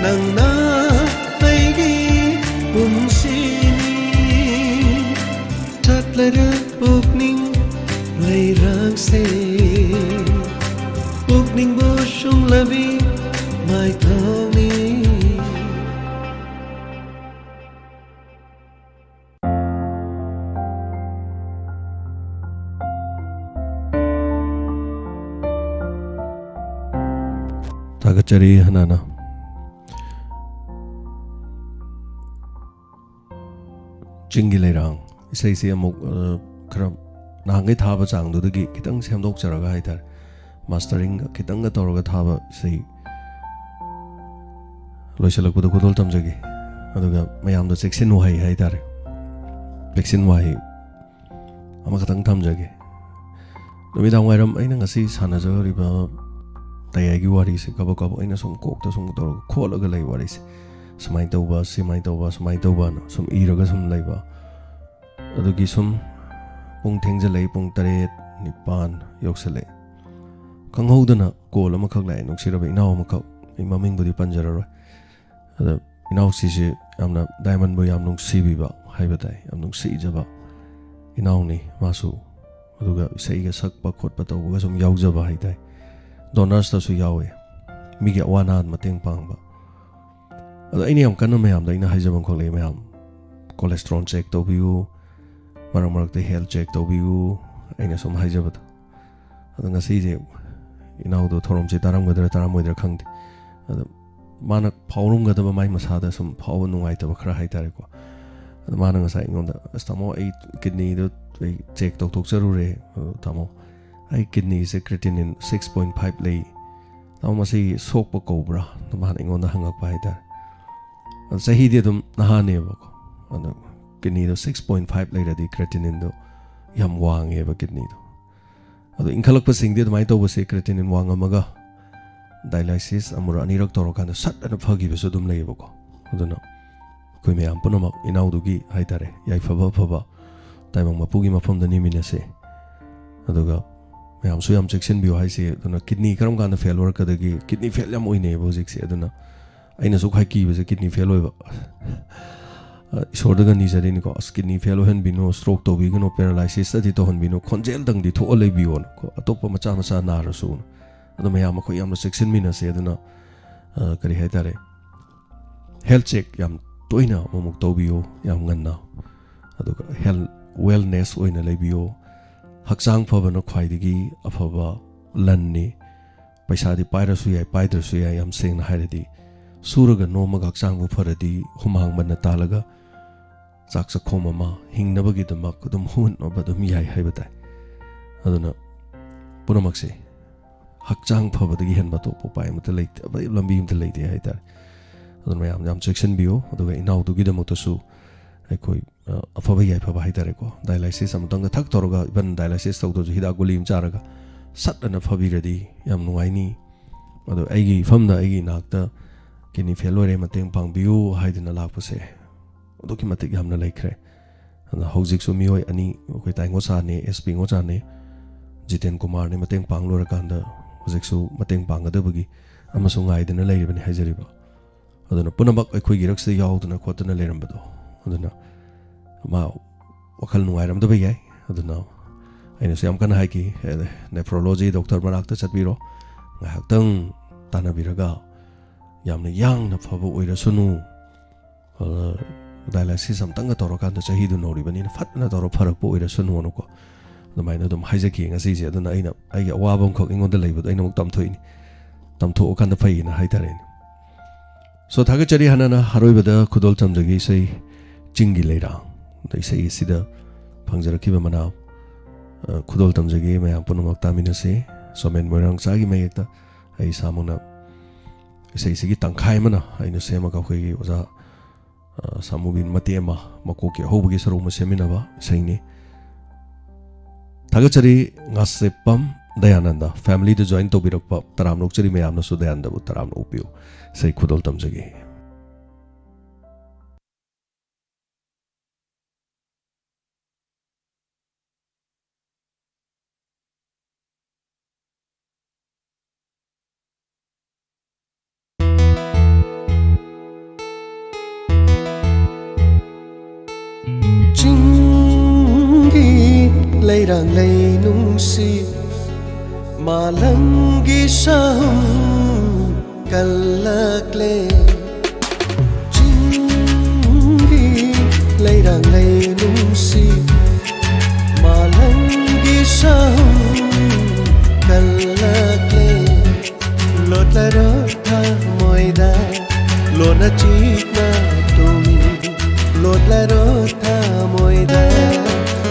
ꯅꯪꯅ ꯑꯩꯒꯤ ꯄꯨꯟꯁꯤꯅꯤ꯫ ꯆꯠꯂꯔ ꯄꯨꯛꯅꯤꯡ ꯂꯩꯔꯥꯡꯁꯦ, ꯄꯨꯛꯅꯤꯡꯕꯨ ꯁꯨꯝꯂꯕꯤ ꯃꯥꯏꯊꯣꯡꯅꯤ꯫ ꯊꯥꯒꯠꯆꯔꯤ ꯍꯅꯥꯅ꯫ ꯆꯤꯡꯒꯤ ꯂꯩꯔꯥꯡ ꯏꯁꯩꯁꯤ ꯑꯃꯨꯛ, ꯑ, ꯈꯔ ꯅꯍꯥꯟꯈꯩ ꯊꯥꯕ ꯆꯥꯡꯗꯨꯗꯒꯤ ꯈꯤꯇꯪ ꯁꯦꯝꯗꯣꯛꯆꯔꯒ ꯍꯥꯏꯇꯥꯔꯦ, mastering ꯈꯤꯇꯪꯒ ꯇꯧꯔꯒ ꯊꯥꯕ ꯏꯁꯩ ꯂꯣꯏꯁꯤꯜꯂꯛꯄꯗ ꯈꯨꯗꯣꯜ ꯇꯝꯖꯒꯦ꯫ ꯑꯗꯨꯒ ꯃꯌꯥꯝꯗ ꯆꯦꯛꯁꯤꯟ ꯋꯥꯍꯩ ꯍꯥꯏꯇꯥꯔꯦ, ꯆꯦꯛꯁꯤꯟ ꯋꯥꯍꯩ ꯑꯃꯈꯛꯇꯪ ꯊꯝꯖꯒꯦ꯫ ꯅꯨꯃꯤꯗꯥꯡ ꯋꯥꯏꯔꯝ ꯑꯩꯅ ꯉꯁꯤ ꯁꯥꯟꯅꯖꯔꯤꯕ ꯇꯌꯥꯏꯒꯤ ꯋꯥꯔꯤꯁꯦ ꯀꯕꯛ ꯀꯕꯛ ꯑꯩꯅ ꯁꯨꯝ ꯀꯣꯛꯇ ꯁꯨꯝ ꯇꯧꯔꯒ ꯈꯣꯠꯂꯒ ꯂꯩ ꯋꯥꯔꯤꯁꯦ꯫ ꯁꯨꯃꯥꯏꯅ ꯇꯧꯕ, ꯁꯨꯃꯥꯏꯅ ꯇꯧꯕ, ꯁꯨꯃꯥꯏꯅ ꯇꯧꯕꯅ ꯁꯨꯝ ꯏꯔꯒ ꯁꯨꯝ ꯂꯩꯕ꯫ ꯑꯗꯨꯒꯤ ꯁꯨꯝ ꯄꯨꯡ ꯊꯦꯡꯖꯜꯂꯛꯏ, ꯄꯨꯡ ꯇꯔꯦꯠ, ꯅꯤꯄꯥꯟ ꯌꯧꯁꯜꯂꯛꯑꯦ꯫ ꯈꯪꯍꯧꯗꯅ ꯀꯣꯜ ꯑꯃꯈꯛ ꯂꯥꯛꯑꯦ, ꯅꯨꯡꯁꯤꯔꯕ ꯏꯅꯥꯎ ꯑꯃꯈꯛ, ꯑꯩ ꯃꯃꯤꯡꯕꯨꯗꯤ ꯄꯟꯖꯔꯔꯣꯏ꯫ ꯑꯗ ꯏꯅꯥꯎꯁꯤꯁꯦ ꯌꯥꯝꯅ ꯗꯥꯏꯃꯟꯕꯨ ꯌꯥꯝ ꯅꯨꯡꯁꯤꯕꯤꯕ ꯍꯥꯏꯕ ꯇꯥꯏ, ꯌꯥꯝ ꯅꯨꯡꯁꯤꯖꯕ ꯏꯅꯥꯎꯅꯤ ꯃꯥꯁꯨ꯫ ꯑꯗꯨꯒ ꯏꯁꯩꯒ ꯁꯛꯄ ꯈꯣꯠꯄ ꯇꯧꯕꯒ ꯁꯨꯝ ꯌꯥꯎꯖꯕ ꯍꯥꯏ ꯇꯥꯏ꯫ ꯗꯣꯅꯔꯁꯇꯁꯨ ꯌꯥꯎꯋꯦ, ꯃꯤꯒꯤ ꯑꯋꯥ ꯑꯅꯥꯗ ꯃꯇꯦꯡ ꯄꯥꯡꯕ꯫ ꯑꯗꯣ ꯑꯩꯅ ꯌꯥꯝ ꯀꯟꯅ ꯃꯌꯥꯝꯗ ꯑꯩꯅ ꯍꯥꯏꯖꯕ ꯑꯃꯈꯛ ꯂꯩ, ꯃꯌꯥꯝ ꯀꯣꯂꯦꯁꯇ꯭ꯔꯣꯜ ꯆꯦꯛ ꯇꯧꯕꯤꯌꯨ, ꯃꯔꯛ ꯃꯔꯛꯇ ꯍꯦꯜꯊ ꯆꯦꯛ ꯇꯧꯕꯤꯌꯨ, ꯑꯩꯅ ꯁꯨꯝ ꯍꯥꯏꯖꯕꯗꯣ꯫ ꯑꯗꯣ ꯉꯁꯤꯁꯦ ꯏꯅꯥꯎꯗꯣ ꯊꯧꯔꯝꯁꯦ ꯇꯥꯔꯝꯒꯗ꯭ꯔꯥ ꯇꯥꯔꯝꯃꯣꯏꯗ꯭ꯔꯥ ꯈꯪꯗꯦ꯫ ꯑꯗꯣ ꯃꯥꯅ ꯐꯥꯎꯔꯝꯒꯗꯕ, ꯃꯥꯏ ꯃꯁꯥꯗ ꯁꯨꯝ ꯐꯥꯎꯕ ꯅꯨꯡꯉꯥꯏꯇꯕ ꯈꯔ ꯍꯥꯏꯇꯥꯔꯦꯀꯣ꯫ ꯑꯗꯣ ꯃꯥꯅ ꯉꯁꯥꯏ ꯑꯩꯉꯣꯟꯗ, "ꯑꯁ ꯇꯥꯃꯣ, ꯑꯩ ꯀꯤꯗꯅꯤꯗꯣ ꯑꯩ ꯆꯦꯛ ꯇꯧꯊꯣꯛꯆꯔꯨꯔꯦ, ꯑꯗꯣ ꯇꯥꯃꯣ, ꯑꯩ ꯀꯤꯗꯅꯤꯁꯦ ꯀ꯭ꯔꯦꯇꯤꯅꯤꯟ ꯁꯤꯛꯁ ꯄꯣꯏꯟ ꯐꯥꯏꯚ ꯂꯩ, ꯇꯥꯃꯣ, ꯃꯁꯤ ꯁꯣꯛꯄ ꯀꯧꯕ꯭ꯔꯥ?" ꯑꯗꯣ ꯃꯥꯅ ꯑꯩꯉꯣꯟꯗ ꯍꯪꯉꯛꯄ ꯍꯥꯏꯇꯥꯔꯦ꯫ ꯑꯗꯣ ꯆꯍꯤꯗꯤ ꯑꯗꯨꯝ ꯅꯍꯥꯅꯦꯕꯀꯣ꯫ ꯑꯗꯣ ꯀꯤꯗꯅꯤꯗꯣ ꯁꯤꯛꯁ ꯄꯣꯏꯟ ꯐꯥꯏꯚ ꯂꯩꯔꯗꯤ ꯀ꯭ꯔꯦꯇꯤꯅꯤꯟꯗꯣ ꯌꯥꯝ ꯋꯥꯡꯉꯦꯕ ꯀꯤꯗꯅꯤꯗꯣ꯫ ꯑꯗꯣ ꯏꯟꯈꯠꯂꯛꯄꯁꯤꯡꯗꯤ ꯑꯗꯨꯃꯥꯏꯅ ꯇꯧꯕꯁꯦ, ꯀ꯭ꯔꯦꯇꯤꯅꯤꯟ ꯋꯥꯡꯉꯝꯃꯒ ꯗꯥꯏꯂꯥꯏꯁꯤꯁ ꯑꯃꯨꯔꯛ ꯑꯅꯤꯔꯛ ꯇꯧꯔꯀꯥꯟꯗ ꯁꯠ ꯑꯅ ꯐꯈꯤꯕꯁꯨ ꯑꯗꯨꯝ ꯂꯩꯌꯦꯕꯀꯣ꯫ ꯑꯗꯨꯅ ꯑꯩꯈꯣꯏ ꯃꯌꯥꯝ ꯄꯨꯝꯅꯃꯛ ꯏꯅꯥꯎꯗꯨꯒꯤ ꯍꯥꯏꯇꯥꯔꯦ, ꯌꯥꯏꯐꯕ ꯑꯐꯕ ꯇꯥꯏꯕꯪ ꯃꯄꯨꯒꯤ ꯃꯐꯝꯗ ꯅꯤꯃꯤꯟꯅꯁꯦ꯫ ꯑꯗꯨꯒ ꯃꯌꯥꯝꯁꯨ ꯌꯥꯝ ꯆꯦꯛꯁꯤꯟꯕꯤꯌꯨ ꯍꯥꯏꯁꯦ꯫ ꯑꯗꯨꯅ ꯀꯤꯗꯅꯤ ꯀꯔꯝ ꯀꯥꯟꯗ ꯐꯦꯜ ꯑꯣꯏꯔꯛꯀꯗꯒꯦ? ꯀꯤꯗꯅꯤ ꯐꯦꯜ ꯌꯥꯝ ꯑꯣꯏꯅꯩꯌꯦꯕ ꯍꯧꯖꯤꯛꯁꯦ꯫ ꯑꯗꯨꯅ ꯑꯩꯅꯁꯨ ꯈ꯭ꯋꯥꯏ ꯀꯤꯕꯁꯦ ꯀꯤꯗꯅꯤ ꯐꯦꯜ ꯑꯣꯏꯕ꯫ ꯑ, ꯏꯁꯣꯔꯗꯒ ꯅꯤꯖꯔꯤꯅꯤꯀꯣ, "ꯑꯁ, ꯀꯤꯗꯅꯤ ꯐꯦꯜ ꯑꯣꯏꯍꯟꯕꯤꯅꯨ, ꯁ꯭ꯇ꯭ꯔꯣꯛ ꯇꯧꯕꯤꯒꯅꯨ, ꯄꯦꯔꯥꯂꯥꯏꯁꯤꯁꯇꯗꯤ ꯇꯧꯍꯟꯕꯤꯅꯨ, ꯈꯣꯟꯖꯦꯜꯗꯪꯗꯤ ꯊꯣꯛꯍꯜꯂꯩꯕꯤꯌꯣꯅ" ꯀꯣ, ꯑꯇꯣꯞꯄ ꯃꯆꯥ ꯃꯆꯥ ꯅꯥꯔꯁꯨ꯫ ꯑꯗꯣ ꯃꯌꯥꯝ ꯑꯩꯈꯣꯏ ꯌꯥꯝꯅ ꯆꯦꯛꯁꯤꯟꯃꯤꯟꯅꯁꯦ꯫ ꯑꯗꯨꯅ, ꯑ, ꯀꯔꯤ ꯍꯥꯏꯇꯥꯔꯦ, ꯍꯦꯜꯊ ꯆꯦꯛ ꯌꯥꯝ ꯇꯣꯏꯅ ꯑꯃꯨꯛꯃꯨꯛ ꯇꯧꯕꯤꯌꯨ, ꯌꯥꯝ ꯉꯟꯅ꯫ ꯑꯗꯨꯒ ꯍꯦꯜꯊ ꯋꯦꯜꯅꯦꯁ ꯑꯣꯏꯅ ꯂꯩꯕꯤꯌꯨ꯫ ꯍꯛꯆꯥꯡ ꯐꯕꯅ ꯈ꯭ꯋꯥꯏꯗꯒꯤ ꯑꯐꯕ ꯂꯟꯅꯤ꯫ ꯄꯩꯁꯥꯗꯤ ꯄꯥꯏꯔꯁꯨ ꯌꯥꯏ, ꯄꯥꯏꯗ꯭ꯔꯁꯨ ꯌꯥꯏ, ꯌꯥꯝ ꯁꯦꯡꯅ ꯍꯥꯏꯔꯗꯤ꯫ ꯁꯨꯔꯒ ꯅꯣꯝꯃꯒ ꯍꯛꯆꯥꯡꯕꯨ ꯐꯔꯗꯤ ꯍꯨꯃꯥꯡ ꯃꯟꯅ ꯇꯥꯜꯂꯒ ꯆꯥꯛ ꯆꯥꯛꯈꯣꯝ ꯑꯃ ꯍꯤꯡꯅꯕꯒꯤꯗꯃꯛ ꯑꯗꯨꯝ ꯍꯣꯠꯅꯕ ꯑꯗꯨꯝ ꯌꯥꯏ ꯍꯥꯏꯕ ꯇꯥꯏ꯫ ꯑꯗꯨꯅ ꯄꯨꯝꯅꯃꯛꯁꯦ ꯍꯛꯆꯥꯡ ꯐꯕꯗꯒꯤ ꯍꯦꯟꯕ ꯑꯇꯣꯞꯄ ꯎꯄꯥꯏ ꯑꯃꯠꯇ ꯂꯩꯇꯦ, ꯂꯝꯕꯤ ꯑꯃꯠꯇ ꯂꯩꯇꯦ ꯍꯥꯏꯇꯥꯔꯦ꯫ ꯑꯗꯨꯅ ꯃꯌꯥꯝ ꯌꯥꯝ ꯆꯦꯛꯁꯤꯟꯕꯤꯌꯨ꯫ ꯑꯗꯨꯒ ꯏꯅꯥꯎꯗꯨꯒꯤꯗꯃꯛꯇꯁꯨ ꯑꯩꯈꯣꯏ, ꯑ, ꯑꯐꯕ ꯌꯥꯏꯐꯕ ꯍꯥꯏꯇꯥꯔꯦꯀꯣ, ꯗꯥꯏꯂꯥꯏꯁꯤꯁ ꯑꯃꯨꯛꯇꯪꯒ ꯊꯛ ꯇꯧꯔꯒ, ꯏꯚꯟ ꯗꯥꯏꯂꯥꯏꯁꯤꯁ ꯇꯧꯗ꯭ꯔꯁꯨ ꯍꯤꯗꯥꯛ ꯒꯨꯂꯤ ꯑꯃ ꯆꯥꯔꯒ ꯁꯠ ꯑꯅ ꯐꯕꯤꯔꯗꯤ ꯌꯥꯝ ꯅꯨꯡꯉꯥꯏꯅꯤ꯫ ꯑꯗꯣ ꯑꯩꯒꯤ ꯏꯐꯝꯗ ꯑꯩꯒꯤ ꯏꯅꯥꯛꯇ ꯀꯤꯗꯅꯤ ꯐꯦꯜ ꯑꯣꯏꯔꯦ, ꯃꯇꯦꯡ ꯄꯥꯡꯕꯤꯌꯨ ꯍꯥꯏꯗꯅ ꯂꯥꯛꯄꯁꯦ ꯑꯗꯨꯛꯀꯤ ꯃꯇꯤꯛ ꯌꯥꯝꯅ ꯂꯩꯈ꯭ꯔꯦ꯫ ꯑꯗ ꯍꯧꯖꯤꯛꯁꯨ ꯃꯤꯑꯣꯏ ꯑꯅꯤ, ꯑꯩꯈꯣꯏ ꯇꯥꯏ ꯉꯣꯆꯥꯅꯦ, ꯑꯦꯁ ꯄꯤ ꯉꯣꯆꯥꯅꯦ, ꯖꯤꯇꯦꯟ ꯀꯨꯃꯥꯔꯅꯦ, ꯃꯇꯦꯡ ꯄꯥꯡ ꯂꯣꯏꯔꯀꯥꯟꯗ ꯍꯧꯖꯤꯛꯁꯨ ꯃꯇꯦꯡ ꯄꯥꯡꯒꯗꯕꯒꯤ ꯑꯃꯁꯨ ꯉꯥꯏꯗꯅ ꯂꯩꯔꯤꯕꯅꯤ ꯍꯥꯏꯖꯔꯤꯕ꯫ ꯑꯗꯨꯅ ꯄꯨꯝꯅꯃꯛ ꯑꯩꯈꯣꯏꯒꯤ ꯏꯔꯛꯁꯤꯗ ꯌꯥꯎꯗꯅ ꯈꯣꯠꯇꯅ ꯂꯩꯔꯝꯕꯗꯣ, ꯑꯗꯨꯅ ꯃꯥ ꯋꯥꯈꯜ ꯅꯨꯡꯉꯥꯏꯔꯝꯗꯕ ꯌꯥꯏ꯫ ꯑꯗꯨꯅ ꯑꯩꯅꯁꯨ ꯌꯥꯝ ꯀꯟꯅ ꯍꯥꯏꯈꯤ, "ꯅꯦꯐ꯭ꯔꯣꯂꯣꯖꯤ ꯗꯣꯛꯇꯔ ꯃꯅꯥꯛꯇ ꯆꯠꯄꯤꯔꯣ, ꯉꯥꯏꯍꯥꯛꯇꯪ ꯇꯥꯟꯅꯕꯤꯔꯒ ꯌꯥꯝꯅ ꯌꯥꯡꯅ ꯐꯕ ꯑꯣꯏꯔꯁꯅꯨ, ꯗꯥꯏꯂꯥꯏꯁꯤꯁ ꯑꯝꯇꯪꯒ ꯇꯧꯔꯀꯥꯟꯗ ꯆꯍꯤꯗꯨ ꯅꯧꯔꯤꯕꯅꯤꯅ ꯐꯠꯅ ꯇꯧꯔ ꯐꯔꯛꯄ ꯑꯣꯏꯔꯁꯅꯨꯅꯀꯣ", ꯑꯗꯨꯃꯥꯏꯅ ꯑꯗꯨꯝ ꯍꯥꯏꯖꯈꯤ ꯉꯁꯤꯁꯦ꯫ ꯑꯗꯨꯅ ꯑꯩꯅ ꯑꯩꯒꯤ ꯑꯋꯥꯕ ꯑꯃꯈꯛ ꯑꯩꯉꯣꯟꯗ ꯂꯩꯕꯗꯣ ꯑꯩꯅ ꯑꯃꯨꯛ ꯇꯝꯊꯣꯛꯏꯅꯤ, ꯇꯝꯊꯣꯛꯑꯀꯥꯟꯗ ꯐꯩꯌꯦꯅ ꯍꯥꯏꯇꯥꯔꯦꯅꯦ꯫ ꯁꯣ, ꯊꯥꯒꯠꯆꯔꯤ꯫ ꯍꯥꯟꯅꯅ ꯑꯔꯣꯏꯕꯗ ꯈꯨꯗꯣꯜ ꯇꯝꯖꯒꯦ ꯏꯁꯩ ꯆꯤꯡꯒꯤ ꯂꯩꯔꯥꯡ꯫ ꯑꯗ ꯏꯁꯩ ꯑꯁꯤꯗ ꯐꯪꯖꯔꯛꯈꯤꯕ ꯃꯅꯥ, ꯑ, ꯈꯨꯗꯣꯜ ꯇꯝꯖꯒꯦ, ꯃꯌꯥꯝ ꯄꯨꯝꯅꯃꯛ ꯇꯥꯃꯤꯟꯅꯁꯤ꯫ ꯁꯣꯃꯦꯟ ꯃꯣꯏꯔꯥꯡꯆꯥꯒꯤ ꯃꯌꯦꯛꯇ ꯑꯩ ꯏꯁꯥꯃꯛꯅ ꯏꯁꯩꯁꯤꯒꯤ ꯇꯪꯈꯥꯏ ꯑꯃꯅ ꯑꯩꯅ ꯁꯦꯝꯃꯒ ꯑꯩꯈꯣꯏꯒꯤ ꯑꯣꯖꯥ, ꯑ, ꯁꯥꯃꯨꯕꯤꯅ ꯃꯇꯦꯛ ꯑꯃ, ꯃꯀꯣꯛꯀꯤ ꯑꯍꯧꯕꯒꯤ ꯁꯔꯨꯛ ꯑꯃ ꯁꯦꯝꯃꯤꯟꯅꯕ ꯏꯁꯩꯅꯤ꯫ ꯊꯥꯒꯠꯆꯔꯤ ꯉꯥꯁꯦꯞꯄꯝ ꯗꯌꯥꯅꯟꯗ, ꯐꯦꯃꯤꯂꯤꯗ ꯖꯣꯏꯟ ꯇꯧꯕꯤꯔꯛꯄ ꯇꯔꯥꯝꯅ ꯑꯣꯛꯆꯔꯤ꯫ ꯃꯌꯥꯝꯅꯁꯨ ꯗꯌꯥꯅꯟꯗꯕꯨ ꯇꯔꯥꯝꯅ ꯑꯣꯛꯄꯤꯌꯨ꯫ ꯏꯁꯩ ꯈꯨꯗꯣꯜ ꯇꯝꯖꯒꯦ꯫ ꯆꯤꯡꯒꯤ ꯂꯩꯔꯥꯡ ꯂꯩ ꯅꯨꯡꯁꯤ, ꯃꯥꯂꯪꯒꯤ ꯁꯥꯍꯨꯝ ꯀꯜꯂꯛꯂꯦ꯫ ꯆꯤꯡꯒꯤ ꯂꯩꯔꯥꯡ ꯂꯩ ꯅꯨꯡꯁꯤ, ꯃꯥꯂꯪꯒꯤ ꯁꯥꯍꯨꯝ ꯀꯜꯂꯛꯂꯦ꯫ ꯂꯣꯠꯂꯔꯣ ꯊꯃꯣꯏꯗ, ꯂꯣꯟꯅ ꯆꯤꯛꯅ ꯇꯨꯃꯤꯟ꯫ ꯂꯣꯠꯂꯔꯣ ꯊꯃꯣꯏꯗ,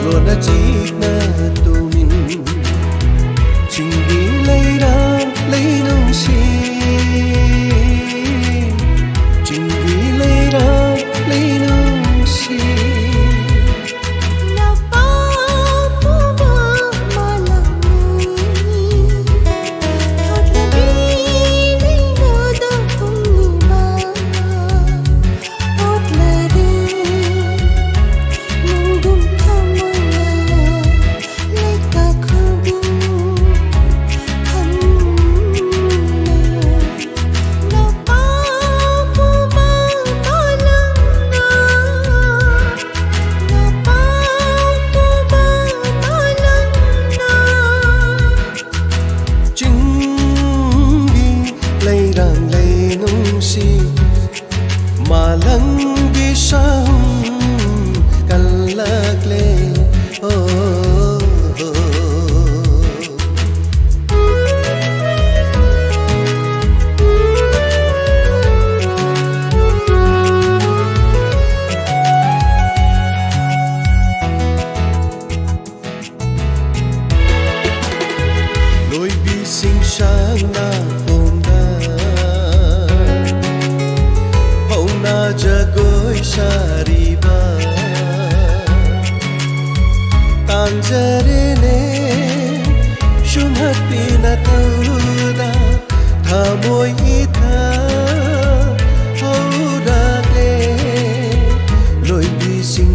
ꯂꯣꯟꯅ ꯆꯤꯛꯅ ꯇꯨꯃꯤꯟ꯫ ꯆꯤꯡꯒꯤ ꯂꯩꯔꯥꯡ ꯂꯩ ꯅꯨꯡꯁꯤ, ꯆꯤꯡꯒꯤ ꯂꯩꯔꯥꯡ ꯂꯩ ꯅꯨꯡꯁꯤ꯫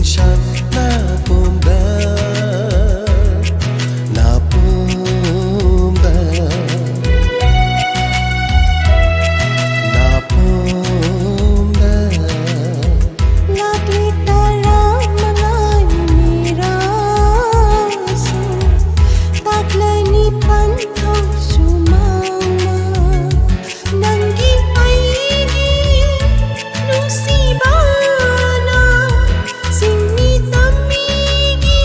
ꯁꯛꯅ ꯄꯨꯝꯕ, ꯅꯥꯄꯨꯝꯕ, ꯅꯥꯄꯨꯝꯕ꯫ ꯂꯥꯛꯂꯤ ꯇꯔꯥꯃꯉꯥꯅꯤ ꯃꯤꯔꯥꯁꯨ, ꯇꯥꯛꯂꯅꯤ ꯄꯟꯊꯧꯁꯨ ꯃꯥꯡꯅ꯫ ꯅꯪꯒꯤ ꯑꯩꯒꯤ ꯅꯨꯡꯁꯤꯕꯅ ꯆꯤꯡꯃꯤ ꯇꯝꯃꯤꯒꯤ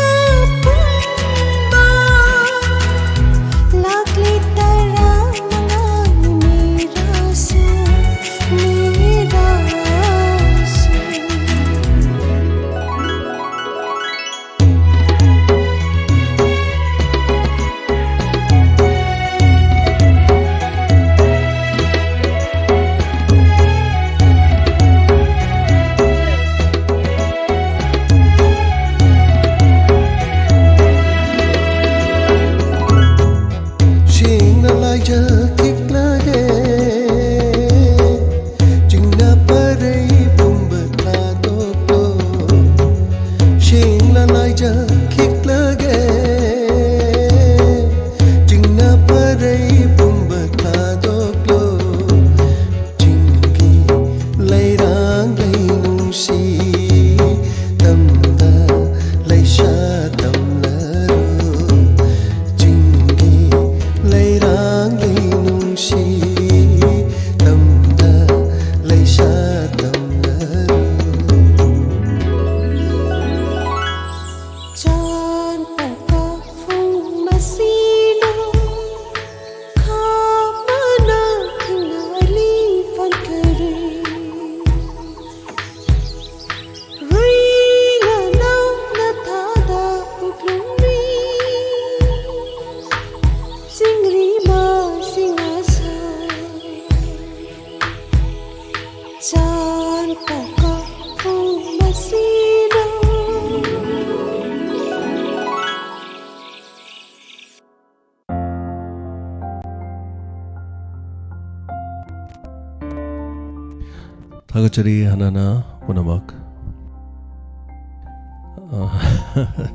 ꯑꯄꯨꯟꯕ ꯂꯥꯛꯂꯤ ꯇꯔꯥꯃꯉꯥꯅꯤ ꯃꯤꯔꯥꯁꯨ, ꯃꯤꯔꯥꯁꯨ꯫ ꯁꯦꯡꯅ ꯂꯥꯏꯖ ꯈꯤꯛꯂꯒꯦ꯫ ꯆꯤꯡꯅ ꯄꯔꯩ ꯄꯨꯝꯕ ꯊꯥꯗꯣꯛꯂꯣ꯫ ꯁꯦꯡꯅ ꯂꯥꯏꯖ ꯈꯤꯛꯂꯒꯦ꯫ ꯆꯤꯡꯅ ꯄꯔꯩ ꯄꯨꯝꯕ ꯊꯥꯗꯣꯛꯂꯣ꯫ ꯆꯤꯡꯒꯤ ꯂꯩꯔꯥꯡ ꯂꯩꯅꯨꯡꯁꯤ ꯇꯝꯗ ꯂꯩꯁꯥ ꯇꯝꯂꯔꯨ꯫ ꯆꯤꯡꯒꯤ ꯂꯩꯔꯥꯡ ꯂꯩꯅꯨꯡꯁꯤ ꯇꯝꯗ ꯂꯩꯁꯥ ꯇꯝꯂꯔꯨ꯫ ꯆꯥꯟ ꯄꯀꯥ ꯐꯨꯡ ꯃꯁꯤꯅ ꯈꯥꯃꯅ ꯊꯤꯡꯅꯂꯤ ꯐꯟꯈꯔꯦ꯫ ꯔꯨꯏꯅ ꯅꯧꯅ ꯊꯥꯗ ꯄꯨꯛꯂꯨꯝꯃꯤ꯫ ꯆꯤꯡꯔꯤ ꯃꯥꯁꯤꯡ ꯑꯁꯥ ꯆꯥꯟ ꯄꯀꯥ ꯐꯨꯡ ꯃꯁꯤꯅ꯫ ꯊꯥꯒꯠꯆꯔꯤ ꯍꯥꯟꯅꯅ ꯄꯨꯝꯅꯃꯛ꯫ ꯑ,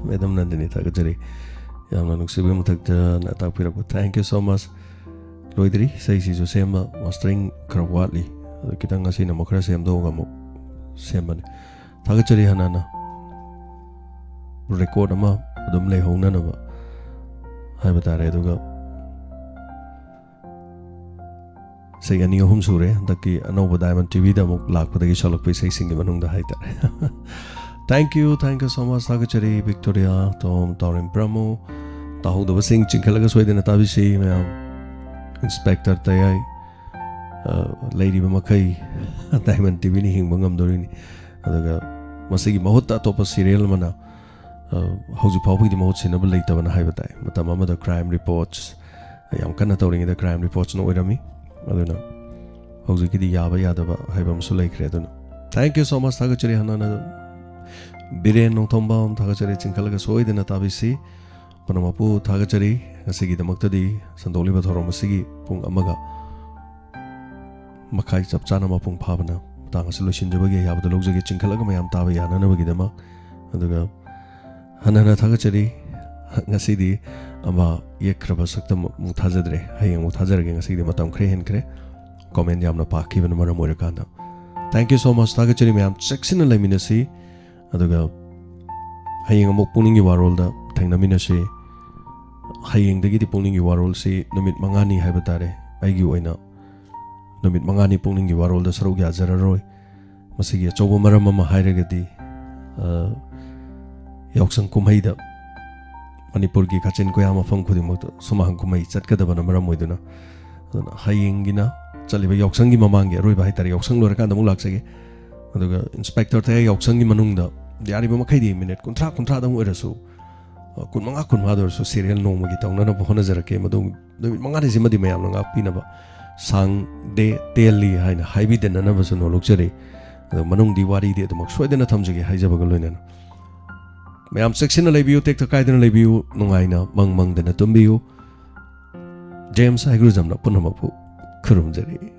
ꯃꯦꯗꯝ ꯅꯟꯗꯤꯅꯤ, ꯊꯥꯒꯠꯆꯔꯤ꯫ ꯌꯥꯝꯅ ꯅꯨꯡꯁꯤꯕꯒꯤ ꯃꯊꯛꯇ ꯅ ꯇꯥꯛꯄꯤꯔꯛꯄ, thank you so much꯫ ꯂꯣꯏꯗ꯭ꯔꯤ, ꯏꯁꯩꯁꯤꯁꯨ ꯁꯦꯝꯕ, mastering ꯈꯔ ꯋꯥꯠꯂꯤ꯫ ꯑꯗꯨ ꯈꯤꯇꯪ ꯉꯁꯤꯅ ꯑꯃꯨꯛ ꯈꯔ ꯁꯦꯝꯗꯣꯛꯑꯒ ꯑꯃꯨꯛ ꯁꯦꯝꯕꯅꯤ꯫ ꯊꯥꯒꯠꯆꯔꯤ ꯍꯟꯅ ꯍꯟꯅ꯫ Record ꯑꯃ ꯑꯗꯨꯝ ꯂꯩꯍꯧꯅꯅꯕ ꯍꯥꯏꯕ ꯇꯥꯔꯦ꯫ ꯑꯗꯨꯒ ꯏꯁꯩ ꯑꯅꯤ ꯑꯍꯨꯝ ꯁꯨꯔꯦ ꯍꯟꯗꯛꯀꯤ ꯑꯅꯧꯕ Diamond ꯇꯤꯚꯤꯗ ꯑꯃꯨꯛ ꯂꯥꯛꯄꯗꯒꯤ ꯁꯛꯂꯛꯄ ꯏꯁꯩꯁꯤꯡꯒꯤ ꯃꯅꯨꯡꯗ ꯍꯥꯏꯇꯥꯔꯦ꯫ Thank you, thank you so much꯫ ꯊꯥꯒꯠꯆꯔꯤ ꯕꯤꯛꯇꯣꯔꯤꯌꯥ, ꯇꯣꯝ, ꯇꯥꯎꯔꯦꯝ, ꯄ꯭ꯔꯃꯨ꯫ ꯇꯥꯍꯧꯗꯕꯁꯤꯡ ꯆꯤꯡꯈꯠꯂꯒ ꯁꯣꯏꯗꯅ ꯇꯥꯕꯤꯁꯤ ꯃꯌꯥꯝ꯫ ꯏꯟꯁꯄꯦꯛꯇꯔ ꯇꯌꯥꯏ, ꯑ, ꯂꯩꯔꯤꯕ ꯃꯈꯩ Diamond ꯇꯤꯚꯤꯅ ꯍꯤꯡꯕ ꯉꯝꯗꯣꯔꯤꯅꯤ꯫ ꯑꯗꯨꯒ ꯃꯁꯤꯒꯤ ꯃꯍꯨꯠꯇ ꯑꯇꯣꯞꯄ serial ꯑꯃꯅ, ꯑ, ꯍꯧꯖꯤꯛ ꯐꯥꯎꯕꯒꯤꯗꯤ ꯃꯍꯨꯠ ꯁꯤꯟꯅꯕ ꯂꯩꯇꯕꯅ ꯍꯥꯏꯕ ꯇꯥꯏ꯫ ꯃꯇꯝ ꯑꯃꯗ Crime Reports ꯌꯥꯝ ꯀꯟꯅ ꯇꯧꯔꯤꯉꯩꯗ Crime Reportsꯅ ꯑꯣꯏꯔꯝꯃꯤ꯫ ꯑꯗꯨꯅ ꯍꯧꯖꯤꯛꯀꯤꯗꯤ ꯌꯥꯕ ꯌꯥꯗꯕ ꯍꯥꯏꯕ ꯑꯃꯁꯨ ꯂꯩꯈ꯭ꯔꯦ꯫ ꯑꯗꯨꯅ thank you so much꯫ ꯊꯥꯒꯠꯆꯔꯤ ꯍꯟꯅ ꯍꯟꯅ꯫ ꯕꯤꯔꯦꯟ ꯅꯣꯡꯊꯣꯝꯕꯝ, ꯊꯥꯒꯠꯆꯔꯤ, ꯆꯤꯡꯈꯠꯂꯒ ꯁꯣꯏꯗꯅ ꯇꯥꯕꯤꯁꯤ꯫ ꯄꯨꯝꯅꯃꯛꯄꯨ ꯊꯥꯒꯠꯆꯔꯤ꯫ ꯉꯁꯤꯒꯤꯗꯃꯛꯇꯗꯤ ꯁꯟꯗꯣꯛꯂꯤꯕ ꯊꯧꯔꯝ ꯑꯁꯤꯒꯤ ꯄꯨꯡ ꯑꯃꯒ ꯃꯈꯥꯏ ꯆꯞ ꯆꯥꯅ ꯃꯄꯨꯡ ꯐꯥꯕꯅ ꯃꯇꯥꯡ ꯑꯁꯤ ꯂꯣꯏꯁꯤꯟꯖꯕꯒꯤ ꯑꯌꯥꯕꯗ ꯂꯧꯖꯒꯦ, ꯆꯤꯡꯈꯠꯂꯒ ꯃꯌꯥꯝ ꯇꯥꯕ ꯌꯥꯅꯅꯕꯒꯤꯗꯃꯛ꯫ ꯑꯗꯨꯒ ꯍꯟꯅ ꯍꯟꯅ ꯊꯥꯒꯠꯆꯔꯤ꯫ ꯉꯁꯤꯗꯤ ꯑꯃ ꯌꯦꯛꯈ꯭ꯔꯕ ꯁꯛꯇꯝ ꯑꯃꯨꯛ ꯊꯥꯖꯗ꯭ꯔꯦ, ꯍꯌꯦꯡ ꯑꯃꯨꯛ ꯊꯥꯖꯔꯒꯦ꯫ ꯉꯁꯤꯗꯤ ꯃꯇꯝ ꯈꯔ ꯍꯦꯟꯈ꯭ꯔꯦ, comment ꯌꯥꯝꯅ ꯄꯥꯛꯈꯤꯕꯅ ꯃꯔꯝ ꯑꯣꯏꯔꯀꯥꯟꯗ꯫ Thank you so much꯫ ꯊꯥꯒꯠꯆꯔꯤ ꯃꯌꯥꯝ, ꯆꯦꯛꯁꯤꯟꯅ ꯂꯩꯃꯤꯟꯅꯁꯤ꯫ ꯑꯗꯨꯒ ꯍꯌꯦꯡ ꯑꯃꯨꯛ ꯄꯨꯛꯅꯤꯡꯒꯤ ꯋꯥꯔꯣꯜꯗ ꯊꯦꯡꯅꯃꯤꯟꯅꯁꯤ꯫ ꯍꯌꯦꯡꯗꯒꯤꯗꯤ ꯄꯨꯛꯅꯤꯡꯒꯤ ꯋꯥꯔꯣꯜꯁꯤ ꯅꯨꯃꯤꯠ ꯃꯉꯥꯅꯤ ꯍꯥꯏꯕ ꯇꯥꯔꯦ, ꯑꯩꯒꯤ ꯑꯣꯏꯅ ꯅꯨꯃꯤꯠ ꯃꯉꯥꯅꯤ ꯄꯨꯛꯅꯤꯡꯒꯤ ꯋꯥꯔꯣꯜꯗ ꯁꯔꯨꯛ ꯌꯥꯖꯔꯔꯣꯏ꯫ ꯃꯁꯤꯒꯤ ꯑꯆꯧꯕ ꯃꯔꯝ ꯑꯃ ꯍꯥꯏꯔꯒꯗꯤ, ꯑ, ꯌꯥꯎꯁꯪ ꯀꯨꯝꯍꯩꯗ ꯃꯅꯤꯄꯨꯔꯒꯤ ꯀꯥꯆꯤꯟ ꯀꯣꯌꯥ ꯃꯐꯝ ꯈꯨꯗꯤꯡꯃꯛꯇ ꯁꯨꯃꯥꯡ ꯀꯨꯝꯍꯩ ꯆꯠꯀꯗꯕꯅ ꯃꯔꯝ ꯑꯣꯏꯗꯨꯅ, ꯑꯗꯨꯅ ꯍꯌꯦꯡꯒꯤꯅ ꯆꯠꯂꯤꯕ ꯌꯥꯎꯁꯪꯒꯤ ꯃꯃꯥꯡꯒꯤ ꯑꯔꯣꯏꯕ ꯍꯥꯏꯇꯥꯔꯦ, ꯌꯥꯎꯁꯪ ꯂꯣꯏꯔꯀꯥꯟꯗ ꯑꯃꯨꯛ ꯂꯥꯛꯆꯒꯦ꯫ ꯑꯗꯨꯒ ꯏꯟꯁꯄꯦꯛꯇꯔ ꯇꯌꯥꯏ ꯌꯥꯎꯁꯪꯒꯤ ꯃꯅꯨꯡꯗ ꯌꯥꯔꯤꯕ ꯃꯈꯩꯗꯤ ꯃꯤꯅꯤꯠ ꯀꯨꯟꯊ꯭ꯔꯥ, ꯀꯨꯟꯊ꯭ꯔꯥꯗꯪ ꯑꯣꯏꯔꯁꯨ, ꯑ, ꯀꯨꯟꯃꯉꯥ, ꯀꯨꯟꯃꯉꯥꯗ ꯑꯣꯏꯔꯁꯨ serial ꯅꯣꯡꯃꯒꯤ ꯇꯧꯅꯅꯕ ꯍꯣꯠꯅꯖꯔꯛꯀꯦ꯫ ꯃꯗꯨ ꯅꯨꯃꯤꯠ ꯃꯉꯥꯅꯤꯁꯤꯃꯗꯤ ꯃꯌꯥꯝꯅ ꯉꯥꯛꯄꯤꯅꯕ, ꯁꯥꯡꯗꯦ, ꯇꯦꯜꯂꯤ ꯍꯥꯏꯅ ꯍꯥꯏꯕꯤꯗꯅꯅꯕꯁꯨ ꯅꯣꯂꯨꯛꯆꯔꯤ꯫ ꯑꯗꯣ ꯃꯅꯨꯡꯗꯤ ꯋꯥꯔꯤꯗꯤ ꯑꯗꯨꯃꯛ ꯁꯣꯏꯗꯅ ꯊꯝꯖꯒꯦ ꯍꯥꯏꯖꯕꯒ ꯂꯣꯏꯅꯅ꯫ ꯃꯌꯥꯝ ꯆꯦꯛꯁꯤꯟꯅ ꯂꯩꯕꯤꯌꯨ, ꯇꯦꯛꯇ ꯀꯥꯏꯗꯅ ꯂꯩꯕꯤꯌꯨ, ꯅꯨꯡꯉꯥꯏꯅ ꯃꯪ ꯃꯪꯗꯅ ꯇꯨꯝꯕꯤꯌꯨ꯫ ꯖꯦꯝꯁ ꯍꯩꯒ꯭ꯔꯨꯖꯝꯅ ꯄꯨꯝꯅꯃꯛꯄꯨ ꯈꯨꯔꯨꯝꯖꯔꯤ꯫